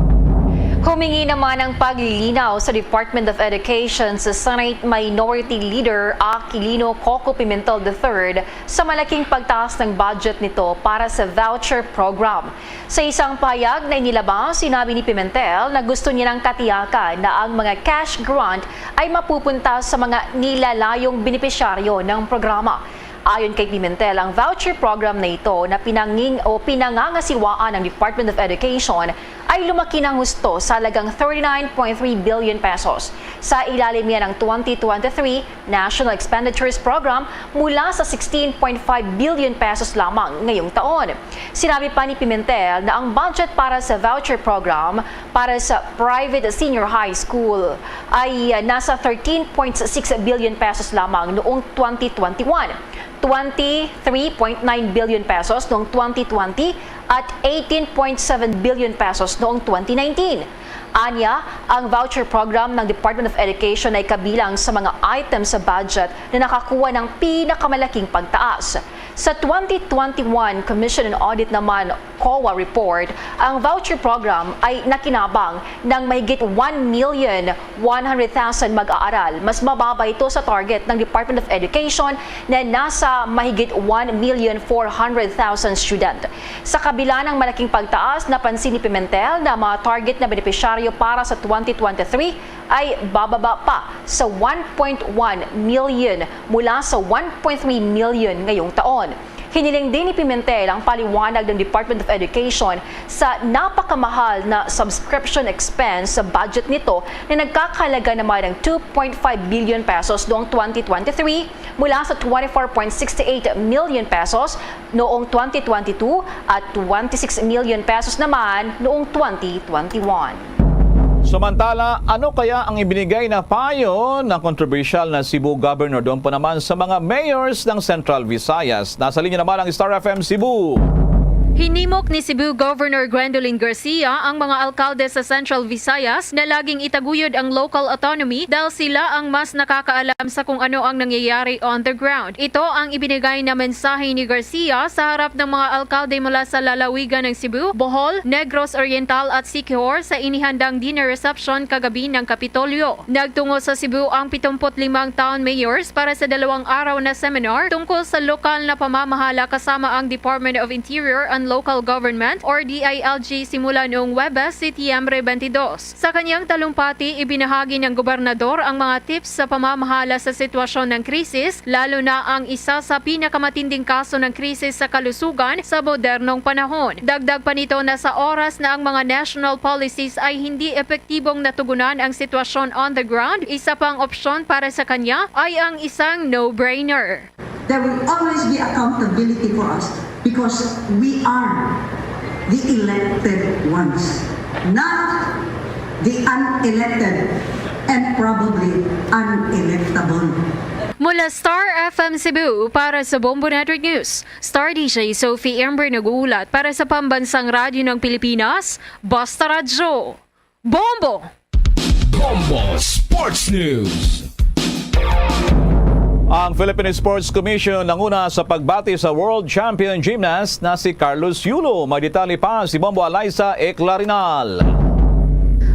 Humingi naman ng paglilinaw sa Department of Education sa Senate Minority Leader Aquilino Coco Pimentel the third sa malaking pagtaas ng budget nito para sa voucher program. Sa isang pahayag na inilabas, sinabi ni Pimentel na gusto niya ng katiyakan na ang mga cash grant ay mapupunta sa mga nilalayong benepisyaryo ng programa. Ayon kay Pimentel, ang voucher program na ito na pinanging-, o pinangangasiwaan ng Department of Education ay lumaki ng husto sa halagang thirty-nine point three billion pesos. Sa ilalim niya ng twenty twenty-three National Expenditures Program mula sa sixteen point five billion pesos lamang ngayong taon. Sinabi pa ni Pimentel na ang budget para sa voucher program para sa private senior high school ay, ah, nasa thirteen point six billion pesos lamang noong twenty twenty-one, twenty-three point nine billion pesos noong twenty twenty at eighteen point seven billion pesos noong twenty nineteen. Anya, ang voucher program ng Department of Education ay kabilang sa mga items sa budget na nakakuha ng pinakamalaking pagtaas. Sa twenty twenty-one Commission on Audit naman, COA report, ang voucher program ay nakinabang ng mahigit one million one hundred thousand mag-aaral. Mas mababa ito sa target ng Department of Education na nasa mahigit one million four hundred thousand student. Sa kabila ng malaking pagtaas, napansin ni Pimentel na mga target na benepisyaryo para sa twenty twenty-three ay bababa pa sa one point one million mula sa one point three million ngayong taon. Hiniling din ni Pimentel ang paliwanag ng Department of Education sa napakamahal na subscription expense sa budget nito na nagkakahalaga naman ng two point five billion pesos noong twenty twenty-three mula sa twenty-four point six eight million pesos noong twenty twenty-two at twenty-six million pesos naman noong twenty twenty-one. Samantala, ano kaya ang ibinigay na payo ng kontrobersyal na Cebu Governor doon po naman sa mga mayors ng Central Visayas? Nasa linya naman ang Star F M Cebu. Hinimok ni Cebu Governor Gwendolyn Garcia ang mga alkalde sa Central Visayas na laging itaguyod ang local autonomy dahil sila ang mas nakakaalam sa kung ano ang nangyayari on the ground. Ito ang ibinigay na mensahe ni Garcia sa harap ng mga alkalde mula sa lalawigan ng Cebu, Bohol, Negros Oriental at Siquijor sa inihandang dinner reception kagabi ng Kapitolyo. Nagtungo sa Cebu ang pitungput limang town mayors para sa dalawang araw na seminar tungkol sa lokal na pamamahala kasama ang Department of Interior and Local Government or D I L G simula noong Huwebes, Setyembre twenty-two. Sa kanyang talumpati, ibinahagi ng gobernador ang mga tips sa pamamahala sa sitwasyon ng krisis, lalo na ang isa sa pinakamatinding kaso ng krisis sa kalusugan sa modernong panahon. Dagdag pa nito na sa oras na ang mga national policies ay hindi epektibong natugunan ang sitwasyon on the ground, isa pang opsyon para sa kanya ay ang isang no-brainer. There will always be accountability for us because we are the elected ones, not the unelected and probably unelectable. Mula Star F M Cebu para sa Bombo Network News, Star D J Sophie Amber nag-uulat para sa Pambansang Radyo ng Pilipinas, Basta Radyo. Bombo! Bombo Sports News. Ang Philippine Sports Commission nanguna sa pagbati sa world champion gymnast na si Carlos Yulo. May detalye pa si Bombo Eliza Eclarinal.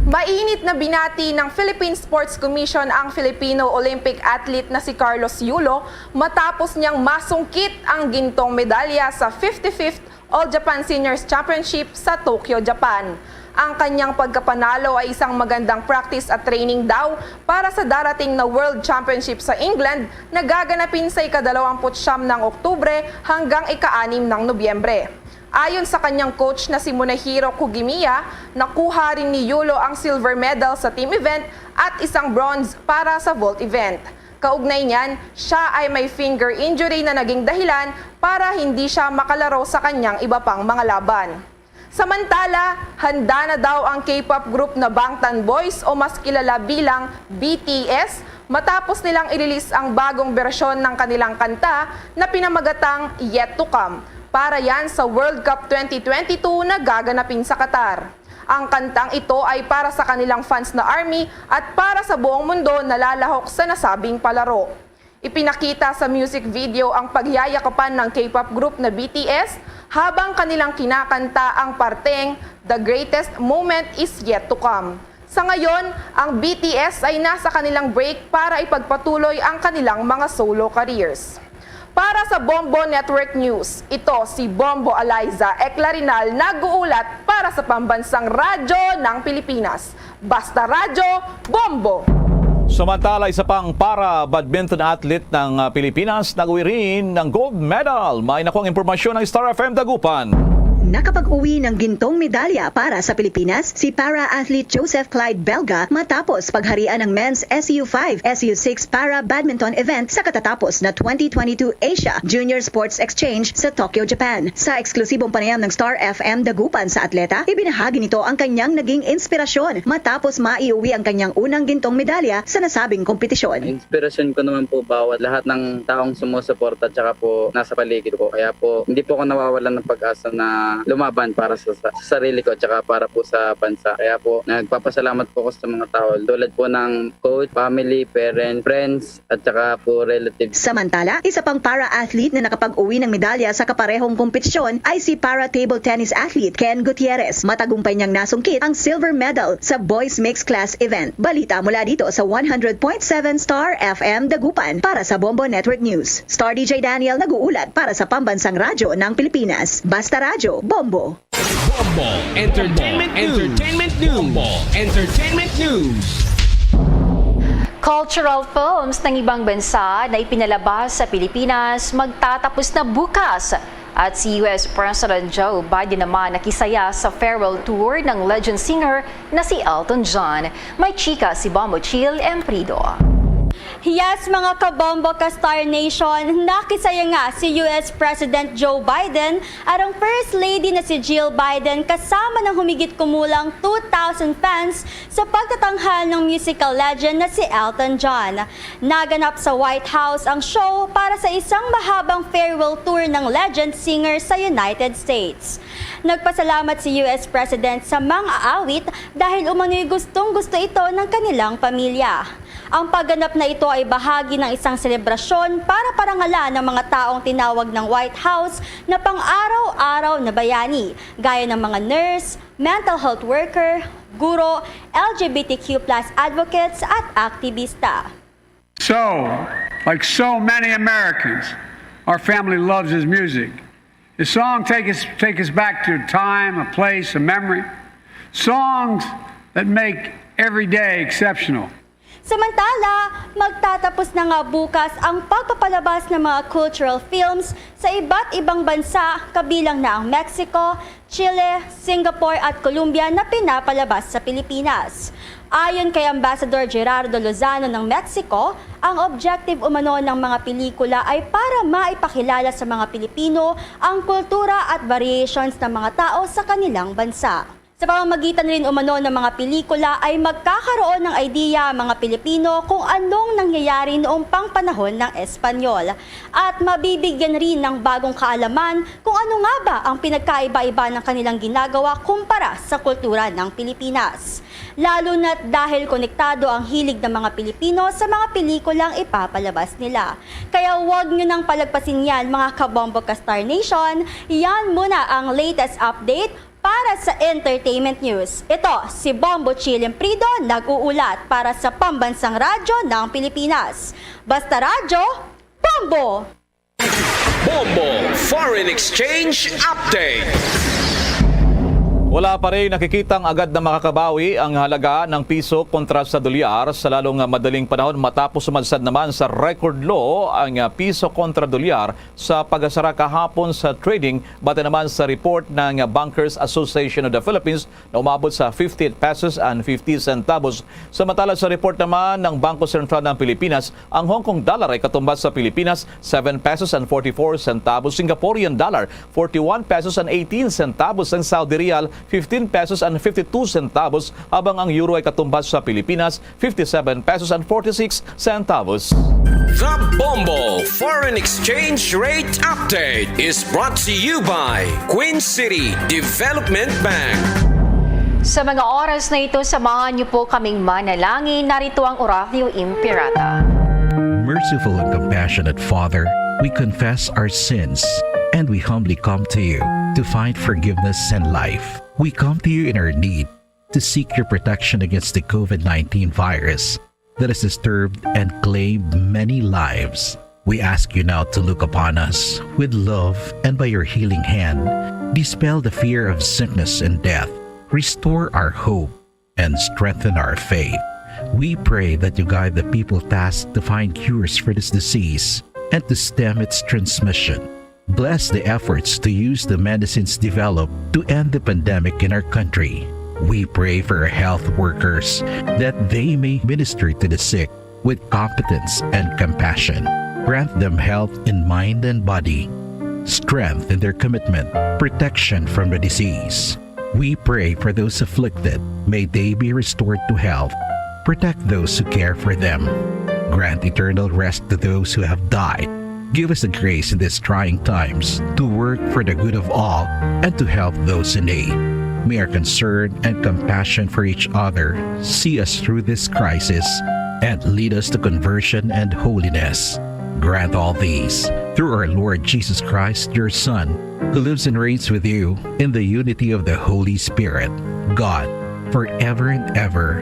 Mainit na binati ng Philippine Sports Commission ang Filipino Olympic athlete na si Carlos Yulo matapos niyang masungkit ang gintong medalya sa fifty-fifth All Japan Seniors Championship sa Tokyo, Japan. Ang kanyang pagkapanalo ay isang magandang practice at training daw para sa darating na World Championship sa England na gaganapin sa ikadalawamput siyam ng Oktubre hanggang ika-anim ng Nobyembre. Ayon sa kanyang coach na si Munehiro Kugimiya, nakuha rin ni Yulo ang silver medal sa team event at isang bronze para sa vault event. Kaugnay niyan, siya ay may finger injury na naging dahilan para hindi siya makalaro sa kanyang iba pang mga laban. Samantala, handa na daw ang K-pop group na Bangtan Boys o mas kilala bilang B T S matapos nilang i-release ang bagong bersyon ng kanilang kanta na pinamagatang Yet to Come para yan sa World Cup twenty twenty-two na gaganapin sa Qatar. Ang kantang ito ay para sa kanilang fans na ARMY at para sa buong mundo na lalahok sa nasabing palaro. Ipinakita sa music video ang pagyayakapan ng K-pop group na B T S habang kanilang kinakanta ang parteng The Greatest Moment Is Yet to Come. Sa ngayon, ang B T S ay nasa kanilang break para ipagpatuloy ang kanilang mga solo careers. Para sa Bombo Network News, ito si Bombo Eliza Eclarinal nag-uulat para sa Pambansang Radyo ng Pilipinas. Basta Radyo, Bombo! Samantala, isa pang para badminton athlete ng, ah, Pilipinas nag-uwi rin ng gold medal. May nakuha ang impormasyon ng Star F M Dagupan. Nakapag-uwi ng gintong medalya para sa Pilipinas si para-athlete Joseph Clyde Belga matapos pagharian ng men's S U five, S U six para badminton event sa katatapos na twenty twenty-two Asia Junior Sports Exchange sa Tokyo, Japan. Sa eksklusibong panayam ng Star F M Dagupan sa atleta, ibinahagi nito ang kanyang naging inspirasyon matapos maiuwi ang kanyang unang gintong medalya sa nasabing kompetisyon. Inspirasyon ko naman po bawat lahat ng taong sumusuporta tsaka po nasa paligid ko. Kaya po, hindi po ako nawawalan ng pag-asa na lumaban para sa, sa, sa sarili ko tsaka para po sa bansa. Kaya po, nagpapasalamat po ako sa mga tao tulad po ng coach, family, parents, friends, at saka po relatives. Samantala, isa pang para-athlete na nakapag-uwi ng medalya sa kaparehong kompetisyon ay si para table tennis athlete Ken Gutierrez. Matagumpay niyang nasungkit ang silver medal sa boys mixed class event. Balita mula dito sa one hundred point seven Star F M Dagupan para sa Bombo Network News. Star D J Daniel nag-uulat para sa Pambansang Radyo ng Pilipinas. Basta Radyo, Bombo! Bombo Entertainment News. Entertainment News. Bombo Entertainment News. Cultural films ng ibang bansa na ipinalabas sa Pilipinas magtatapos na bukas. At si U S President Joe Biden naman nakisaya sa farewell tour ng legend singer na si Elton John. May chika si Bombo Chill Emprido. Yes, mga kabombo ka Star Nation, nakisaya nga si U S President Joe Biden arang First Lady na si Jill Biden kasama ng humigit kumulang two thousand fans sa pagtatanghal ng musical legend na si Elton John. Naganap sa White House ang show para sa isang mahabang farewell tour ng legend singer sa United States. Nagpasalamat si U S President sa mga awit dahil umano'y gustong-gusto ito ng kanilang pamilya. Ang pagganap na ito ay bahagi ng isang selebrasyon para parangalan ang mga taong tinawag ng White House na pang-araw-araw na bayani, gaya ng mga nurse, mental health worker, guro, L G B T Q plus advocates, at aktivista. So, like so many Americans, our family loves his music. His songs take us, take us back to a time, a place, a memory. Songs that make every day exceptional. Samantala, magtatapos na nga bukas ang pagpapalabas ng mga cultural films sa iba't ibang bansa, kabilang na ang Mexico, Chile, Singapore at Colombia na pinapalabas sa Pilipinas. Ayon kay Ambassador Gerardo Lozano ng Mexico, ang objective umano ng mga pelikula ay para maipakilala sa mga Pilipino ang kultura at variations ng mga tao sa kanilang bansa. Sa pamamagitan rin umano ng mga pelikula ay magkakaroon ng idea ang mga Pilipino kung anong nangyayari noong pang panahon ng Espanyol. At mabibigyan rin ng bagong kaalaman kung ano nga ba ang pinagkaiba-iba ng kanilang ginagawa kumpara sa kultura ng Pilipinas. Lalo na't dahil konektado ang hilig ng mga Pilipino sa mga pelikulang ipapalabas nila. Kaya huwag nyo nang palagpasin yan, mga Kabombo ka Star Nation. Yan muna ang latest update para sa entertainment news. Ito si Bombo Chilim Prido, nag-uulat para sa Pambansang Radyo ng Pilipinas. Basta Radyo, Bombo! Bombo Foreign Exchange Update. Wala pa rin nakikitang agad na makakabawi ang halaga ng piso kontra sa dolyar sa lalong madaling panahon, matapos sumadsad naman sa record low ang piso kontra dolyar sa pagasara kahapon sa trading, base naman sa report ng Bankers Association of the Philippines na umabot sa fifty-eight pesos and fifty centavos. Samantala, sa report naman ng Bangko Sentral ng Pilipinas, ang Hong Kong dollar ay katumbas sa Pilipinas seven pesos and forty-four centavos, Singaporean dollar forty-one pesos and eighteen centavos, ang Saudi riyal fifteen pesos and fifty-two centavos, habang ang euro ay katumbas sa Pilipinas fifty-seven pesos and forty-six centavos. The Bombo Foreign Exchange Rate Update is brought to you by Queen City Development Bank. Sa mga oras na ito, samahan niyo po kaming manalangin. Narito ang Oratio Imperata. Merciful and compassionate Father, we confess our sins and we humbly come to you to find forgiveness and life. We come to you in our need to seek your protection against the COVID nineteen virus that has disturbed and claimed many lives. We ask you now to look upon us with love and by your healing hand, dispel the fear of sickness and death, restore our hope, and strengthen our faith. We pray that you guide the people tasked to find cures for this disease and to stem its transmission. Bless the efforts to use the medicines developed to end the pandemic in our country. We pray for our health workers that they may minister to the sick with competence and compassion. Grant them health in mind and body, strength in their commitment, protection from the disease. We pray for those afflicted. May they be restored to health. Protect those who care for them. Grant eternal rest to those who have died. Give us the grace in these trying times to work for the good of all and to help those in need. May our concern and compassion for each other see us through this crisis and lead us to conversion and holiness. Grant all these through our Lord Jesus Christ, your Son, who lives and reigns with you in the unity of the Holy Spirit, God, forever and ever.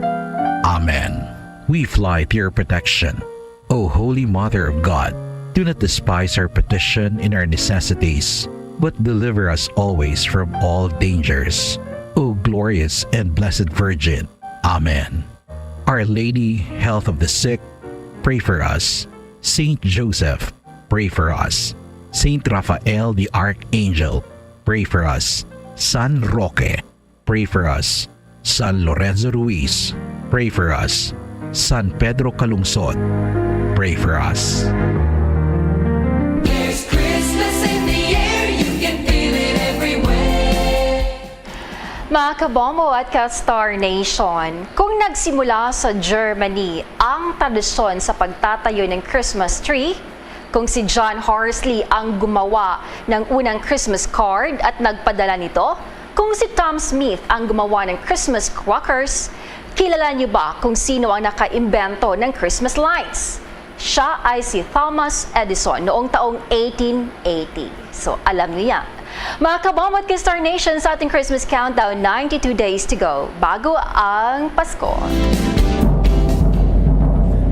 Amen. We fly to your protection, O Holy Mother of God. Do not despise our petition in our necessities, but deliver us always from all dangers, O glorious and blessed Virgin. Amen. Our Lady, Health of the Sick, pray for us. Saint Joseph, pray for us. Saint Raphael the Archangel, pray for us. San Roque, pray for us. San Lorenzo Ruiz, pray for us. San Pedro Calungsod, pray for us. There's Christmas in the air, you can feel it everywhere. Mga kabombo at ka-Star Nation, kung nagsimula sa Germany ang tradisyon sa pagtatayo ng Christmas tree, kung si John Horsley ang gumawa ng unang Christmas card at nagpadala nito, kung si Tom Smith ang gumawa ng Christmas crackers, kilala niyo ba kung sino ang nakaimbento ng Christmas lights? Siya ay si Thomas Edison noong taong eighteen eighty. So, alam niyo yan. Mga kabombo at ka-Star Nation, sa ating Christmas countdown, ninety-two days to go bago ang Pasko.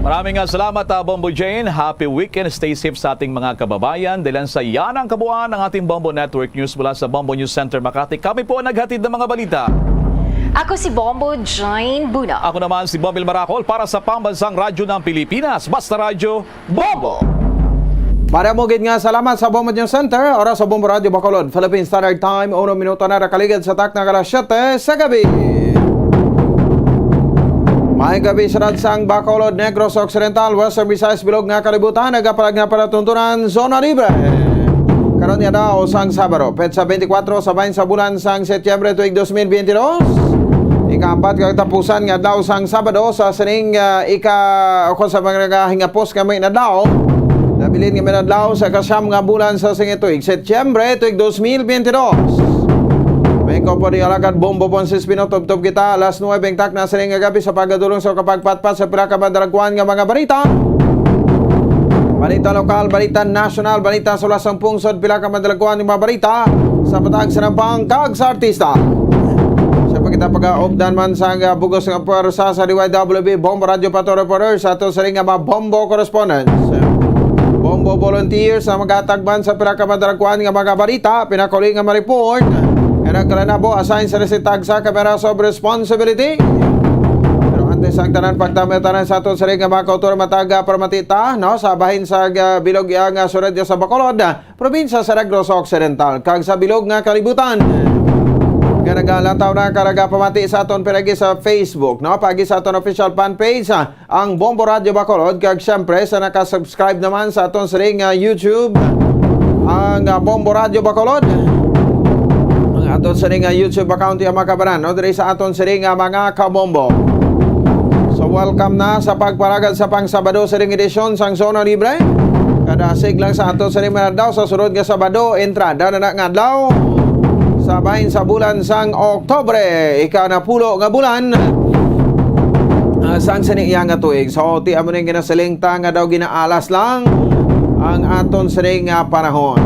Maraming nga salamat, ah, Bombo Jane. Happy weekend. Stay safe sa ating mga kababayan. Dahilan sa yan ang kabuuan ng ating Bombo Network News mula sa Bombo News Center Makati. Kami po ang naghatid ng mga balita. Ako si Bombo Jane Buna. Ako naman si Bombil Maracol para sa Pambansang Radyo ng Pilipinas. Basta Radyo, Bombo! Para mo gid nga salamat sa Bombo News Center, oras sa Bombo Radio Bacolod, Philippine Standard Time, uno minuto na nakaligid sa takna ka alas siyete sa gabi. Maayong gabi sa ransang Bacolod, Negros Occidental, Western Visayas, bilog nga kalibutan, nagapalag nga palatuntunan, zona libre. Karon nga adlaw sang Sabado, petsa twenty-four sa bahin sa bulan sang Setyembre tuig dos mil twenty-two. Ikaapat ka katapusan nga adlaw sang Sabado sa sining, ah, ika-, o kung sa mga nagahingapos nga may adlaw, nabilin nga may adlaw sa ikasyam nga bulan sa sining tuig, Setyembre tuig dos mil twenty-two. May ko po ni Alagad Bombo Ponce Espino, tubtob kita alas nuwebe ang takna sining nga gab-i sa pagdulong sa kapagpatpat sa pila ka madalagkuan nga mga balita. Balita lokal, balita nasyonal, balita sa lasang pungsod, pila ka madalagkuan nga mga balita sa patag sa nampang kag sa artista. Sa pagkita pag-aupdan man sa, ah, bugos nga pwersa sa D Y W B Bombo Radyo Pato Reporter sa ato sining nga mga Bombo correspondents, Bombo volunteers sa magatag man sa pila ka madalagkuan nga mga balita, pinakuli nga ma-report nga nagkalanabo, assign sa resitag sa Cameras of Responsibility. Pero antes ang tanan, pagtama tanan sa aton sining nga mga kautor, matag, ah, paramati ta, no, sa bahin sa, ah, bilog iya nga sulod sa Bacolod, probinsya sa Negros Occidental, kag sa bilog nga kalibutan nga nagalataw na kag nagapamati sa aton pinagi sa Facebook, no, pagi sa aton official fan page, ah, ang Bombo Radyo Bacolod, kag siyempre sa nakasubscribe naman sa aton sining, ah, YouTube, ang, ah, Bombo Radyo Bacolod. Ang aton sining, ah, YouTube account, iya mga kabaran, no, diri sa aton sining, ah, mga kabombo. So, welcome na sa pagpalagad sa pang-Sabado sining edisyon sang Zona Libre. Kadasig lang sa aton sining mga adlaw, sa sunod nga Sabado, entrada na na nga adlaw sa bahin sa bulan sang Oktubre, ika-napulo nga bulan, ah, sang sining iya nga tuig. So, ti amo ning ginasiling ta nga daw ginaalas lang ang aton sining nga panahon.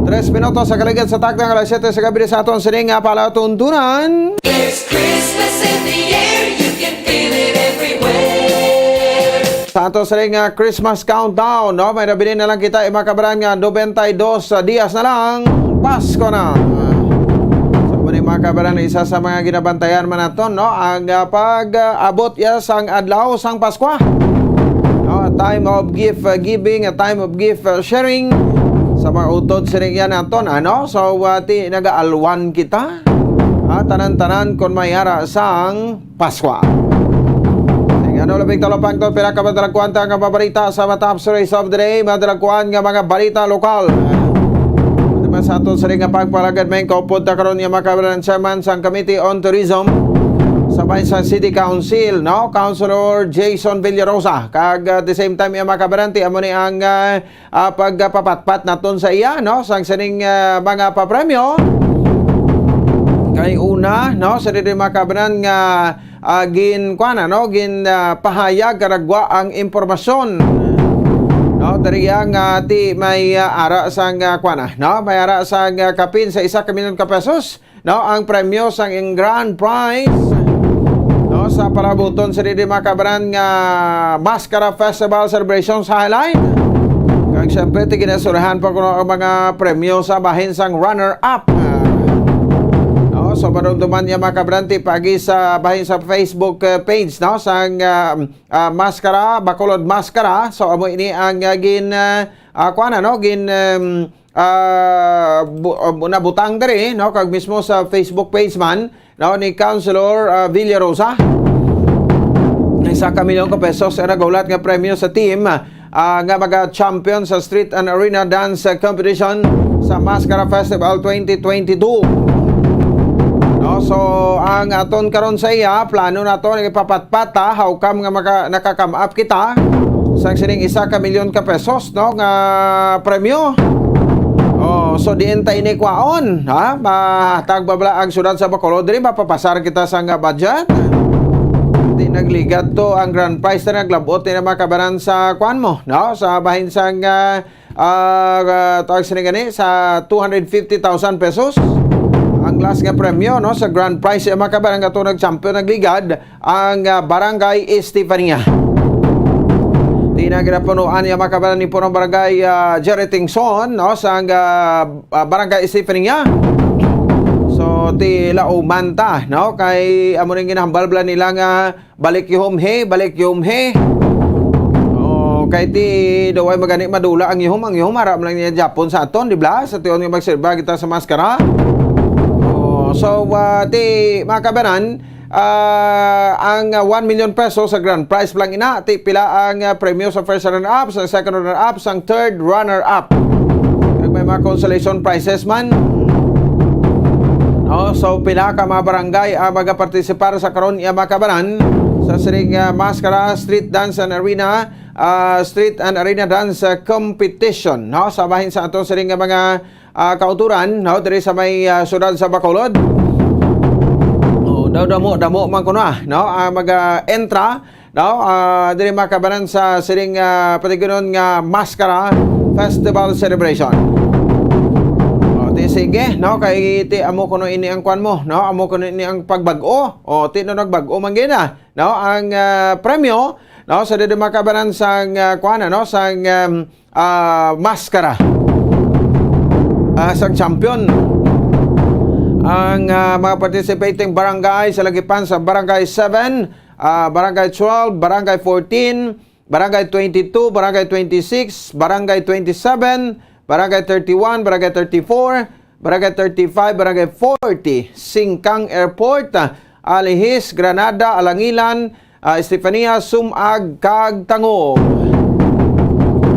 Tres minutos sa kaligad sa takna nga alas siyete sa gabi sa aton sining nga palatuntunan. There's Christmas in the air, you can feel it everywhere. Sa ato sining nga Christmas countdown, no? May nabilin na lang kita, mga kabaran, nga nobenta y dos dias na lang, Pasko na. So, muna, mga kabaran, isa sa mga ginabantayan man naton, no? Ang, ah, pag-abot ya sang adlaw sang Paskwa. No? A time of gift, ah, giving, a time of gift, ah, sharing. Sa mga utod sining iya naton, ano? So, ah, ti nagaalwan kita. Ah, tanan-tanan kon may ara sang Paskwa. Sing ano, labing talapang to, pila ka madalagkuan ta nga mabalita sa mga top stories of the day, madalagkuan nga mga balita lokal. Ito man sa aton sining nga pagpalagad, may kaupod ta karon nga makabalan chairman sang Committee on Tourism sa Bayan sa City Council, no? Councilor Jason Villarosa. Kag, uh, at the same time, iya makabalan, ti amo ni ang, uh, ah, pagpapatpat naton sa iya, no, sang sining, ah, mga papremyo. Kay una, no, sa diri, mga kabanan, nga, ah, gin, kuwan, ano, gin, ah, pahayag karagwa ang impormasyon, no, diri ang, ah, ti may, ah, ara sang, ah, kuwan, no, may ara sang, ah, kapin sa isa ka milyon ka pesos, no, ang premyo sang ing grand prize, no, sa palabuton sa diri, mga kabanan, nga Mascara Festival Celebration sa Highlight. Kag siyempre, ti ginasurahan pa kuno ang mga premyo sa bahin sang runner-up. No, so, madumduman niya, mga kabanan, ti pagi sa bahin sa Facebook, eh, page, no, sang, ah, ah, Mascara, Bacolod Mascara. So, amo ini ang, ah, gin, ah, ah, kuwan, ano, gin, em, ah, bu-, ah, bu-, nabutang diri, no, kag mismo sa Facebook page man, no, ni Councilor, ah, Villarosa. Isa ka milyon ka pesos ang naghulat nga premyo sa team, ah, nga maga-champion sa Street and Arena Dance Competition sa Mascara Festival twenty twenty-two. No, so, ang aton karon sa iya, plano naton ipapatpat, ha, how come nga maka-, nakaka-come up kita sang sining isa ka milyon ka pesos, no, nga premyo. Oh, so diin ta ini kwaon, ha? Mahatag ba bala ang syudad sa Bacolod diri, mapapasar kita sa nga budget? Di nagligad to ang grand prize na naglabot ni mga kabanan sa kwan mo, no? Sa bahin sang, ah, ah, tawag sini gani, sa two hundred fifty thousand pesos. Ang last nga premyo, no, sa grand prize, eh, mga kabanan, nga to nag-champion, nagligad, ang, ah, Barangay Estefania. Ti na ginapunuan niya, mga kabanan, ni Punong Barangay, ah, Jerry Tingson, no, sa, ah, ah, Barangay Estefania. So, ti lauman ta, no, kay amo ning ginahambal bala nila nga balik yuhom he, balik yuhom he. Oh, kay ti daw ay magani madula ang yuhom, ang yuhom ara man lang niya Japon sa aton, di ba? Sa tion nga magserba kita sa maskara. Oh, so, ah, ti, mga kabanan, ah, ang, ah, one million pesos sa grand prize pa lang ina, ti pila ang, ah, premyo sa first runner-up, sa second runner-up, sa third runner-up. May mga consolation prizes man. No, so pila ka mga barangay ang magapartisipar sa karon, iya mga kabanan, sa sining, ah, maskara, street dance and arena, ah, street and arena dance, ah, competition, no? Sa bahin sa aton sining nga mga, ah, kauturan, no, diri sa may, ah, siyudad sa Bacolod. Oh, daw damo, damo man kuno, ah, no? Ah, mag, ah, entra, no? Ah, diri mga kabanan sa sining, ah, patigunon nga maskara festival celebration. Oh, ti sige, no? Kay ti amo kuno ini ang kwan mo, no? Amo kuno ini ang pagbag-o. Oh, ti no nagbag-o man gina, no? Ang, ah, premyo, no? Sa diri mga kabanan sang, ah, kwan, no? Sang, um, ah, maskara, ah, sang champion. Ang, ah, mga participating barangay sa lagipan sa Barangay seven, ah, Barangay twelve, Barangay fourteen, Barangay twenty-two, Barangay twenty-six, Barangay twenty-seven, Barangay thirty-one, Barangay thirty-four, Barangay thirty-five, Barangay forty, Singkang Airport, ah, Alihis, Granada, Alangilan, ah, Estefania, Sumag, kag Tangub.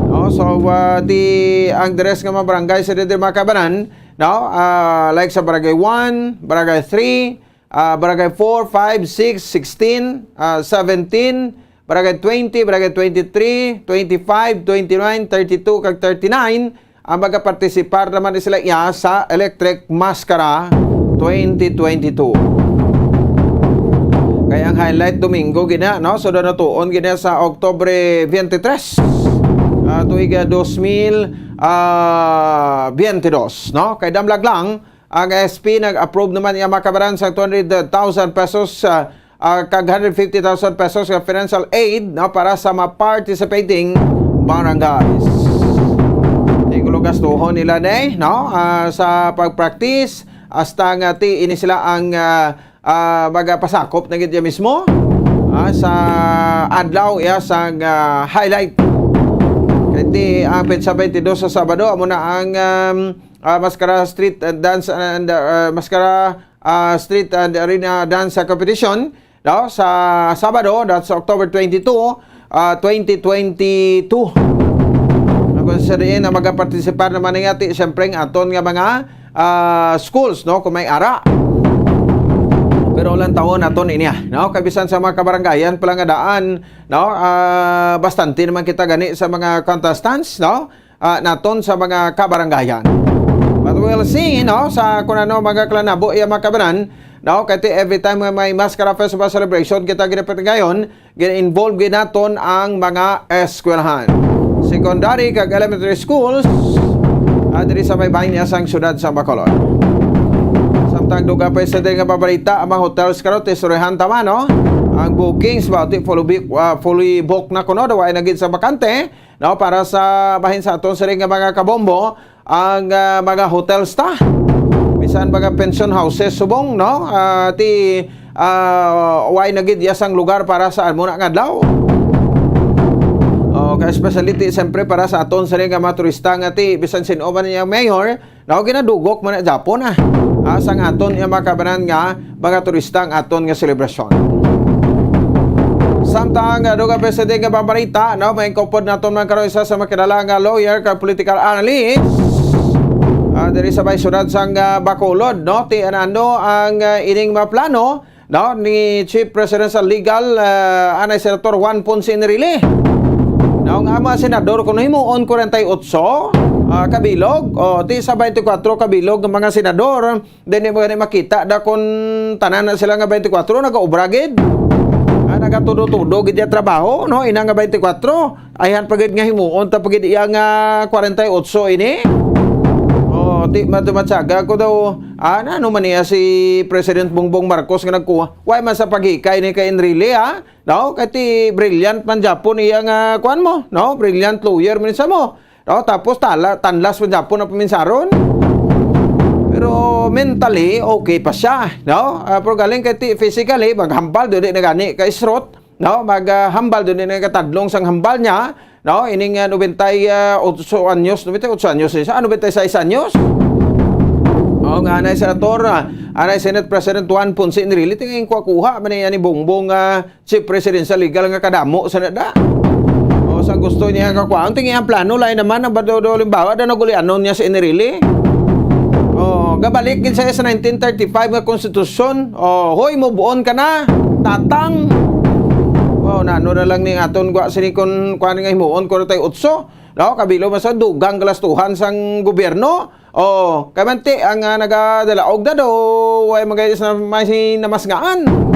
No, so, ah, ti ang diri nga mga barangay sa diri mga kabanan, no? Ah, like sa Barangay one, Barangay three, ah, Barangay four, five, six, sixteen, ah, seventeen, Barangay twenty, Barangay twenty-three, twenty-five, twenty-nine, thirty-two, kag thirty-nine, ang magapartisipar naman ni sila iya sa Electric Mascara twenty twenty-two. Kaya ang highlight Domingo gina, no? So, doon natuon gina sa Oktubre twenty-three, ah, tuig, ah, dos mil, ah, twenty-dos, no? Kay damlag lang, ang S P nag-approve naman niya mga kabanan sa two hundred thousand pesos, ah, ah, kag hundred fifty thousand pesos nga financial aid, no, para sa mga participating barangays. Di ko gastuhon nila ni, no, ah, sa pag-practice, hasta nga ti ini sila ang, ah, ah, magapasakop na gid mismo, ah, sa adlaw iya sang, ah, highlight. Kay ti ang petsa twenty-two sa Sabado, amo na ang, um, ah, Mascara Street and Dance and, ah, Mascara, ah, Street and Arena Dance Competition, no? Sa Sabado, that's October twenty-two, ah, twenty twenty-two. Kung sa diin na magapartisipar naman nga ti, siyempre, ang aton nga mga, ah, schools, no? Kung may ara. Pero lang taon naton inya, no? Kay bisan sa mga kabarangayan pala nga daan, no? Ah, bastante naman kita gani sa mga contestants, no? Ah, naton sa mga kabarangayan. But we'll see, no, sa kung ano magaklanabo iya mga kabanan, no, kay ti every time nga may Mascara Festival Celebration kita ginapatigayon, gin-involve gid naton ang mga eskwelahan, secondary kag elementary schools, ah, diri sa may bahin niya sang siyudad sa Bacolod. Samtang dugang pa sa nga pabalita, ang mga hotels karon, ti istoryahan ta man, no? Ang bookings ba, ti fully book, ah, fully book na kuno, daw ay na gid sa bakante, no, para sa bahin sa aton siring nga mga kabombo, ang, ah, mga hotels ta. Bisan mga pension houses subong, no? Ah, ti, ah, way na gid iya sang lugar para sa amo na nga adlaw. Oh, kay especially ti, siyempre, para sa aton siring nga mga turista nga ti, bisan sin-o man niya mayor, no, ginadugok man na Japon, ah. Ah, sang aton nga mga kabanan nga mga turista ang aton nga selebrasyon. Samtang, ah, dugang pa sa nga pabalita, no, may kupod naton man karon isa sa makilala nga lawyer kag political analyst, ah, diri sa may siyudad sang, ah, Bacolod, no, ti ano ang, ah, ining mga plano, no, ni Chief Presidential Legal, ah, anay Senator Juan Ponce Enrile. No, nga mga senador kuno himuon forty-eight, ah, kabilog, o ti sa twenty-four kabilog nga mga senador, Di mo gani makita da kon tanan na sila nga twenty-four nagaobra gid. Ah, nagatudo-tudo gid ya trabaho, no? Ina nga twenty-four, ayhan pa gid nga himuon ta pa gid iya nga forty-eight ini. Oh, ti matumatsaga ko daw, ah, na, ano man niya si President Bongbong Marcos nga nagkuha? Why man sa paghikay ni kay Enrile, ah? No, kay ti brilliant man gyapon iya nga kuan mo, no? Brilliant lawyer man sa mo. No, tapos tala, tanlas man gyapon ang paminsaron. Pero mentally, okay pa siya, no? Ah, pero galing kay ti-, physically, maghambal, dili na gani ka isrot, no? Mag, ah, hambal, dili na katadlong sang hambal niya, no? Ining, ah, nobenta y otso anyos, nobenta y otso anyos, isa, ah, nobenta y seis anyos. Oh, nga anay senator, ah, anay Senate President Juan Ponce Enrile, tingin kuha-kuha man ni, ni Bongbong, ah, Chief Presidential Legal nga kadamo sa nada. O, Sa gusto niya kakuha. Ang tingin ang plano, lain naman, ang bado-, do, halimbawa, daw nagulianon niya si Enrile. Oh, gabalik gid siya sa nineteen thirty-five nga konstitusyon. Oh, hoy, move on ka na, tatang. Oh, nano na lang ni aton gwa sini kun kuan nga himuon ko tayo utso. No, kabilo man sa dugang galastuhan sang gobyerno. Oh, kay manti ang, ah, nagadalaog na do, way magay sa may namasngaan.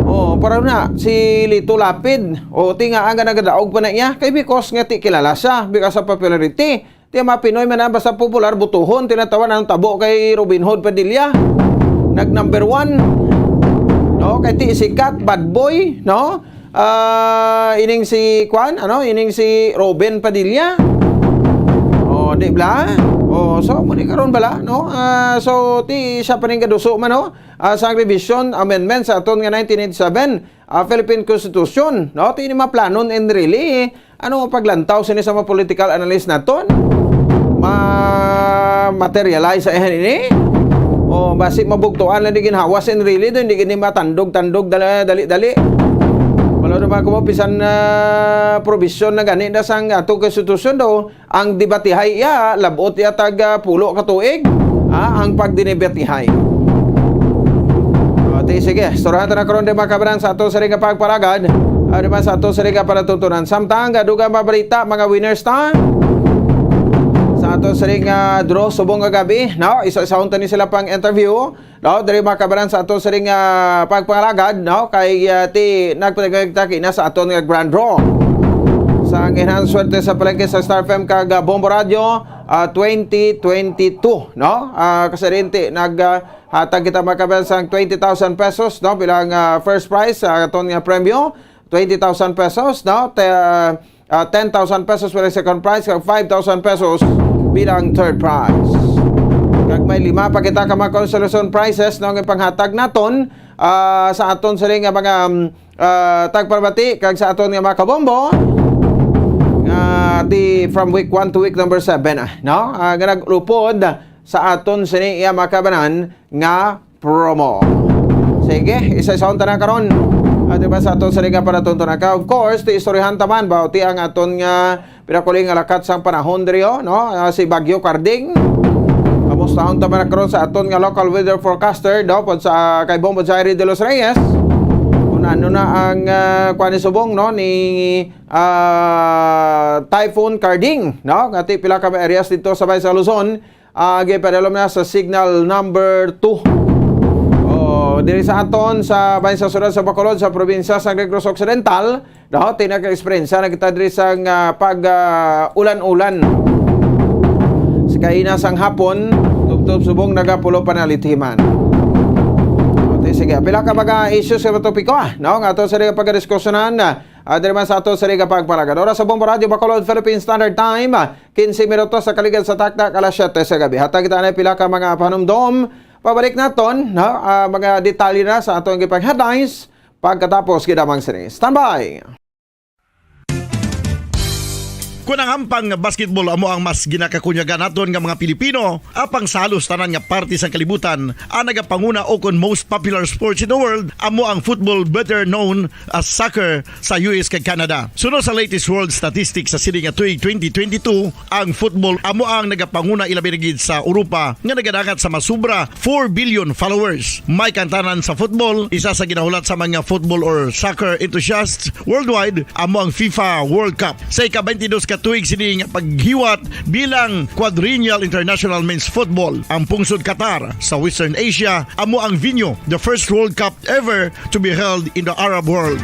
Oh, pero na si Lito Lapid. Oh, ti nga ang nagadaog pa na iya kay because nga ti kilala siya because of popularity. Ti mga Pinoy man na basta popular butuhon, tinatawa ng tabo kay Robin Hood Padilla. Nag number one. No, kay ti sikat, bad boy, no? Ah, ining si Kwan, ano? Ining si Robin Padilla. Oh, di bla? Oh, so muni karon bala, no? Ah, so ti siya pa ning kaduso man, no? Ah, sa revision amendment sa aton nga nineteen eighty-seven, ah, Philippine Constitution, no? Ti ni maplanon and really, ano ang paglantaw sini sa mga political analyst naton? Ma-materialize sa ihan ini? O basi mabugtuan lang di ginhawas and really do, hindi gini matandog-tandog dali-dali. Wala naman ko bisan, ah, provision na gani na sang ato konstitusyon do, ang debatihay iya, labot iya tag, ah, pulo ka tuig, ah, ang pagdinebatihay. O, ti, sige, istoryahan ta na karon di mga kabaran sa ato sa ring nga pagpalagad, ah, di ba sa ato sa ring nga palatuntunan. Samtang, ah, dugang mabalita, mga winners ta. Sa ato sa ring, ah, draw subong nga gabi, no? Isa-isahon ta ni sila pang interview. No, diri mga kabaran sa ato siring, ah, pagpangalagad, no, kay, ah, ti nagpatagtaki na sa aton nga grand draw. Sa ang enhanced swerte sa palengke sa Star F M kag, ah, Bombo Radio, ah, twenty twenty-two, no? Ah, kasi rin ti nag, ah, hatag kita mga kabaran sang twenty thousand pesos, no, bilang, ah, first prize sa aton nga premyo, twenty thousand pesos, no? Te-, ah, ten thousand pesos bilang second prize, kag five thousand pesos bilang third prize. Kag may lima pa kita ka mga consolation prizes, no, nga panghatag naton, ah, sa aton sini nga mga, um, ah, tagpamati kag sa aton nga mga kabombo, ah, di from week one to week number seven, ah, no? Ah, nga naglupod sa aton sini iya mga kabanan nga promo. Sige, isa-isahon ta na karon. At diba sa aton sa liga para tuntunan ka? Of course, ti istoryahan ta man ba ti ang aton nga pinakuling nga lakat sang panahon diri, oh, no? Ah, si Bagyo Carding. Kamustahon ta man karon sa aton nga local weather forecaster, no? Pod sa kay Bombo Jairi de los Reyes. Kung ano na ang, ah, kuwan ni subong, no? Ni, ah, Typhoon Carding, no? Ngati pila ka mga areas dito sa Bay sa Luzon. Ah, gipadalom na sa signal number two. Oh, diri sa aton, sa bahin sa syudad sa Bacolod, sa probinsya sa Negros Occidental, daw, tinag-eksperyensya na kita diri sa nga pag, ah, ulan-ulan. Sa kaina sang hapon, tubtob subong nagapulo pa na litiman. Okay, sige. Pila ka mga issues sa topiko, ah, no? Nga ato sa pagdiskusyonan, ah, diri man sa ato sa Liga Pagpalagan. Oras sa Bombo Radio Bacolod, Philippine Standard Time, ah, quince minutos sa kaligad sa taktak, alas siyete sa gabi. Hatag kita na pila ka mga panumdom. Pabalik naton, no? Ah, mga detalye na sa atong gipang headlines pagkatapos gid lamang sini. Standby! Kun ang hampang nga basketball amo ang mas ginakakunyagan naton nga mga Pilipino, apang sa halos tanan nga parte sang kalibutan, ang nagapanguna o kon most popular sports in the world amo ang football, better known as soccer, sa U S kag Canada. Suno sa latest world statistics sa sini nga tuig twenty twenty-two, ang football amo ang nagapanguna, ilabi na gid sa Europa, nga nagadangat sa masubra four billion followers. May kantanan sa football, isa sa ginahulat sa mga football or soccer enthusiasts worldwide amo ang FIFA World Cup. Sa ika-twenty-dos ka tuig sini nga paghiwat bilang Quadrennial International Men's Football, ang pungsod Qatar sa Western Asia amo ang venue, the first World Cup ever to be held in the Arab world.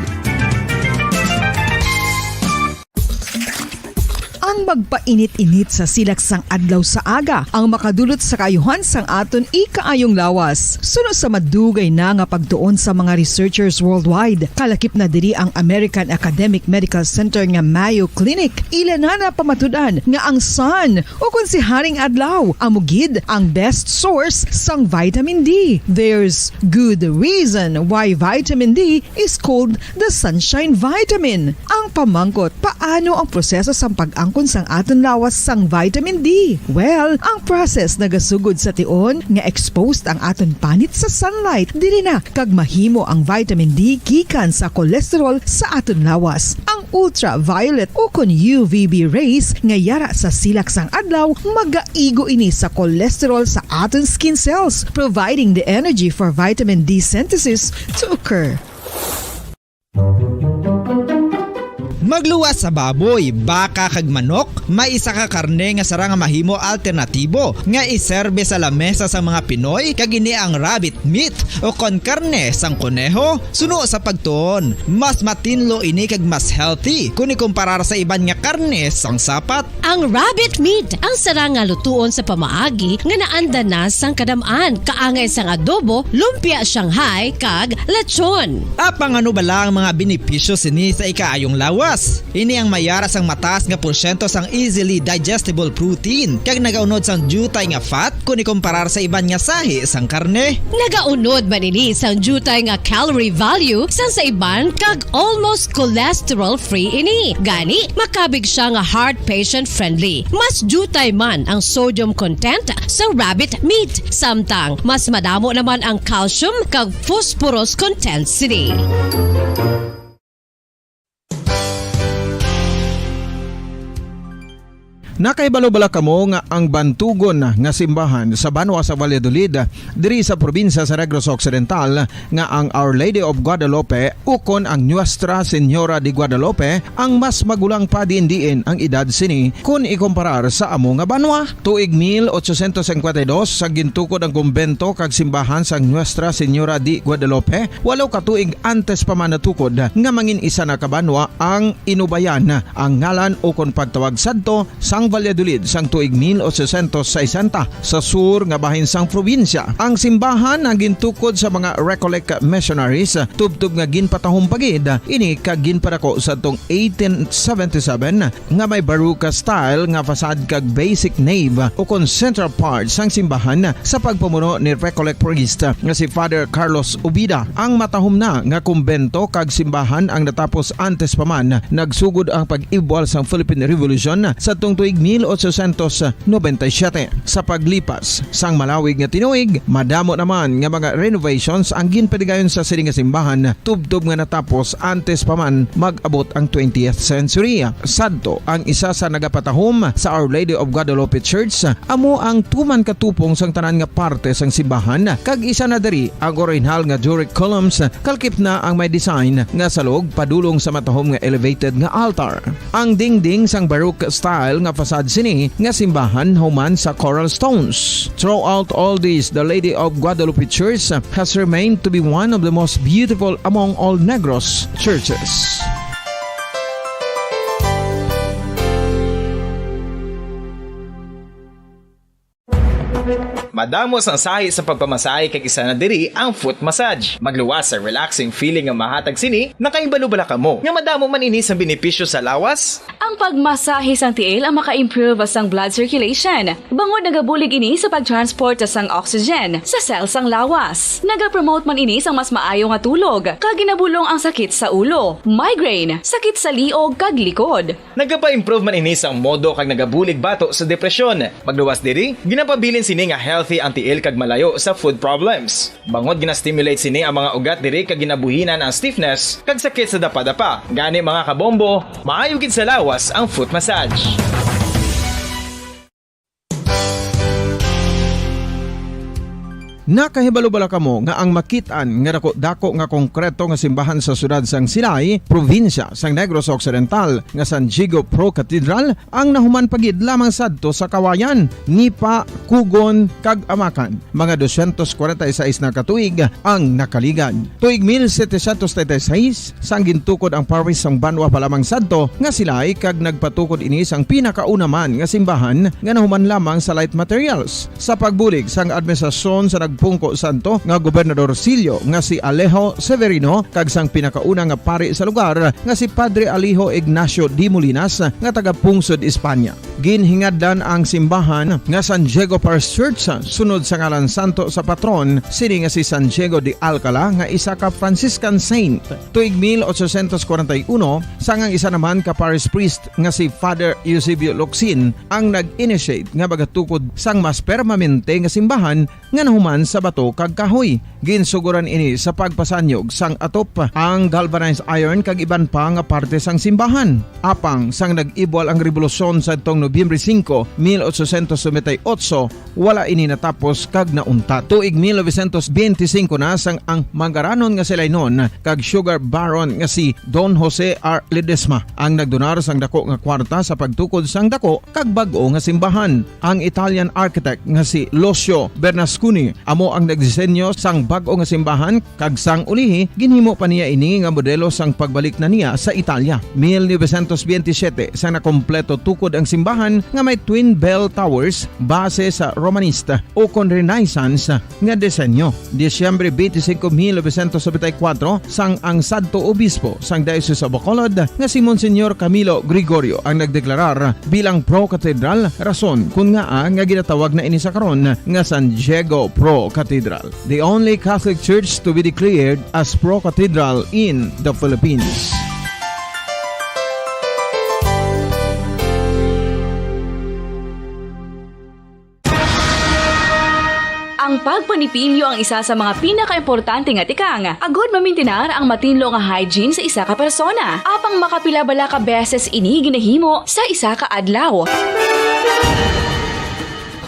Ang magpainit-init sa silak sang adlaw sa aga ang makadulot sa kaayuhan sang aton ikaayong lawas. Suno sa madugay na nga pagtuon sa mga researchers worldwide, kalakip na diri ang American Academic Medical Center nga Mayo Clinic. Ila na napamatud-an nga ang sun, o kon si Haring Adlaw, amo gid ang best source sang vitamin D. There's good reason why vitamin D is called the sunshine vitamin. Ang pamangkot, paano ang proseso sang pag-angkon ang aton lawas sang vitamin D? Well, ang process nagasugod sa tion nga exposed ang aton panit sa sunlight, diri na kag mahimo ang vitamin D gikan sa cholesterol sa aton lawas. Ang ultraviolet ukon U V B rays nga yara sa silak sang adlaw magaigo ini sa cholesterol sa aton skin cells, providing the energy for vitamin D synthesis to occur. Magluwas sa baboy, baka, kag manok, may isa ka karne nga sarang nga mahimo alternatibo nga iserbe sa lamesa sang mga Pinoy, kag ini ang rabbit meat, o kon karne sang koneho. Suno sa pagtuon, mas matinlo ini kag mas healthy kon ikumparar sa iban nga karne sang sapat. Ang rabbit meat ang sarang nga lutuon sa pamaagi nga naanda na sang kadam-an, kaangay sang adobo, lumpia Shanghai, kag lechon. Apang ano bala ang mga benepisyo sini sa ikaayong lawas? Ini ang mayara sang mataas nga porsyento sang easily digestible protein, kag nagaunod sang diutay nga fat kon ikumparar sa iban nga sahi sang karne. Nagaunod man ini sang diutay nga calorie value sang sa iban, kag almost cholesterol-free ini. Gani, makabig siya nga heart patient-friendly. Mas diutay man ang sodium content sa rabbit meat, samtang mas madamo naman ang calcium kag phosphorus content sini. Nakahibalo bala kamo nga ang bantugon nga simbahan sa banwa sa Valladolid, diri sa probinsya sa Negros Occidental, nga ang Our Lady of Guadalupe ukon ang Nuestra Señora de Guadalupe ang mas magulang pa diin-diin ang edad sini kon ikumparar sa amo nga banwa? Tuig mil ochocientos cincuenta y dos, sa gintukod ang kumbento kag simbahan sang Nuestra Señora de Guadalupe, walo ka tuig antes pa man natukod nga mangin isa na ka banwa ang Inubayan, ang ngalan ukon pagtawag sadto sang Valladolid sang tuig mil ochocientos sesenta, sa sur nga bahin sang probinsya. Ang simbahan ang gintukod sa mga Recollect missionaries, tubtob nga ginpatahom pa gid ini kag ginpadako sadtong eighteen seventy-seven, nga may Baroque style nga facade kag basic nave ukon central part sang simbahan sa pagpamuno ni Recollect priest nga si Father Carlos Ubida. Ang matahom na nga kumbento kag simbahan ang natapos antes pa man nagsugod ang pag-ibwal sang Philippine Revolution sadtong tuig mil ochocientos noventa y siete. Sa paglipas sang malawig nga tinuig, madamo naman nga mga renovations ang ginpadigayon sa sini nga simbahan, tubtob nga natapos antes pa man mag-abot ang twentieth century. Sadto, ang isa sa nagapatahom sa Our Lady of Guadalupe Church amo ang tuman katupong sang tanan nga parte sang simbahan, kag isa na diri ang orihinal nga Doric columns, kalkip na ang may design nga salog padulong sa matahom nga elevated nga altar. Ang dingding sang Baroque style nga facade sini nga simbahan human sa coral stones. Throughout all this, the Lady of Guadalupe Church has remained to be one of the most beautiful among all Negros churches. Madamo sang sahi sa pagpamasahe kag isa na diri ang foot massage. Magluwas sa relaxing feeling nga mahatag sini, nakahibalo bala kamo nga madamo man ini sang benepisyo sa lawas? Ang pagmasahe sang tiil ang maka-improve sang blood circulation, bangod nagabulig ini sa pag-transport sang oxygen sa cell sang lawas. Nagapromote man ini sang mas maayo nga tulog, kag ginabulong ang sakit sa ulo, migraine, sakit sa liog kag likod. Nagapa-improve man ini sang modo kag nagabulig bato sa depresyon. Pagluwas diri, ginapabilin sini nga healthy ang tiil kag malayo sa foot problems. Bangod gina-stimulate sini ang mga ugat diri kag ginabuhinan ang stiffness kag sakit sa dapadapa. Gani, mga kabombo, maayo gid sa lawas ang foot massage. Nakahibalo bala kamo nga ang makit-an nga dako-dako nga konkreto nga simbahan sa siyudad sang Silay, probinsya sang Negros Occidental, nga San Diego Pro Cathedral, ang nahuman pa gid lamang sadto sa Kawayan, Nipa, Cogon, kag Amacan, mga doscientos cuarenta y seis na ka tuig ang nakaligad. Tuig mil setecientos treinta y seis, sang gintukod ang parish sang banwa pa lamang sadto nga Silay, kag nagpatukod ini sang pinakauna man nga simbahan nga nahuman lamang sa light materials. Sa pagbulig sang administrasyon sa nag- Pungko Santo nga Gobernador Sillo nga si Alejo Severino kag sang pinakauna nga pari sa lugar nga si Padre Alejo Ignacio de Molinas nga taga Pungsod, Espanya. Ginhingadlan ang simbahan nga San Diego Parish Church sunod sa ngalan santo sa patron sini nga si San Diego de Alcala nga isa ka Franciscan saint. Tuig mil ochocientos kwarenta y uno, sang ang isa naman ka parish priest nga si Father Eusebio Locsin ang nag-initiate nga magatukod sang mas permanente nga simbahan nga nahuman sa bato kag kahoy. Ginsuguran ini sa pagpasanyog sang atop, ang galvanized iron kag iban pa nga parte sang simbahan. Apang sang nag-ibwal ang rebolusyon sadtong Nobyembre singko, mil ochocientos noventa y ocho, wala ini natapos kag nauntat. Tuig mil novecientos benti singko na sang ang mangaranon nga si Lainon kag sugar baron nga si Don Jose R. Ledesma ang nagdonar sang dako nga kwarta sa pagtukod sang dako kag bag-o nga simbahan. Ang Italian architect nga si Lucio Bernasconi amo ang nagdisenyo sang bag-o nga simbahan, kag sang ulihi ginhimo pa niya ini nga modelo sang pagbalik na niya sa Italia. Mil novecientos benti siyete, sang nakompleto tukod ang simbahan nga may twin bell towers base sa Romanista ukon Renaissance nga disenyo. Disyembre twenty-five, mil novecientos noventa y cuatro, sang ang sadto obispo sang Diocese of Bacolod nga si Monsignor Camilo Gregorio ang nagdeklarar bilang pro-cathedral, rason kon ngaa nga ginatawag na ini sa karon nga San Diego Pro-Cathedral, the only Catholic church to be declared as pro-cathedral in the Philippines. Ang pagpanipilyo ang isa sa mga pinakaimportante nga tikang agud mamintinar ang matinlo nga hygiene sa isa ka persona. Apang makapila bala ka beses ini ginahimo sa isa ka adlaw?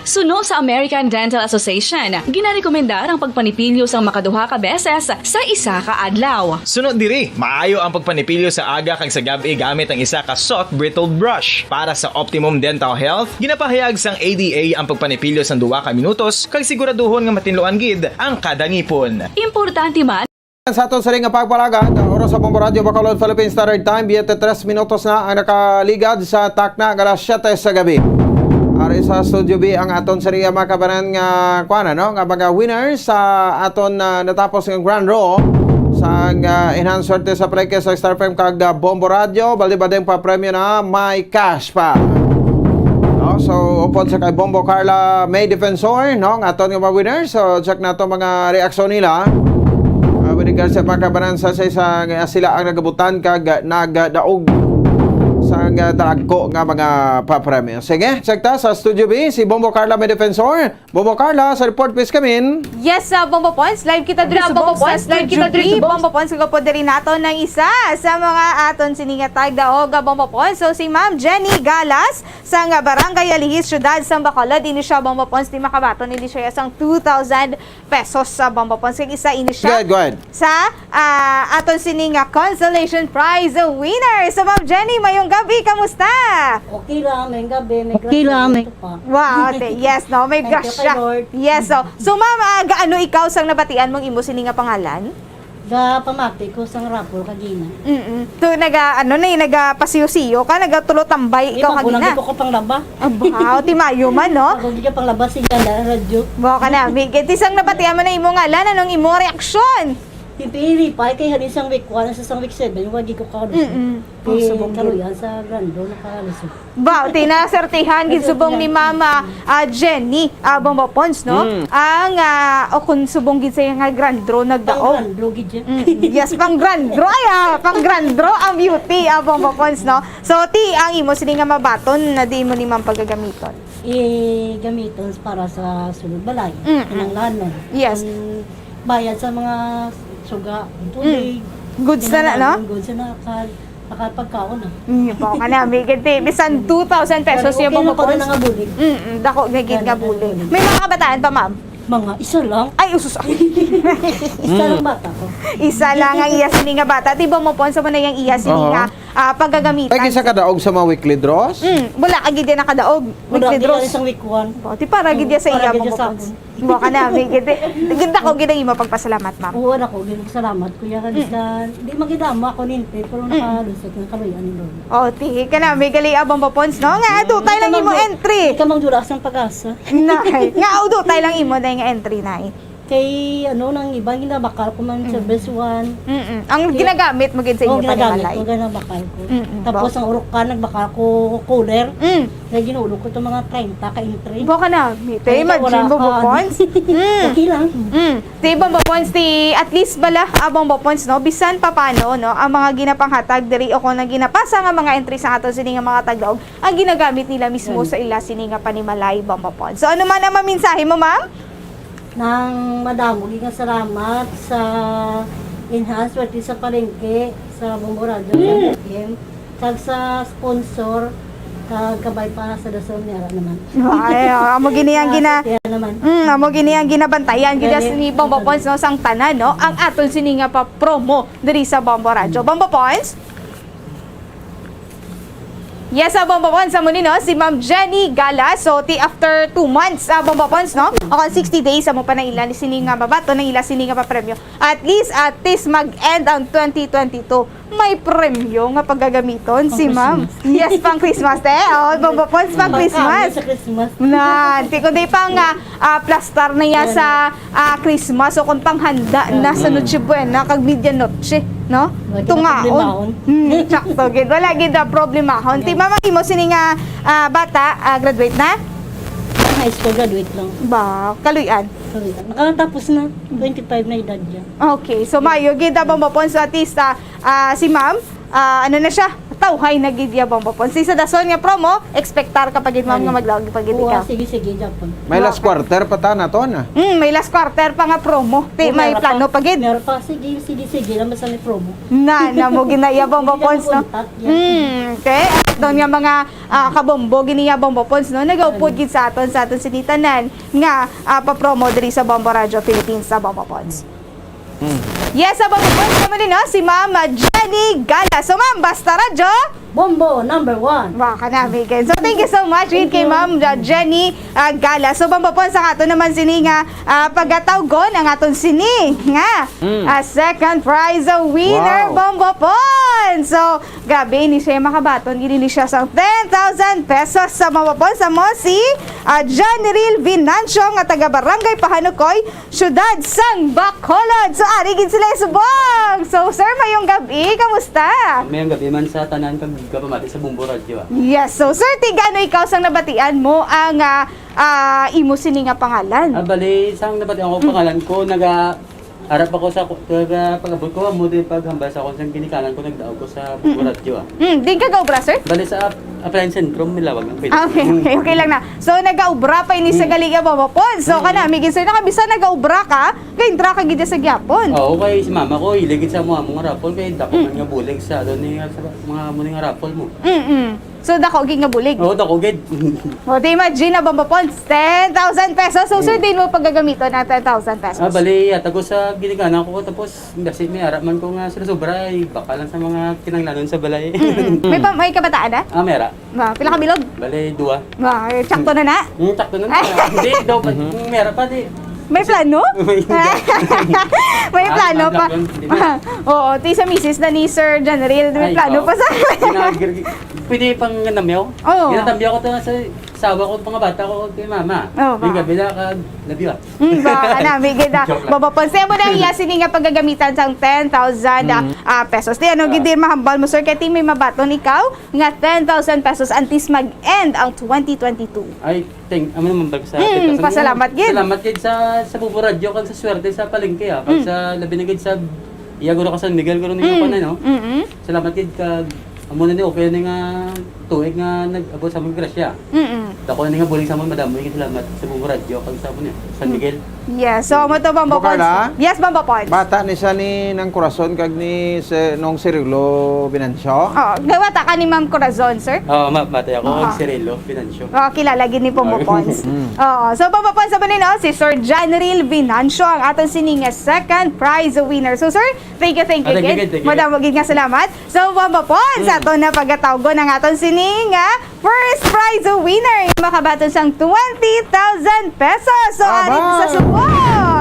Suno sa American Dental Association, ginarekomendar ang pagpanipilyo sang makaduha ka beses sa isa ka adlaw. Suno diri, maayo ang pagpanipilyo sa aga kag sa gab-i gamit ang isa ka soft bristled brush. Para sa optimum dental health, ginapahayag sang A D A ang pagpanipilyo sang duha ka minutos kag siguraduhon nga matinluan gid ang kada ngipon. Importante man Sa aton sini nga pagpalagad, oras sa Bombo Radyo Bacolod, Philippine Standard Time, biyente tres minutos na ang nakaligad sa takna nga alas siyete sa gabi. Ari sa Studio B ang aton sini nga mga kabanan nga kuana, no, nga mga winners sa aton, ah, natapos nga grand draw sang, ah, Enhanced Swerte sa Palengke sa Star F M kag, ah, Bombo Radyo. Balde-baldeng papremyo na may cash pa. No, so, upod sa kay Bombo Carla May Defensor, no, nga aton nga mga winners. So, check nato mga reaksyon nila. Ah, with regards sa pagkabanan sa, sa, sa, nga sila ang nagabutan kag nagdaog sa nga dagko nga mga papremyo. Sige, check ta sa Studio B, si Bombo Carla May Defensor. Bombo Carla, sa report, please come in. Yes, sa Bombo Pons, live kita diri sa Bombo Pons, live kita diri sa Bombo Pons. Kung po diri nato ng isa sa mga aton sini nga tagdaog, ah, Bombo Pons. So, si Ma'am Jenny Galas, sang Barangay Alihis, Siyudad sang Bacolod, ini siya, Bombo Pons, di makabaton, ini siya sang two thousand pesos sa Bombo Pons. Kag isa ini siya Good, good. sa, ah, aton sini nga consolation prize winner. So, Ma'am Jenny, mayong gabi, kamusta? Okay lang, may gabi, may Okay grasya lang, may dito pa. Wow, te-, yes, no, may Thank you kay grasya. Lord. Yes, so, so, Ma'am, ah, gaano ikaw sang nabatian mong imo sini nga pangalan? Ga pamati ko sang raffle kagina. Mm-mm. To naga, ano na eh, nagapasiyo-siyo ka, nagatulotambay Di ikaw ba, kagina. Di ko ka panglaba. Abaw, ti mayo man, no? Ako di ka panglaba, sige, ala, radyo. Buha ka na, Mig. Ti sang nabatian mo na imo ngalan, anong imo reaksyon? Hindi, hindi pa. Kaya hanin sang week one, sa sang week seven, wagi ko ka Mm-mm. Eh, Oh, subong kaluyan sa grando, nakalusot. Ba, tinasertihan gid subong ni Mama, ah, Jenny, ah, Bombo Pons, no? Mm. Ang, ah, o kung subong gid sa iya nga grand draw nagdaog. Pang grand draw gid yan. Mm, yes, pang grand draw. Ay, ah, pang grand draw ang beauty, ah, Bombo Pons, no? So, ti, ang imo sini nga mabaton na di mo ni Ma'am pagagamiton? Eh, gamiton para sa sulod balay. Mm-mm. Kinahanglanon. Yes. Ang bayad sa mga suga, tubig, Mm. Goods na na, no? kinahanglanon, goods na, kag Nakapagkaon, ah. Mm, po ka na, may ganti. Bisan two thousand pesos Pero yung okay na pala pamukon. Nga bulig. Mm, mm, dako na gid Yan, nga bulig. Bulig. May mga kabataan pa, ma'am? Mga isa lang. Ay, usus, ay. Isa lang bata ko. Isa lang ang iya sini nga bata. Di ba mo po, sa mo na yung iya sini Aha. nga, ah, pagagamitan? Tag isa ka daog sa mga weekly draws? Mm, wala ka gid yan nakadaog. Wala, Weekly di draws. Lang isang week one. Oh, di para gid Mm, yan sa para iya gid yan sa mga akin. Mo ka na, may gid. Gid ako gid ang imo pagpasalamat, ma'am. Oo, ako gid salamat, kuya, kag Mm. sa, di magidama ako ninti, pero Mm. nakalusot nga kaluyan, Lord. Oh, ti, ka na, may gali abang ba, Pons, no? Nga, Mm, dutay lang ito imo man, entry. Ito mang dulas ng pag-asa. Nay, nga, oh, dutay lang imo na yung entry, nay. Kay, ano, nang iba, ginabakal ko man sa Mm. best one. Mm-mm. Ang Kaya ginagamit mo gid sa Oh, inyo ginagamit panimalay? ko, ginabakal ko. Mm-mm. Tapos, Ba- ang urukan, nagbakal ko cooler. Mm. Kaya ginulo ko itong mga treinta ka entry. Buka na, mi-, te, Kaya imagine wala mo, ka, Bopons. Mm. Okay lang. Mm. Ti Bombo Pons, ti at least bala, ah, Bombo Pons, no? Bisan pa paano, no? Ang mga ginapanghatag diri o kung ang ginapasa nga mga entry sa aton sini nga mga tagdaog, ang ginagamit nila mismo Yan. sa ila sini nga panimalay, Bombo Pons. So, ano man ang maminsahe mo, ma'am? Nang madamo gid nga salamat sa Enhance Swerte sa Palengke, sa Bombo Radyo, sa Mm. F M, kag sa sponsor, kag kabay pa sa Dasol ni Ara naman. Ay, oh, amo gini ang Ah, gina-, Sofia naman. Mm, amo gini ang ginabantayan gid Gani, ni Bombo ito. Pons, no, sang tanan, no? Ang aton sini nga pa promo diri sa Bombo Radyo. Mm. Bombo Pons? Yes, ah, Bombo Pons, amo ni, no, si Ma'am Jenny Gala. So, ti after two months, ah, Bombo Pons, no? O kon sixty days, amo pa na ila ni sini nga mabaton, na ila sini nga papremyo. At least, at least, mag-end ang twenty twenty-two. May premyo nga pagagamiton si Pang Ma'am. Christmas. Yes, pang Christmas, eh. Oh, Bombo Pons, pang Baka Christmas. Sa Christmas. Na, ti kundi pa nga, ah, plastar na iya Yan. sa, ah, Christmas o kung panghanda na sa Mm. Noche Buena kag Medianoche, no? Wala kita Tungaon. problemahon. Hmm, sakto gid. Wala gid na problemahon. Ti Yan. Ma'am, ang imo sini nga, ah, bata, ah, graduate na? High school graduate lang. Ba, kaluy-an? Sorry. Nakatapos na. Twenty-five na edad niya. Okay. So, maayo gid, ah, Bombo Pons, at least, ah, ah, si ma'am, ah, ano na siya, tawhay na gid iya, Bombo Pons. Sa dason nga promo, expectar ka pa gid, ma'am, Ano? nga magdaog pa gid Oo, ikaw. sige, sige, Japon. May last quarter pa ta na to, na? Mm, may last quarter pa nga promo. Ti, Oh, may meron plano pa. pa gid. Meron pa. Sige, sige, sige lang, basta may promo. Na, na mo gid na iya, Bombo Hindi ka Pons, no? makontak, yan. Mm, okay. At doon nga mga, ah, kabombo, gini iya, Bombo Pons, no? Nagaupod Ano? gid sa aton, sa aton sini tanan nga, ah, papromo diri sa Bombo Radio Philippines, sa Bombo Pons. Hmm. Yes, sa Bombo Pons naman din, no? Si Ma'am Jenny Gala. So, ma'am, basta radyo. Bombo, number one. Baka na, Megan. So, thank you so much, Thank kay you. Ma'am, uh, Jenny, uh, Gala. So, Bombo Pons, ang ato naman sini nga, uh, pagatawgon ang aton sini nga, Mm. uh, second prize winner, Wow. Bombo Pons. So, grabe, ini siya makabaton. Ini ni siya sa ten thousand pesos sa Bombo Pons. Sa mo si, uh, John Real Vinancio nga taga Barangay Pahanukoy, Siyudad sang Bacolod. So, ari gid sila subong. So, sir, mayong gabi. Kamusta? Mayong gabi man sa tanan kag kapamati sa Bombo Radyo, ah. Yes. So, sir, ti gaano ikaw sang nabatian mo ang, ah, ah, imo sini nga pangalan? Ah, bali, sang nabatian ko Mm. pangalan ko, naga-, arap ako sa ko-, naga-, pag-abot ko, amo din paghambal sa akon sang ginikanan ko, nagdaog ko sa Bombo Mm. Radyo, ah. Mm, din ka gaobra, sir? Bali, sa ap-, Appliance Centrum, Milawag ang pwede. Ah, okay, Mm. okay, okay lang na. So, nagaobra pa ini sa Mm. Galinga, Bombo Pons. So, Mm. kana, Migin, sir, nakabisa nagaobra ka, kay entra ka gid sa gyapon. Oo, kay si mama ko, hilig sa mga, mga raffle, kay dako Mm. man nga bulig sa, ano, ni, sa mga, mga raffle mo. Mm-mm. So, dako gid nga bulig? Oo, dako gid. O, di imagine na, Bombo Pons, ten thousand pesos. So, sir, Mm. din mo pagagamiton ang ten thousand pesos? Ah, bali, yata ko sa ginikanan ko, tapos, kasi may ara man ko nga sila sobra, eh, baka lang sa mga kinanglanon sa balay. Mm-mm. May pa, may kabataan na? Ah, may ara. Ma, pila ka bilog? Bale, duwa. Ma, eh, tsakto na na? Hmm, tsakto na na. Hindi, daw pa, Mhm. meron pa, di. May plano? May May Ah, plano may pa. plano, di ba? Oo, ti sa misis na ni Sir Janril, may Ay, plano oo. pa sa Ginagir-, pwede pang namyaw? Oo. Ginatamyaw ko to sa asawa ko, mga bata ko, kay mama. Oo, Yung ba? gabi na, kag, love you, ah. Mm, ba, kanami, gid, ah. Joke lang. Baba, ponse mo na iya, sini nga pagagamitan sang ten thousand, ah, Mm. ah, pesos. Ti, ano, Ah. gid, di mahambal mo, sir, kay ti may mabaton ikaw, nga ten thousand pesos antes mag-end ang twenty twenty-two. Ay, thank, amo naman pag sa Mm, ten thousand. pasalamat gid. Salamat gid sa, sa Bombo Radyo kag sa Swerte sa Palengke, ah. Pag Mm. sa, labi na gid sa iya guro ka San Miguel, guro ninyo Mm. pa na, no? Mm-mm. Salamat gid kag amo na ni, okay na nga tuig nga nag-abot sa among grasya. Mm-mm. Dako na ni nga bulig sa amon, madamo nga salamat sa Bombo Radyo kag sa amon, eh, San Mm. Miguel. Yes. So, amo to, Bombo Bukala? Pons. Yes, Bombo Pons. Bata ni siya ni Nang Corazon kag ni se-, Nong Cirilo Venancio? Oo. Gawata ka ni Ma'am Corazon, sir? Oo, ma-, bata ako, Oo. Cirilo Venancio. Oo, kilala gid ni Bombo Oo. Pons. Mm. Oo. So, Bombo Pons, sabi ni, no, si Sir Janril Venancio ang aton sini nga second prize winner. So, sir, thank you, thank you, Ah, thank you, gid. Thank you. Madamo gid nga salamat. So, Bombo Pons, Mm. ato na pagatawgon ang aton sini nga first prize winner, makabaton sang twenty thousand pesos. So, ari Abay! sa subong.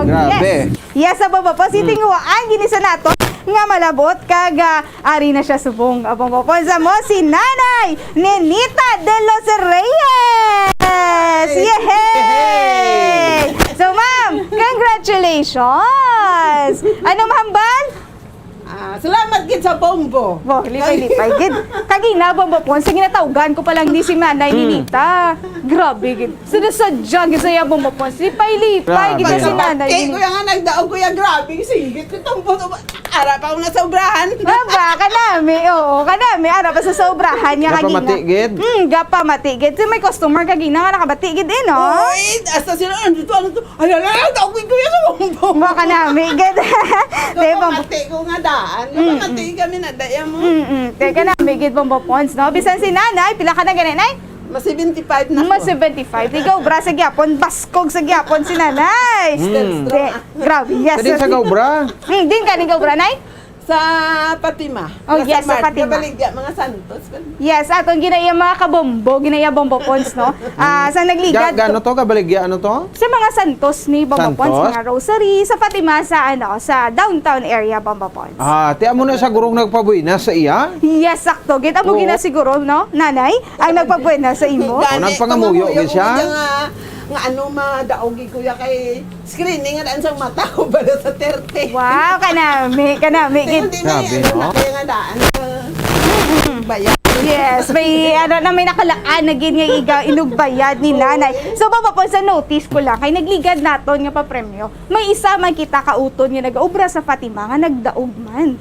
Grabe. Yes. Yes, sa Bombo Pons, Mm. itinguhaan gid ni sa nato nga malabot kag, ah, ari na siya subong. Bombo Pons, amo si Nanay Nenita de los Reyes. Yehey! Yehey! So, ma'am, congratulations. Congratulations! Ano mahambal? Ah, salamat gid sa bombo. Wow, lipay-lipay gid. Kagina, Bombo Pons, sige, natawgan ko pa lang ni si Nanay Hmm. Ninita. Grabe gid. Sinasadya gid sa iya, Bombo Pons. Lipay-lipay gid Grabe, si no? Nanay Pati Ninita. Ko yung nga nagdaog ko yung grabe, singgit ko itong buto. Ara pa ako nasobrahan. Ba, ba, kanami, oo, kanami, ara pa sa sobrahan niya kagina. Gapamati gid? Hmm, gapamati gid. Si may customer kagina nga nakabati gid, eh, no? Oy, hasta sila, ano to, ano to? Ay, ay, ay, ay, tawag ko yung sa bombo. Ba, kanami gid. Di ba? Kapamati ko nga daan. Mm-mm. Kapamati kami na daya mo. Mm-mm. Teka na, may gid, Bombo Pons, no? Bisan si Nanay, pila ka na gani, Nay? Mas seventy-five na Mas ko. Seventy-five. Ikaw, bra, sa gyapon, baskog sa gyapon si Nanay. Still Mm. strong. Di, grabe, yes. Sa din sa Gaubra? Hmm, din ka ni Gaubra, Nay? Sa Fatima. Oh, Sa yes, sa Mart, Fatima. Kabaligya, mga Santos. Yes, atong ginaiya mga kabombo, ginaiya Bombo Pons, no? Ah, sa nagligad Ga-, gaano to? Kabaligya, ano to? Sa mga Santos ni Bombo Pons, Santos? Mga Rosary, sa Fatima, sa, ano, sa downtown area, Bombo Pons. Ah, ti amo na sa gurong nagpabuinas sa iya? Yes, sakto. Gid amo Oo. Gina siguro, no, Nanay? Ang nagpabuenas sa imo? Gani, O, nagpangamuyo, pangamuyo gid siya? Ko nga, nga ano, madaog gid, kuya, kay screening nga daan sa mata ko, bala sa thirty. Wow, kanami, kanami, Di, gid. Hindi na Grabe, yan, no? Ano na kaya nga daan, uh, bayad. Yes, may, ano na, may nakalaan na gid nga iga-, inugbayad ni Nanay. Oo. So, Bombo Pons, sa notice ko lang, kay nagligad naton nga papremyo, may isa man kita kauton nga nag-obra sa Fatima nga nagdaog man.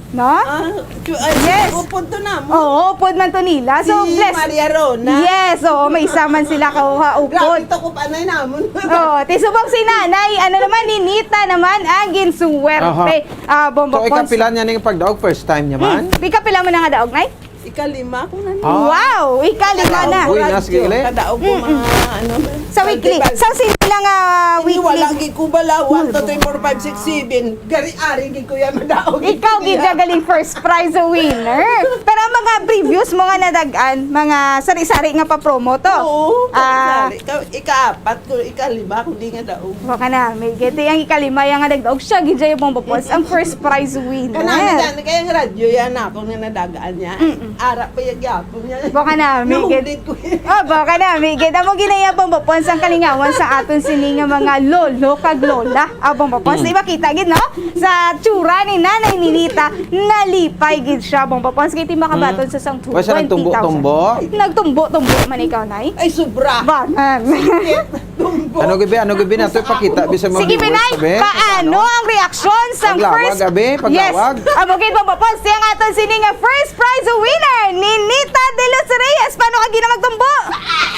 No? Ah, cu-, ah, Yes. Upod to na mo. Oo, upod man to nila. So, Si bless. Maria Rona. Yes, oo, may isa man sila kauha upod. Grabe to, kupanay namon. Oo, ti subong si Nanay, ano naman, ni Nita naman ang ginsuwerte. Aha. Ah, Bombo So, Pons. Ikapila niya ning pagdaog? First time niya man? Hmm. Ikapila mo na nga daog, Nay? Ikalima ko na niya. Ah. Wow, ikalima na. Kadaog ko Uy, nas radyo, gili. Kadaog ko Mm-mm. mga, ano, Sa weekly. festival. Sa sino lang, ah, Hindi, weekly? Wala, gi ko bala, one, two, three, four, five, six, seven. Gari-ari, gi ko yan, madaog. Ikaw, gi ka galing first prize winner. Pero ang mga previous mo nga nadag-an, mga sari-sari nga pa-promo to. Oo, Ah. sari-sari. Ka-, ikaapat ko, ikalima ko, di nga daog. Baka na, may gete ang ikalima, yang nga nagdaog. Siya, gi Jay Bombo Pons, ang first prize winner. Kanami, gani, kaya ang radyo yan, ako nga nadagaan niya. Mm-mm. Ara pa yung gyapon niya. Baka na, may gete. Nahulit ko yan. Oh, baka na, may gete. Amo ginaya, Bombo Pons, ang kalingawan sa aton sini nga mga lolo kag lola. Ah, Bombo Pons, Mm. di ba kita gid, no? Sa tsura ni Nanay Ninita, nalipay gid siya, Bombo Pons. Kay ti makabaton Mm. sa sang Wa siya twenty thousand. Nagtumbo-tumbo? Nagtumbo-tumbo man ikaw, Nay? Ay, sobra. Ba, man. Sakit. Tumbo. Ano gabi? Ano gabi nato? Ipakita, bisan mga Sige, viewers, Binay, abi. Paano Ano? ang reaksyon sa Paglawag, first abi, Yes. paglawag. Amo gid, Bombo Pons, siya nga aton sini nga first prize winner, ni Nita de los Reyes. Paano ka gina magtumbo?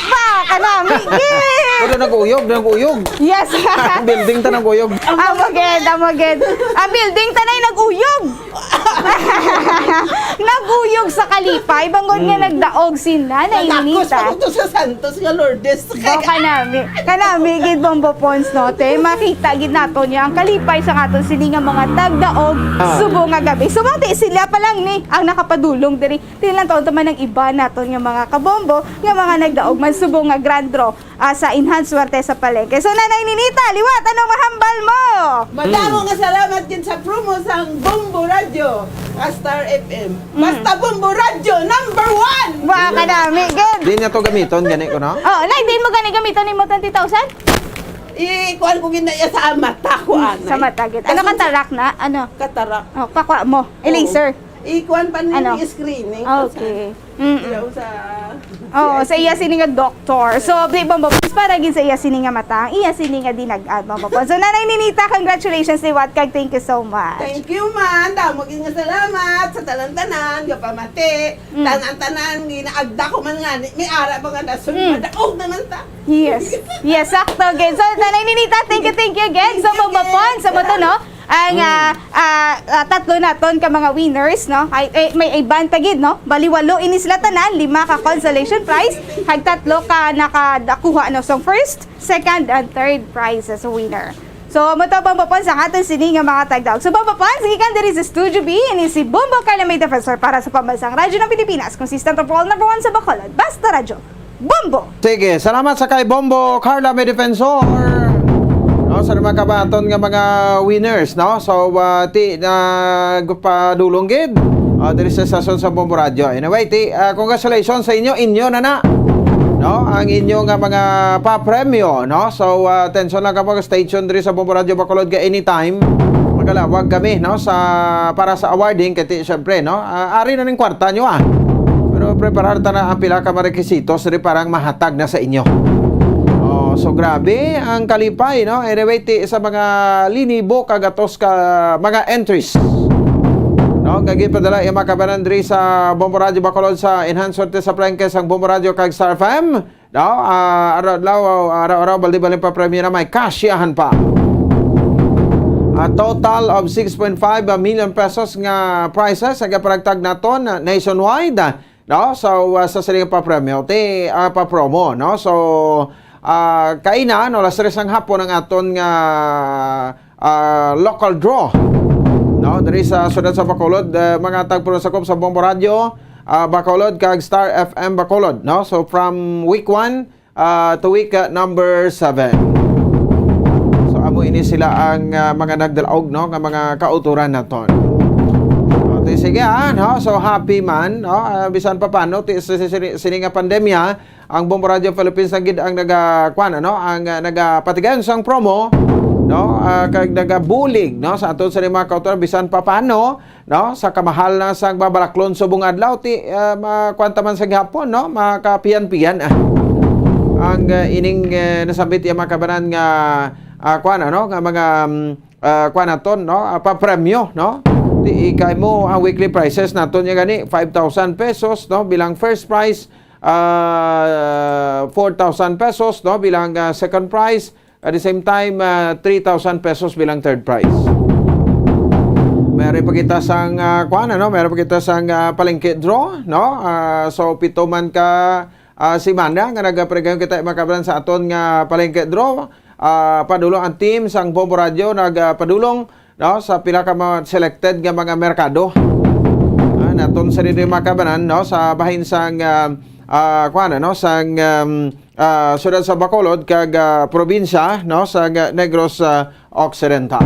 Ba, kanami gid. Pero nag-uyog, nag-uyog. Yes. Building ta nag-uyog. Amo gid, amo gid. Ang building ta na nag-uyog. Nag-uyog sa kalipay, bangod nga Mm. nagdaog si Nanay Natakos Ninita. Ako to sa Santos nga Lourdes. Ba, kanami. Kanami gid, Bombo Pons, no, te. Makita gid nato niya ang kalipay sa aton sini nga mga tagdaog Ah. subong nga gabi. Subong ti sila pa lang ni ang nakapadulong diri. Ti lang taon ta man ang iba naton nga mga kabombo nga mga nagdaog man subong nga grand draw, ah, sa Enhanced Suwerte sa Palengke. So, Nanay Ninita, liwat, anong mahambal mo? Madamo Mm. nga salamat gid sa promo sang Bombo Radio, ah, Star F M. Mm. Basta Bombo Radio, number one! Wa, kanami gid. Di niya to gamiton, gani ko, no? Oh, Nay, di mo gani gamiton nimo twenty thousand? Ikuan ko gina iya sa mata ko, Mm, anay. sa mata gid. Ano, Asan sa katarak na? Ano? Katarak. Oh, pakwa mo. Oo. Eraser. Ikuan pa nila Ano? yung screening. Okay. Mm-mm. Ilaw sa Oo, sa iya sini nga doktor. So, di ba, Bombo Pons, para gid sa iya sini nga mata, ang iya sini nga dinag-an, Bombo Pons. So, Nanay Ninita, congratulations, liwat, kag thank you so much. Thank you, man. Damo gid nga salamat sa tanan-tanan, nga pamati. Mm. Tanan-tanan, ginaagda ko man nga, ni, may ara ba nga dason, Mm. madaog naman ta. Yes. Yes, sakto, gid. So, Nanay Ninita, thank you, thank you again. So, Thank you, Bombo Pons, sa mo to, no? Ang, Mm. ah, ah, ah, tatlo naton ka mga winners, no? Ay, eh, may iban pa gid, no? Bali, walo ini sila tanan, lima ka consolation prize, kag tatlo ka nakakuha, no? So, first, second, and third prizes winner. So, amo to, Bombo Pons, ang aton sini nga mga tagdaog. So, Bombo Pons, gikan diri sa Studio B, ini si Bombo Carla May Defensor para sa Pambansang Radyo ng Pilipinas, consistent of all, number one sa Bacolod. Basta Radyo. Bombo! Sige, salamat sa kay Bombo Carla May Defensor. No, sa mga kabaton nga mga winners, no? So, uh, ti, nagpadulong gid. Uh, diri sa stasyon sa Bombo Radio. Anyway, ti, uh, congratulations sa inyo. Inyo na na. no, ang inyo nga mga papremyo, no? So, ah, atensyon lang kamo, stay tuned diri sa Bombo Radyo Bacolod kay anytime magalawag kami, no, sa, para sa awarding, kay ti-, syempre, no, ah, ari na ning kwarta nyo, ah. Pero preparar ta na ang pila ka mga requisitos diri para ang mahatag na sa inyo. Oh, so grabe ang kalipay, no? Anyway, ti, sa mga linibo ka gatos ka mga entries, no, nga ginpadala ang mga kabanan diri sa Bombo Radyo Bacolod sa Enhanced Swerte sa Palengke sang Bombo Radyo kag Star F M, no? Ah, araw-araw, araw-araw, baldi-baldi pa premyo na may kasyahan pa. A total of six point five million pesos nga prizes ang iparagtag naton nationwide, no? So, ah, sa sining papremyo, ti, ah, papromo, no? So, ah, kaina, no, alas tres ang hapon ang aton nga, ah, local draw, no? Diri sa siyudad sa Bacolod, eh, mga tagpulong sakop sa Bombo Radyo, ah, Bacolod kag Star F M Bacolod, no? So, from week one, ah, to week, ah, number seven. So, amo ini sila ang, ah, mga nagdalaog, no, nga mga kautoran naton. Okay, sige, ah, no? So, happy man, no? Ah, bisan pa paano, ti, si, si, si, sini nga pandemya, ang Bombo Radio Philippines na gid ang naga-, kuwan, ano, ang, ah, nagapatigayon sang promo, no? Ah, kag nagabulig, no, sa aton sa mga kautoran, bisan pa paano, no, sa kamahal na sang babalaklon subong adlaw, ti, ah, ma-, kuwan ta man sa gihapon, no, makapiyan-piyan, ah, ang, ah, ining, eh, nasambit iya mga kabanan nga, ah, kuwan, ano, nga mga, mm, ah, kuwan naton, no, ah, papremyo, no? Ti, ikay mo ang weekly prizes naton niya gani, five thousand pesos, no, bilang first prize, ah, four thousand pesos, no, bilang, ah, second prize, at the same time, ah, three thousand pesos bilang third prize. Meron pa kita sang, ah, kuwan, ano? Meron pa kita sang, ah, palengke draw, no? Ah, so, pito man ka, ah, semana nga nagapregayon kita, mga kabanan, sa aton nga palengke draw. Ah, padulong ang team sang Bombo Radio, nag, ah, padulong, no, sa pila ka mga selected nga mga merkado. Ah, naton sa diri, mga kabanan, no, sa bahin sang, ah, ah, kuwan, ano, sang, um, ah, siyudad sa Bacolod kag, ah, probinsya, no, sa, ah, Negros, ah, Occidental.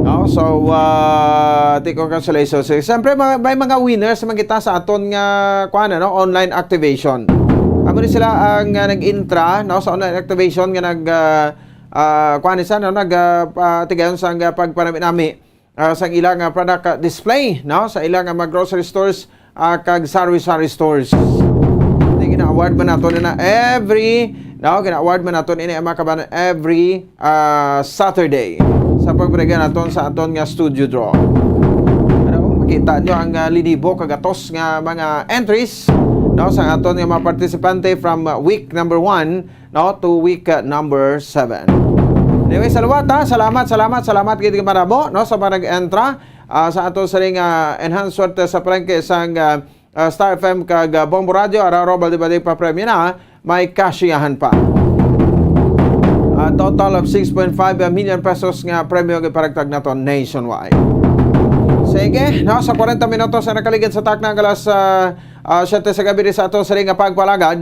No? So, ah, ti, congratulations. Siyempre, ma-, may mga winners man kita sa aton nga, kuwan, ano, online activation. Amo ni sila ang, ah, nag-intra, no, sa online activation nga nag, ah, ah, kuwan ni sa, no, nag, ah, pa-, tigayon sa, ah, pagpanami-nami, ah, sang ila nga product, ah, display, no, sa ila nga mga grocery stores, ah, kag sari-sari stores. Di, gina-award man nato na every, no, gina-award man nato ini ang mga kabanan every, ah, Saturday sa pagbrega naton sa aton nga studio draw. Pero makita nyo ang, ah, linibo ka gatos nga mga entries, no, sa aton nga mga partisipante from, ah, week number one, no, to week, uh, number seven. Anyway, salawat, ha. Salamat, salamat, salamat gid kay marabo, no, sa mga nag-entra, ah, sa ato sa ring, ah, Enhanced Swerte sa Palengke sang, ah, ah, Star F M kag, ah, Bombo Radio, araw-araw, baldi-baldi pa premyo na, may kasyahan pa. A total of six point five million pesos nga premyo ang iparagtag nato nationwide. Sige, no, sa kwarenta minutos ang nakaligid sa takna ang alas, ah, ah, siyete sa gabi, di sa ato sa ring nga pagpalagad,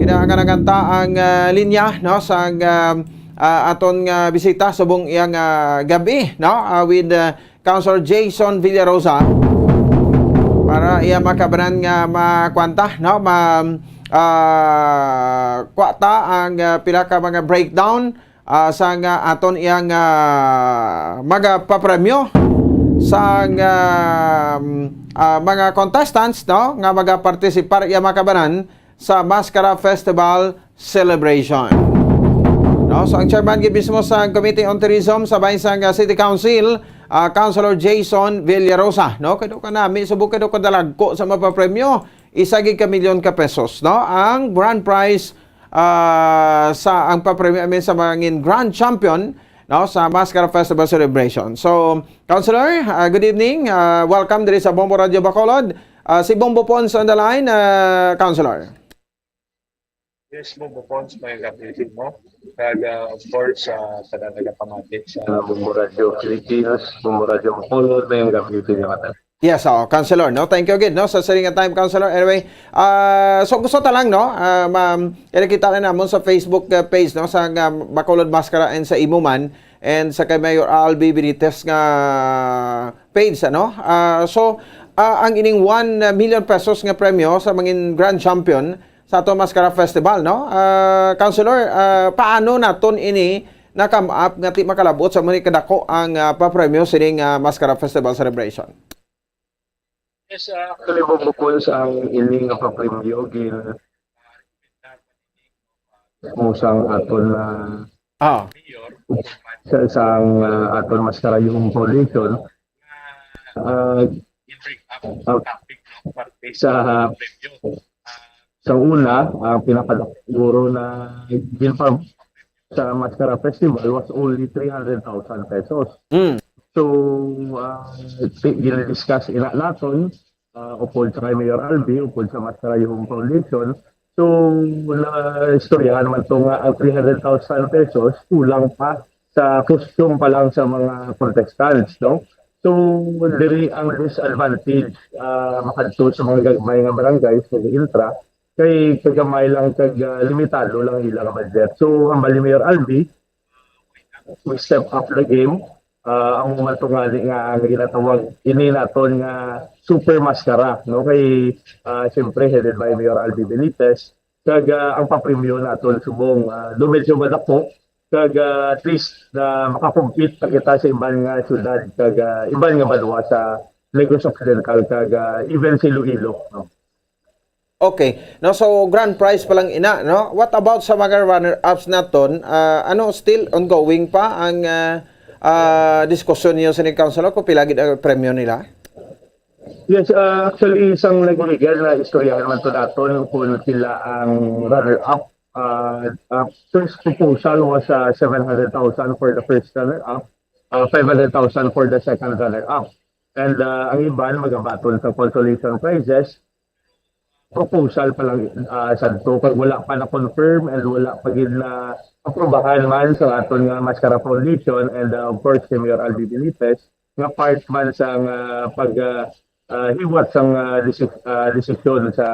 ginaangan-angan ta ang, ah, linya, no, sa, ah, ah, aton nga bisita subong iyang, ah, gabi, no, ah, with, ah, Councilor Jason Villarosa para iya makabanan nga makwanta, no, ma-, ah, kwata ang, ah, pila ka mga breakdown ah, sang, ah, aton iyang, ah, magapapremyo sang, ah, mm, ah, mga contestants, no, nga magapartisipar iya makabanan sa Mascara Festival Celebration. No, so ang chairman gid mismo sa Committee on Tourism sa Baisang, ah, City Council, ah, Councilor Jason Villarosa, no, kado kanami subok kado kadalagko sa mapapremyo, isa gid ka milyon ka pesos, no, ang grand prize ah, sa ang papremyo, I mean, sa mangin grand champion, no, sa Mascara Festival Celebration. So, Councilor, ah, good evening. Ah, welcome diri sa Bombo Radio Bacolod. Ah, si Bombo Pons on the line, ah, Councilor. Yes, Bombo Pons, may gabi mo. Kag, ah, of course, sa tanan nagapamati sa Bombo Radio Pilipinas, Bombo Radio Bacolod, may gabi mo. Yes, oh, Councilor, no? Thank you again, no, sa sining nga time, Councilor. Anyway, ah, so gusto ta lang, no, ah, ma-, kaya kita na namon sa Facebook, ah, page, no, sa, ah, Bacolod Mascara and sa imo man, and sa kay Mayor Albi Benitez nga page, ano? Ah, so, ah, ang ining one million pesos nga premyo sa mangin grand champion sa aton Mascara Festival, no? Ah, Councilor, ah, paano naton ini na-come up nga ti makalabot sa muni kadako ang, ah, papremyo sining, ah, Mascara Festival celebration? Yes, ah, actually, bukod sa ang ining nga papremyo, gin-, mo sang aton na Ah. sa, sa ang, ah, aton Mascara Yung Foundation, ah, ah, sa, sa una, ang pinakasiguro na gin-, sa Mascara Festival was only three hundred thousand pesos. Mm. So, ah, ti-, gina-discuss ina naton, ah, upod sa kay Mayor Albi, upod sa Mascara Yung Foundation. So, naistoryahan man to nga ang three hundred thousand pesos kulang pa sa costume pa lang sa mga contestants, no? So, diri ang disadvantage, ah, makadto sa mga gagmay nga barangay sa Intra, kay kagamay lang kag, ah, limitado lang ilang budget. So, ang bali Mayor Albi, we step up the game. Ah, ang man to nga, nga ginatawag ini naton nga super maskara, no? Kay, ah, siyempre, headed by Mayor Albi Benitez, kag, ah, ang papremyo naton subong, ah, do medyo madako, kag, ah, at least na makakompete pa kita sa iban nga syudad, kag, ah, iban nga banwa sa Negros Occidental, kag, ah, even sa Iloilo, no? Okay. No, so grand prize pa lang ina, no? What about sa mga runner-ups naton? Ah, ano, still ongoing pa ang, ah, ah, diskusyon niyo sa ni Councilor kung pila gid ang premyo nila? Yes, ah, actually, isang naglegal na istoryahan naman to naton kung sila ang runner-up. Ah, ah, first proposal was, ah, seven hundred thousand for the first runner-up, ah, five hundred thousand for the second runner-up. And, ah, ang iban magabaton sa consolation prizes. Proposal pa lang, ah, sadto, kag wala pa na-confirm and wala pa gid na aprubahan man sa aton nga Mascara Foundation and, ah, of course, si Mayor Albi Benitez, nga part man sa nga pag, ah, ah, hiwat sang, ah, desi-, ah, desisyon sa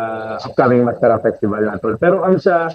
upcoming Mascara Festival naton. Pero ang sa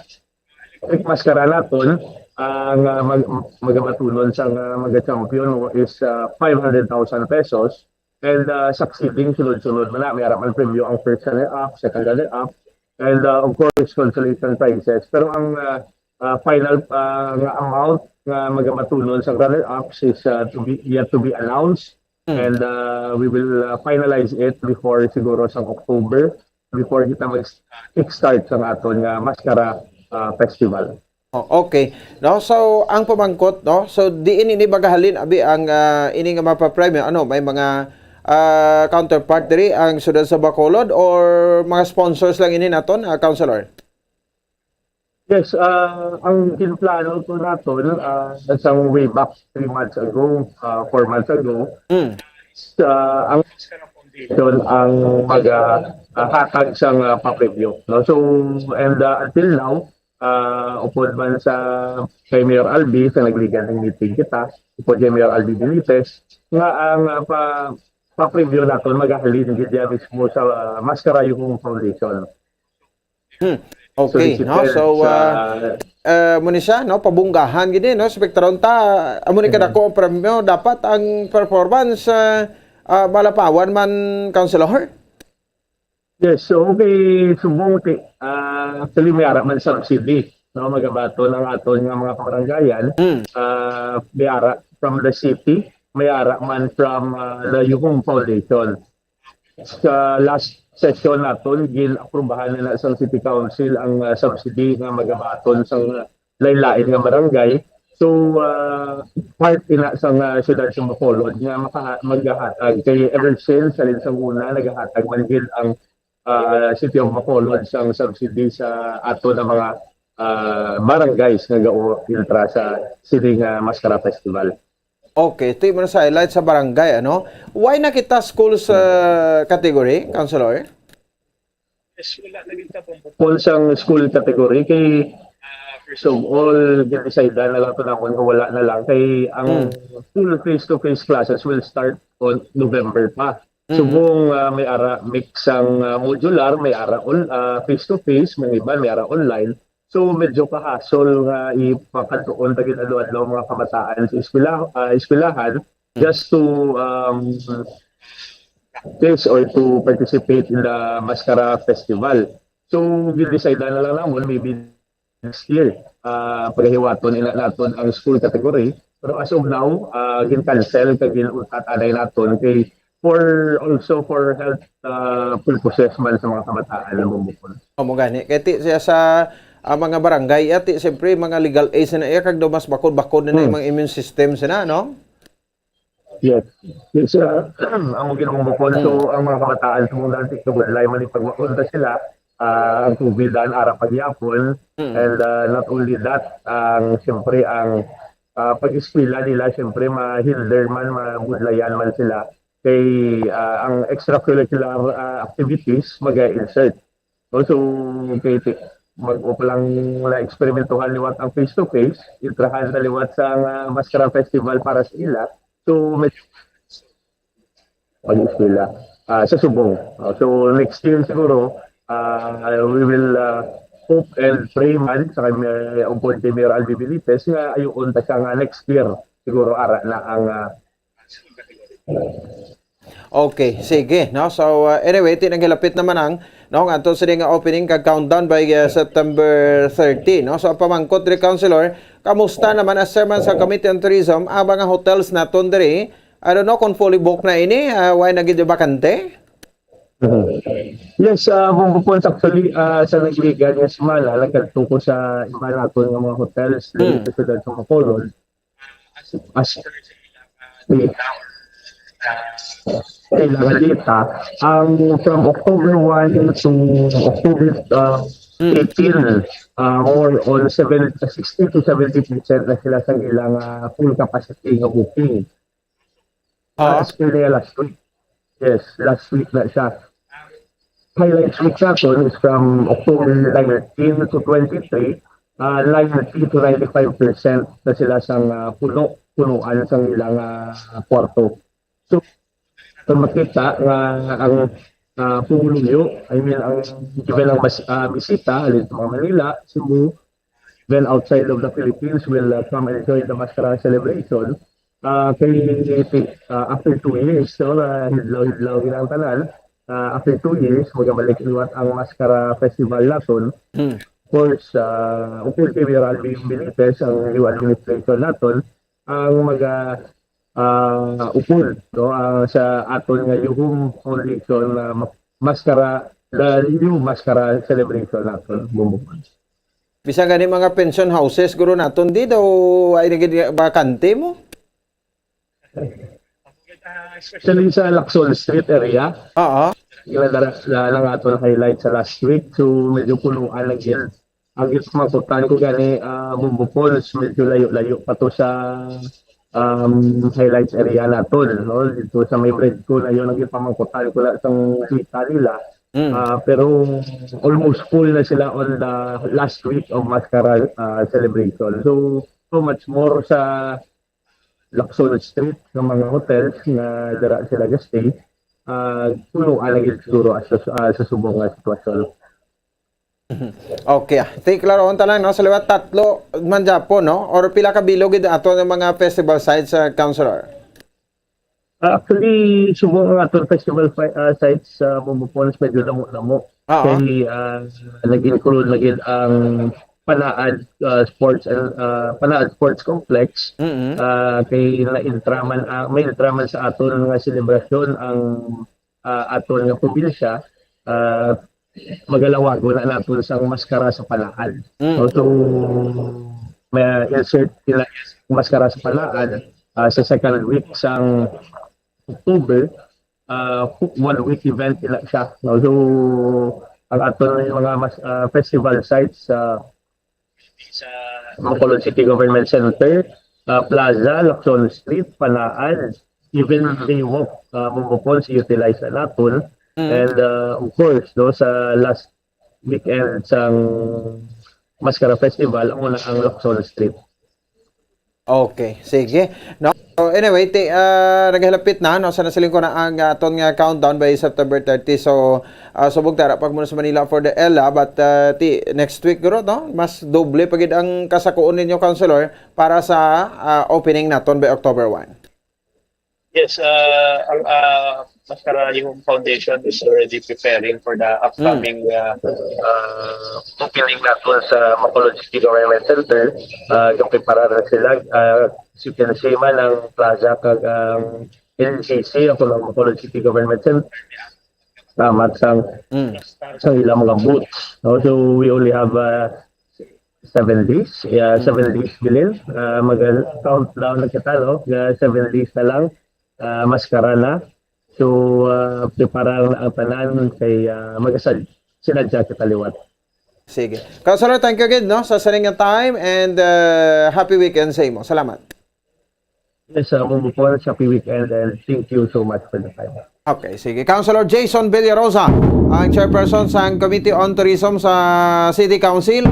electric mascara naton, ah, nga mag-, magabatunon sa nga maga-champion is, ah, five hundred thousand pesos. And, ah, succeeding, sunod-sunod man na, may ara man premyo ang first runner-up, second runner-up, and, ah, of course, consolation prizes. Pero ang, ah, ah, final, ah, nga amount nga magabatunon sa runner-ups is, ah, to be, yet to be announced. Mm. And, ah, we will, ah, finalize it before siguro sa October, before kita mag-kickstart sa aton nga Mascara, ah, Festival. Oh, okay. No, so ang pamangkot, no, so diin ini magahalin abi ang, ah, ini nga mapapremyo? Ano, may mga, ah, counterpart diri ang siyudad sa Bacolod or mga sponsors lang ini naton, ah, Councilor? Yes, ah, ang ginplano to naton, ah, sang way back three months ago, ah, four months ago, Mm. sa, ang foundation ang mag, ah, ah, hatag sang, ah, papremyo, no? So, and, ah, until now, ah, upod man sa kay Mayor Albi sa naglegal nga meeting kita, upod kay Mayor Albi Benitez, nga ang, ah, pa, papremyo naton magahalin gid ya mismo sa, ah, Mascara Yung Foundation. Hmm. Okay, no? Solicitors So, sa ah, ah, mo ni siya, no? Pabunggahan gid ni, no? Spektaron ta, amo ni Mhm. kadako ang premyo, dapat ang performance, ah, ah, malapawan man, Councilor? Yes, so, okay, subong ti, ah, actually, may ara man subsidy, no? Magabaton ang aton nga mga kabarangayan. Mm. Ah, may ara from the city, may ara man from, ah, the Yuhong Foundation. Sa last session naton, gin-aprubahan na, na sa City Council ang, ah, subsidy nga magabaton sa lain-lain nga barangay. So, ah, part ina sa nga siyudad sa Bacolod nga maka-, maghahatag. Kay ever since, halin sa una, nagahatag man gid ang, ah, City of Bacolod sang subsidy sa ato na mga, ah, barangays nga gao-, intra sa sini nga Mascara Festival. Okay, ito yung sa highlight sa barangay, ano? Why na kita schools, ah, category, Councilor? Yes, wala na kita pang Kung sang school category, kay, ah, first of all, gin-decide na lang to naman nga wala na lang. Kay ang Mm. full face-to-face classes will start on November pa. Mm. Subong, ah, may ara mix ang, ah, modular, may ara on-, ah, face-to-face, may iban, may ara online. So, medyo kahasol nga ipakadtuon ta gid adlaw-adlaw mga kabataan sa eskwela-, ah, eskwelahan Mm. just to, um, practice or to participate in the Mascara Festival. So, gin-decide na lang namon, maybe next year, ah, pagahiwaton ina naton ang school category. Pero as of now, ah, gin-cancel kag gin-untat anay naton kay for, also for health, ah, purposes man sa mga kabataan na bumukod. Amo gani. Kay ti siya sa, ah, mga barangay, ati, siyempre, mga legal age na iya, kag daw mas bakod-bakod na na Hmm. yung mga immune system sila, no? Yes. Yes, ah, ang mga ginamumukon. So, Hmm. ang mga kabataan sa mga dati, kabudlay man yung pagmakunta sila, ah, ang COVID daan ara pagyapon. Hmm. And, ah, not only that, ang, siyempre, ang, ah, pag-eskwela nila, siyempre, ma-hinder man, mabudlayan man sila. Kay, ah, ang extracurricular, ah, activities, mag-insert. Also, kay ti-, mag-, o pa lang na-eksperimentuhan liwat ang face-to-face, itrahan sa liwat sa, ah, Maskara Festival para sa ila. So, may pag-eskwela, ah, sa subong. Ah, so, next year siguro, ah, we will, ah, hope and pray man sa kay Mayor, ang Mayor Albi Benitez nga ayuon ta siya nga next year siguro ara na ang, ah, Okay, sige, no? So, uh, anyway, ti naghilapit naman ang, no, nga ato sini nga opening kag countdown by, uh, September thirty, no? So, ang pamangkot diri, Councilor, kamusta naman as chairman sa Committee on Tourism, ang mga hotels naton diri? I don't know kung fully booked na ini, uh, why na gid bakante? Mhm. Yes, uh, Bongbong Pons, actually, uh, sa nagliga nga semana, nagkadto ko sa iba naton nga mga hotels diri Hmm. sa siyudad sa Bacolod. As kailangan data, ang from October one to October, uh, Hmm. eighteen, uh, more on seven, sixty to seventy percent na sila sa ilang, uh, full capacity nga booking. Ah. As early as last week. Yes, last week na siya. Highlights week naton is from October nineteen to twenty-three, ah, ninety to ninety-five percent na sila sang, ah, puno, punuan sang ilang, ah, kwarto. So, kung makita nga ang, ah, pumuluyo, I mean, ang given ang mas, ah, bisita, halin sa mga Manila, Cebu, even outside of the Philippines, will, uh, come and enjoy the Maskara celebration. Uh, kay, uh, after two years, no, na hidlaw-hidlaw gid ang tanan, uh, after two years, magabalik liwat ang Maskara Festival naton. Hmm. Of course, uh, of course, kay Mayor Alvin Benitez, ang new administration naton, ang maga, ah, upod, no, ah, sa aton nga Yuhum Foundation na ma-, Maskara, the new Maskara celebration naton, Bongbong Pons. Bisan gani mga pension houses, guro, naton di daw ay naging bakante mo? Especially sa Lacson Street area. Oo. Ginadara na lang aton highlight sa last week. So, medyo punuan lang yun. Ang gipamangkutan ko gani, ah, Bongbong Pons, medyo layo-layo pa to sa, um, highlights area naton, no? Dito sa may bread ko na yun, ang gipamangkutan ko na sa kita nila. Mm. Ah, pero almost full na sila on the last week of Maskara, ah, celebration. So, so much more sa Lacson Street, sa mga hotels nga dira sila ga-stay, ah, punuan lagi siguro as, ah, sa subong nga sitwasyon. Okay, ah. Ti, klaro, unta lang, no? Sa liwat, tatlo man gyapon, no? Or pila ka bilog gid ato nga mga festival sites, ah, Councilor? Ah, actually, subong ang aton festival fi-, ah, sites sa Bongbong Pons, medyo damo-damo. Oo. Kay, ah, nag-include na gid ang Panaad, ah, Sports, ah, Panaad Sports Complex. Mm-mm. Ah, kay na-intra man, ah, ma-intra man sa aton nga selebrasyon ang, ah, aton nga probinsya. Ah, magalawagon na naton sang Maskara sa Panaad. Mm. So, may insert nila Maskara sa Panaad, ah, sa second week sang October, ah, one week event nila siya, no? So, ang aton mga mas, ah, festival sites sa, sa Bacolod City Government Center, ah, Plaza, Lacson Street, Panaad, even Baywalk, ah, Bongbong Pons, i-utilize na naton. Mm. And, ah, of course, no, sa last weekend sang Maskara Festival, amo na ang Lacson Street. Okay, sige. No? So, anyway, ti, ah, nagahilapit na, no? Sa nasiling ko na ang, ah, aton nga countdown by September thirty. So, ah, subong ta, ara pa mo na sa Manila for the Ella, but, ah, ti, next week, guro, no? Mas doble pa gid ang kasakuon ninyo, Councilor, para sa, ah, opening naton by October one. Yes, ah, ang, ah, Mascara yung foundation is already preparing for the upcoming uh, uh, opening nato sa Bacolod City Government Center. Uh, yung preparar na sila. Uh, as you can see man, ang plaza kag ang N C C, ako ng Bacolod City Government Center. Salamat sa, Mm. sa ilang mga booths. No? So we only have uh, seven days. Yeah, seven days bilin. Uh, mag-countdown na kita, no? Uh, seven days na lang. Uh, maskara na. So, uh, prepara na ang tanan kay uh, mag-asal. Sinadya kita liwat. Sige. Councilor, thank you again, no, sa sining nga time and uh, happy weekend sa imo. Salamat. Yes, uh, move forward. Happy weekend and thank you so much for the time. Okay, sige. Councilor Jason Villarosa, ang chairperson sa Committee on Tourism sa City Council.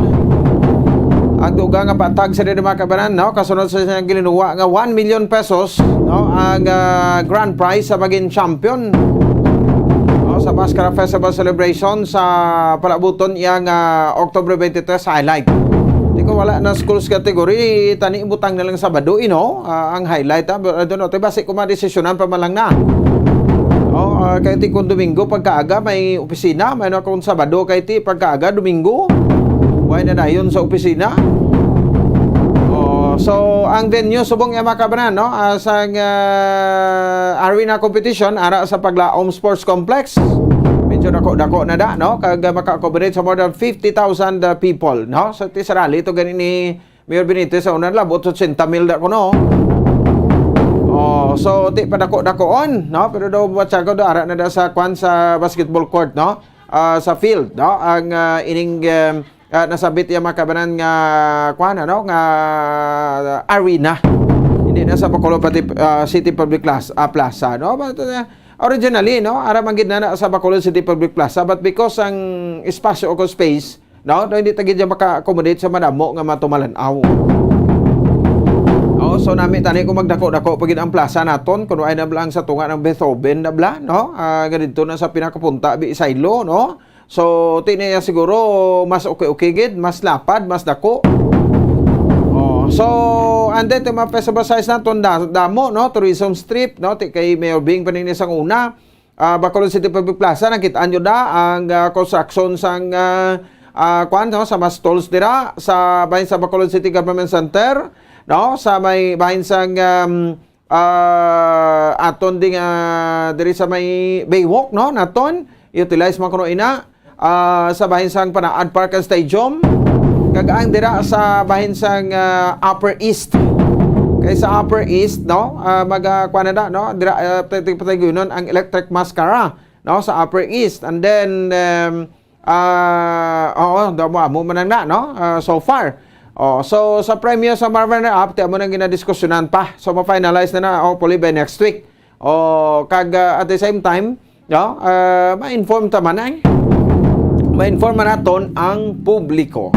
Ang dugang nga patag sa mga kabanan, no? Kasunod sa siyang gilinuwa nga one million pesos, no? Ang ah, grand prize sa maging champion, no? Sa Mascara Festival Celebration sa palabuton iya nga October twenty-three highlight. Di ko wala na schools category, tani butang na lang Sabado, you know? Ah, ang highlight, ha? But I don't know, ti basi ko madesisyonan pa man lang na. Oh, ah, kay ti kung Domingo pagkaaga may opisina, may na kung Sabado kay ti pagkaaga Domingo. Way na dayon sa opisina. Oh, so ang venue subong iya makabanan, no? Ah, sang ah, arena competition ara sa Paglaom Sports Complex. Medyo dako-dako na da, no? Kag ah, maka-accommodate sa more than fifty thousand ah, people, no? So ti sa rally to gani ni Mayor Benitez sa una, labot otsenta mil da kuno. Oh, so ti padako-dakoon, no? Pero daw batsyago daw ara na da sa kwan sa basketball court, no? Ah, sa field, no? Ang ah, ining um, ah, nasabit iya makabanan nga kwan, ano, nga arena. Hindi na sa Bacolod pati ah, City Public Plaza, ah, Plaza, no? But, ah, originally, no, ara man gid na, na sa Bacolod City Public Plaza, but because ang espasyo o space, no, no, hindi ta gid siya maka-accommodate sa madamo nga matumalan-aw. Oh, so nami tani kung magdako-dako pa gid ang plaza naton, kuno ay na lang sa tunga ng Beethoven na bla, no? Ah, nga didto na sa pinakapunta bi Isaylo, no? So, ti niya siguro mas okay-okay gid, mas lapad, mas dako. Oh, so, and then, ti mga festival size naton da, damo, no? Tourism strip, no? Ti kay Mayor Bing pa nini sang una. Ah, Bacolod City Public Plaza, nakit-an nyo da ang ah, construction sang ah, ah, kwan, no? Sa mga stalls dira sa bahin sa Bacolod City Government Center, no? Sa may bahin sang um, ah, aton ding ah, diri sa may Baywalk, no? Naton utilize man kuno ina ah, sa bahin sang Panaad Park and Stadium, kag ang dira sa bahin sang ah, Upper East. Kay sa Upper East, no? Ah, maga kuan na, no? Dira ah, patay-, patay-, pataygunon ang Electric Mascara, no? Sa Upper East. And then um, ah, oo, damo amo man ang na, no? Ah, so far. Oh, so sa premyo sa Marvin Up, ti amo nang ginadiskusyonan pa. So ma-finalize na na hopefully by next week. Oh, kag ah, at the same time, no? Ah, ma-inform ta man ay. Ma-inform man naton ang publiko.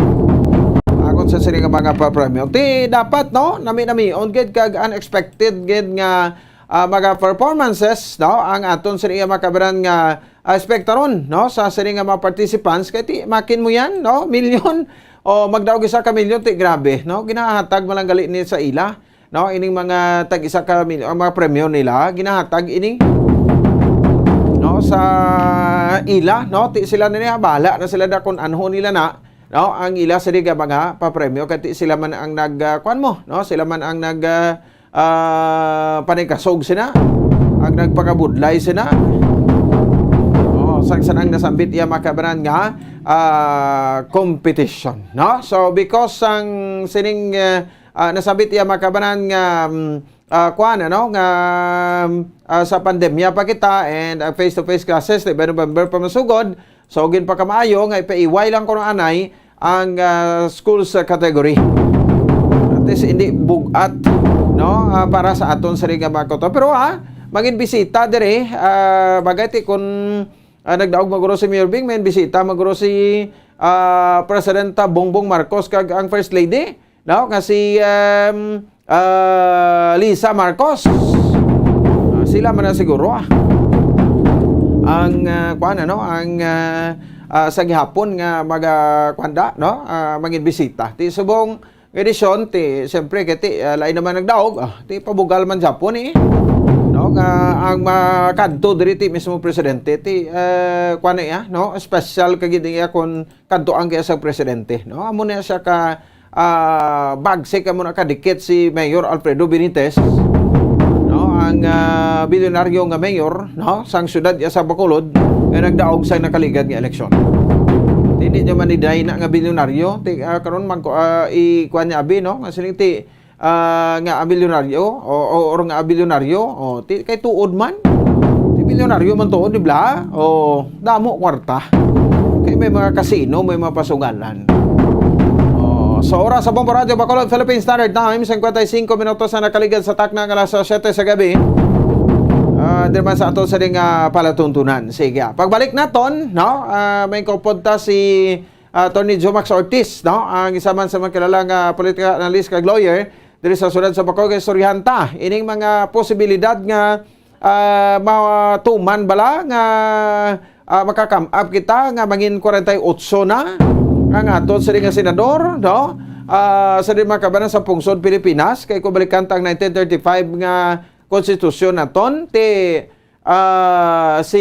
Agon sa sini nga mga papremyo. Ti dapat, no? Nami-nami on gid kag unexpected gid nga ah, mga performances, no? Ang aton sini nga mga kabaran nga ah, espektaron, no? Sa sini nga mga participants kay ti makin mo yan, no? Milyon o magdaog isa ka milyon ti grabe, no? Ginahatag man lang gali ni sa ila, no? Ining mga tag isa ka milyon ang mga premyo nila ginahatag ini, no? Sa ila, no? Ti sila na niya, bahala na sila da kung anho nila na, no? Ang ila sini nga mga papremyo kay ti sila man ang nag ah, kuan mo, no? Sila man ang nag ah, ah, panikasog sina, ang nagpakabudlay sina. Oh, sang sanang nasambit iya makabanan nga ah, competition, no? So because sang sining ah, ah, nasambit iya makabanan nga mm, ah, kuan, ano, nga ah, sa pandemya pa kita and ah, face-to-face classes, di ba, November pa masugod. So ginpakamaayo nga ipaiway lang kuno anay ang ah, schools category. At least hindi bugat, no? Ah, para sa aton sa nga mga kuto. Pero ah, mangin bisita dire, ah, bagay ti kun ah, nagdaog maguro si Mayor Bing, may bisita maguro si ah, Presidenta Bongbong Marcos kag ang First Lady, no? Nga si um, ah, Lisa Marcos. Ah, sila man na siguro ah. Ang ah, kuan, ano, ang ah, ah, sa gihapon nga maga kuan da, no? Ah, mangin bisita. Ti subong nga edisyon, ti siyempre kay ti ah, lain naman nagdaog, ah, ti pabugal man gyapon eh. No? Ah, ang makadto diri ti mismo presidente, ti, eh, kuwan na iya, no? Special ka gid iya kung kadto ang kaya sa presidente, no? Amo na siya ka, ah, bagsik, amo na kadikit si Mayor Alfredo Benitez, no? Ang, ah, bilyonaryo nga mayor, no? Sang siyudad iya sa Bacolod, nga nagdaog sa nakaligad nga eleksyon. Hindi niya man i-deny na nga bilyonaryo. Ti, ah, karon man ko, ah, i-, kuwan niya abi, no? Nga siling ti, ah, nga bilyonaryo, o, o, or nga bilyonaryo, o, ti, kay tuod man. Ti bilyonaryo man tuod, di ba? O, damo kwarta. Kay may mga kasino, may mga pasugalan. O, sa oras sa Bombo Radyo Bacolod, Philippine Standard Time, singkwenta y singko minutos na nakaligad sa takna nga alas siyete sa gabi. Ah, diri man sa ato sa ding, ah, palatuntunan. Sige, ah. Pagbalik naton, no? Ah, may kaupod ta si Attorney Jomax Ortiz, no? Ang isa man sa mga kilala nga political analyst kag lawyer diri sa siyudad sa Bacolod, kay istoryahan ta ining mga posibilidad nga, ah, matuman bala nga, ah, maka-come up kita nga mangin kwarenta y otso na ang aton sa nga senador, no? Ah, sa di makabanan sa pungsod Pilipinas, kay kung balikan ta ang nineteen thirty-five nga konstitusyon naton, ti, ah, si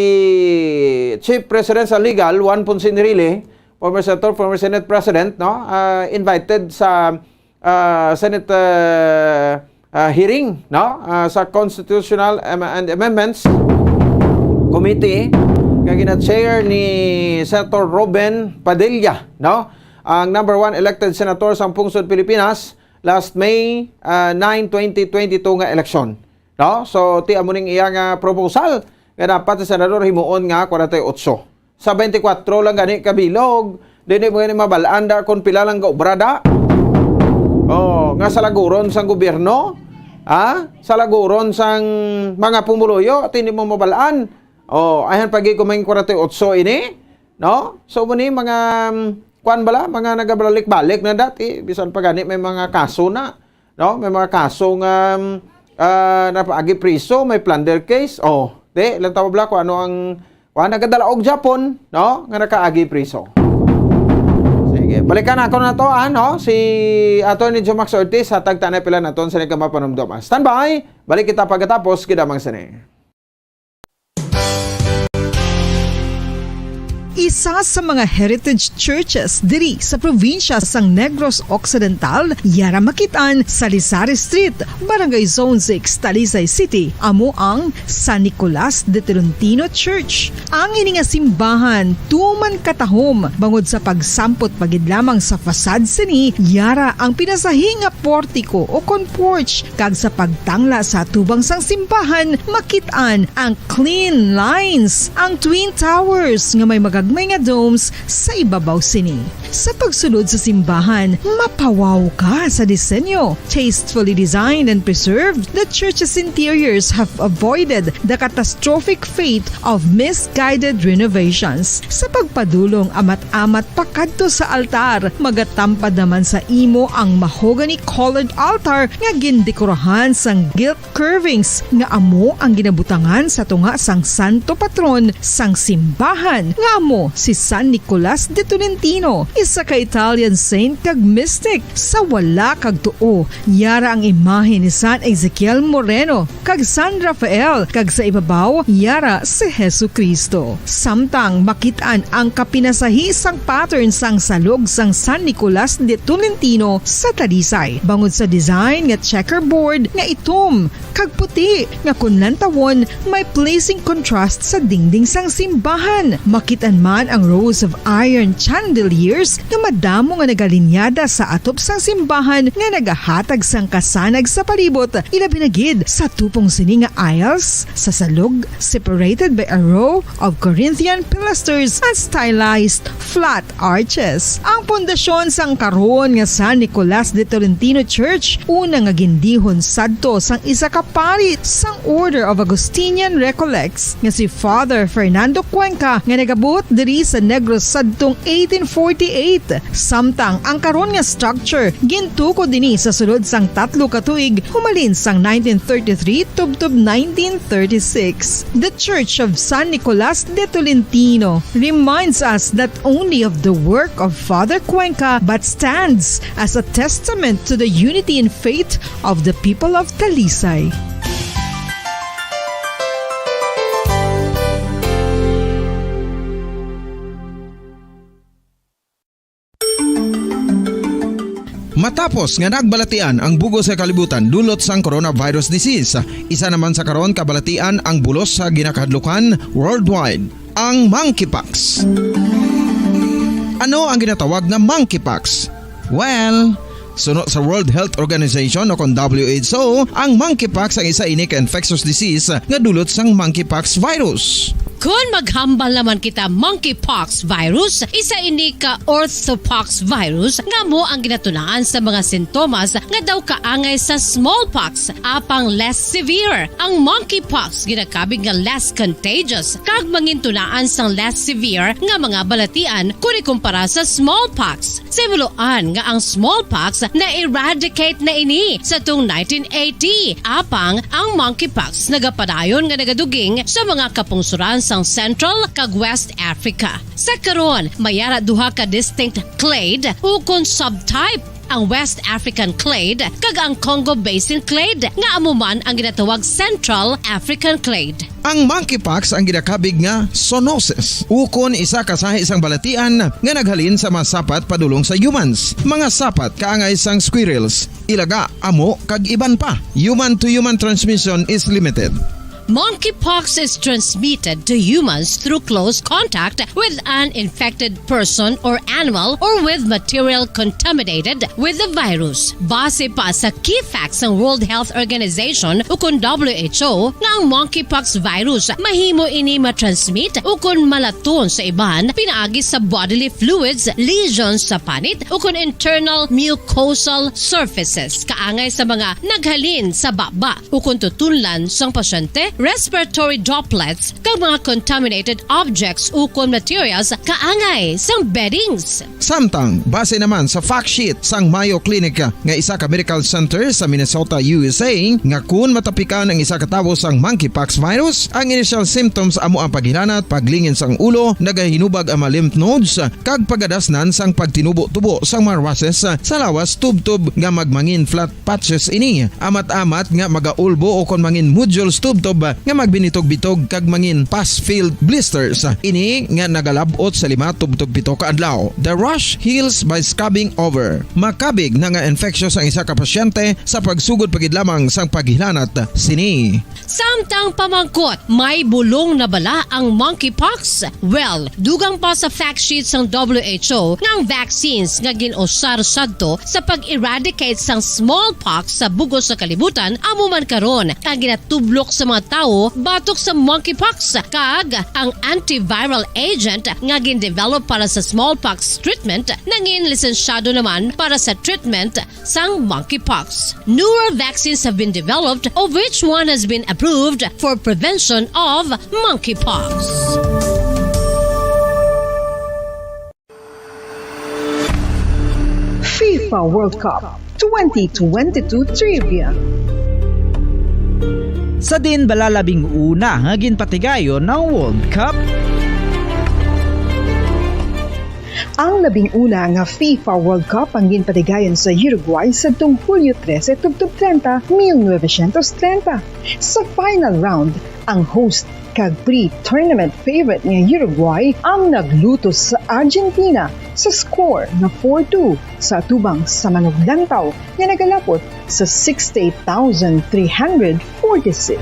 Chief Presidential Legal Juan Ponce Enrile, former senator, former Senate President, no, ah, invited sa, ah, Senate, ah, ah, hearing, no, ah, sa Constitutional Am-, and Amendments Committee nga gina-chair ni Senator Robin Padilla, no, ang number one elected senator sa Pungsod Pilipinas last May, ah, nine, twenty twenty-two nga eleksyon. No? So, ti amo ning iya nga proposal nga dapat sa senador himuon nga kwarenta y otso. Sa twenty-four lang gani ka bilog, dili mo gani mabal-an da kung pila lang gaobra da. Oh, nga salaguron sang gobyerno, ha? Salaguron sang mga pumuluyo, ti hindi mo mabal-an. Oh, ayan pagi kumang kwarenta y otso ini, no? So, mo ni mga, um, kuan bala, mga nagabalik-balik na dati, bisan pa gani may mga kaso na. No? May mga kaso nga, um, ah, napaagi priso, may plunder case. Oh, di, lang tawag bala kung ano ang, kung ano nagadala og Japon, no? Nga nakaagi priso. Sige, balikan ako na to, ah, no? Si Attorney Jomax Ortiz, hatag tanay pila naton sa nagkamapanumdum. Ah, standby, balik kita pagkatapos, kidamang sini. Isa sa mga heritage churches diri sa probinsya sang Negros Occidental, yara makit-an sa Lisari Street, Barangay Zone six, Talisay City, amo ang San Nicolas de Tolentino Church. Ang ini nga simbahan tuman katahom bangod sa pagsampot pa gid lamang sa facade sini, yara ang pinasahi nga portiko o kon porch, kag sa pagtangla sa atubang sang simbahan makit-an ang clean lines, ang twin towers nga may magagmay nga domes sa ibabaw sini. Sa pagsulod sa simbahan, mapawaw ka sa disenyo. Tastefully designed and preserved, the church's interiors have avoided the catastrophic fate of misguided renovations. Sa pagpadulong amat-amat pakadto sa altar, magatampad naman sa imo ang mahogany-colored altar nga gindekorahan sang gilt curvings nga amo ang ginabutangan sa tunga sang santo patron sang simbahan, nga amo si San Nicolas de Tolentino, isa ka Italian saint kag mystic. Sa wala kag tuo, yara ang imahe ni San Ezekiel Moreno kag San Rafael, kag sa ibabaw, yara si Jesu-Cristo. Samtang makit-an ang kapinasahi sang pattern sang salog sang San Nicolas de Tolentino sa Talisay, bangod sa design nga checkerboard nga itom kag puti nga kun lantawon may pleasing contrast sa dingding sang simbahan. Makit-an man ang rows of iron chandeliers nga madamo nga nagalinyada sa atop sang simbahan nga nagahatag sang kasanag sa palibot, ilabi na gid sa tupong sini nga aisles sa salog, separated by a row of Corinthian pilasters and stylized flat arches. Ang pundasyon sang karon nga San Nicolas de Tolentino Church, una nga gindihon sadto sang isa ka pari sang Order of Augustinian Recollects nga si Father Fernando Cuenca, nga nagabuot diri sa Negros sadtong eighteen forty-eight. Samtang ang karon nga structure gintukod dinhi sa sulod sang tatlo ka tuig, humalin sang nineteen thirty-three tubtob nineteen thirty-six. The Church of San Nicolas de Tolentino reminds us not only of the work of Father Cuenca, but stands as a testament to the unity in faith of the people of Talisay. Matapos nga nagbalatian ang bug-os nga kalibutan dulot sang coronavirus disease, isa naman sa karon kabalatian ang bulos sa ginakahadlukan worldwide, ang monkeypox. Ano ang ginatawag nga monkeypox? Well, suno sa World Health Organization o kon W H O, ang monkeypox ang isa ini ka infectious disease nga dulot sang monkeypox virus. Kon maghambal naman kita, monkeypox virus, isa ini ka orthopox virus nga amo ang ginatunaan sa mga sintomas nga daw kaangay sa smallpox, apang less severe. Ang monkeypox ginakabig nga less contagious kag mangintunaan sang less severe nga mga balatian kon ikumpara sa smallpox. Sa himuloan nga ang smallpox na-eradicate na ini sa tung nineteen eighty, apang ang monkeypox nagapadayon nga nagaduging sa mga kapungsoran sang Central kag West Africa. Sa karon, may ara duha ka distinct clade ukon subtype, ang West African clade kag ang Congo Basin clade, nga amo man ang ginatawag Central African clade. Ang monkeypox ang ginakabig nga zoonosis, ukon isa ka sahi sang balatian nga naghalin sa mga sapat padulong sa humans, mga sapat kaangay sang squirrels, ilaga, amo, kag iban pa. Human-to-human transmission is limited. Monkeypox is transmitted to humans through close contact with an infected person or animal or with material contaminated with the virus. Base pa sa key facts sang World Health Organization ukon W H O, nga ang monkeypox virus mahimo ini matransmit ukon malaton sa iban pinaagi sa bodily fluids, lesions sa panit, ukon internal mucosal surfaces, kaangay sa mga naghalin sa baba ukon tutunlan sang pasyente, respiratory droplets, kag mga contaminated objects ukon materials kaangay sang beddings. Samtang, base naman sa fact sheet sang Mayo Clinic nga isa ka medical center sa Minnesota, U S A, nga kun matapikan ang isa ka tawo sang monkeypox virus, ang initial symptoms amo ang paghilanat, paglingin sang ulo, nagahinubag ang mga lymph nodes, kag pagadasnan sang pagtinubo-tubo sang mga rushes sa lawas tubtob nga magmangin flat patches ini. Amat-amat nga magaulbo o kon mangin nodules tubtob nga magbinitog-bitog kag mangin pus-filled blisters. Ini nga nagalab-ot sa lima tubtob pito ka adlaw. The rash heals by scabbing over. Makabig na nga infectious ang isa ka pasyente sa pagsugod pa gid lamang sang paghilanat sini. Samtang pamangkot, may bulong na bala ang monkeypox? Well, dugang pa sa fact sheet sang W H O nga ang vaccines nga gin-usar sadto sa pag-eradicate sang smallpox sa bug-os nga kalibutan amo man karon ang ginatublok sa mga tawo batok sa monkeypox, kag ang antiviral agent nga gin-develop para sa smallpox treatment nangin lisensyado naman para sa treatment sang monkeypox. Newer vaccines have been developed, of which one has been approved for prevention of monkeypox. FIFA World Cup twenty twenty-two Trivia. Sa diin bala labing una nga ginpatigayon ang World Cup? Ang labing una nga FIFA World Cup ang ginpatigayon sa Uruguay sadtong Hulyo trese tubtob treinta, mil novecientos treinta. Sa final round, ang host kag pre-tournament favorite nga Uruguay ang naglutos sa Argentina sa score nga four two sa atubang sa manuglantaw nga nagalapot sa sixty-eight thousand three hundred forty-six.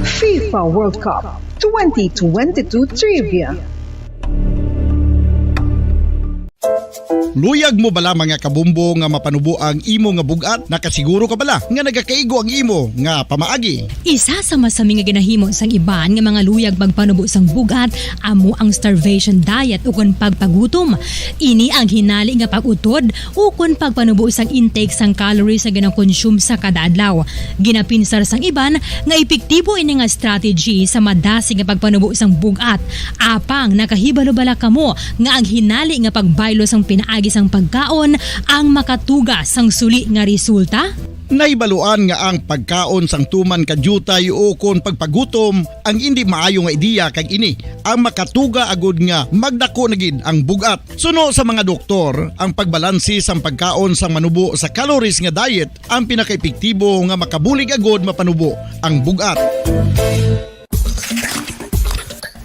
FIFA World Cup twenty twenty-two Trivia. Luyag mo bala, mga kabombo, nga mapanubo ang imo nga bug-at? Nakasiguro ka bala nga nagakaigo ang imo nga pamaagi? Isa sa masami nga ginahimo sang iban nga mga luyag pagpanubo sang bug-at amo ang starvation diet ukon pagpagutom. Ini ang hinali nga pag-utod ukon pagpanubo sang intake sang calories nga ginakonsume sa kada adlaw. Ginapinsar sang iban nga epektibo ini nga strategy sa madasig nga pagpanubo sang bug-at. Apang nakahibalo bala kamo nga ang hinali nga pagbaylo sang pinaagi sang pagkaon ang makatuga sang suli nga resulta? Nahibaluan nga ang pagkaon sang tuman ka diutay ukon pagpagutom ang indi maayo nga ideya, kag ini ang makatuga agud nga magdako na gid ang bug-at. Suno sa mga doktor, ang pagbalanse sang pagkaon sang manubo sa calories nga diet ang pinakaepektibo nga makabulig agud mapanubo ang bug-at.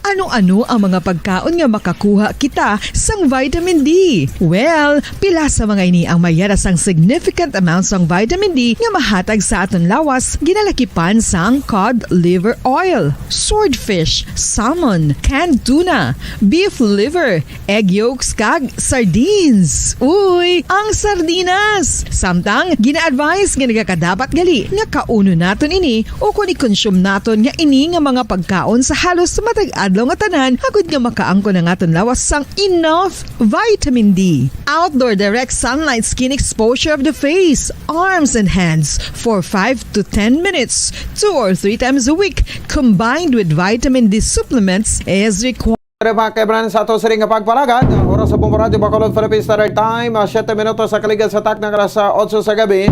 Ano Ano ang mga pagkaon nga makakuha kita sang vitamin D? Well, pila sa mga ini ang mayara sang significant amount sang vitamin D nga mahatag sa aton lawas, ginalakipan sang cod liver oil, swordfish, salmon, canned tuna, beef liver, egg yolks, kag sardines. Uy, ang sardinas! Samtang, gina-advise nga nagakadapat gali nga kaunon naton ini o kon i-consume naton nga ini nga mga pagkaon sa halos matag adlaw nga tanan, agud nga makaangkon ang aton lawas sang enough vitamin D. Outdoor direct sunlight skin exposure of the face, arms, and hands for five to ten minutes, two or three times a week, combined with vitamin D supplements is required. Pero mga kaibanan, sa ato siring nga pagpalagad, oras sa Bombo Radyo Bacolod, Philippine Standard Time, ah, siyete minutos sa kaligad sa takna alas, ah, otso sa gabi.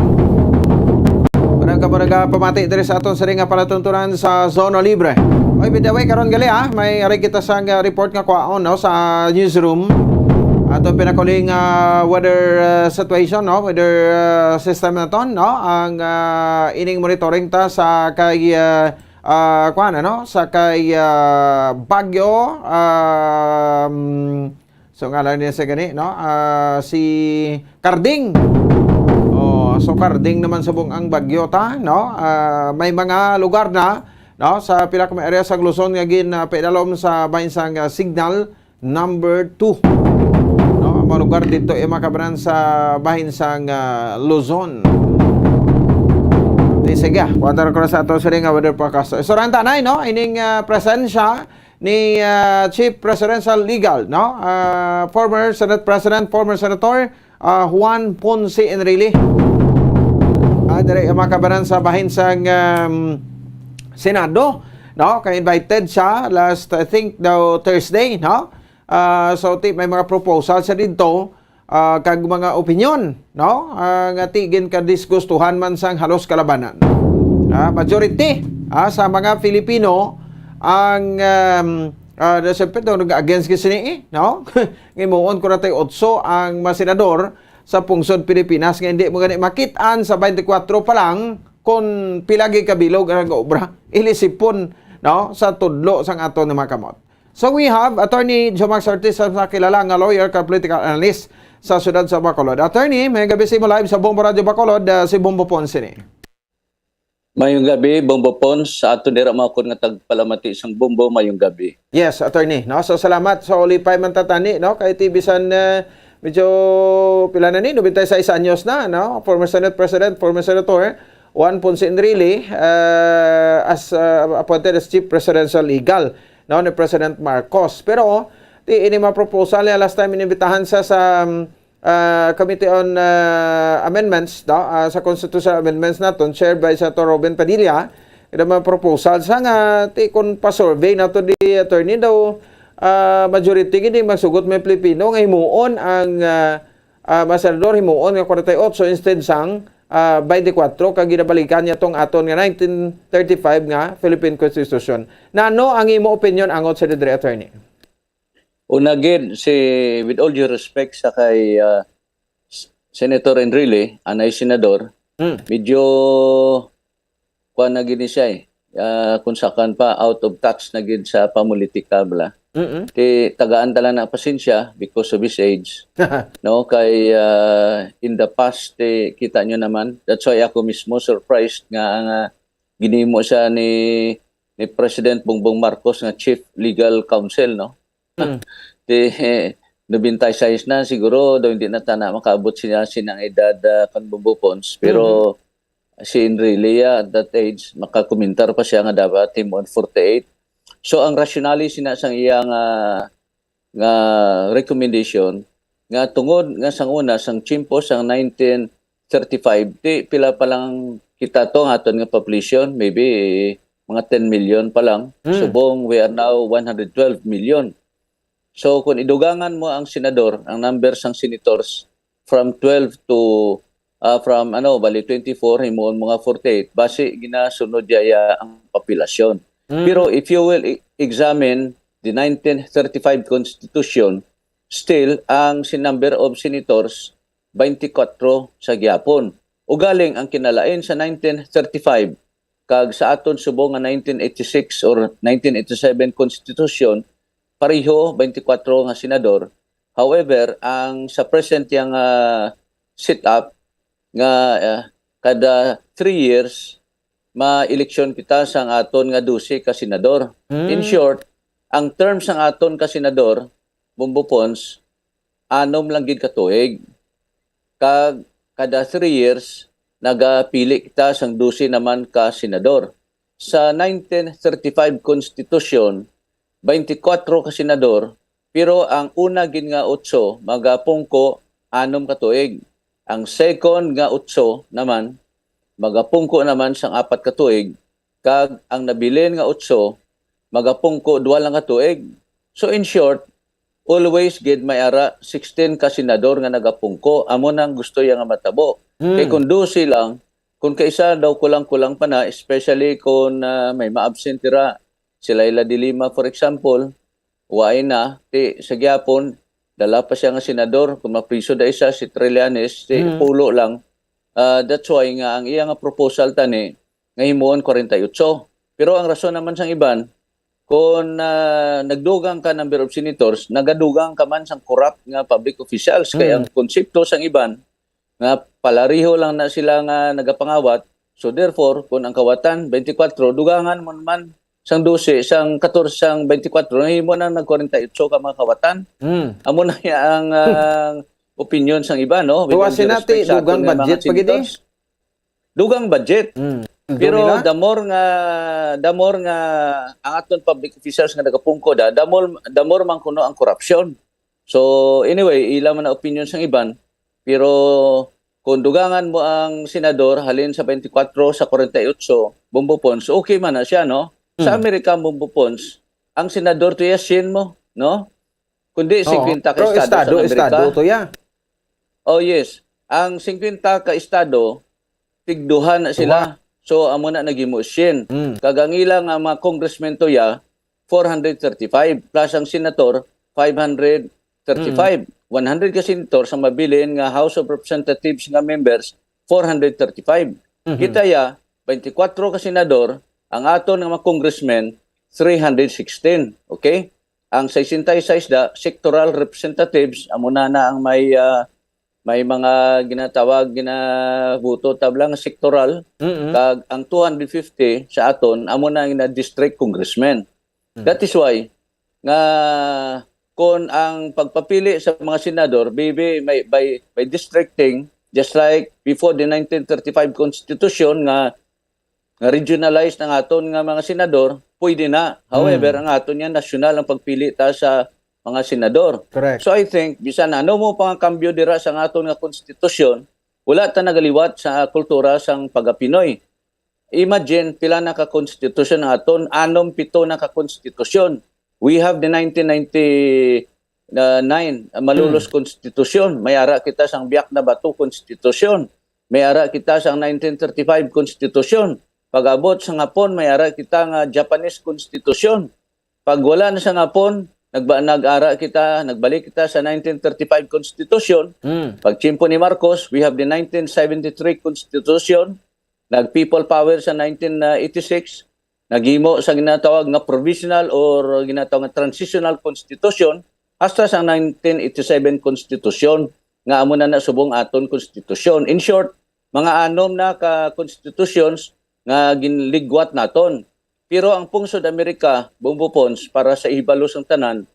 Murag ka, murag ka pamati diri sa aton siring nga palatuntunan sa Zona Libre. Oy, by the way, karon gali, ah, may ari kita sang, ah, report nga kwaon, no, sa newsroom. Ato pinakuling, ah, weather, ah, situation, no, weather, ah, system naton, no, ang, ah, ining monitoring ta sa kay, ah, ah, kuan, ano, sa kay, ah, Baguio, um, so, ngalan niya sa gani, no? Ah, si Carding. Oh, so Carding naman subong ang bagyo ta, no? Ah, may mga lugar na, no, sa pila ka mga area sa Luzon nga gin, ah, paidalom sa bahin sang, ah, signal number two. No, ang mga lugar dito ay makabanan sa bahin sang, ah, Luzon. Di sige, kuwanta ko na sa ato sila nga weather forecast. So, rantanay, no? Ining, ah, presensya ni, ah, Chief Presidential Legal, no? Ah, former Senate President, former Senator, ah, Juan Ponce Enrile. Ah, diri ang makabanan sa bahin sang, um, Senado, no? Kay invited siya last, I think, daw Thursday, no? Ah, so, ti, may mga proposal sa dito, ah, kag mga opinyon, no? Ah, nga ti gin kadisgustuhan man sang halos kalabanan. Ah, majority, ah, sa mga Filipino ang, um, ah, na siyempre daw nag-against gid sini, eh, no? Ngimuon ko na tayo otso ang mga senador sa pungsod Pilipinas nga hindi mo gani makit-an sa twenty-four pa lang kung pila gid kabilog ang nag-obra. Ilisipon, no? Sa tudlo sang aton nga mga kamot. So we have Attorney Jomax Ortiz, sa kilala nga lawyer kag political analyst sa siyudad sa Bacolod. Attorney, may gabi sa imo live sa Bombo Radyo Bacolod, ah, si Bombo Ponce ni. Mayong gabi, Bombo Pons. Sa aton dira mga kun nga tagpalamati sang Bombo, mayong gabi. Yes, attorney, no? So, salamat sa ulipay man tatani, no? Kay ti bisan, eh, medyo pila na ni, noventa y seis anyos na, no? Former Senate President, former Senator Juan Ponce Enrile, eh, as, eh, appointed as Chief Presidential Legal, no, ni President Marcos. Pero, ti, ini mga proposal niya, last time inimbitahan sa, sa, um, ah, Committee on, ah, Amendments, no, ah, sa Constitutional Amendments naton, chaired by Senator Robin Padilla, ila mga proposal sa nga, ti, kung pa-survey nato di, attorney, daw, ah, majority gid magsugot may Pilipino nga himuon ang, ah, ah, mga senador himuon nga forty-eight instead sang, ah, twenty-four, kag ginabalikan niya tong aton nga nineteen thirty-five nga Philippine Constitution. Nano ang imo opinion angot sa diri, attorney? Una gid, si, with all due respect sa kay, ah, S-, Senator Enrile, anay senador, Hmm. medyo kuan na gid ni siya eh. Ah, kung sakan pa, out of touch na gid sa pamulitika, bala. Mm-mm. Ti tagaan ta lang na pasensya because of his age. No, kay, ah, in the past, eh, kita nyo naman, that's why ako mismo surprised nga ang, ah, ginimo siya ni, ni President Bongbong Marcos nga Chief Legal Counsel, no? Mm. Ti, eh, nobenta y seis na, siguro daw hindi na tana makaabot siya sinang edad, ah, kan Bombo Pons. Pero Mhm. si Enrile, ah, at that age, makakomentar pa siya nga dapat himuon forty-eight. So, ang rationale sina sang iyang, ah, nga recommendation, nga tungod nga sang una, sang tiyempo sang nineteen thirty-five, ti pila pa lang kita to nga aton nga population, maybe mga ten million pa lang. Hmm. Subong, we are now one hundred twelve million. So, kung idugangan mo ang senador, ang number sang senators, from twelve to, ah, from, ano, bali twenty-four, himuon mga forty-eight, basi ginasunod yaya ang populasyon. Mm. Pero if you will e-, examine the nineteen thirty-five Constitution, still, ang si number of senators, twenty-four sa gihapon. Ugaling ang kinalain sa nineteen thirty-five, kag sa aton subong nga nineteen eighty-six or nineteen eighty-seven Constitution, pareho, twenty-four nga senador. However, ang sa present yang, ah, setup nga, ah, kada three years, ma-eleksyon kita sang aton nga dose ka senador. In Mm. short, ang term sang aton ka senador, Bombo Pons, anom lang gid ka tuig. Kag kada three years, nagapili kita sang dose naman ka senador. Sa nineteen thirty-five Constitution, twenty-four ka senador, pero ang una gid nga otso magapungko anom ka tuig. Ang second nga otso naman magapungko naman sang apat ka tuig, kag ang nabilin nga otso magapungko duha lang ka tuig. So, in short, always gid may ara sixteen ka senador nga nagapungko. Amo nang gusto ya nga matabo. Mm. Kay kung dose lang, kung kaisa daw kulang-kulang pa na, especially kung, ah, may ma-absent dira, si Leila de Lima, for example, waay na, ti sa gihapon, dala pa siya nga senador, kung mapriso da isa, si Trillanes, ti Mm. pulo lang. Ah, that's why nga ang iya nga proposal tani, nga himuon forty-eight. Pero ang rason naman sang iban, kung, ah, nagdugang ka number of senators, nagadugang ka man sang corrupt nga public officials. Kay Mm. ang konsepto sang iban, nga palariho lang na sila nga nagapangawat. So therefore, kung ang kawatan, twenty-four, dugangan mo naman sang dose, sang katorse, sang twenty-four, nahimo na nag-forty-eight ka mga kawatan. Mm. Amo na ya ang, ang opinion sang iba, no? With all Tuwa due sinati, respect sa aton dugang nga mga budget pa gid eh. senators. Dugang budget. Mm. Pero Nila? the more nga, the more nga ang aton public officials nga nagapungko da, the more, the more man kuno ang korupsyon. So, anyway, ila man ang opinion sang iban. Pero kung dugangan mo ang senador, halin sa twenty-four sa forty-eight, Bombo Pons, okay man na siya, no? Sa Mm. Amerika, Bombo Pons, ang senador to ya sien mo, no? Kundi Oo. fifty ka Pero estado, estado sa Amerika. Estado to ya. Oh, yes. Ang fifty ka estado, tigduha na sila. Duha. So, amo na naghimo sien. Mm. Kag ang ila nga mga congressmen to ya, four hundred thirty-five, plus ang senator, five hundred thirty-five. Mm. One hundred ka senator sa mabilin nga House of Representatives nga members, four hundred thirty-five. Mhm. Kita ya, twenty-four ka senador, ang aton nga mga congressmen, three hundred sixteen. Okay? Ang sixty-six da, sectoral representatives, amo na na ang may, ah, may mga ginatawag, ginabuto tabla nga sektoral, Mm-mm. kag ang two hundred fifty sa aton, amo na ang gina-district congressmen. Mm. That is why nga kon ang pagpapili sa mga senador, maybe may, by, by districting, just like before the nineteen thirty-five Constitution nga, nga regionalized ang aton nga mga senador, pwede na. However, Mm. ang aton nga nasyonal ang pagpili ta sa mga senador. Correct. So I think, bisan ano mo pangakambyo dira sa aton nga konstitusyon, wala ta nagaliwat sa kultura sang pagapinoy. Imagine, pila na ka konstitusyon ang aton? Anom, pito na ka konstitusyon. We have the nineteen ninety-nine, uh, Malolos Hmm. Konstitusyon. May ara kita sang Biak na Bato Konstitusyon. May ara kita sang nineteen thirty-five Konstitusyon. Pag-abot sa Hapon, may ara kita nga Japanese Konstitusyon. Pag wala na sa Hapon, nagba-, nag-ara kita, nagbalik kita sa nineteen thirty-five Constitution. Mm. Pag tiyempo ni Marcos, we have the nineteen seventy-three Constitution. Nag-people power sa nineteen eighty-six. Naghimo sa ginatawag nga provisional or ginatawag nga transitional constitution hasta sa nineteen eighty-seven Constitution nga amo na na subong aton konstitusyon. In short, mga anom na ka constitutions nga ginligwat naton. Pero ang pungsod Amerika, Bombo Pons, para sa ihibalo sang tanan,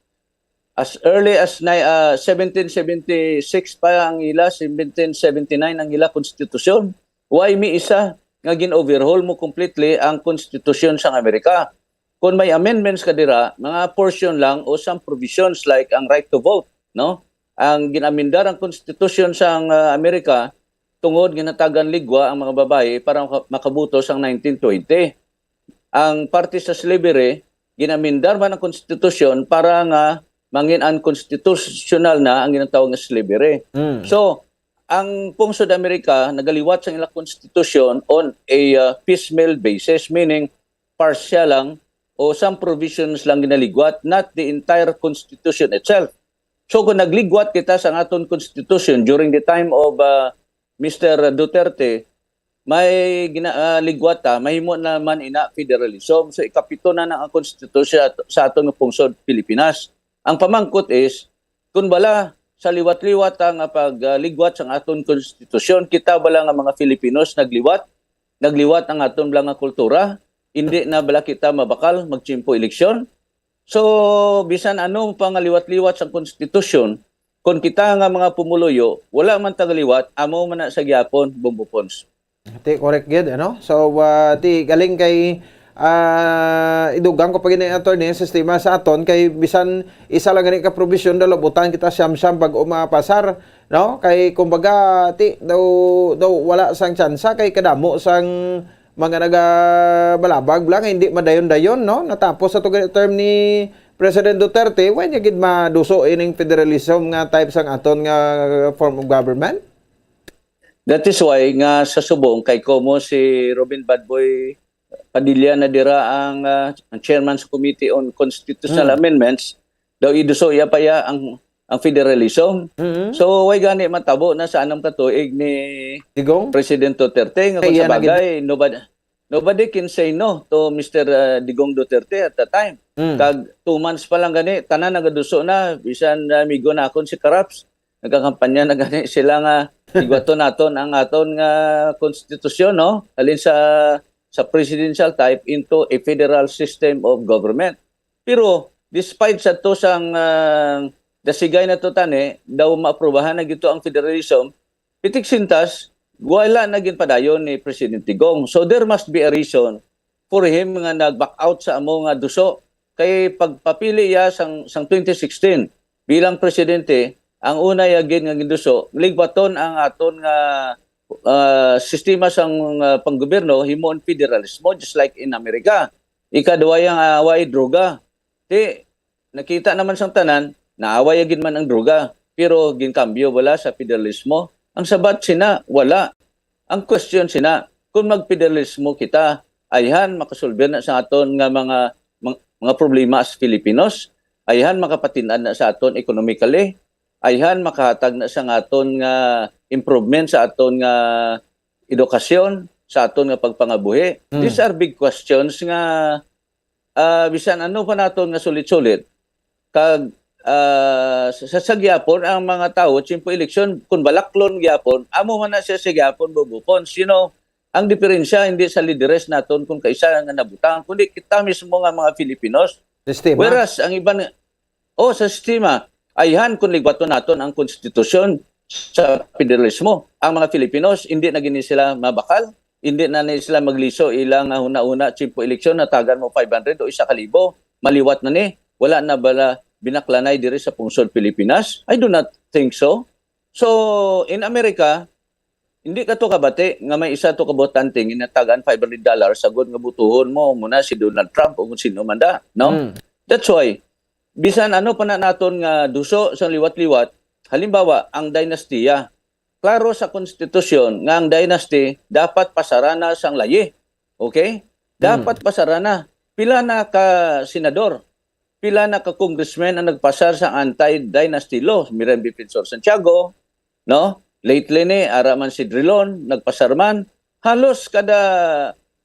as early as ni-, ah, seventeen seventy-six pa ang ila, seventeen seventy-nine ang ila konstitusyon. Why may isa nga gin-overhaul mo completely ang konstitusyon sang Amerika? Kung may amendments ka dira, mga portion lang o some provisions like ang right to vote, no? Ang ginamendar ang konstitusyon sang, ah, Amerika tungod ginatagan ligwa ang mga babayi para maka-, makaboto sang nineteen twenty. Ang parte sa slavery, ginamendar man ang konstitusyon para nga mangin unconstitutional na ang ginatawag nga slavery. Mm. So, ang pungsod Amerika nagaliwat sa ila konstitusyon on a, uh, piecemeal basis, meaning partial lang o some provisions lang ginaligwat, not the entire constitution itself. So, kung nagligwat kita sa aton constitution during the time of, uh, Mister Duterte, may gina, ah, ligwata, mahimo naman ina federalism. So, ikapito na na ang konstitusyon sa, sa aton nga pungsod Pilipinas. Ang pamangkot is, kung bala sa liwat-liwat nga pagligwat sang aton konstitusyon, kita bala nga mga Filipinos nagliwat, nagliwat ang aton bala nga kultura, hindi na bala kita mabakal magtiyempo eleksyon? So, bisan ano pa nga liwat-liwat sang konstitusyon, kung kita nga mga pumuluyo, wala man tagaliwat, amo man na sa gyapon, Bombo Pons. Ti, correct gid, ano? So, ah, ti, galing kay, ah, idugang ko pa gid ni attorney, ang sistema sa aton kay bisan isa lang gani ka probisyon, dalabutan kita siyam-siyam bag-o mapasar, no? Kay kumbaga, ti, daw, daw wala sang tsansa kay kadamo sang mga nagabalabag lang, hindi madayon-dayon, no? Natapos sa to gani term ni President Duterte, wala niya gid maduso ining federalism nga type sang aton nga form of government? That is why nga sa subong kay komo si Robin Badboy Padilla na dira ang, ah, ang chairman sa Committee on Constitutional Hmm. Amendments, daw iduso iya pa iya ang, ang federalism. Mm. So, way gani matabo na sa anam ka tuig ni Digong? President Duterte nga Kay kung sa iya na gid- bagay, nobody, nobody can say no to Mister, ah, Digong Duterte at the time. Mm. Kag two months pa lang gani, tanan nagaduso na, bisan, ah, amigo na akon si Karaps, nagkakampanya na gani sila nga igwaton naton ang aton nga konstitusyon, no? Halin sa, sa presidential type into a federal system of government. Pero despite sa to sang, ah, dasigay na to tani, daw maaprubahan na gito ang federalism, pitik sintas, wala na ginpadayon ni Presidente Gong. So there must be a reason for him nga nag-back out sa amo nga duso. Kay pagpapili iya sang, sang twenty sixteen bilang presidente, ang una iya gid nga ginduso, ligwaton ang aton nga, ah, sistema sang, ah, panggobyerno, himuon federalismo, just like in America. Ikaduha iya nga away, droga. Ti, nakita naman sang tanan, naaway gid man ang droga, pero ginkambyo bala sa federalismo? Ang sabat sina, wala. Ang question sina, kung magfederalismo kita, ayhan makasolver na sa aton nga mga, mga, mga problema as Filipinos, ayhan makapatin-ad na sa aton economically, ayhan makahatag na sa aton nga improvement sa aton nga edukasyon, sa aton nga pagpangabuhi. Hmm. These are big questions nga, ah, bisan ano pa naton nga sulit-sulit, kag, ah, sa, sa gyapon, ang mga tawo, tiyempo eleksyon, kung balaklon gyapon, amo man na siya sa gyapon, Bombo Pons. You know, ang diferensya hindi sa lideres naton kung kaisa nga nabutang, kundi kita mismo nga mga Filipinos. Sistema. Whereas, ang iban, oh, sa sistema, ayhan kung ligwaton naton ang konstitusyon sa federalismo. Ang mga Filipinos, hindi na gini sila mabakal, hindi na ni sila magliso ilang, ah, huna-huna, tiyempo eleksyon, natagan mo five hundred o isa ka libo, maliwat na ni, wala na bala binaklanay diri sa pungsod Pilipinas? I do not think so. So, in America, hindi ka to kabati nga may isa to ka botante nga natagan five hundred dollars sagod nga butuhon mo muna si Donald Trump o kung sino man da, no? Mm. That's why, bisan ano pa na naton nga duso sa liwat-liwat, halimbawa, ang dinastiya. Klaro sa konstitusyon nga ang dynasty dapat pasarana sang layi. Okay? Dapat Mm. pasarana. Pila na ka senador, pila na ka congressmen ang nagpasar sa anti-dynasty law? Miren Defensor Santiago, no? Lately ni, ara man si Drilon, nagpasar man. Halos kada,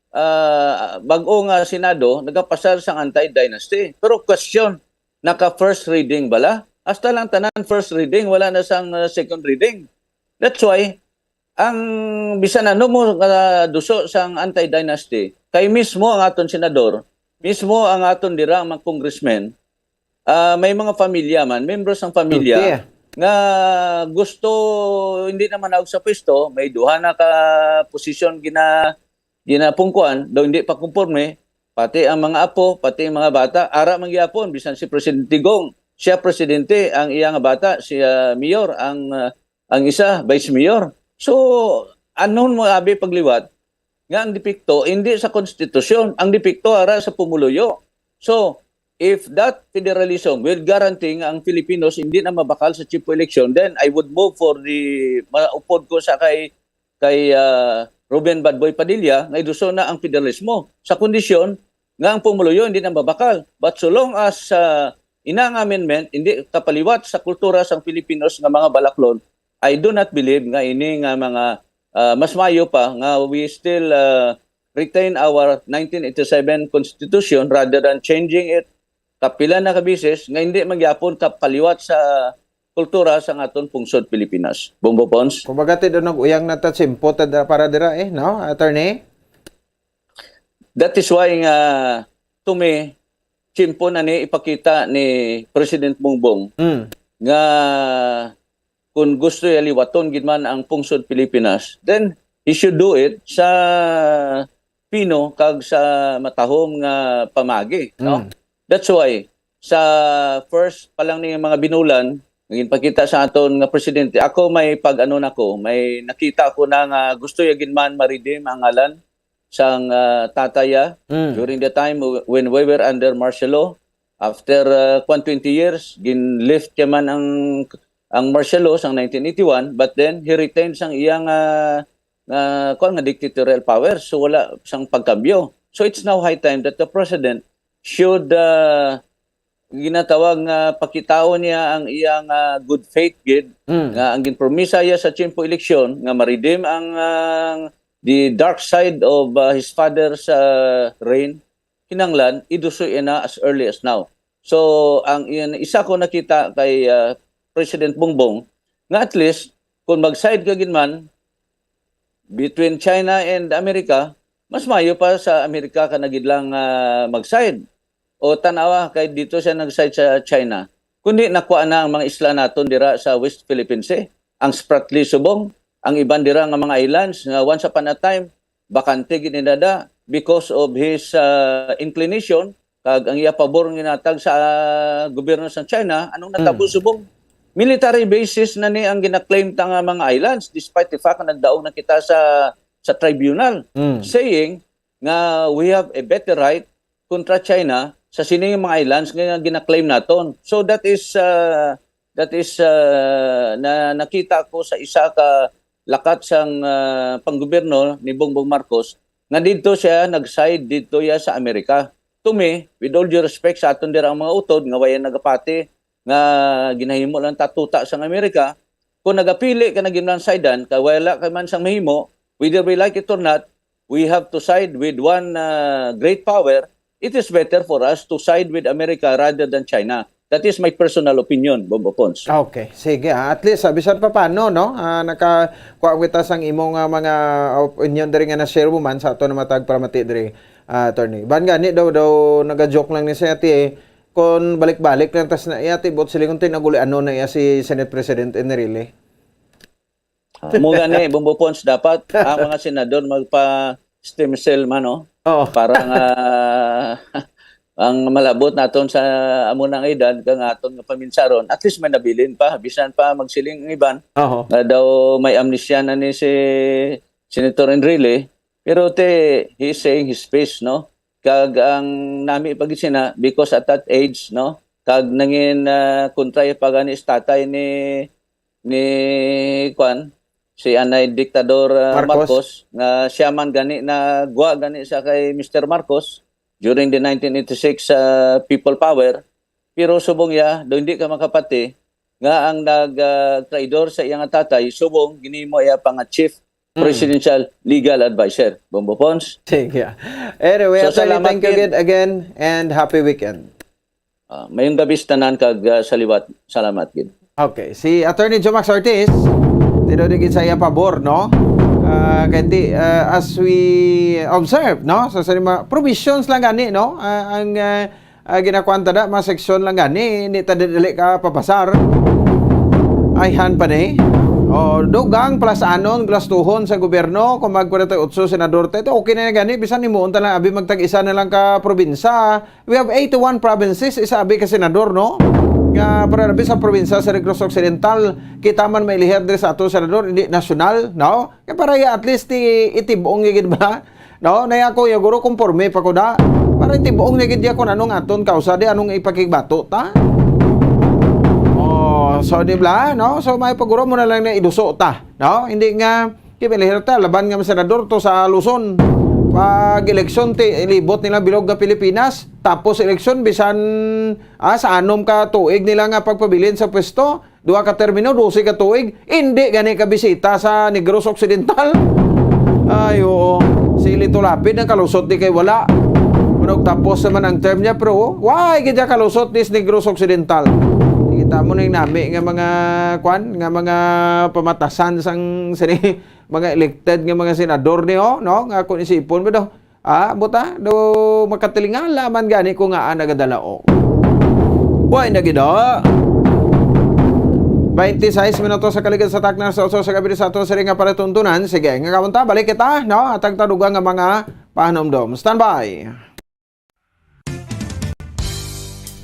ah, bag-o nga Senado, nagapasar sang anti-dynasty. Pero question, naka first reading bala? Hasta lang tanan first reading, wala na sang, ah, second reading. That's why, ang bisan ano mo nga duso sang anti-dynasty, kay mismo ang aton senador, mismo ang aton dira mga congressmen, ah, may mga pamilya man, membro sang pamilya, Okay. nga gusto hindi naman naog sa pwesto, may duha na ka posisyon gina-, ginapungkuan, daw hindi pa kumporme, pati ang mga apo, pati ang mga bata, ara man gyapon, bisan si Presidente Gong, siya presidente, ang iya nga bata, siya mayor, ang, ah, ang isa, vice mayor. So, anon mo abi pagliwat nga ang depekto hindi sa konstitusyon, ang depekto ara sa pumuluyo. So, if that federalism will guarantee nga ang Filipinos hindi na mabakal sa tiyempo eleksyon, then I would move for the, maupod ko sa kay, kay, ah, Ruben Badboy Padilla nga iduso na ang federalismo sa kondisyon nga ang pumuluyo hindi na mabakal. But so long as, ah, ina nga amendment hindi kapaliwat sa kultura sang Filipinos nga mga balaklon, I do not believe nga ini nga mga, Ah, mas maayo pa nga we still, ah, retain our nineteen eighty-seven Constitution rather than changing it kapila na ka beses nga hindi man gyapon kapaliwat sa kultura sa aton pungsod Pilipinas. Bombo Pons? Kumbaga, ti daw nag-uyang na ta tsimpo ta dira, para dira, eh, no, attorney? That is why nga, to me, tsimpo na ni ipakita ni President Bongbong Mm. nga kung gusto niya liwaton gid man ang pungsod Pilipinas, then he should do it sa pino kag sa matahom nga pamagi, no? Mm. That's why, sa first pa lang ni mga binulan, nga ginpakita sa aton nga presidente, ako may pag-ano na ko, may nakita ko na nga gusto niya gid man ma-redeem ang ngalan sang, ah, tatay, ah, Mm. during the time w-, when we were under martial law. After, ah, kwan, twenty years, gin-lift niya man ang, ang martial law sang nineteen eighty-one, but then he retained sang iyang, ah, ah, kwan nga dictatorial power. So, wala sang pagkambyo. So, it's now high time that the president should, ah, ginatawag nga pakitaon niya ang iyang, ah, good faith gid, Mm. nga ang ginpromisa niya sa tiyempo eleksyon nga ma-redeem ang, ah, the dark side of, ah, his father's, ah, reign, kinahanglan iduso niya na as early as now. So, ang iyan, isa ko nakita kay, ah, President Bongbong, nga at least, kung mag-side ka gid man between China and America, mas maayo pa sa Amerika ka na gid lang, ah, mag-side. O, tan-awa, kay dito siya nag-side sa China. Kundi nakuha na ang mga isla naton dira sa West Philippine Sea. Ang Spratly subong, ang iban dira nga mga islands nga once upon a time, bakante gid ni dada because of his, ah, inclination kag ang iya pabor nga ginhatag sa, ah, gobyerno sa China. Anong natabo Mm. subong? Military bases na ni ang gina-claim ta nga mga islands, despite the fact nga nagdaog na kita sa, sa tribunal, Mm. saying nga we have a better right kontra China sa sini nga mga islands nga gina-claim naton. So that is, ah, that is, ah, na nakita ko sa isa ka lakat sang, ah, panggobyerno ni Bongbong Marcos nga didto siya nag-side didto ya sa Amerika. To me, with all due respect sa aton dira ang mga utod nga wala nagapati nga ginahimo lang ta tuta sang Amerika, kung nagapili ka na gid man side-an, kay wala ka man sang mahimo, whether we like it or not, we have to side with one, ah, great power. It is better for us to side with America rather than China. That is my personal opinion, Bombo Pons. Okay, sige. Ah, at least, ah, bisan pa paano, no? Ah, nakakuha kita sang imong, ah, mga opinion diri nga na-share mo man sa aton nga mga tagpalamati diri, ah, attorney. Ban gani daw, daw naga-joke lang ni siya, ti, eh, kung balik-balik lang tas na iya, ti, buot silingon, ti, naguli ano na iya si Senate President Enrile. Ah, mo gani, Bombo Pons, dapat ang mga senador magpa-stem cell man, no? Oo. Para nga ang malabot naton sa amo nang edad, kang aton nga paminsaron, at least may nabilin pa, bisan pa magsiling ang iban Oo. nga daw may amnesia na ni si Senator Enrile, pero te, he's saying his piece, no? Kag ang nami pa gid sina, because at that age, no? Kag nangin, ah, kontra pa gani sa tatay ni, ni, kwan, si anay diktador, ah, Marcos. Marcos, nga siya man gani nagwa gani sa kay Mister Marcos during the nineteen eighty-six, ah, People Power. Pero subong ya, do hindi ka makapati nga ang nag, ah, traidor sa iyang tatay, subong ginimo iya pa nga chief Mm. presidential legal advisor. Bombo Pons? Sige. Anyway, So, Attorney, salamat, thank you Ken. Again, and happy weekend. Ah, mayong gabi sa tanan kag, ah, sa liwat. Salamat gid. Okay, si Attorney Jomax Ortiz, tinuod gid sa iya pabor, no? Ah, kay ti-, ah, as we observe, no? Sa, sa mga provisions lang gani, no? Ah, ang, ah, ah, ginakuan ta da, mga seksyon lang gani, hindi ta dali ka papasar. Ayhan pa ni. O, dugang plus anon, gastuhon sa gobyerno, kung mag-forty-eight senador ta, ito okay na gani, bisan himuon ta lang, abi magtag-isa na lang ka probinsya. We have eighty-one provinces, isa abi ka senador, no? Nga para abi sa probinsya sa Negros Occidental, kita man mailihir diri sa ato senador, hindi nasyonal, no? Kaya para ya, at least, i-, itibong niya gid ba? No? Naya ko, ya, guro, konforme pa ko da. Para itibong niya gid ya kung anong aton kausa di, anong ipakigbato ta? Oh, so, di ba, no? So, may paguro mo na lang na iduso ta, no? Hindi nga, Kibilihir ta, laban nga senador to sa Luzon. Pag eleksyon, ti, libot nila bilog nga Pilipinas. Tapos eleksyon, bisan, ah, sa anom ka tuig nila nga pagpabilin sa pwesto, Duha ka termino, dose ka tuig, hindi gani ka bisita sa Negros Occidental. Ay, oo. Si Lito Lapid ang kalusot di kay wala. Pero tapos naman ang term niya, pero why gid siya kalusot ni Negros Occidental? Kita mo na yung nami nga mga, kwan, nga mga pamatasan sang sini, mga elected nga mga senador ni, oh, no? Nga kung isipon mo daw, ah, buta, do makatilingala man gani ko nga, ah, nagadala, oh. Buhay na gid, oh. Twenty-six minutos sa kaligid sa takna sa oso sa gabi sa ato sila nga palatuntunan. Sige, nga kamunta, balik kita, no? Atag taduga nga mga pahanumdom. Standby.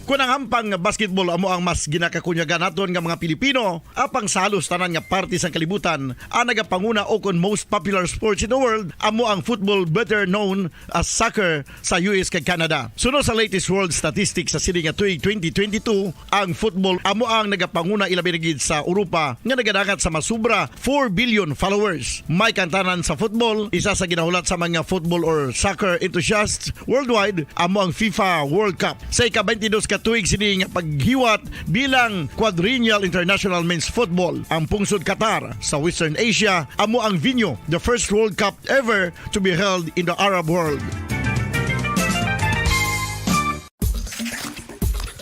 Kun ang hampang nga basketball amo ang mas ginakakunyagan naton nga mga Pilipino, apang sa halos tanan nga parte sang kalibutan, ang nagapanguna o kon most popular sports in the world amo ang football, better known as soccer, sa U S kag Canada. Suno sa latest world statistics sa sini nga tuig twenty twenty-two, ang football amo ang nagapanguna ilabi na gid sa Europa nga nagadangat sa masubra four billion followers. May kantanan sa football, isa sa ginahulat sa mga football or soccer enthusiasts worldwide amo ang FIFA World Cup. Sa ika-twenty-dos ka tuig sini nga paghiwat bilang Quadrennial International Men's Football, ang pungsod Qatar sa Western Asia amo ang venue the first World Cup ever to be held in the Arab world.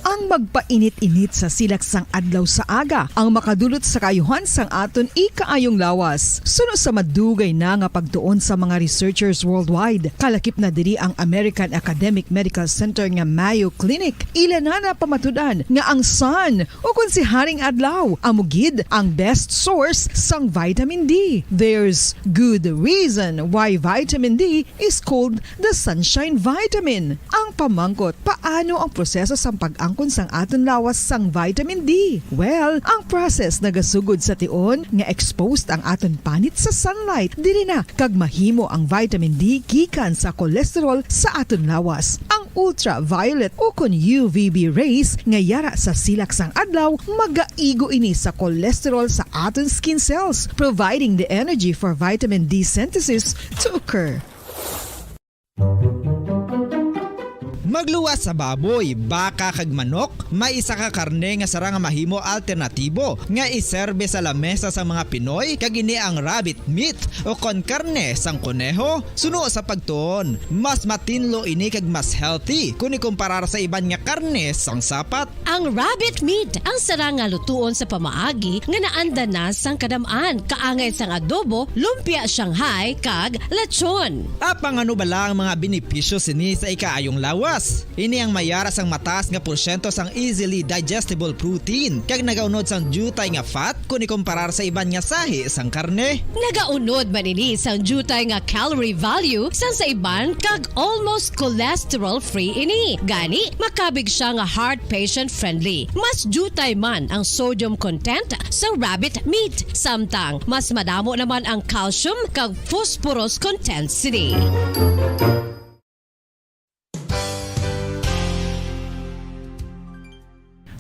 Ang magpainit-init sa silak sang adlaw sa aga ang makadulot sa kaayuhan sang aton ikaayong lawas. Suno sa madugay na nga pagtuon sa mga researchers worldwide, kalakip na diri ang American Academic Medical Center nga Mayo Clinic. Ila na napamatud-an nga ang sun, o kon si Haring Adlaw, amo gid ang best source sang vitamin D. There's good reason why vitamin D is called the sunshine vitamin. Ang pamangkot, paano ang proseso sang pag-angkon sang aton lawas sang vitamin D? Well, ang process nagasugod sa tion nga exposed ang aton panit sa sunlight. Diri na kag mahimo ang vitamin D gikan sa cholesterol sa aton lawas. Ang ultraviolet o kon U V B rays nga yara sa silak sang adlaw, magaigo ini sa cholesterol sa aton skin cells, providing the energy for vitamin D synthesis to occur. Magluwas sa baboy, baka kag manok, may isa ka karne nga sarang nga mahimo alternatibo nga iserbe sa lamesa sa mga Pinoy, kag ini ang rabbit meat o kon karne sang koneho. Suno sa pagtuon, mas matinlo ini kag mas healthy kon ikumparar sa iban nga karne sang sapat. Ang rabbit meat ang sarang nga lutuon sa pamaagi nga naanda na sang kadam-an, kaangay sang adobo, lumpia Shanghai, kag lechon. Apang ano bala ang mga benepisyo sini sa ikaayong lawas? Ini ang mayara sang mataas nga porsyento sang easily digestible protein, kag nagaunod sang diutay nga fat kon ikumparar sa iban nga sahi sang karne. Nagaunod man ini sang diutay nga calorie value sang sa iban, kag almost cholesterol-free ini. Gani, makabig siya nga heart patient-friendly. Mas diutay man ang sodium content sa rabbit meat, samtang mas madamo naman ang calcium kag phosphorus content sini.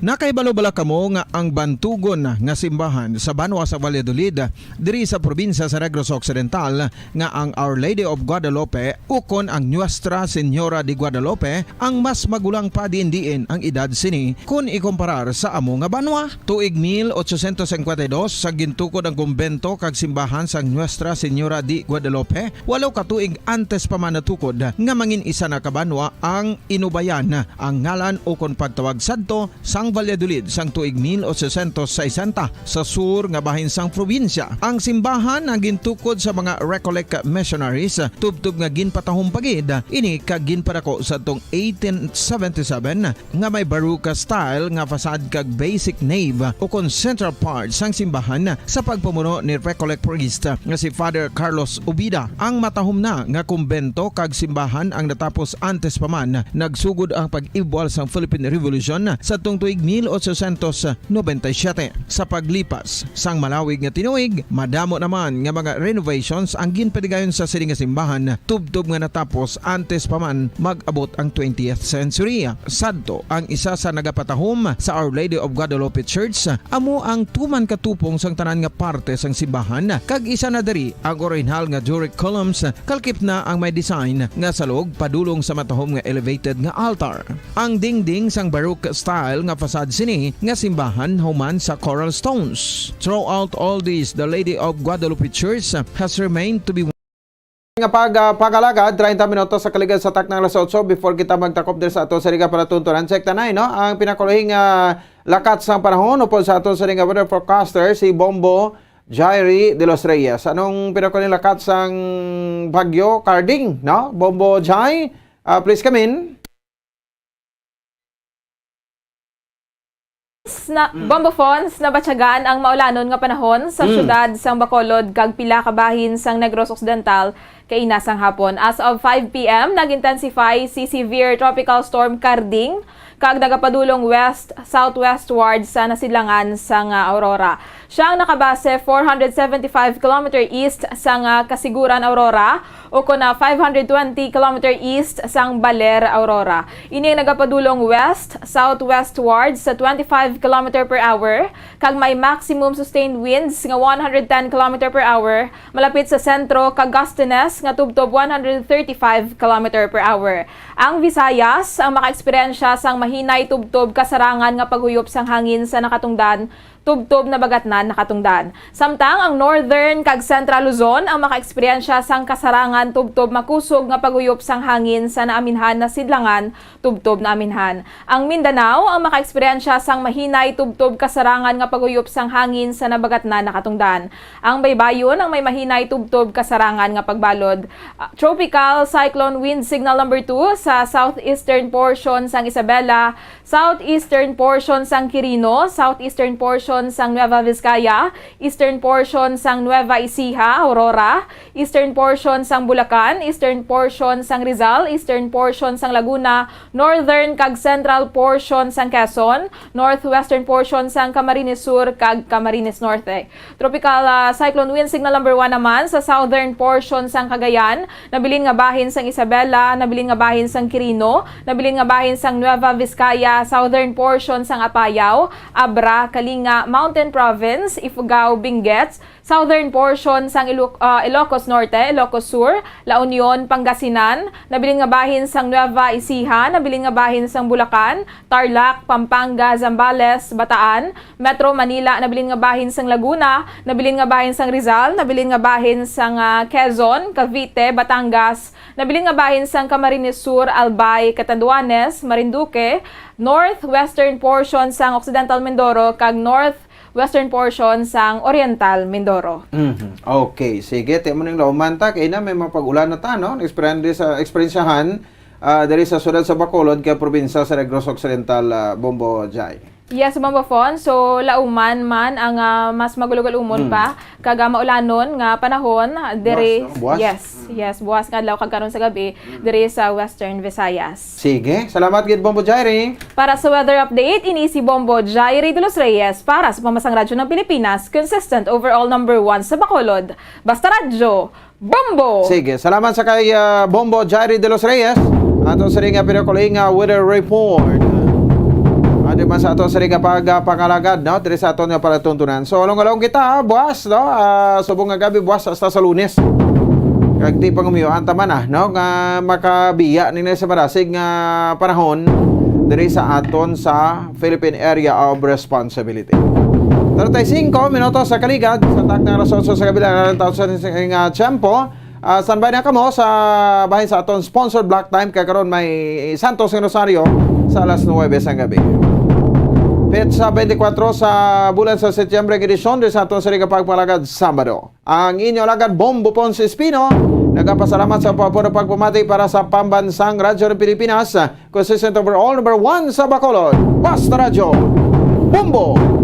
Nakahibalo bala kamo nga ang bantugon nga simbahan sa banwa sa Valladolid, diri sa probinsya sa Negros Occidental, nga ang Our Lady of Guadalupe ukon ang Nuestra Señora de Guadalupe ang mas magulang pa diin-diin ang edad sini kon ikumparar sa amo nga banwa? Tuig mil ochocientos cincuenta y dos, sa gintukod ang kumbento kag simbahan sang Nuestra Señora de Guadalupe, walo ka tuig antes pa man natukod nga mangin isa na ka banwa ang Inubayan, ang ngalan ukon pagtawag sadto sang Valladolid sang tuig mil ochocientos sesenta sa sur nga bahin sang probinsya. Ang simbahan ang gintukod sa mga Recollect missionaries, tubtob nga ginpatahom pa gid ini kag ginpadako sadtong eighteen seventy-seven, nga may Baroque style nga facade kag basic nave ukon central part sang simbahan sa pagpamuno ni Recollect priest nga si Father Carlos Ubida. Ang matahom na nga kumbento kag simbahan ang natapos antes pa man nagsugod ang pag-ibwal sang Philippine Revolution sadtong tuig mil ochocientos noventa y siete. Sa paglipas sang malawig nga tinuig, madamo naman nga mga renovations ang ginpadigayon sa sini nga simbahan, tubtob nga natapos antes pa man mag-abot ang twentieth century. Sadto, ang isa sa nagapatahom sa Our Lady of Guadalupe Church amo ang tuman ka tupong sang tanan nga parte sang simbahan, kag isa na diri ang orihinal nga Doric columns, kalakip na ang may design nga salog padulong sa matahom nga elevated nga altar. Ang dingding sang Baroque style nga sad sini nga simbahan human sa Coral Stones. Throughout all this, the Lady of Guadalupe Church has remained to be nga pag, ah, pag-alagad, treinta minutos sa kaligad sa taknang alas otso. Before kita magtakop diri sa ato sa liga para tuntunan, check tanay, no? Ang pinakulahi nga lakat sang panahon upod sa ato sa liga weather forecaster, si Bombo Jairi de los Reyes. Anong pinakulahi lakat sang bagyo, Carding, no? Bombo Jai, ah, please come in. Na, Bombo Fons, nabatyagan ang maulanon nga panahon sa Mm. syudad sang Bacolod kag pila ka bahin sang Negros Occidental kaina sang hapon. As of five p m, nag-intensify si severe tropical storm Carding kag nagapadulong west-southwestward sa nasidlangan sang, ah, Aurora. Siyang nakabase four hundred seventy-five kilometer east sang, ah, Kasiguran Aurora, o kon na five hundred twenty kilometer east sang Baler Aurora. Ini ang nagapadulong west-southwestward sa twenty-five kilometer per hour, kag may maximum sustained winds nga one hundred ten kilometer per hour, malapit sa sentro kag gustiness nga tubtob one hundred thirty-five kilometer per hour. Ang Visayas ang makaeksperyensya sang mahinay tubtob kasarangan nga paghuyop sang hangin sa nakatungdan, tubtob nabagatnan nakatungdan. Samtang ang Northern kag Central Luzon ang makaeksperyensya sang kasarangan tubtob makusog nga paghuyop sang hangin sa naaminhan nasidlangan, tubtob naaminhan. Ang Mindanao ang makaeksperyensya sang mahinay tubtob kasarangan nga paghuyop sang hangin sa nabagatnan nakatungdan. Ang baybayon ang may mahinay tubtob kasarangan nga pagbalod. Ah, tropical cyclone wind signal number two sa southeastern portion sang Isabela, southeastern portion sang Quirino, southeastern portion sang Nueva Vizcaya, eastern portion sang Nueva Ecija, Aurora, eastern portion sang Bulacan, eastern portion sang Rizal, eastern portion sang Laguna, northern kag central portion sang Quezon, northwestern portion sang Camarines Sur kag Camarines Norte. Tropical, ah, cyclone wind signal number one naman sa southern portion sang Cagayan, nabilin nga bahin sang Isabela, nabilin nga bahin sang Quirino, nabilin nga bahin sang Nueva Vizcaya, southern portion sang Apayao, Abra, Kalinga, Mountain Province, Ifugao, Benguet, southern portion sang Iloc-, ah, Ilocos Norte, Ilocos Sur, La Union, Pangasinan, nabilin nga bahin sang Nueva Ecija, nabilin nga bahin sang Bulacan, Tarlac, Pampanga, Zambales, Bataan, Metro Manila, nabilin nga bahin sang Laguna, nabilin nga bahin sang Rizal, nabilin nga bahin sang, ah, Quezon, Cavite, Batangas, nabilin nga bahin sang Camarines Sur, Albay, Catanduanes, Marinduque, northwestern portion sang Occidental Mindoro, kag northwestern portion sang Oriental Mindoro. Mhm. Okay, sige, ti mo ning lauman ta kay na may mga pag-ulan na ta, no? Eksperyensya sa eksperyensyahan, ah, diri sa siyudad sa Bacolod kay probinsya sa Negros Occidental, ah, Bombo Jai. Yes, Bombo Fon. So, lauman man ang, ah, mas magulo-gulumon Hmm. pa kag, ah, maulanon nga panahon diri. Buwas, no? Buwas? Yes, Hmm. yes, buwas nga adlaw kag karon sa gabi Hmm. diri sa Western Visayas. Sige, salamat gid, Bombo Jairi. Para sa weather update, ini si Bombo Jairi de los Reyes para sa Pamasang Radyo ng Pilipinas, consistent overall number one sa Bacolod. Basta Radyo, Bombo! Sige, salamat sa kay, ah, Bombo Jairi de los Reyes. Ato sa ring, ah, pinakulahi nga weather report. Adi man sa ato sa ring, ah, pag, ah, pangalagad, no? Diri sa aton nga palatuntunan. So, along-along kita, ah, buwas, no? Ah, subong nga gabi, buwas hasta sa Lunes. Kag di pa ngumiyo, ang taman, ah, no? Nga makabiya nila sa marasig nga panahon diri sa aton sa Philippine Area of Responsibility. Treinta y cinco minutos sa kaligad sa takna alas otso sa kabilang alantaw sa nga tiyempo. Ah, standby na kamo sa bahin sa aton sponsored block time kay karon may Santos nga Rosario sa alas nuwebe sang gabi. Petsa twenty-four sa bulan sa Setyembre ang edisyon diri sa aton sa Liga Pagpalagad Sabado. Ang inyo alagad Bombo Ponce Espino nagapasalamat sa pagpuno pagpamati para sa Pambansang Radyo ng Pilipinas, consistent overall number one sa Bacolod. Basta Radyo, Bombo!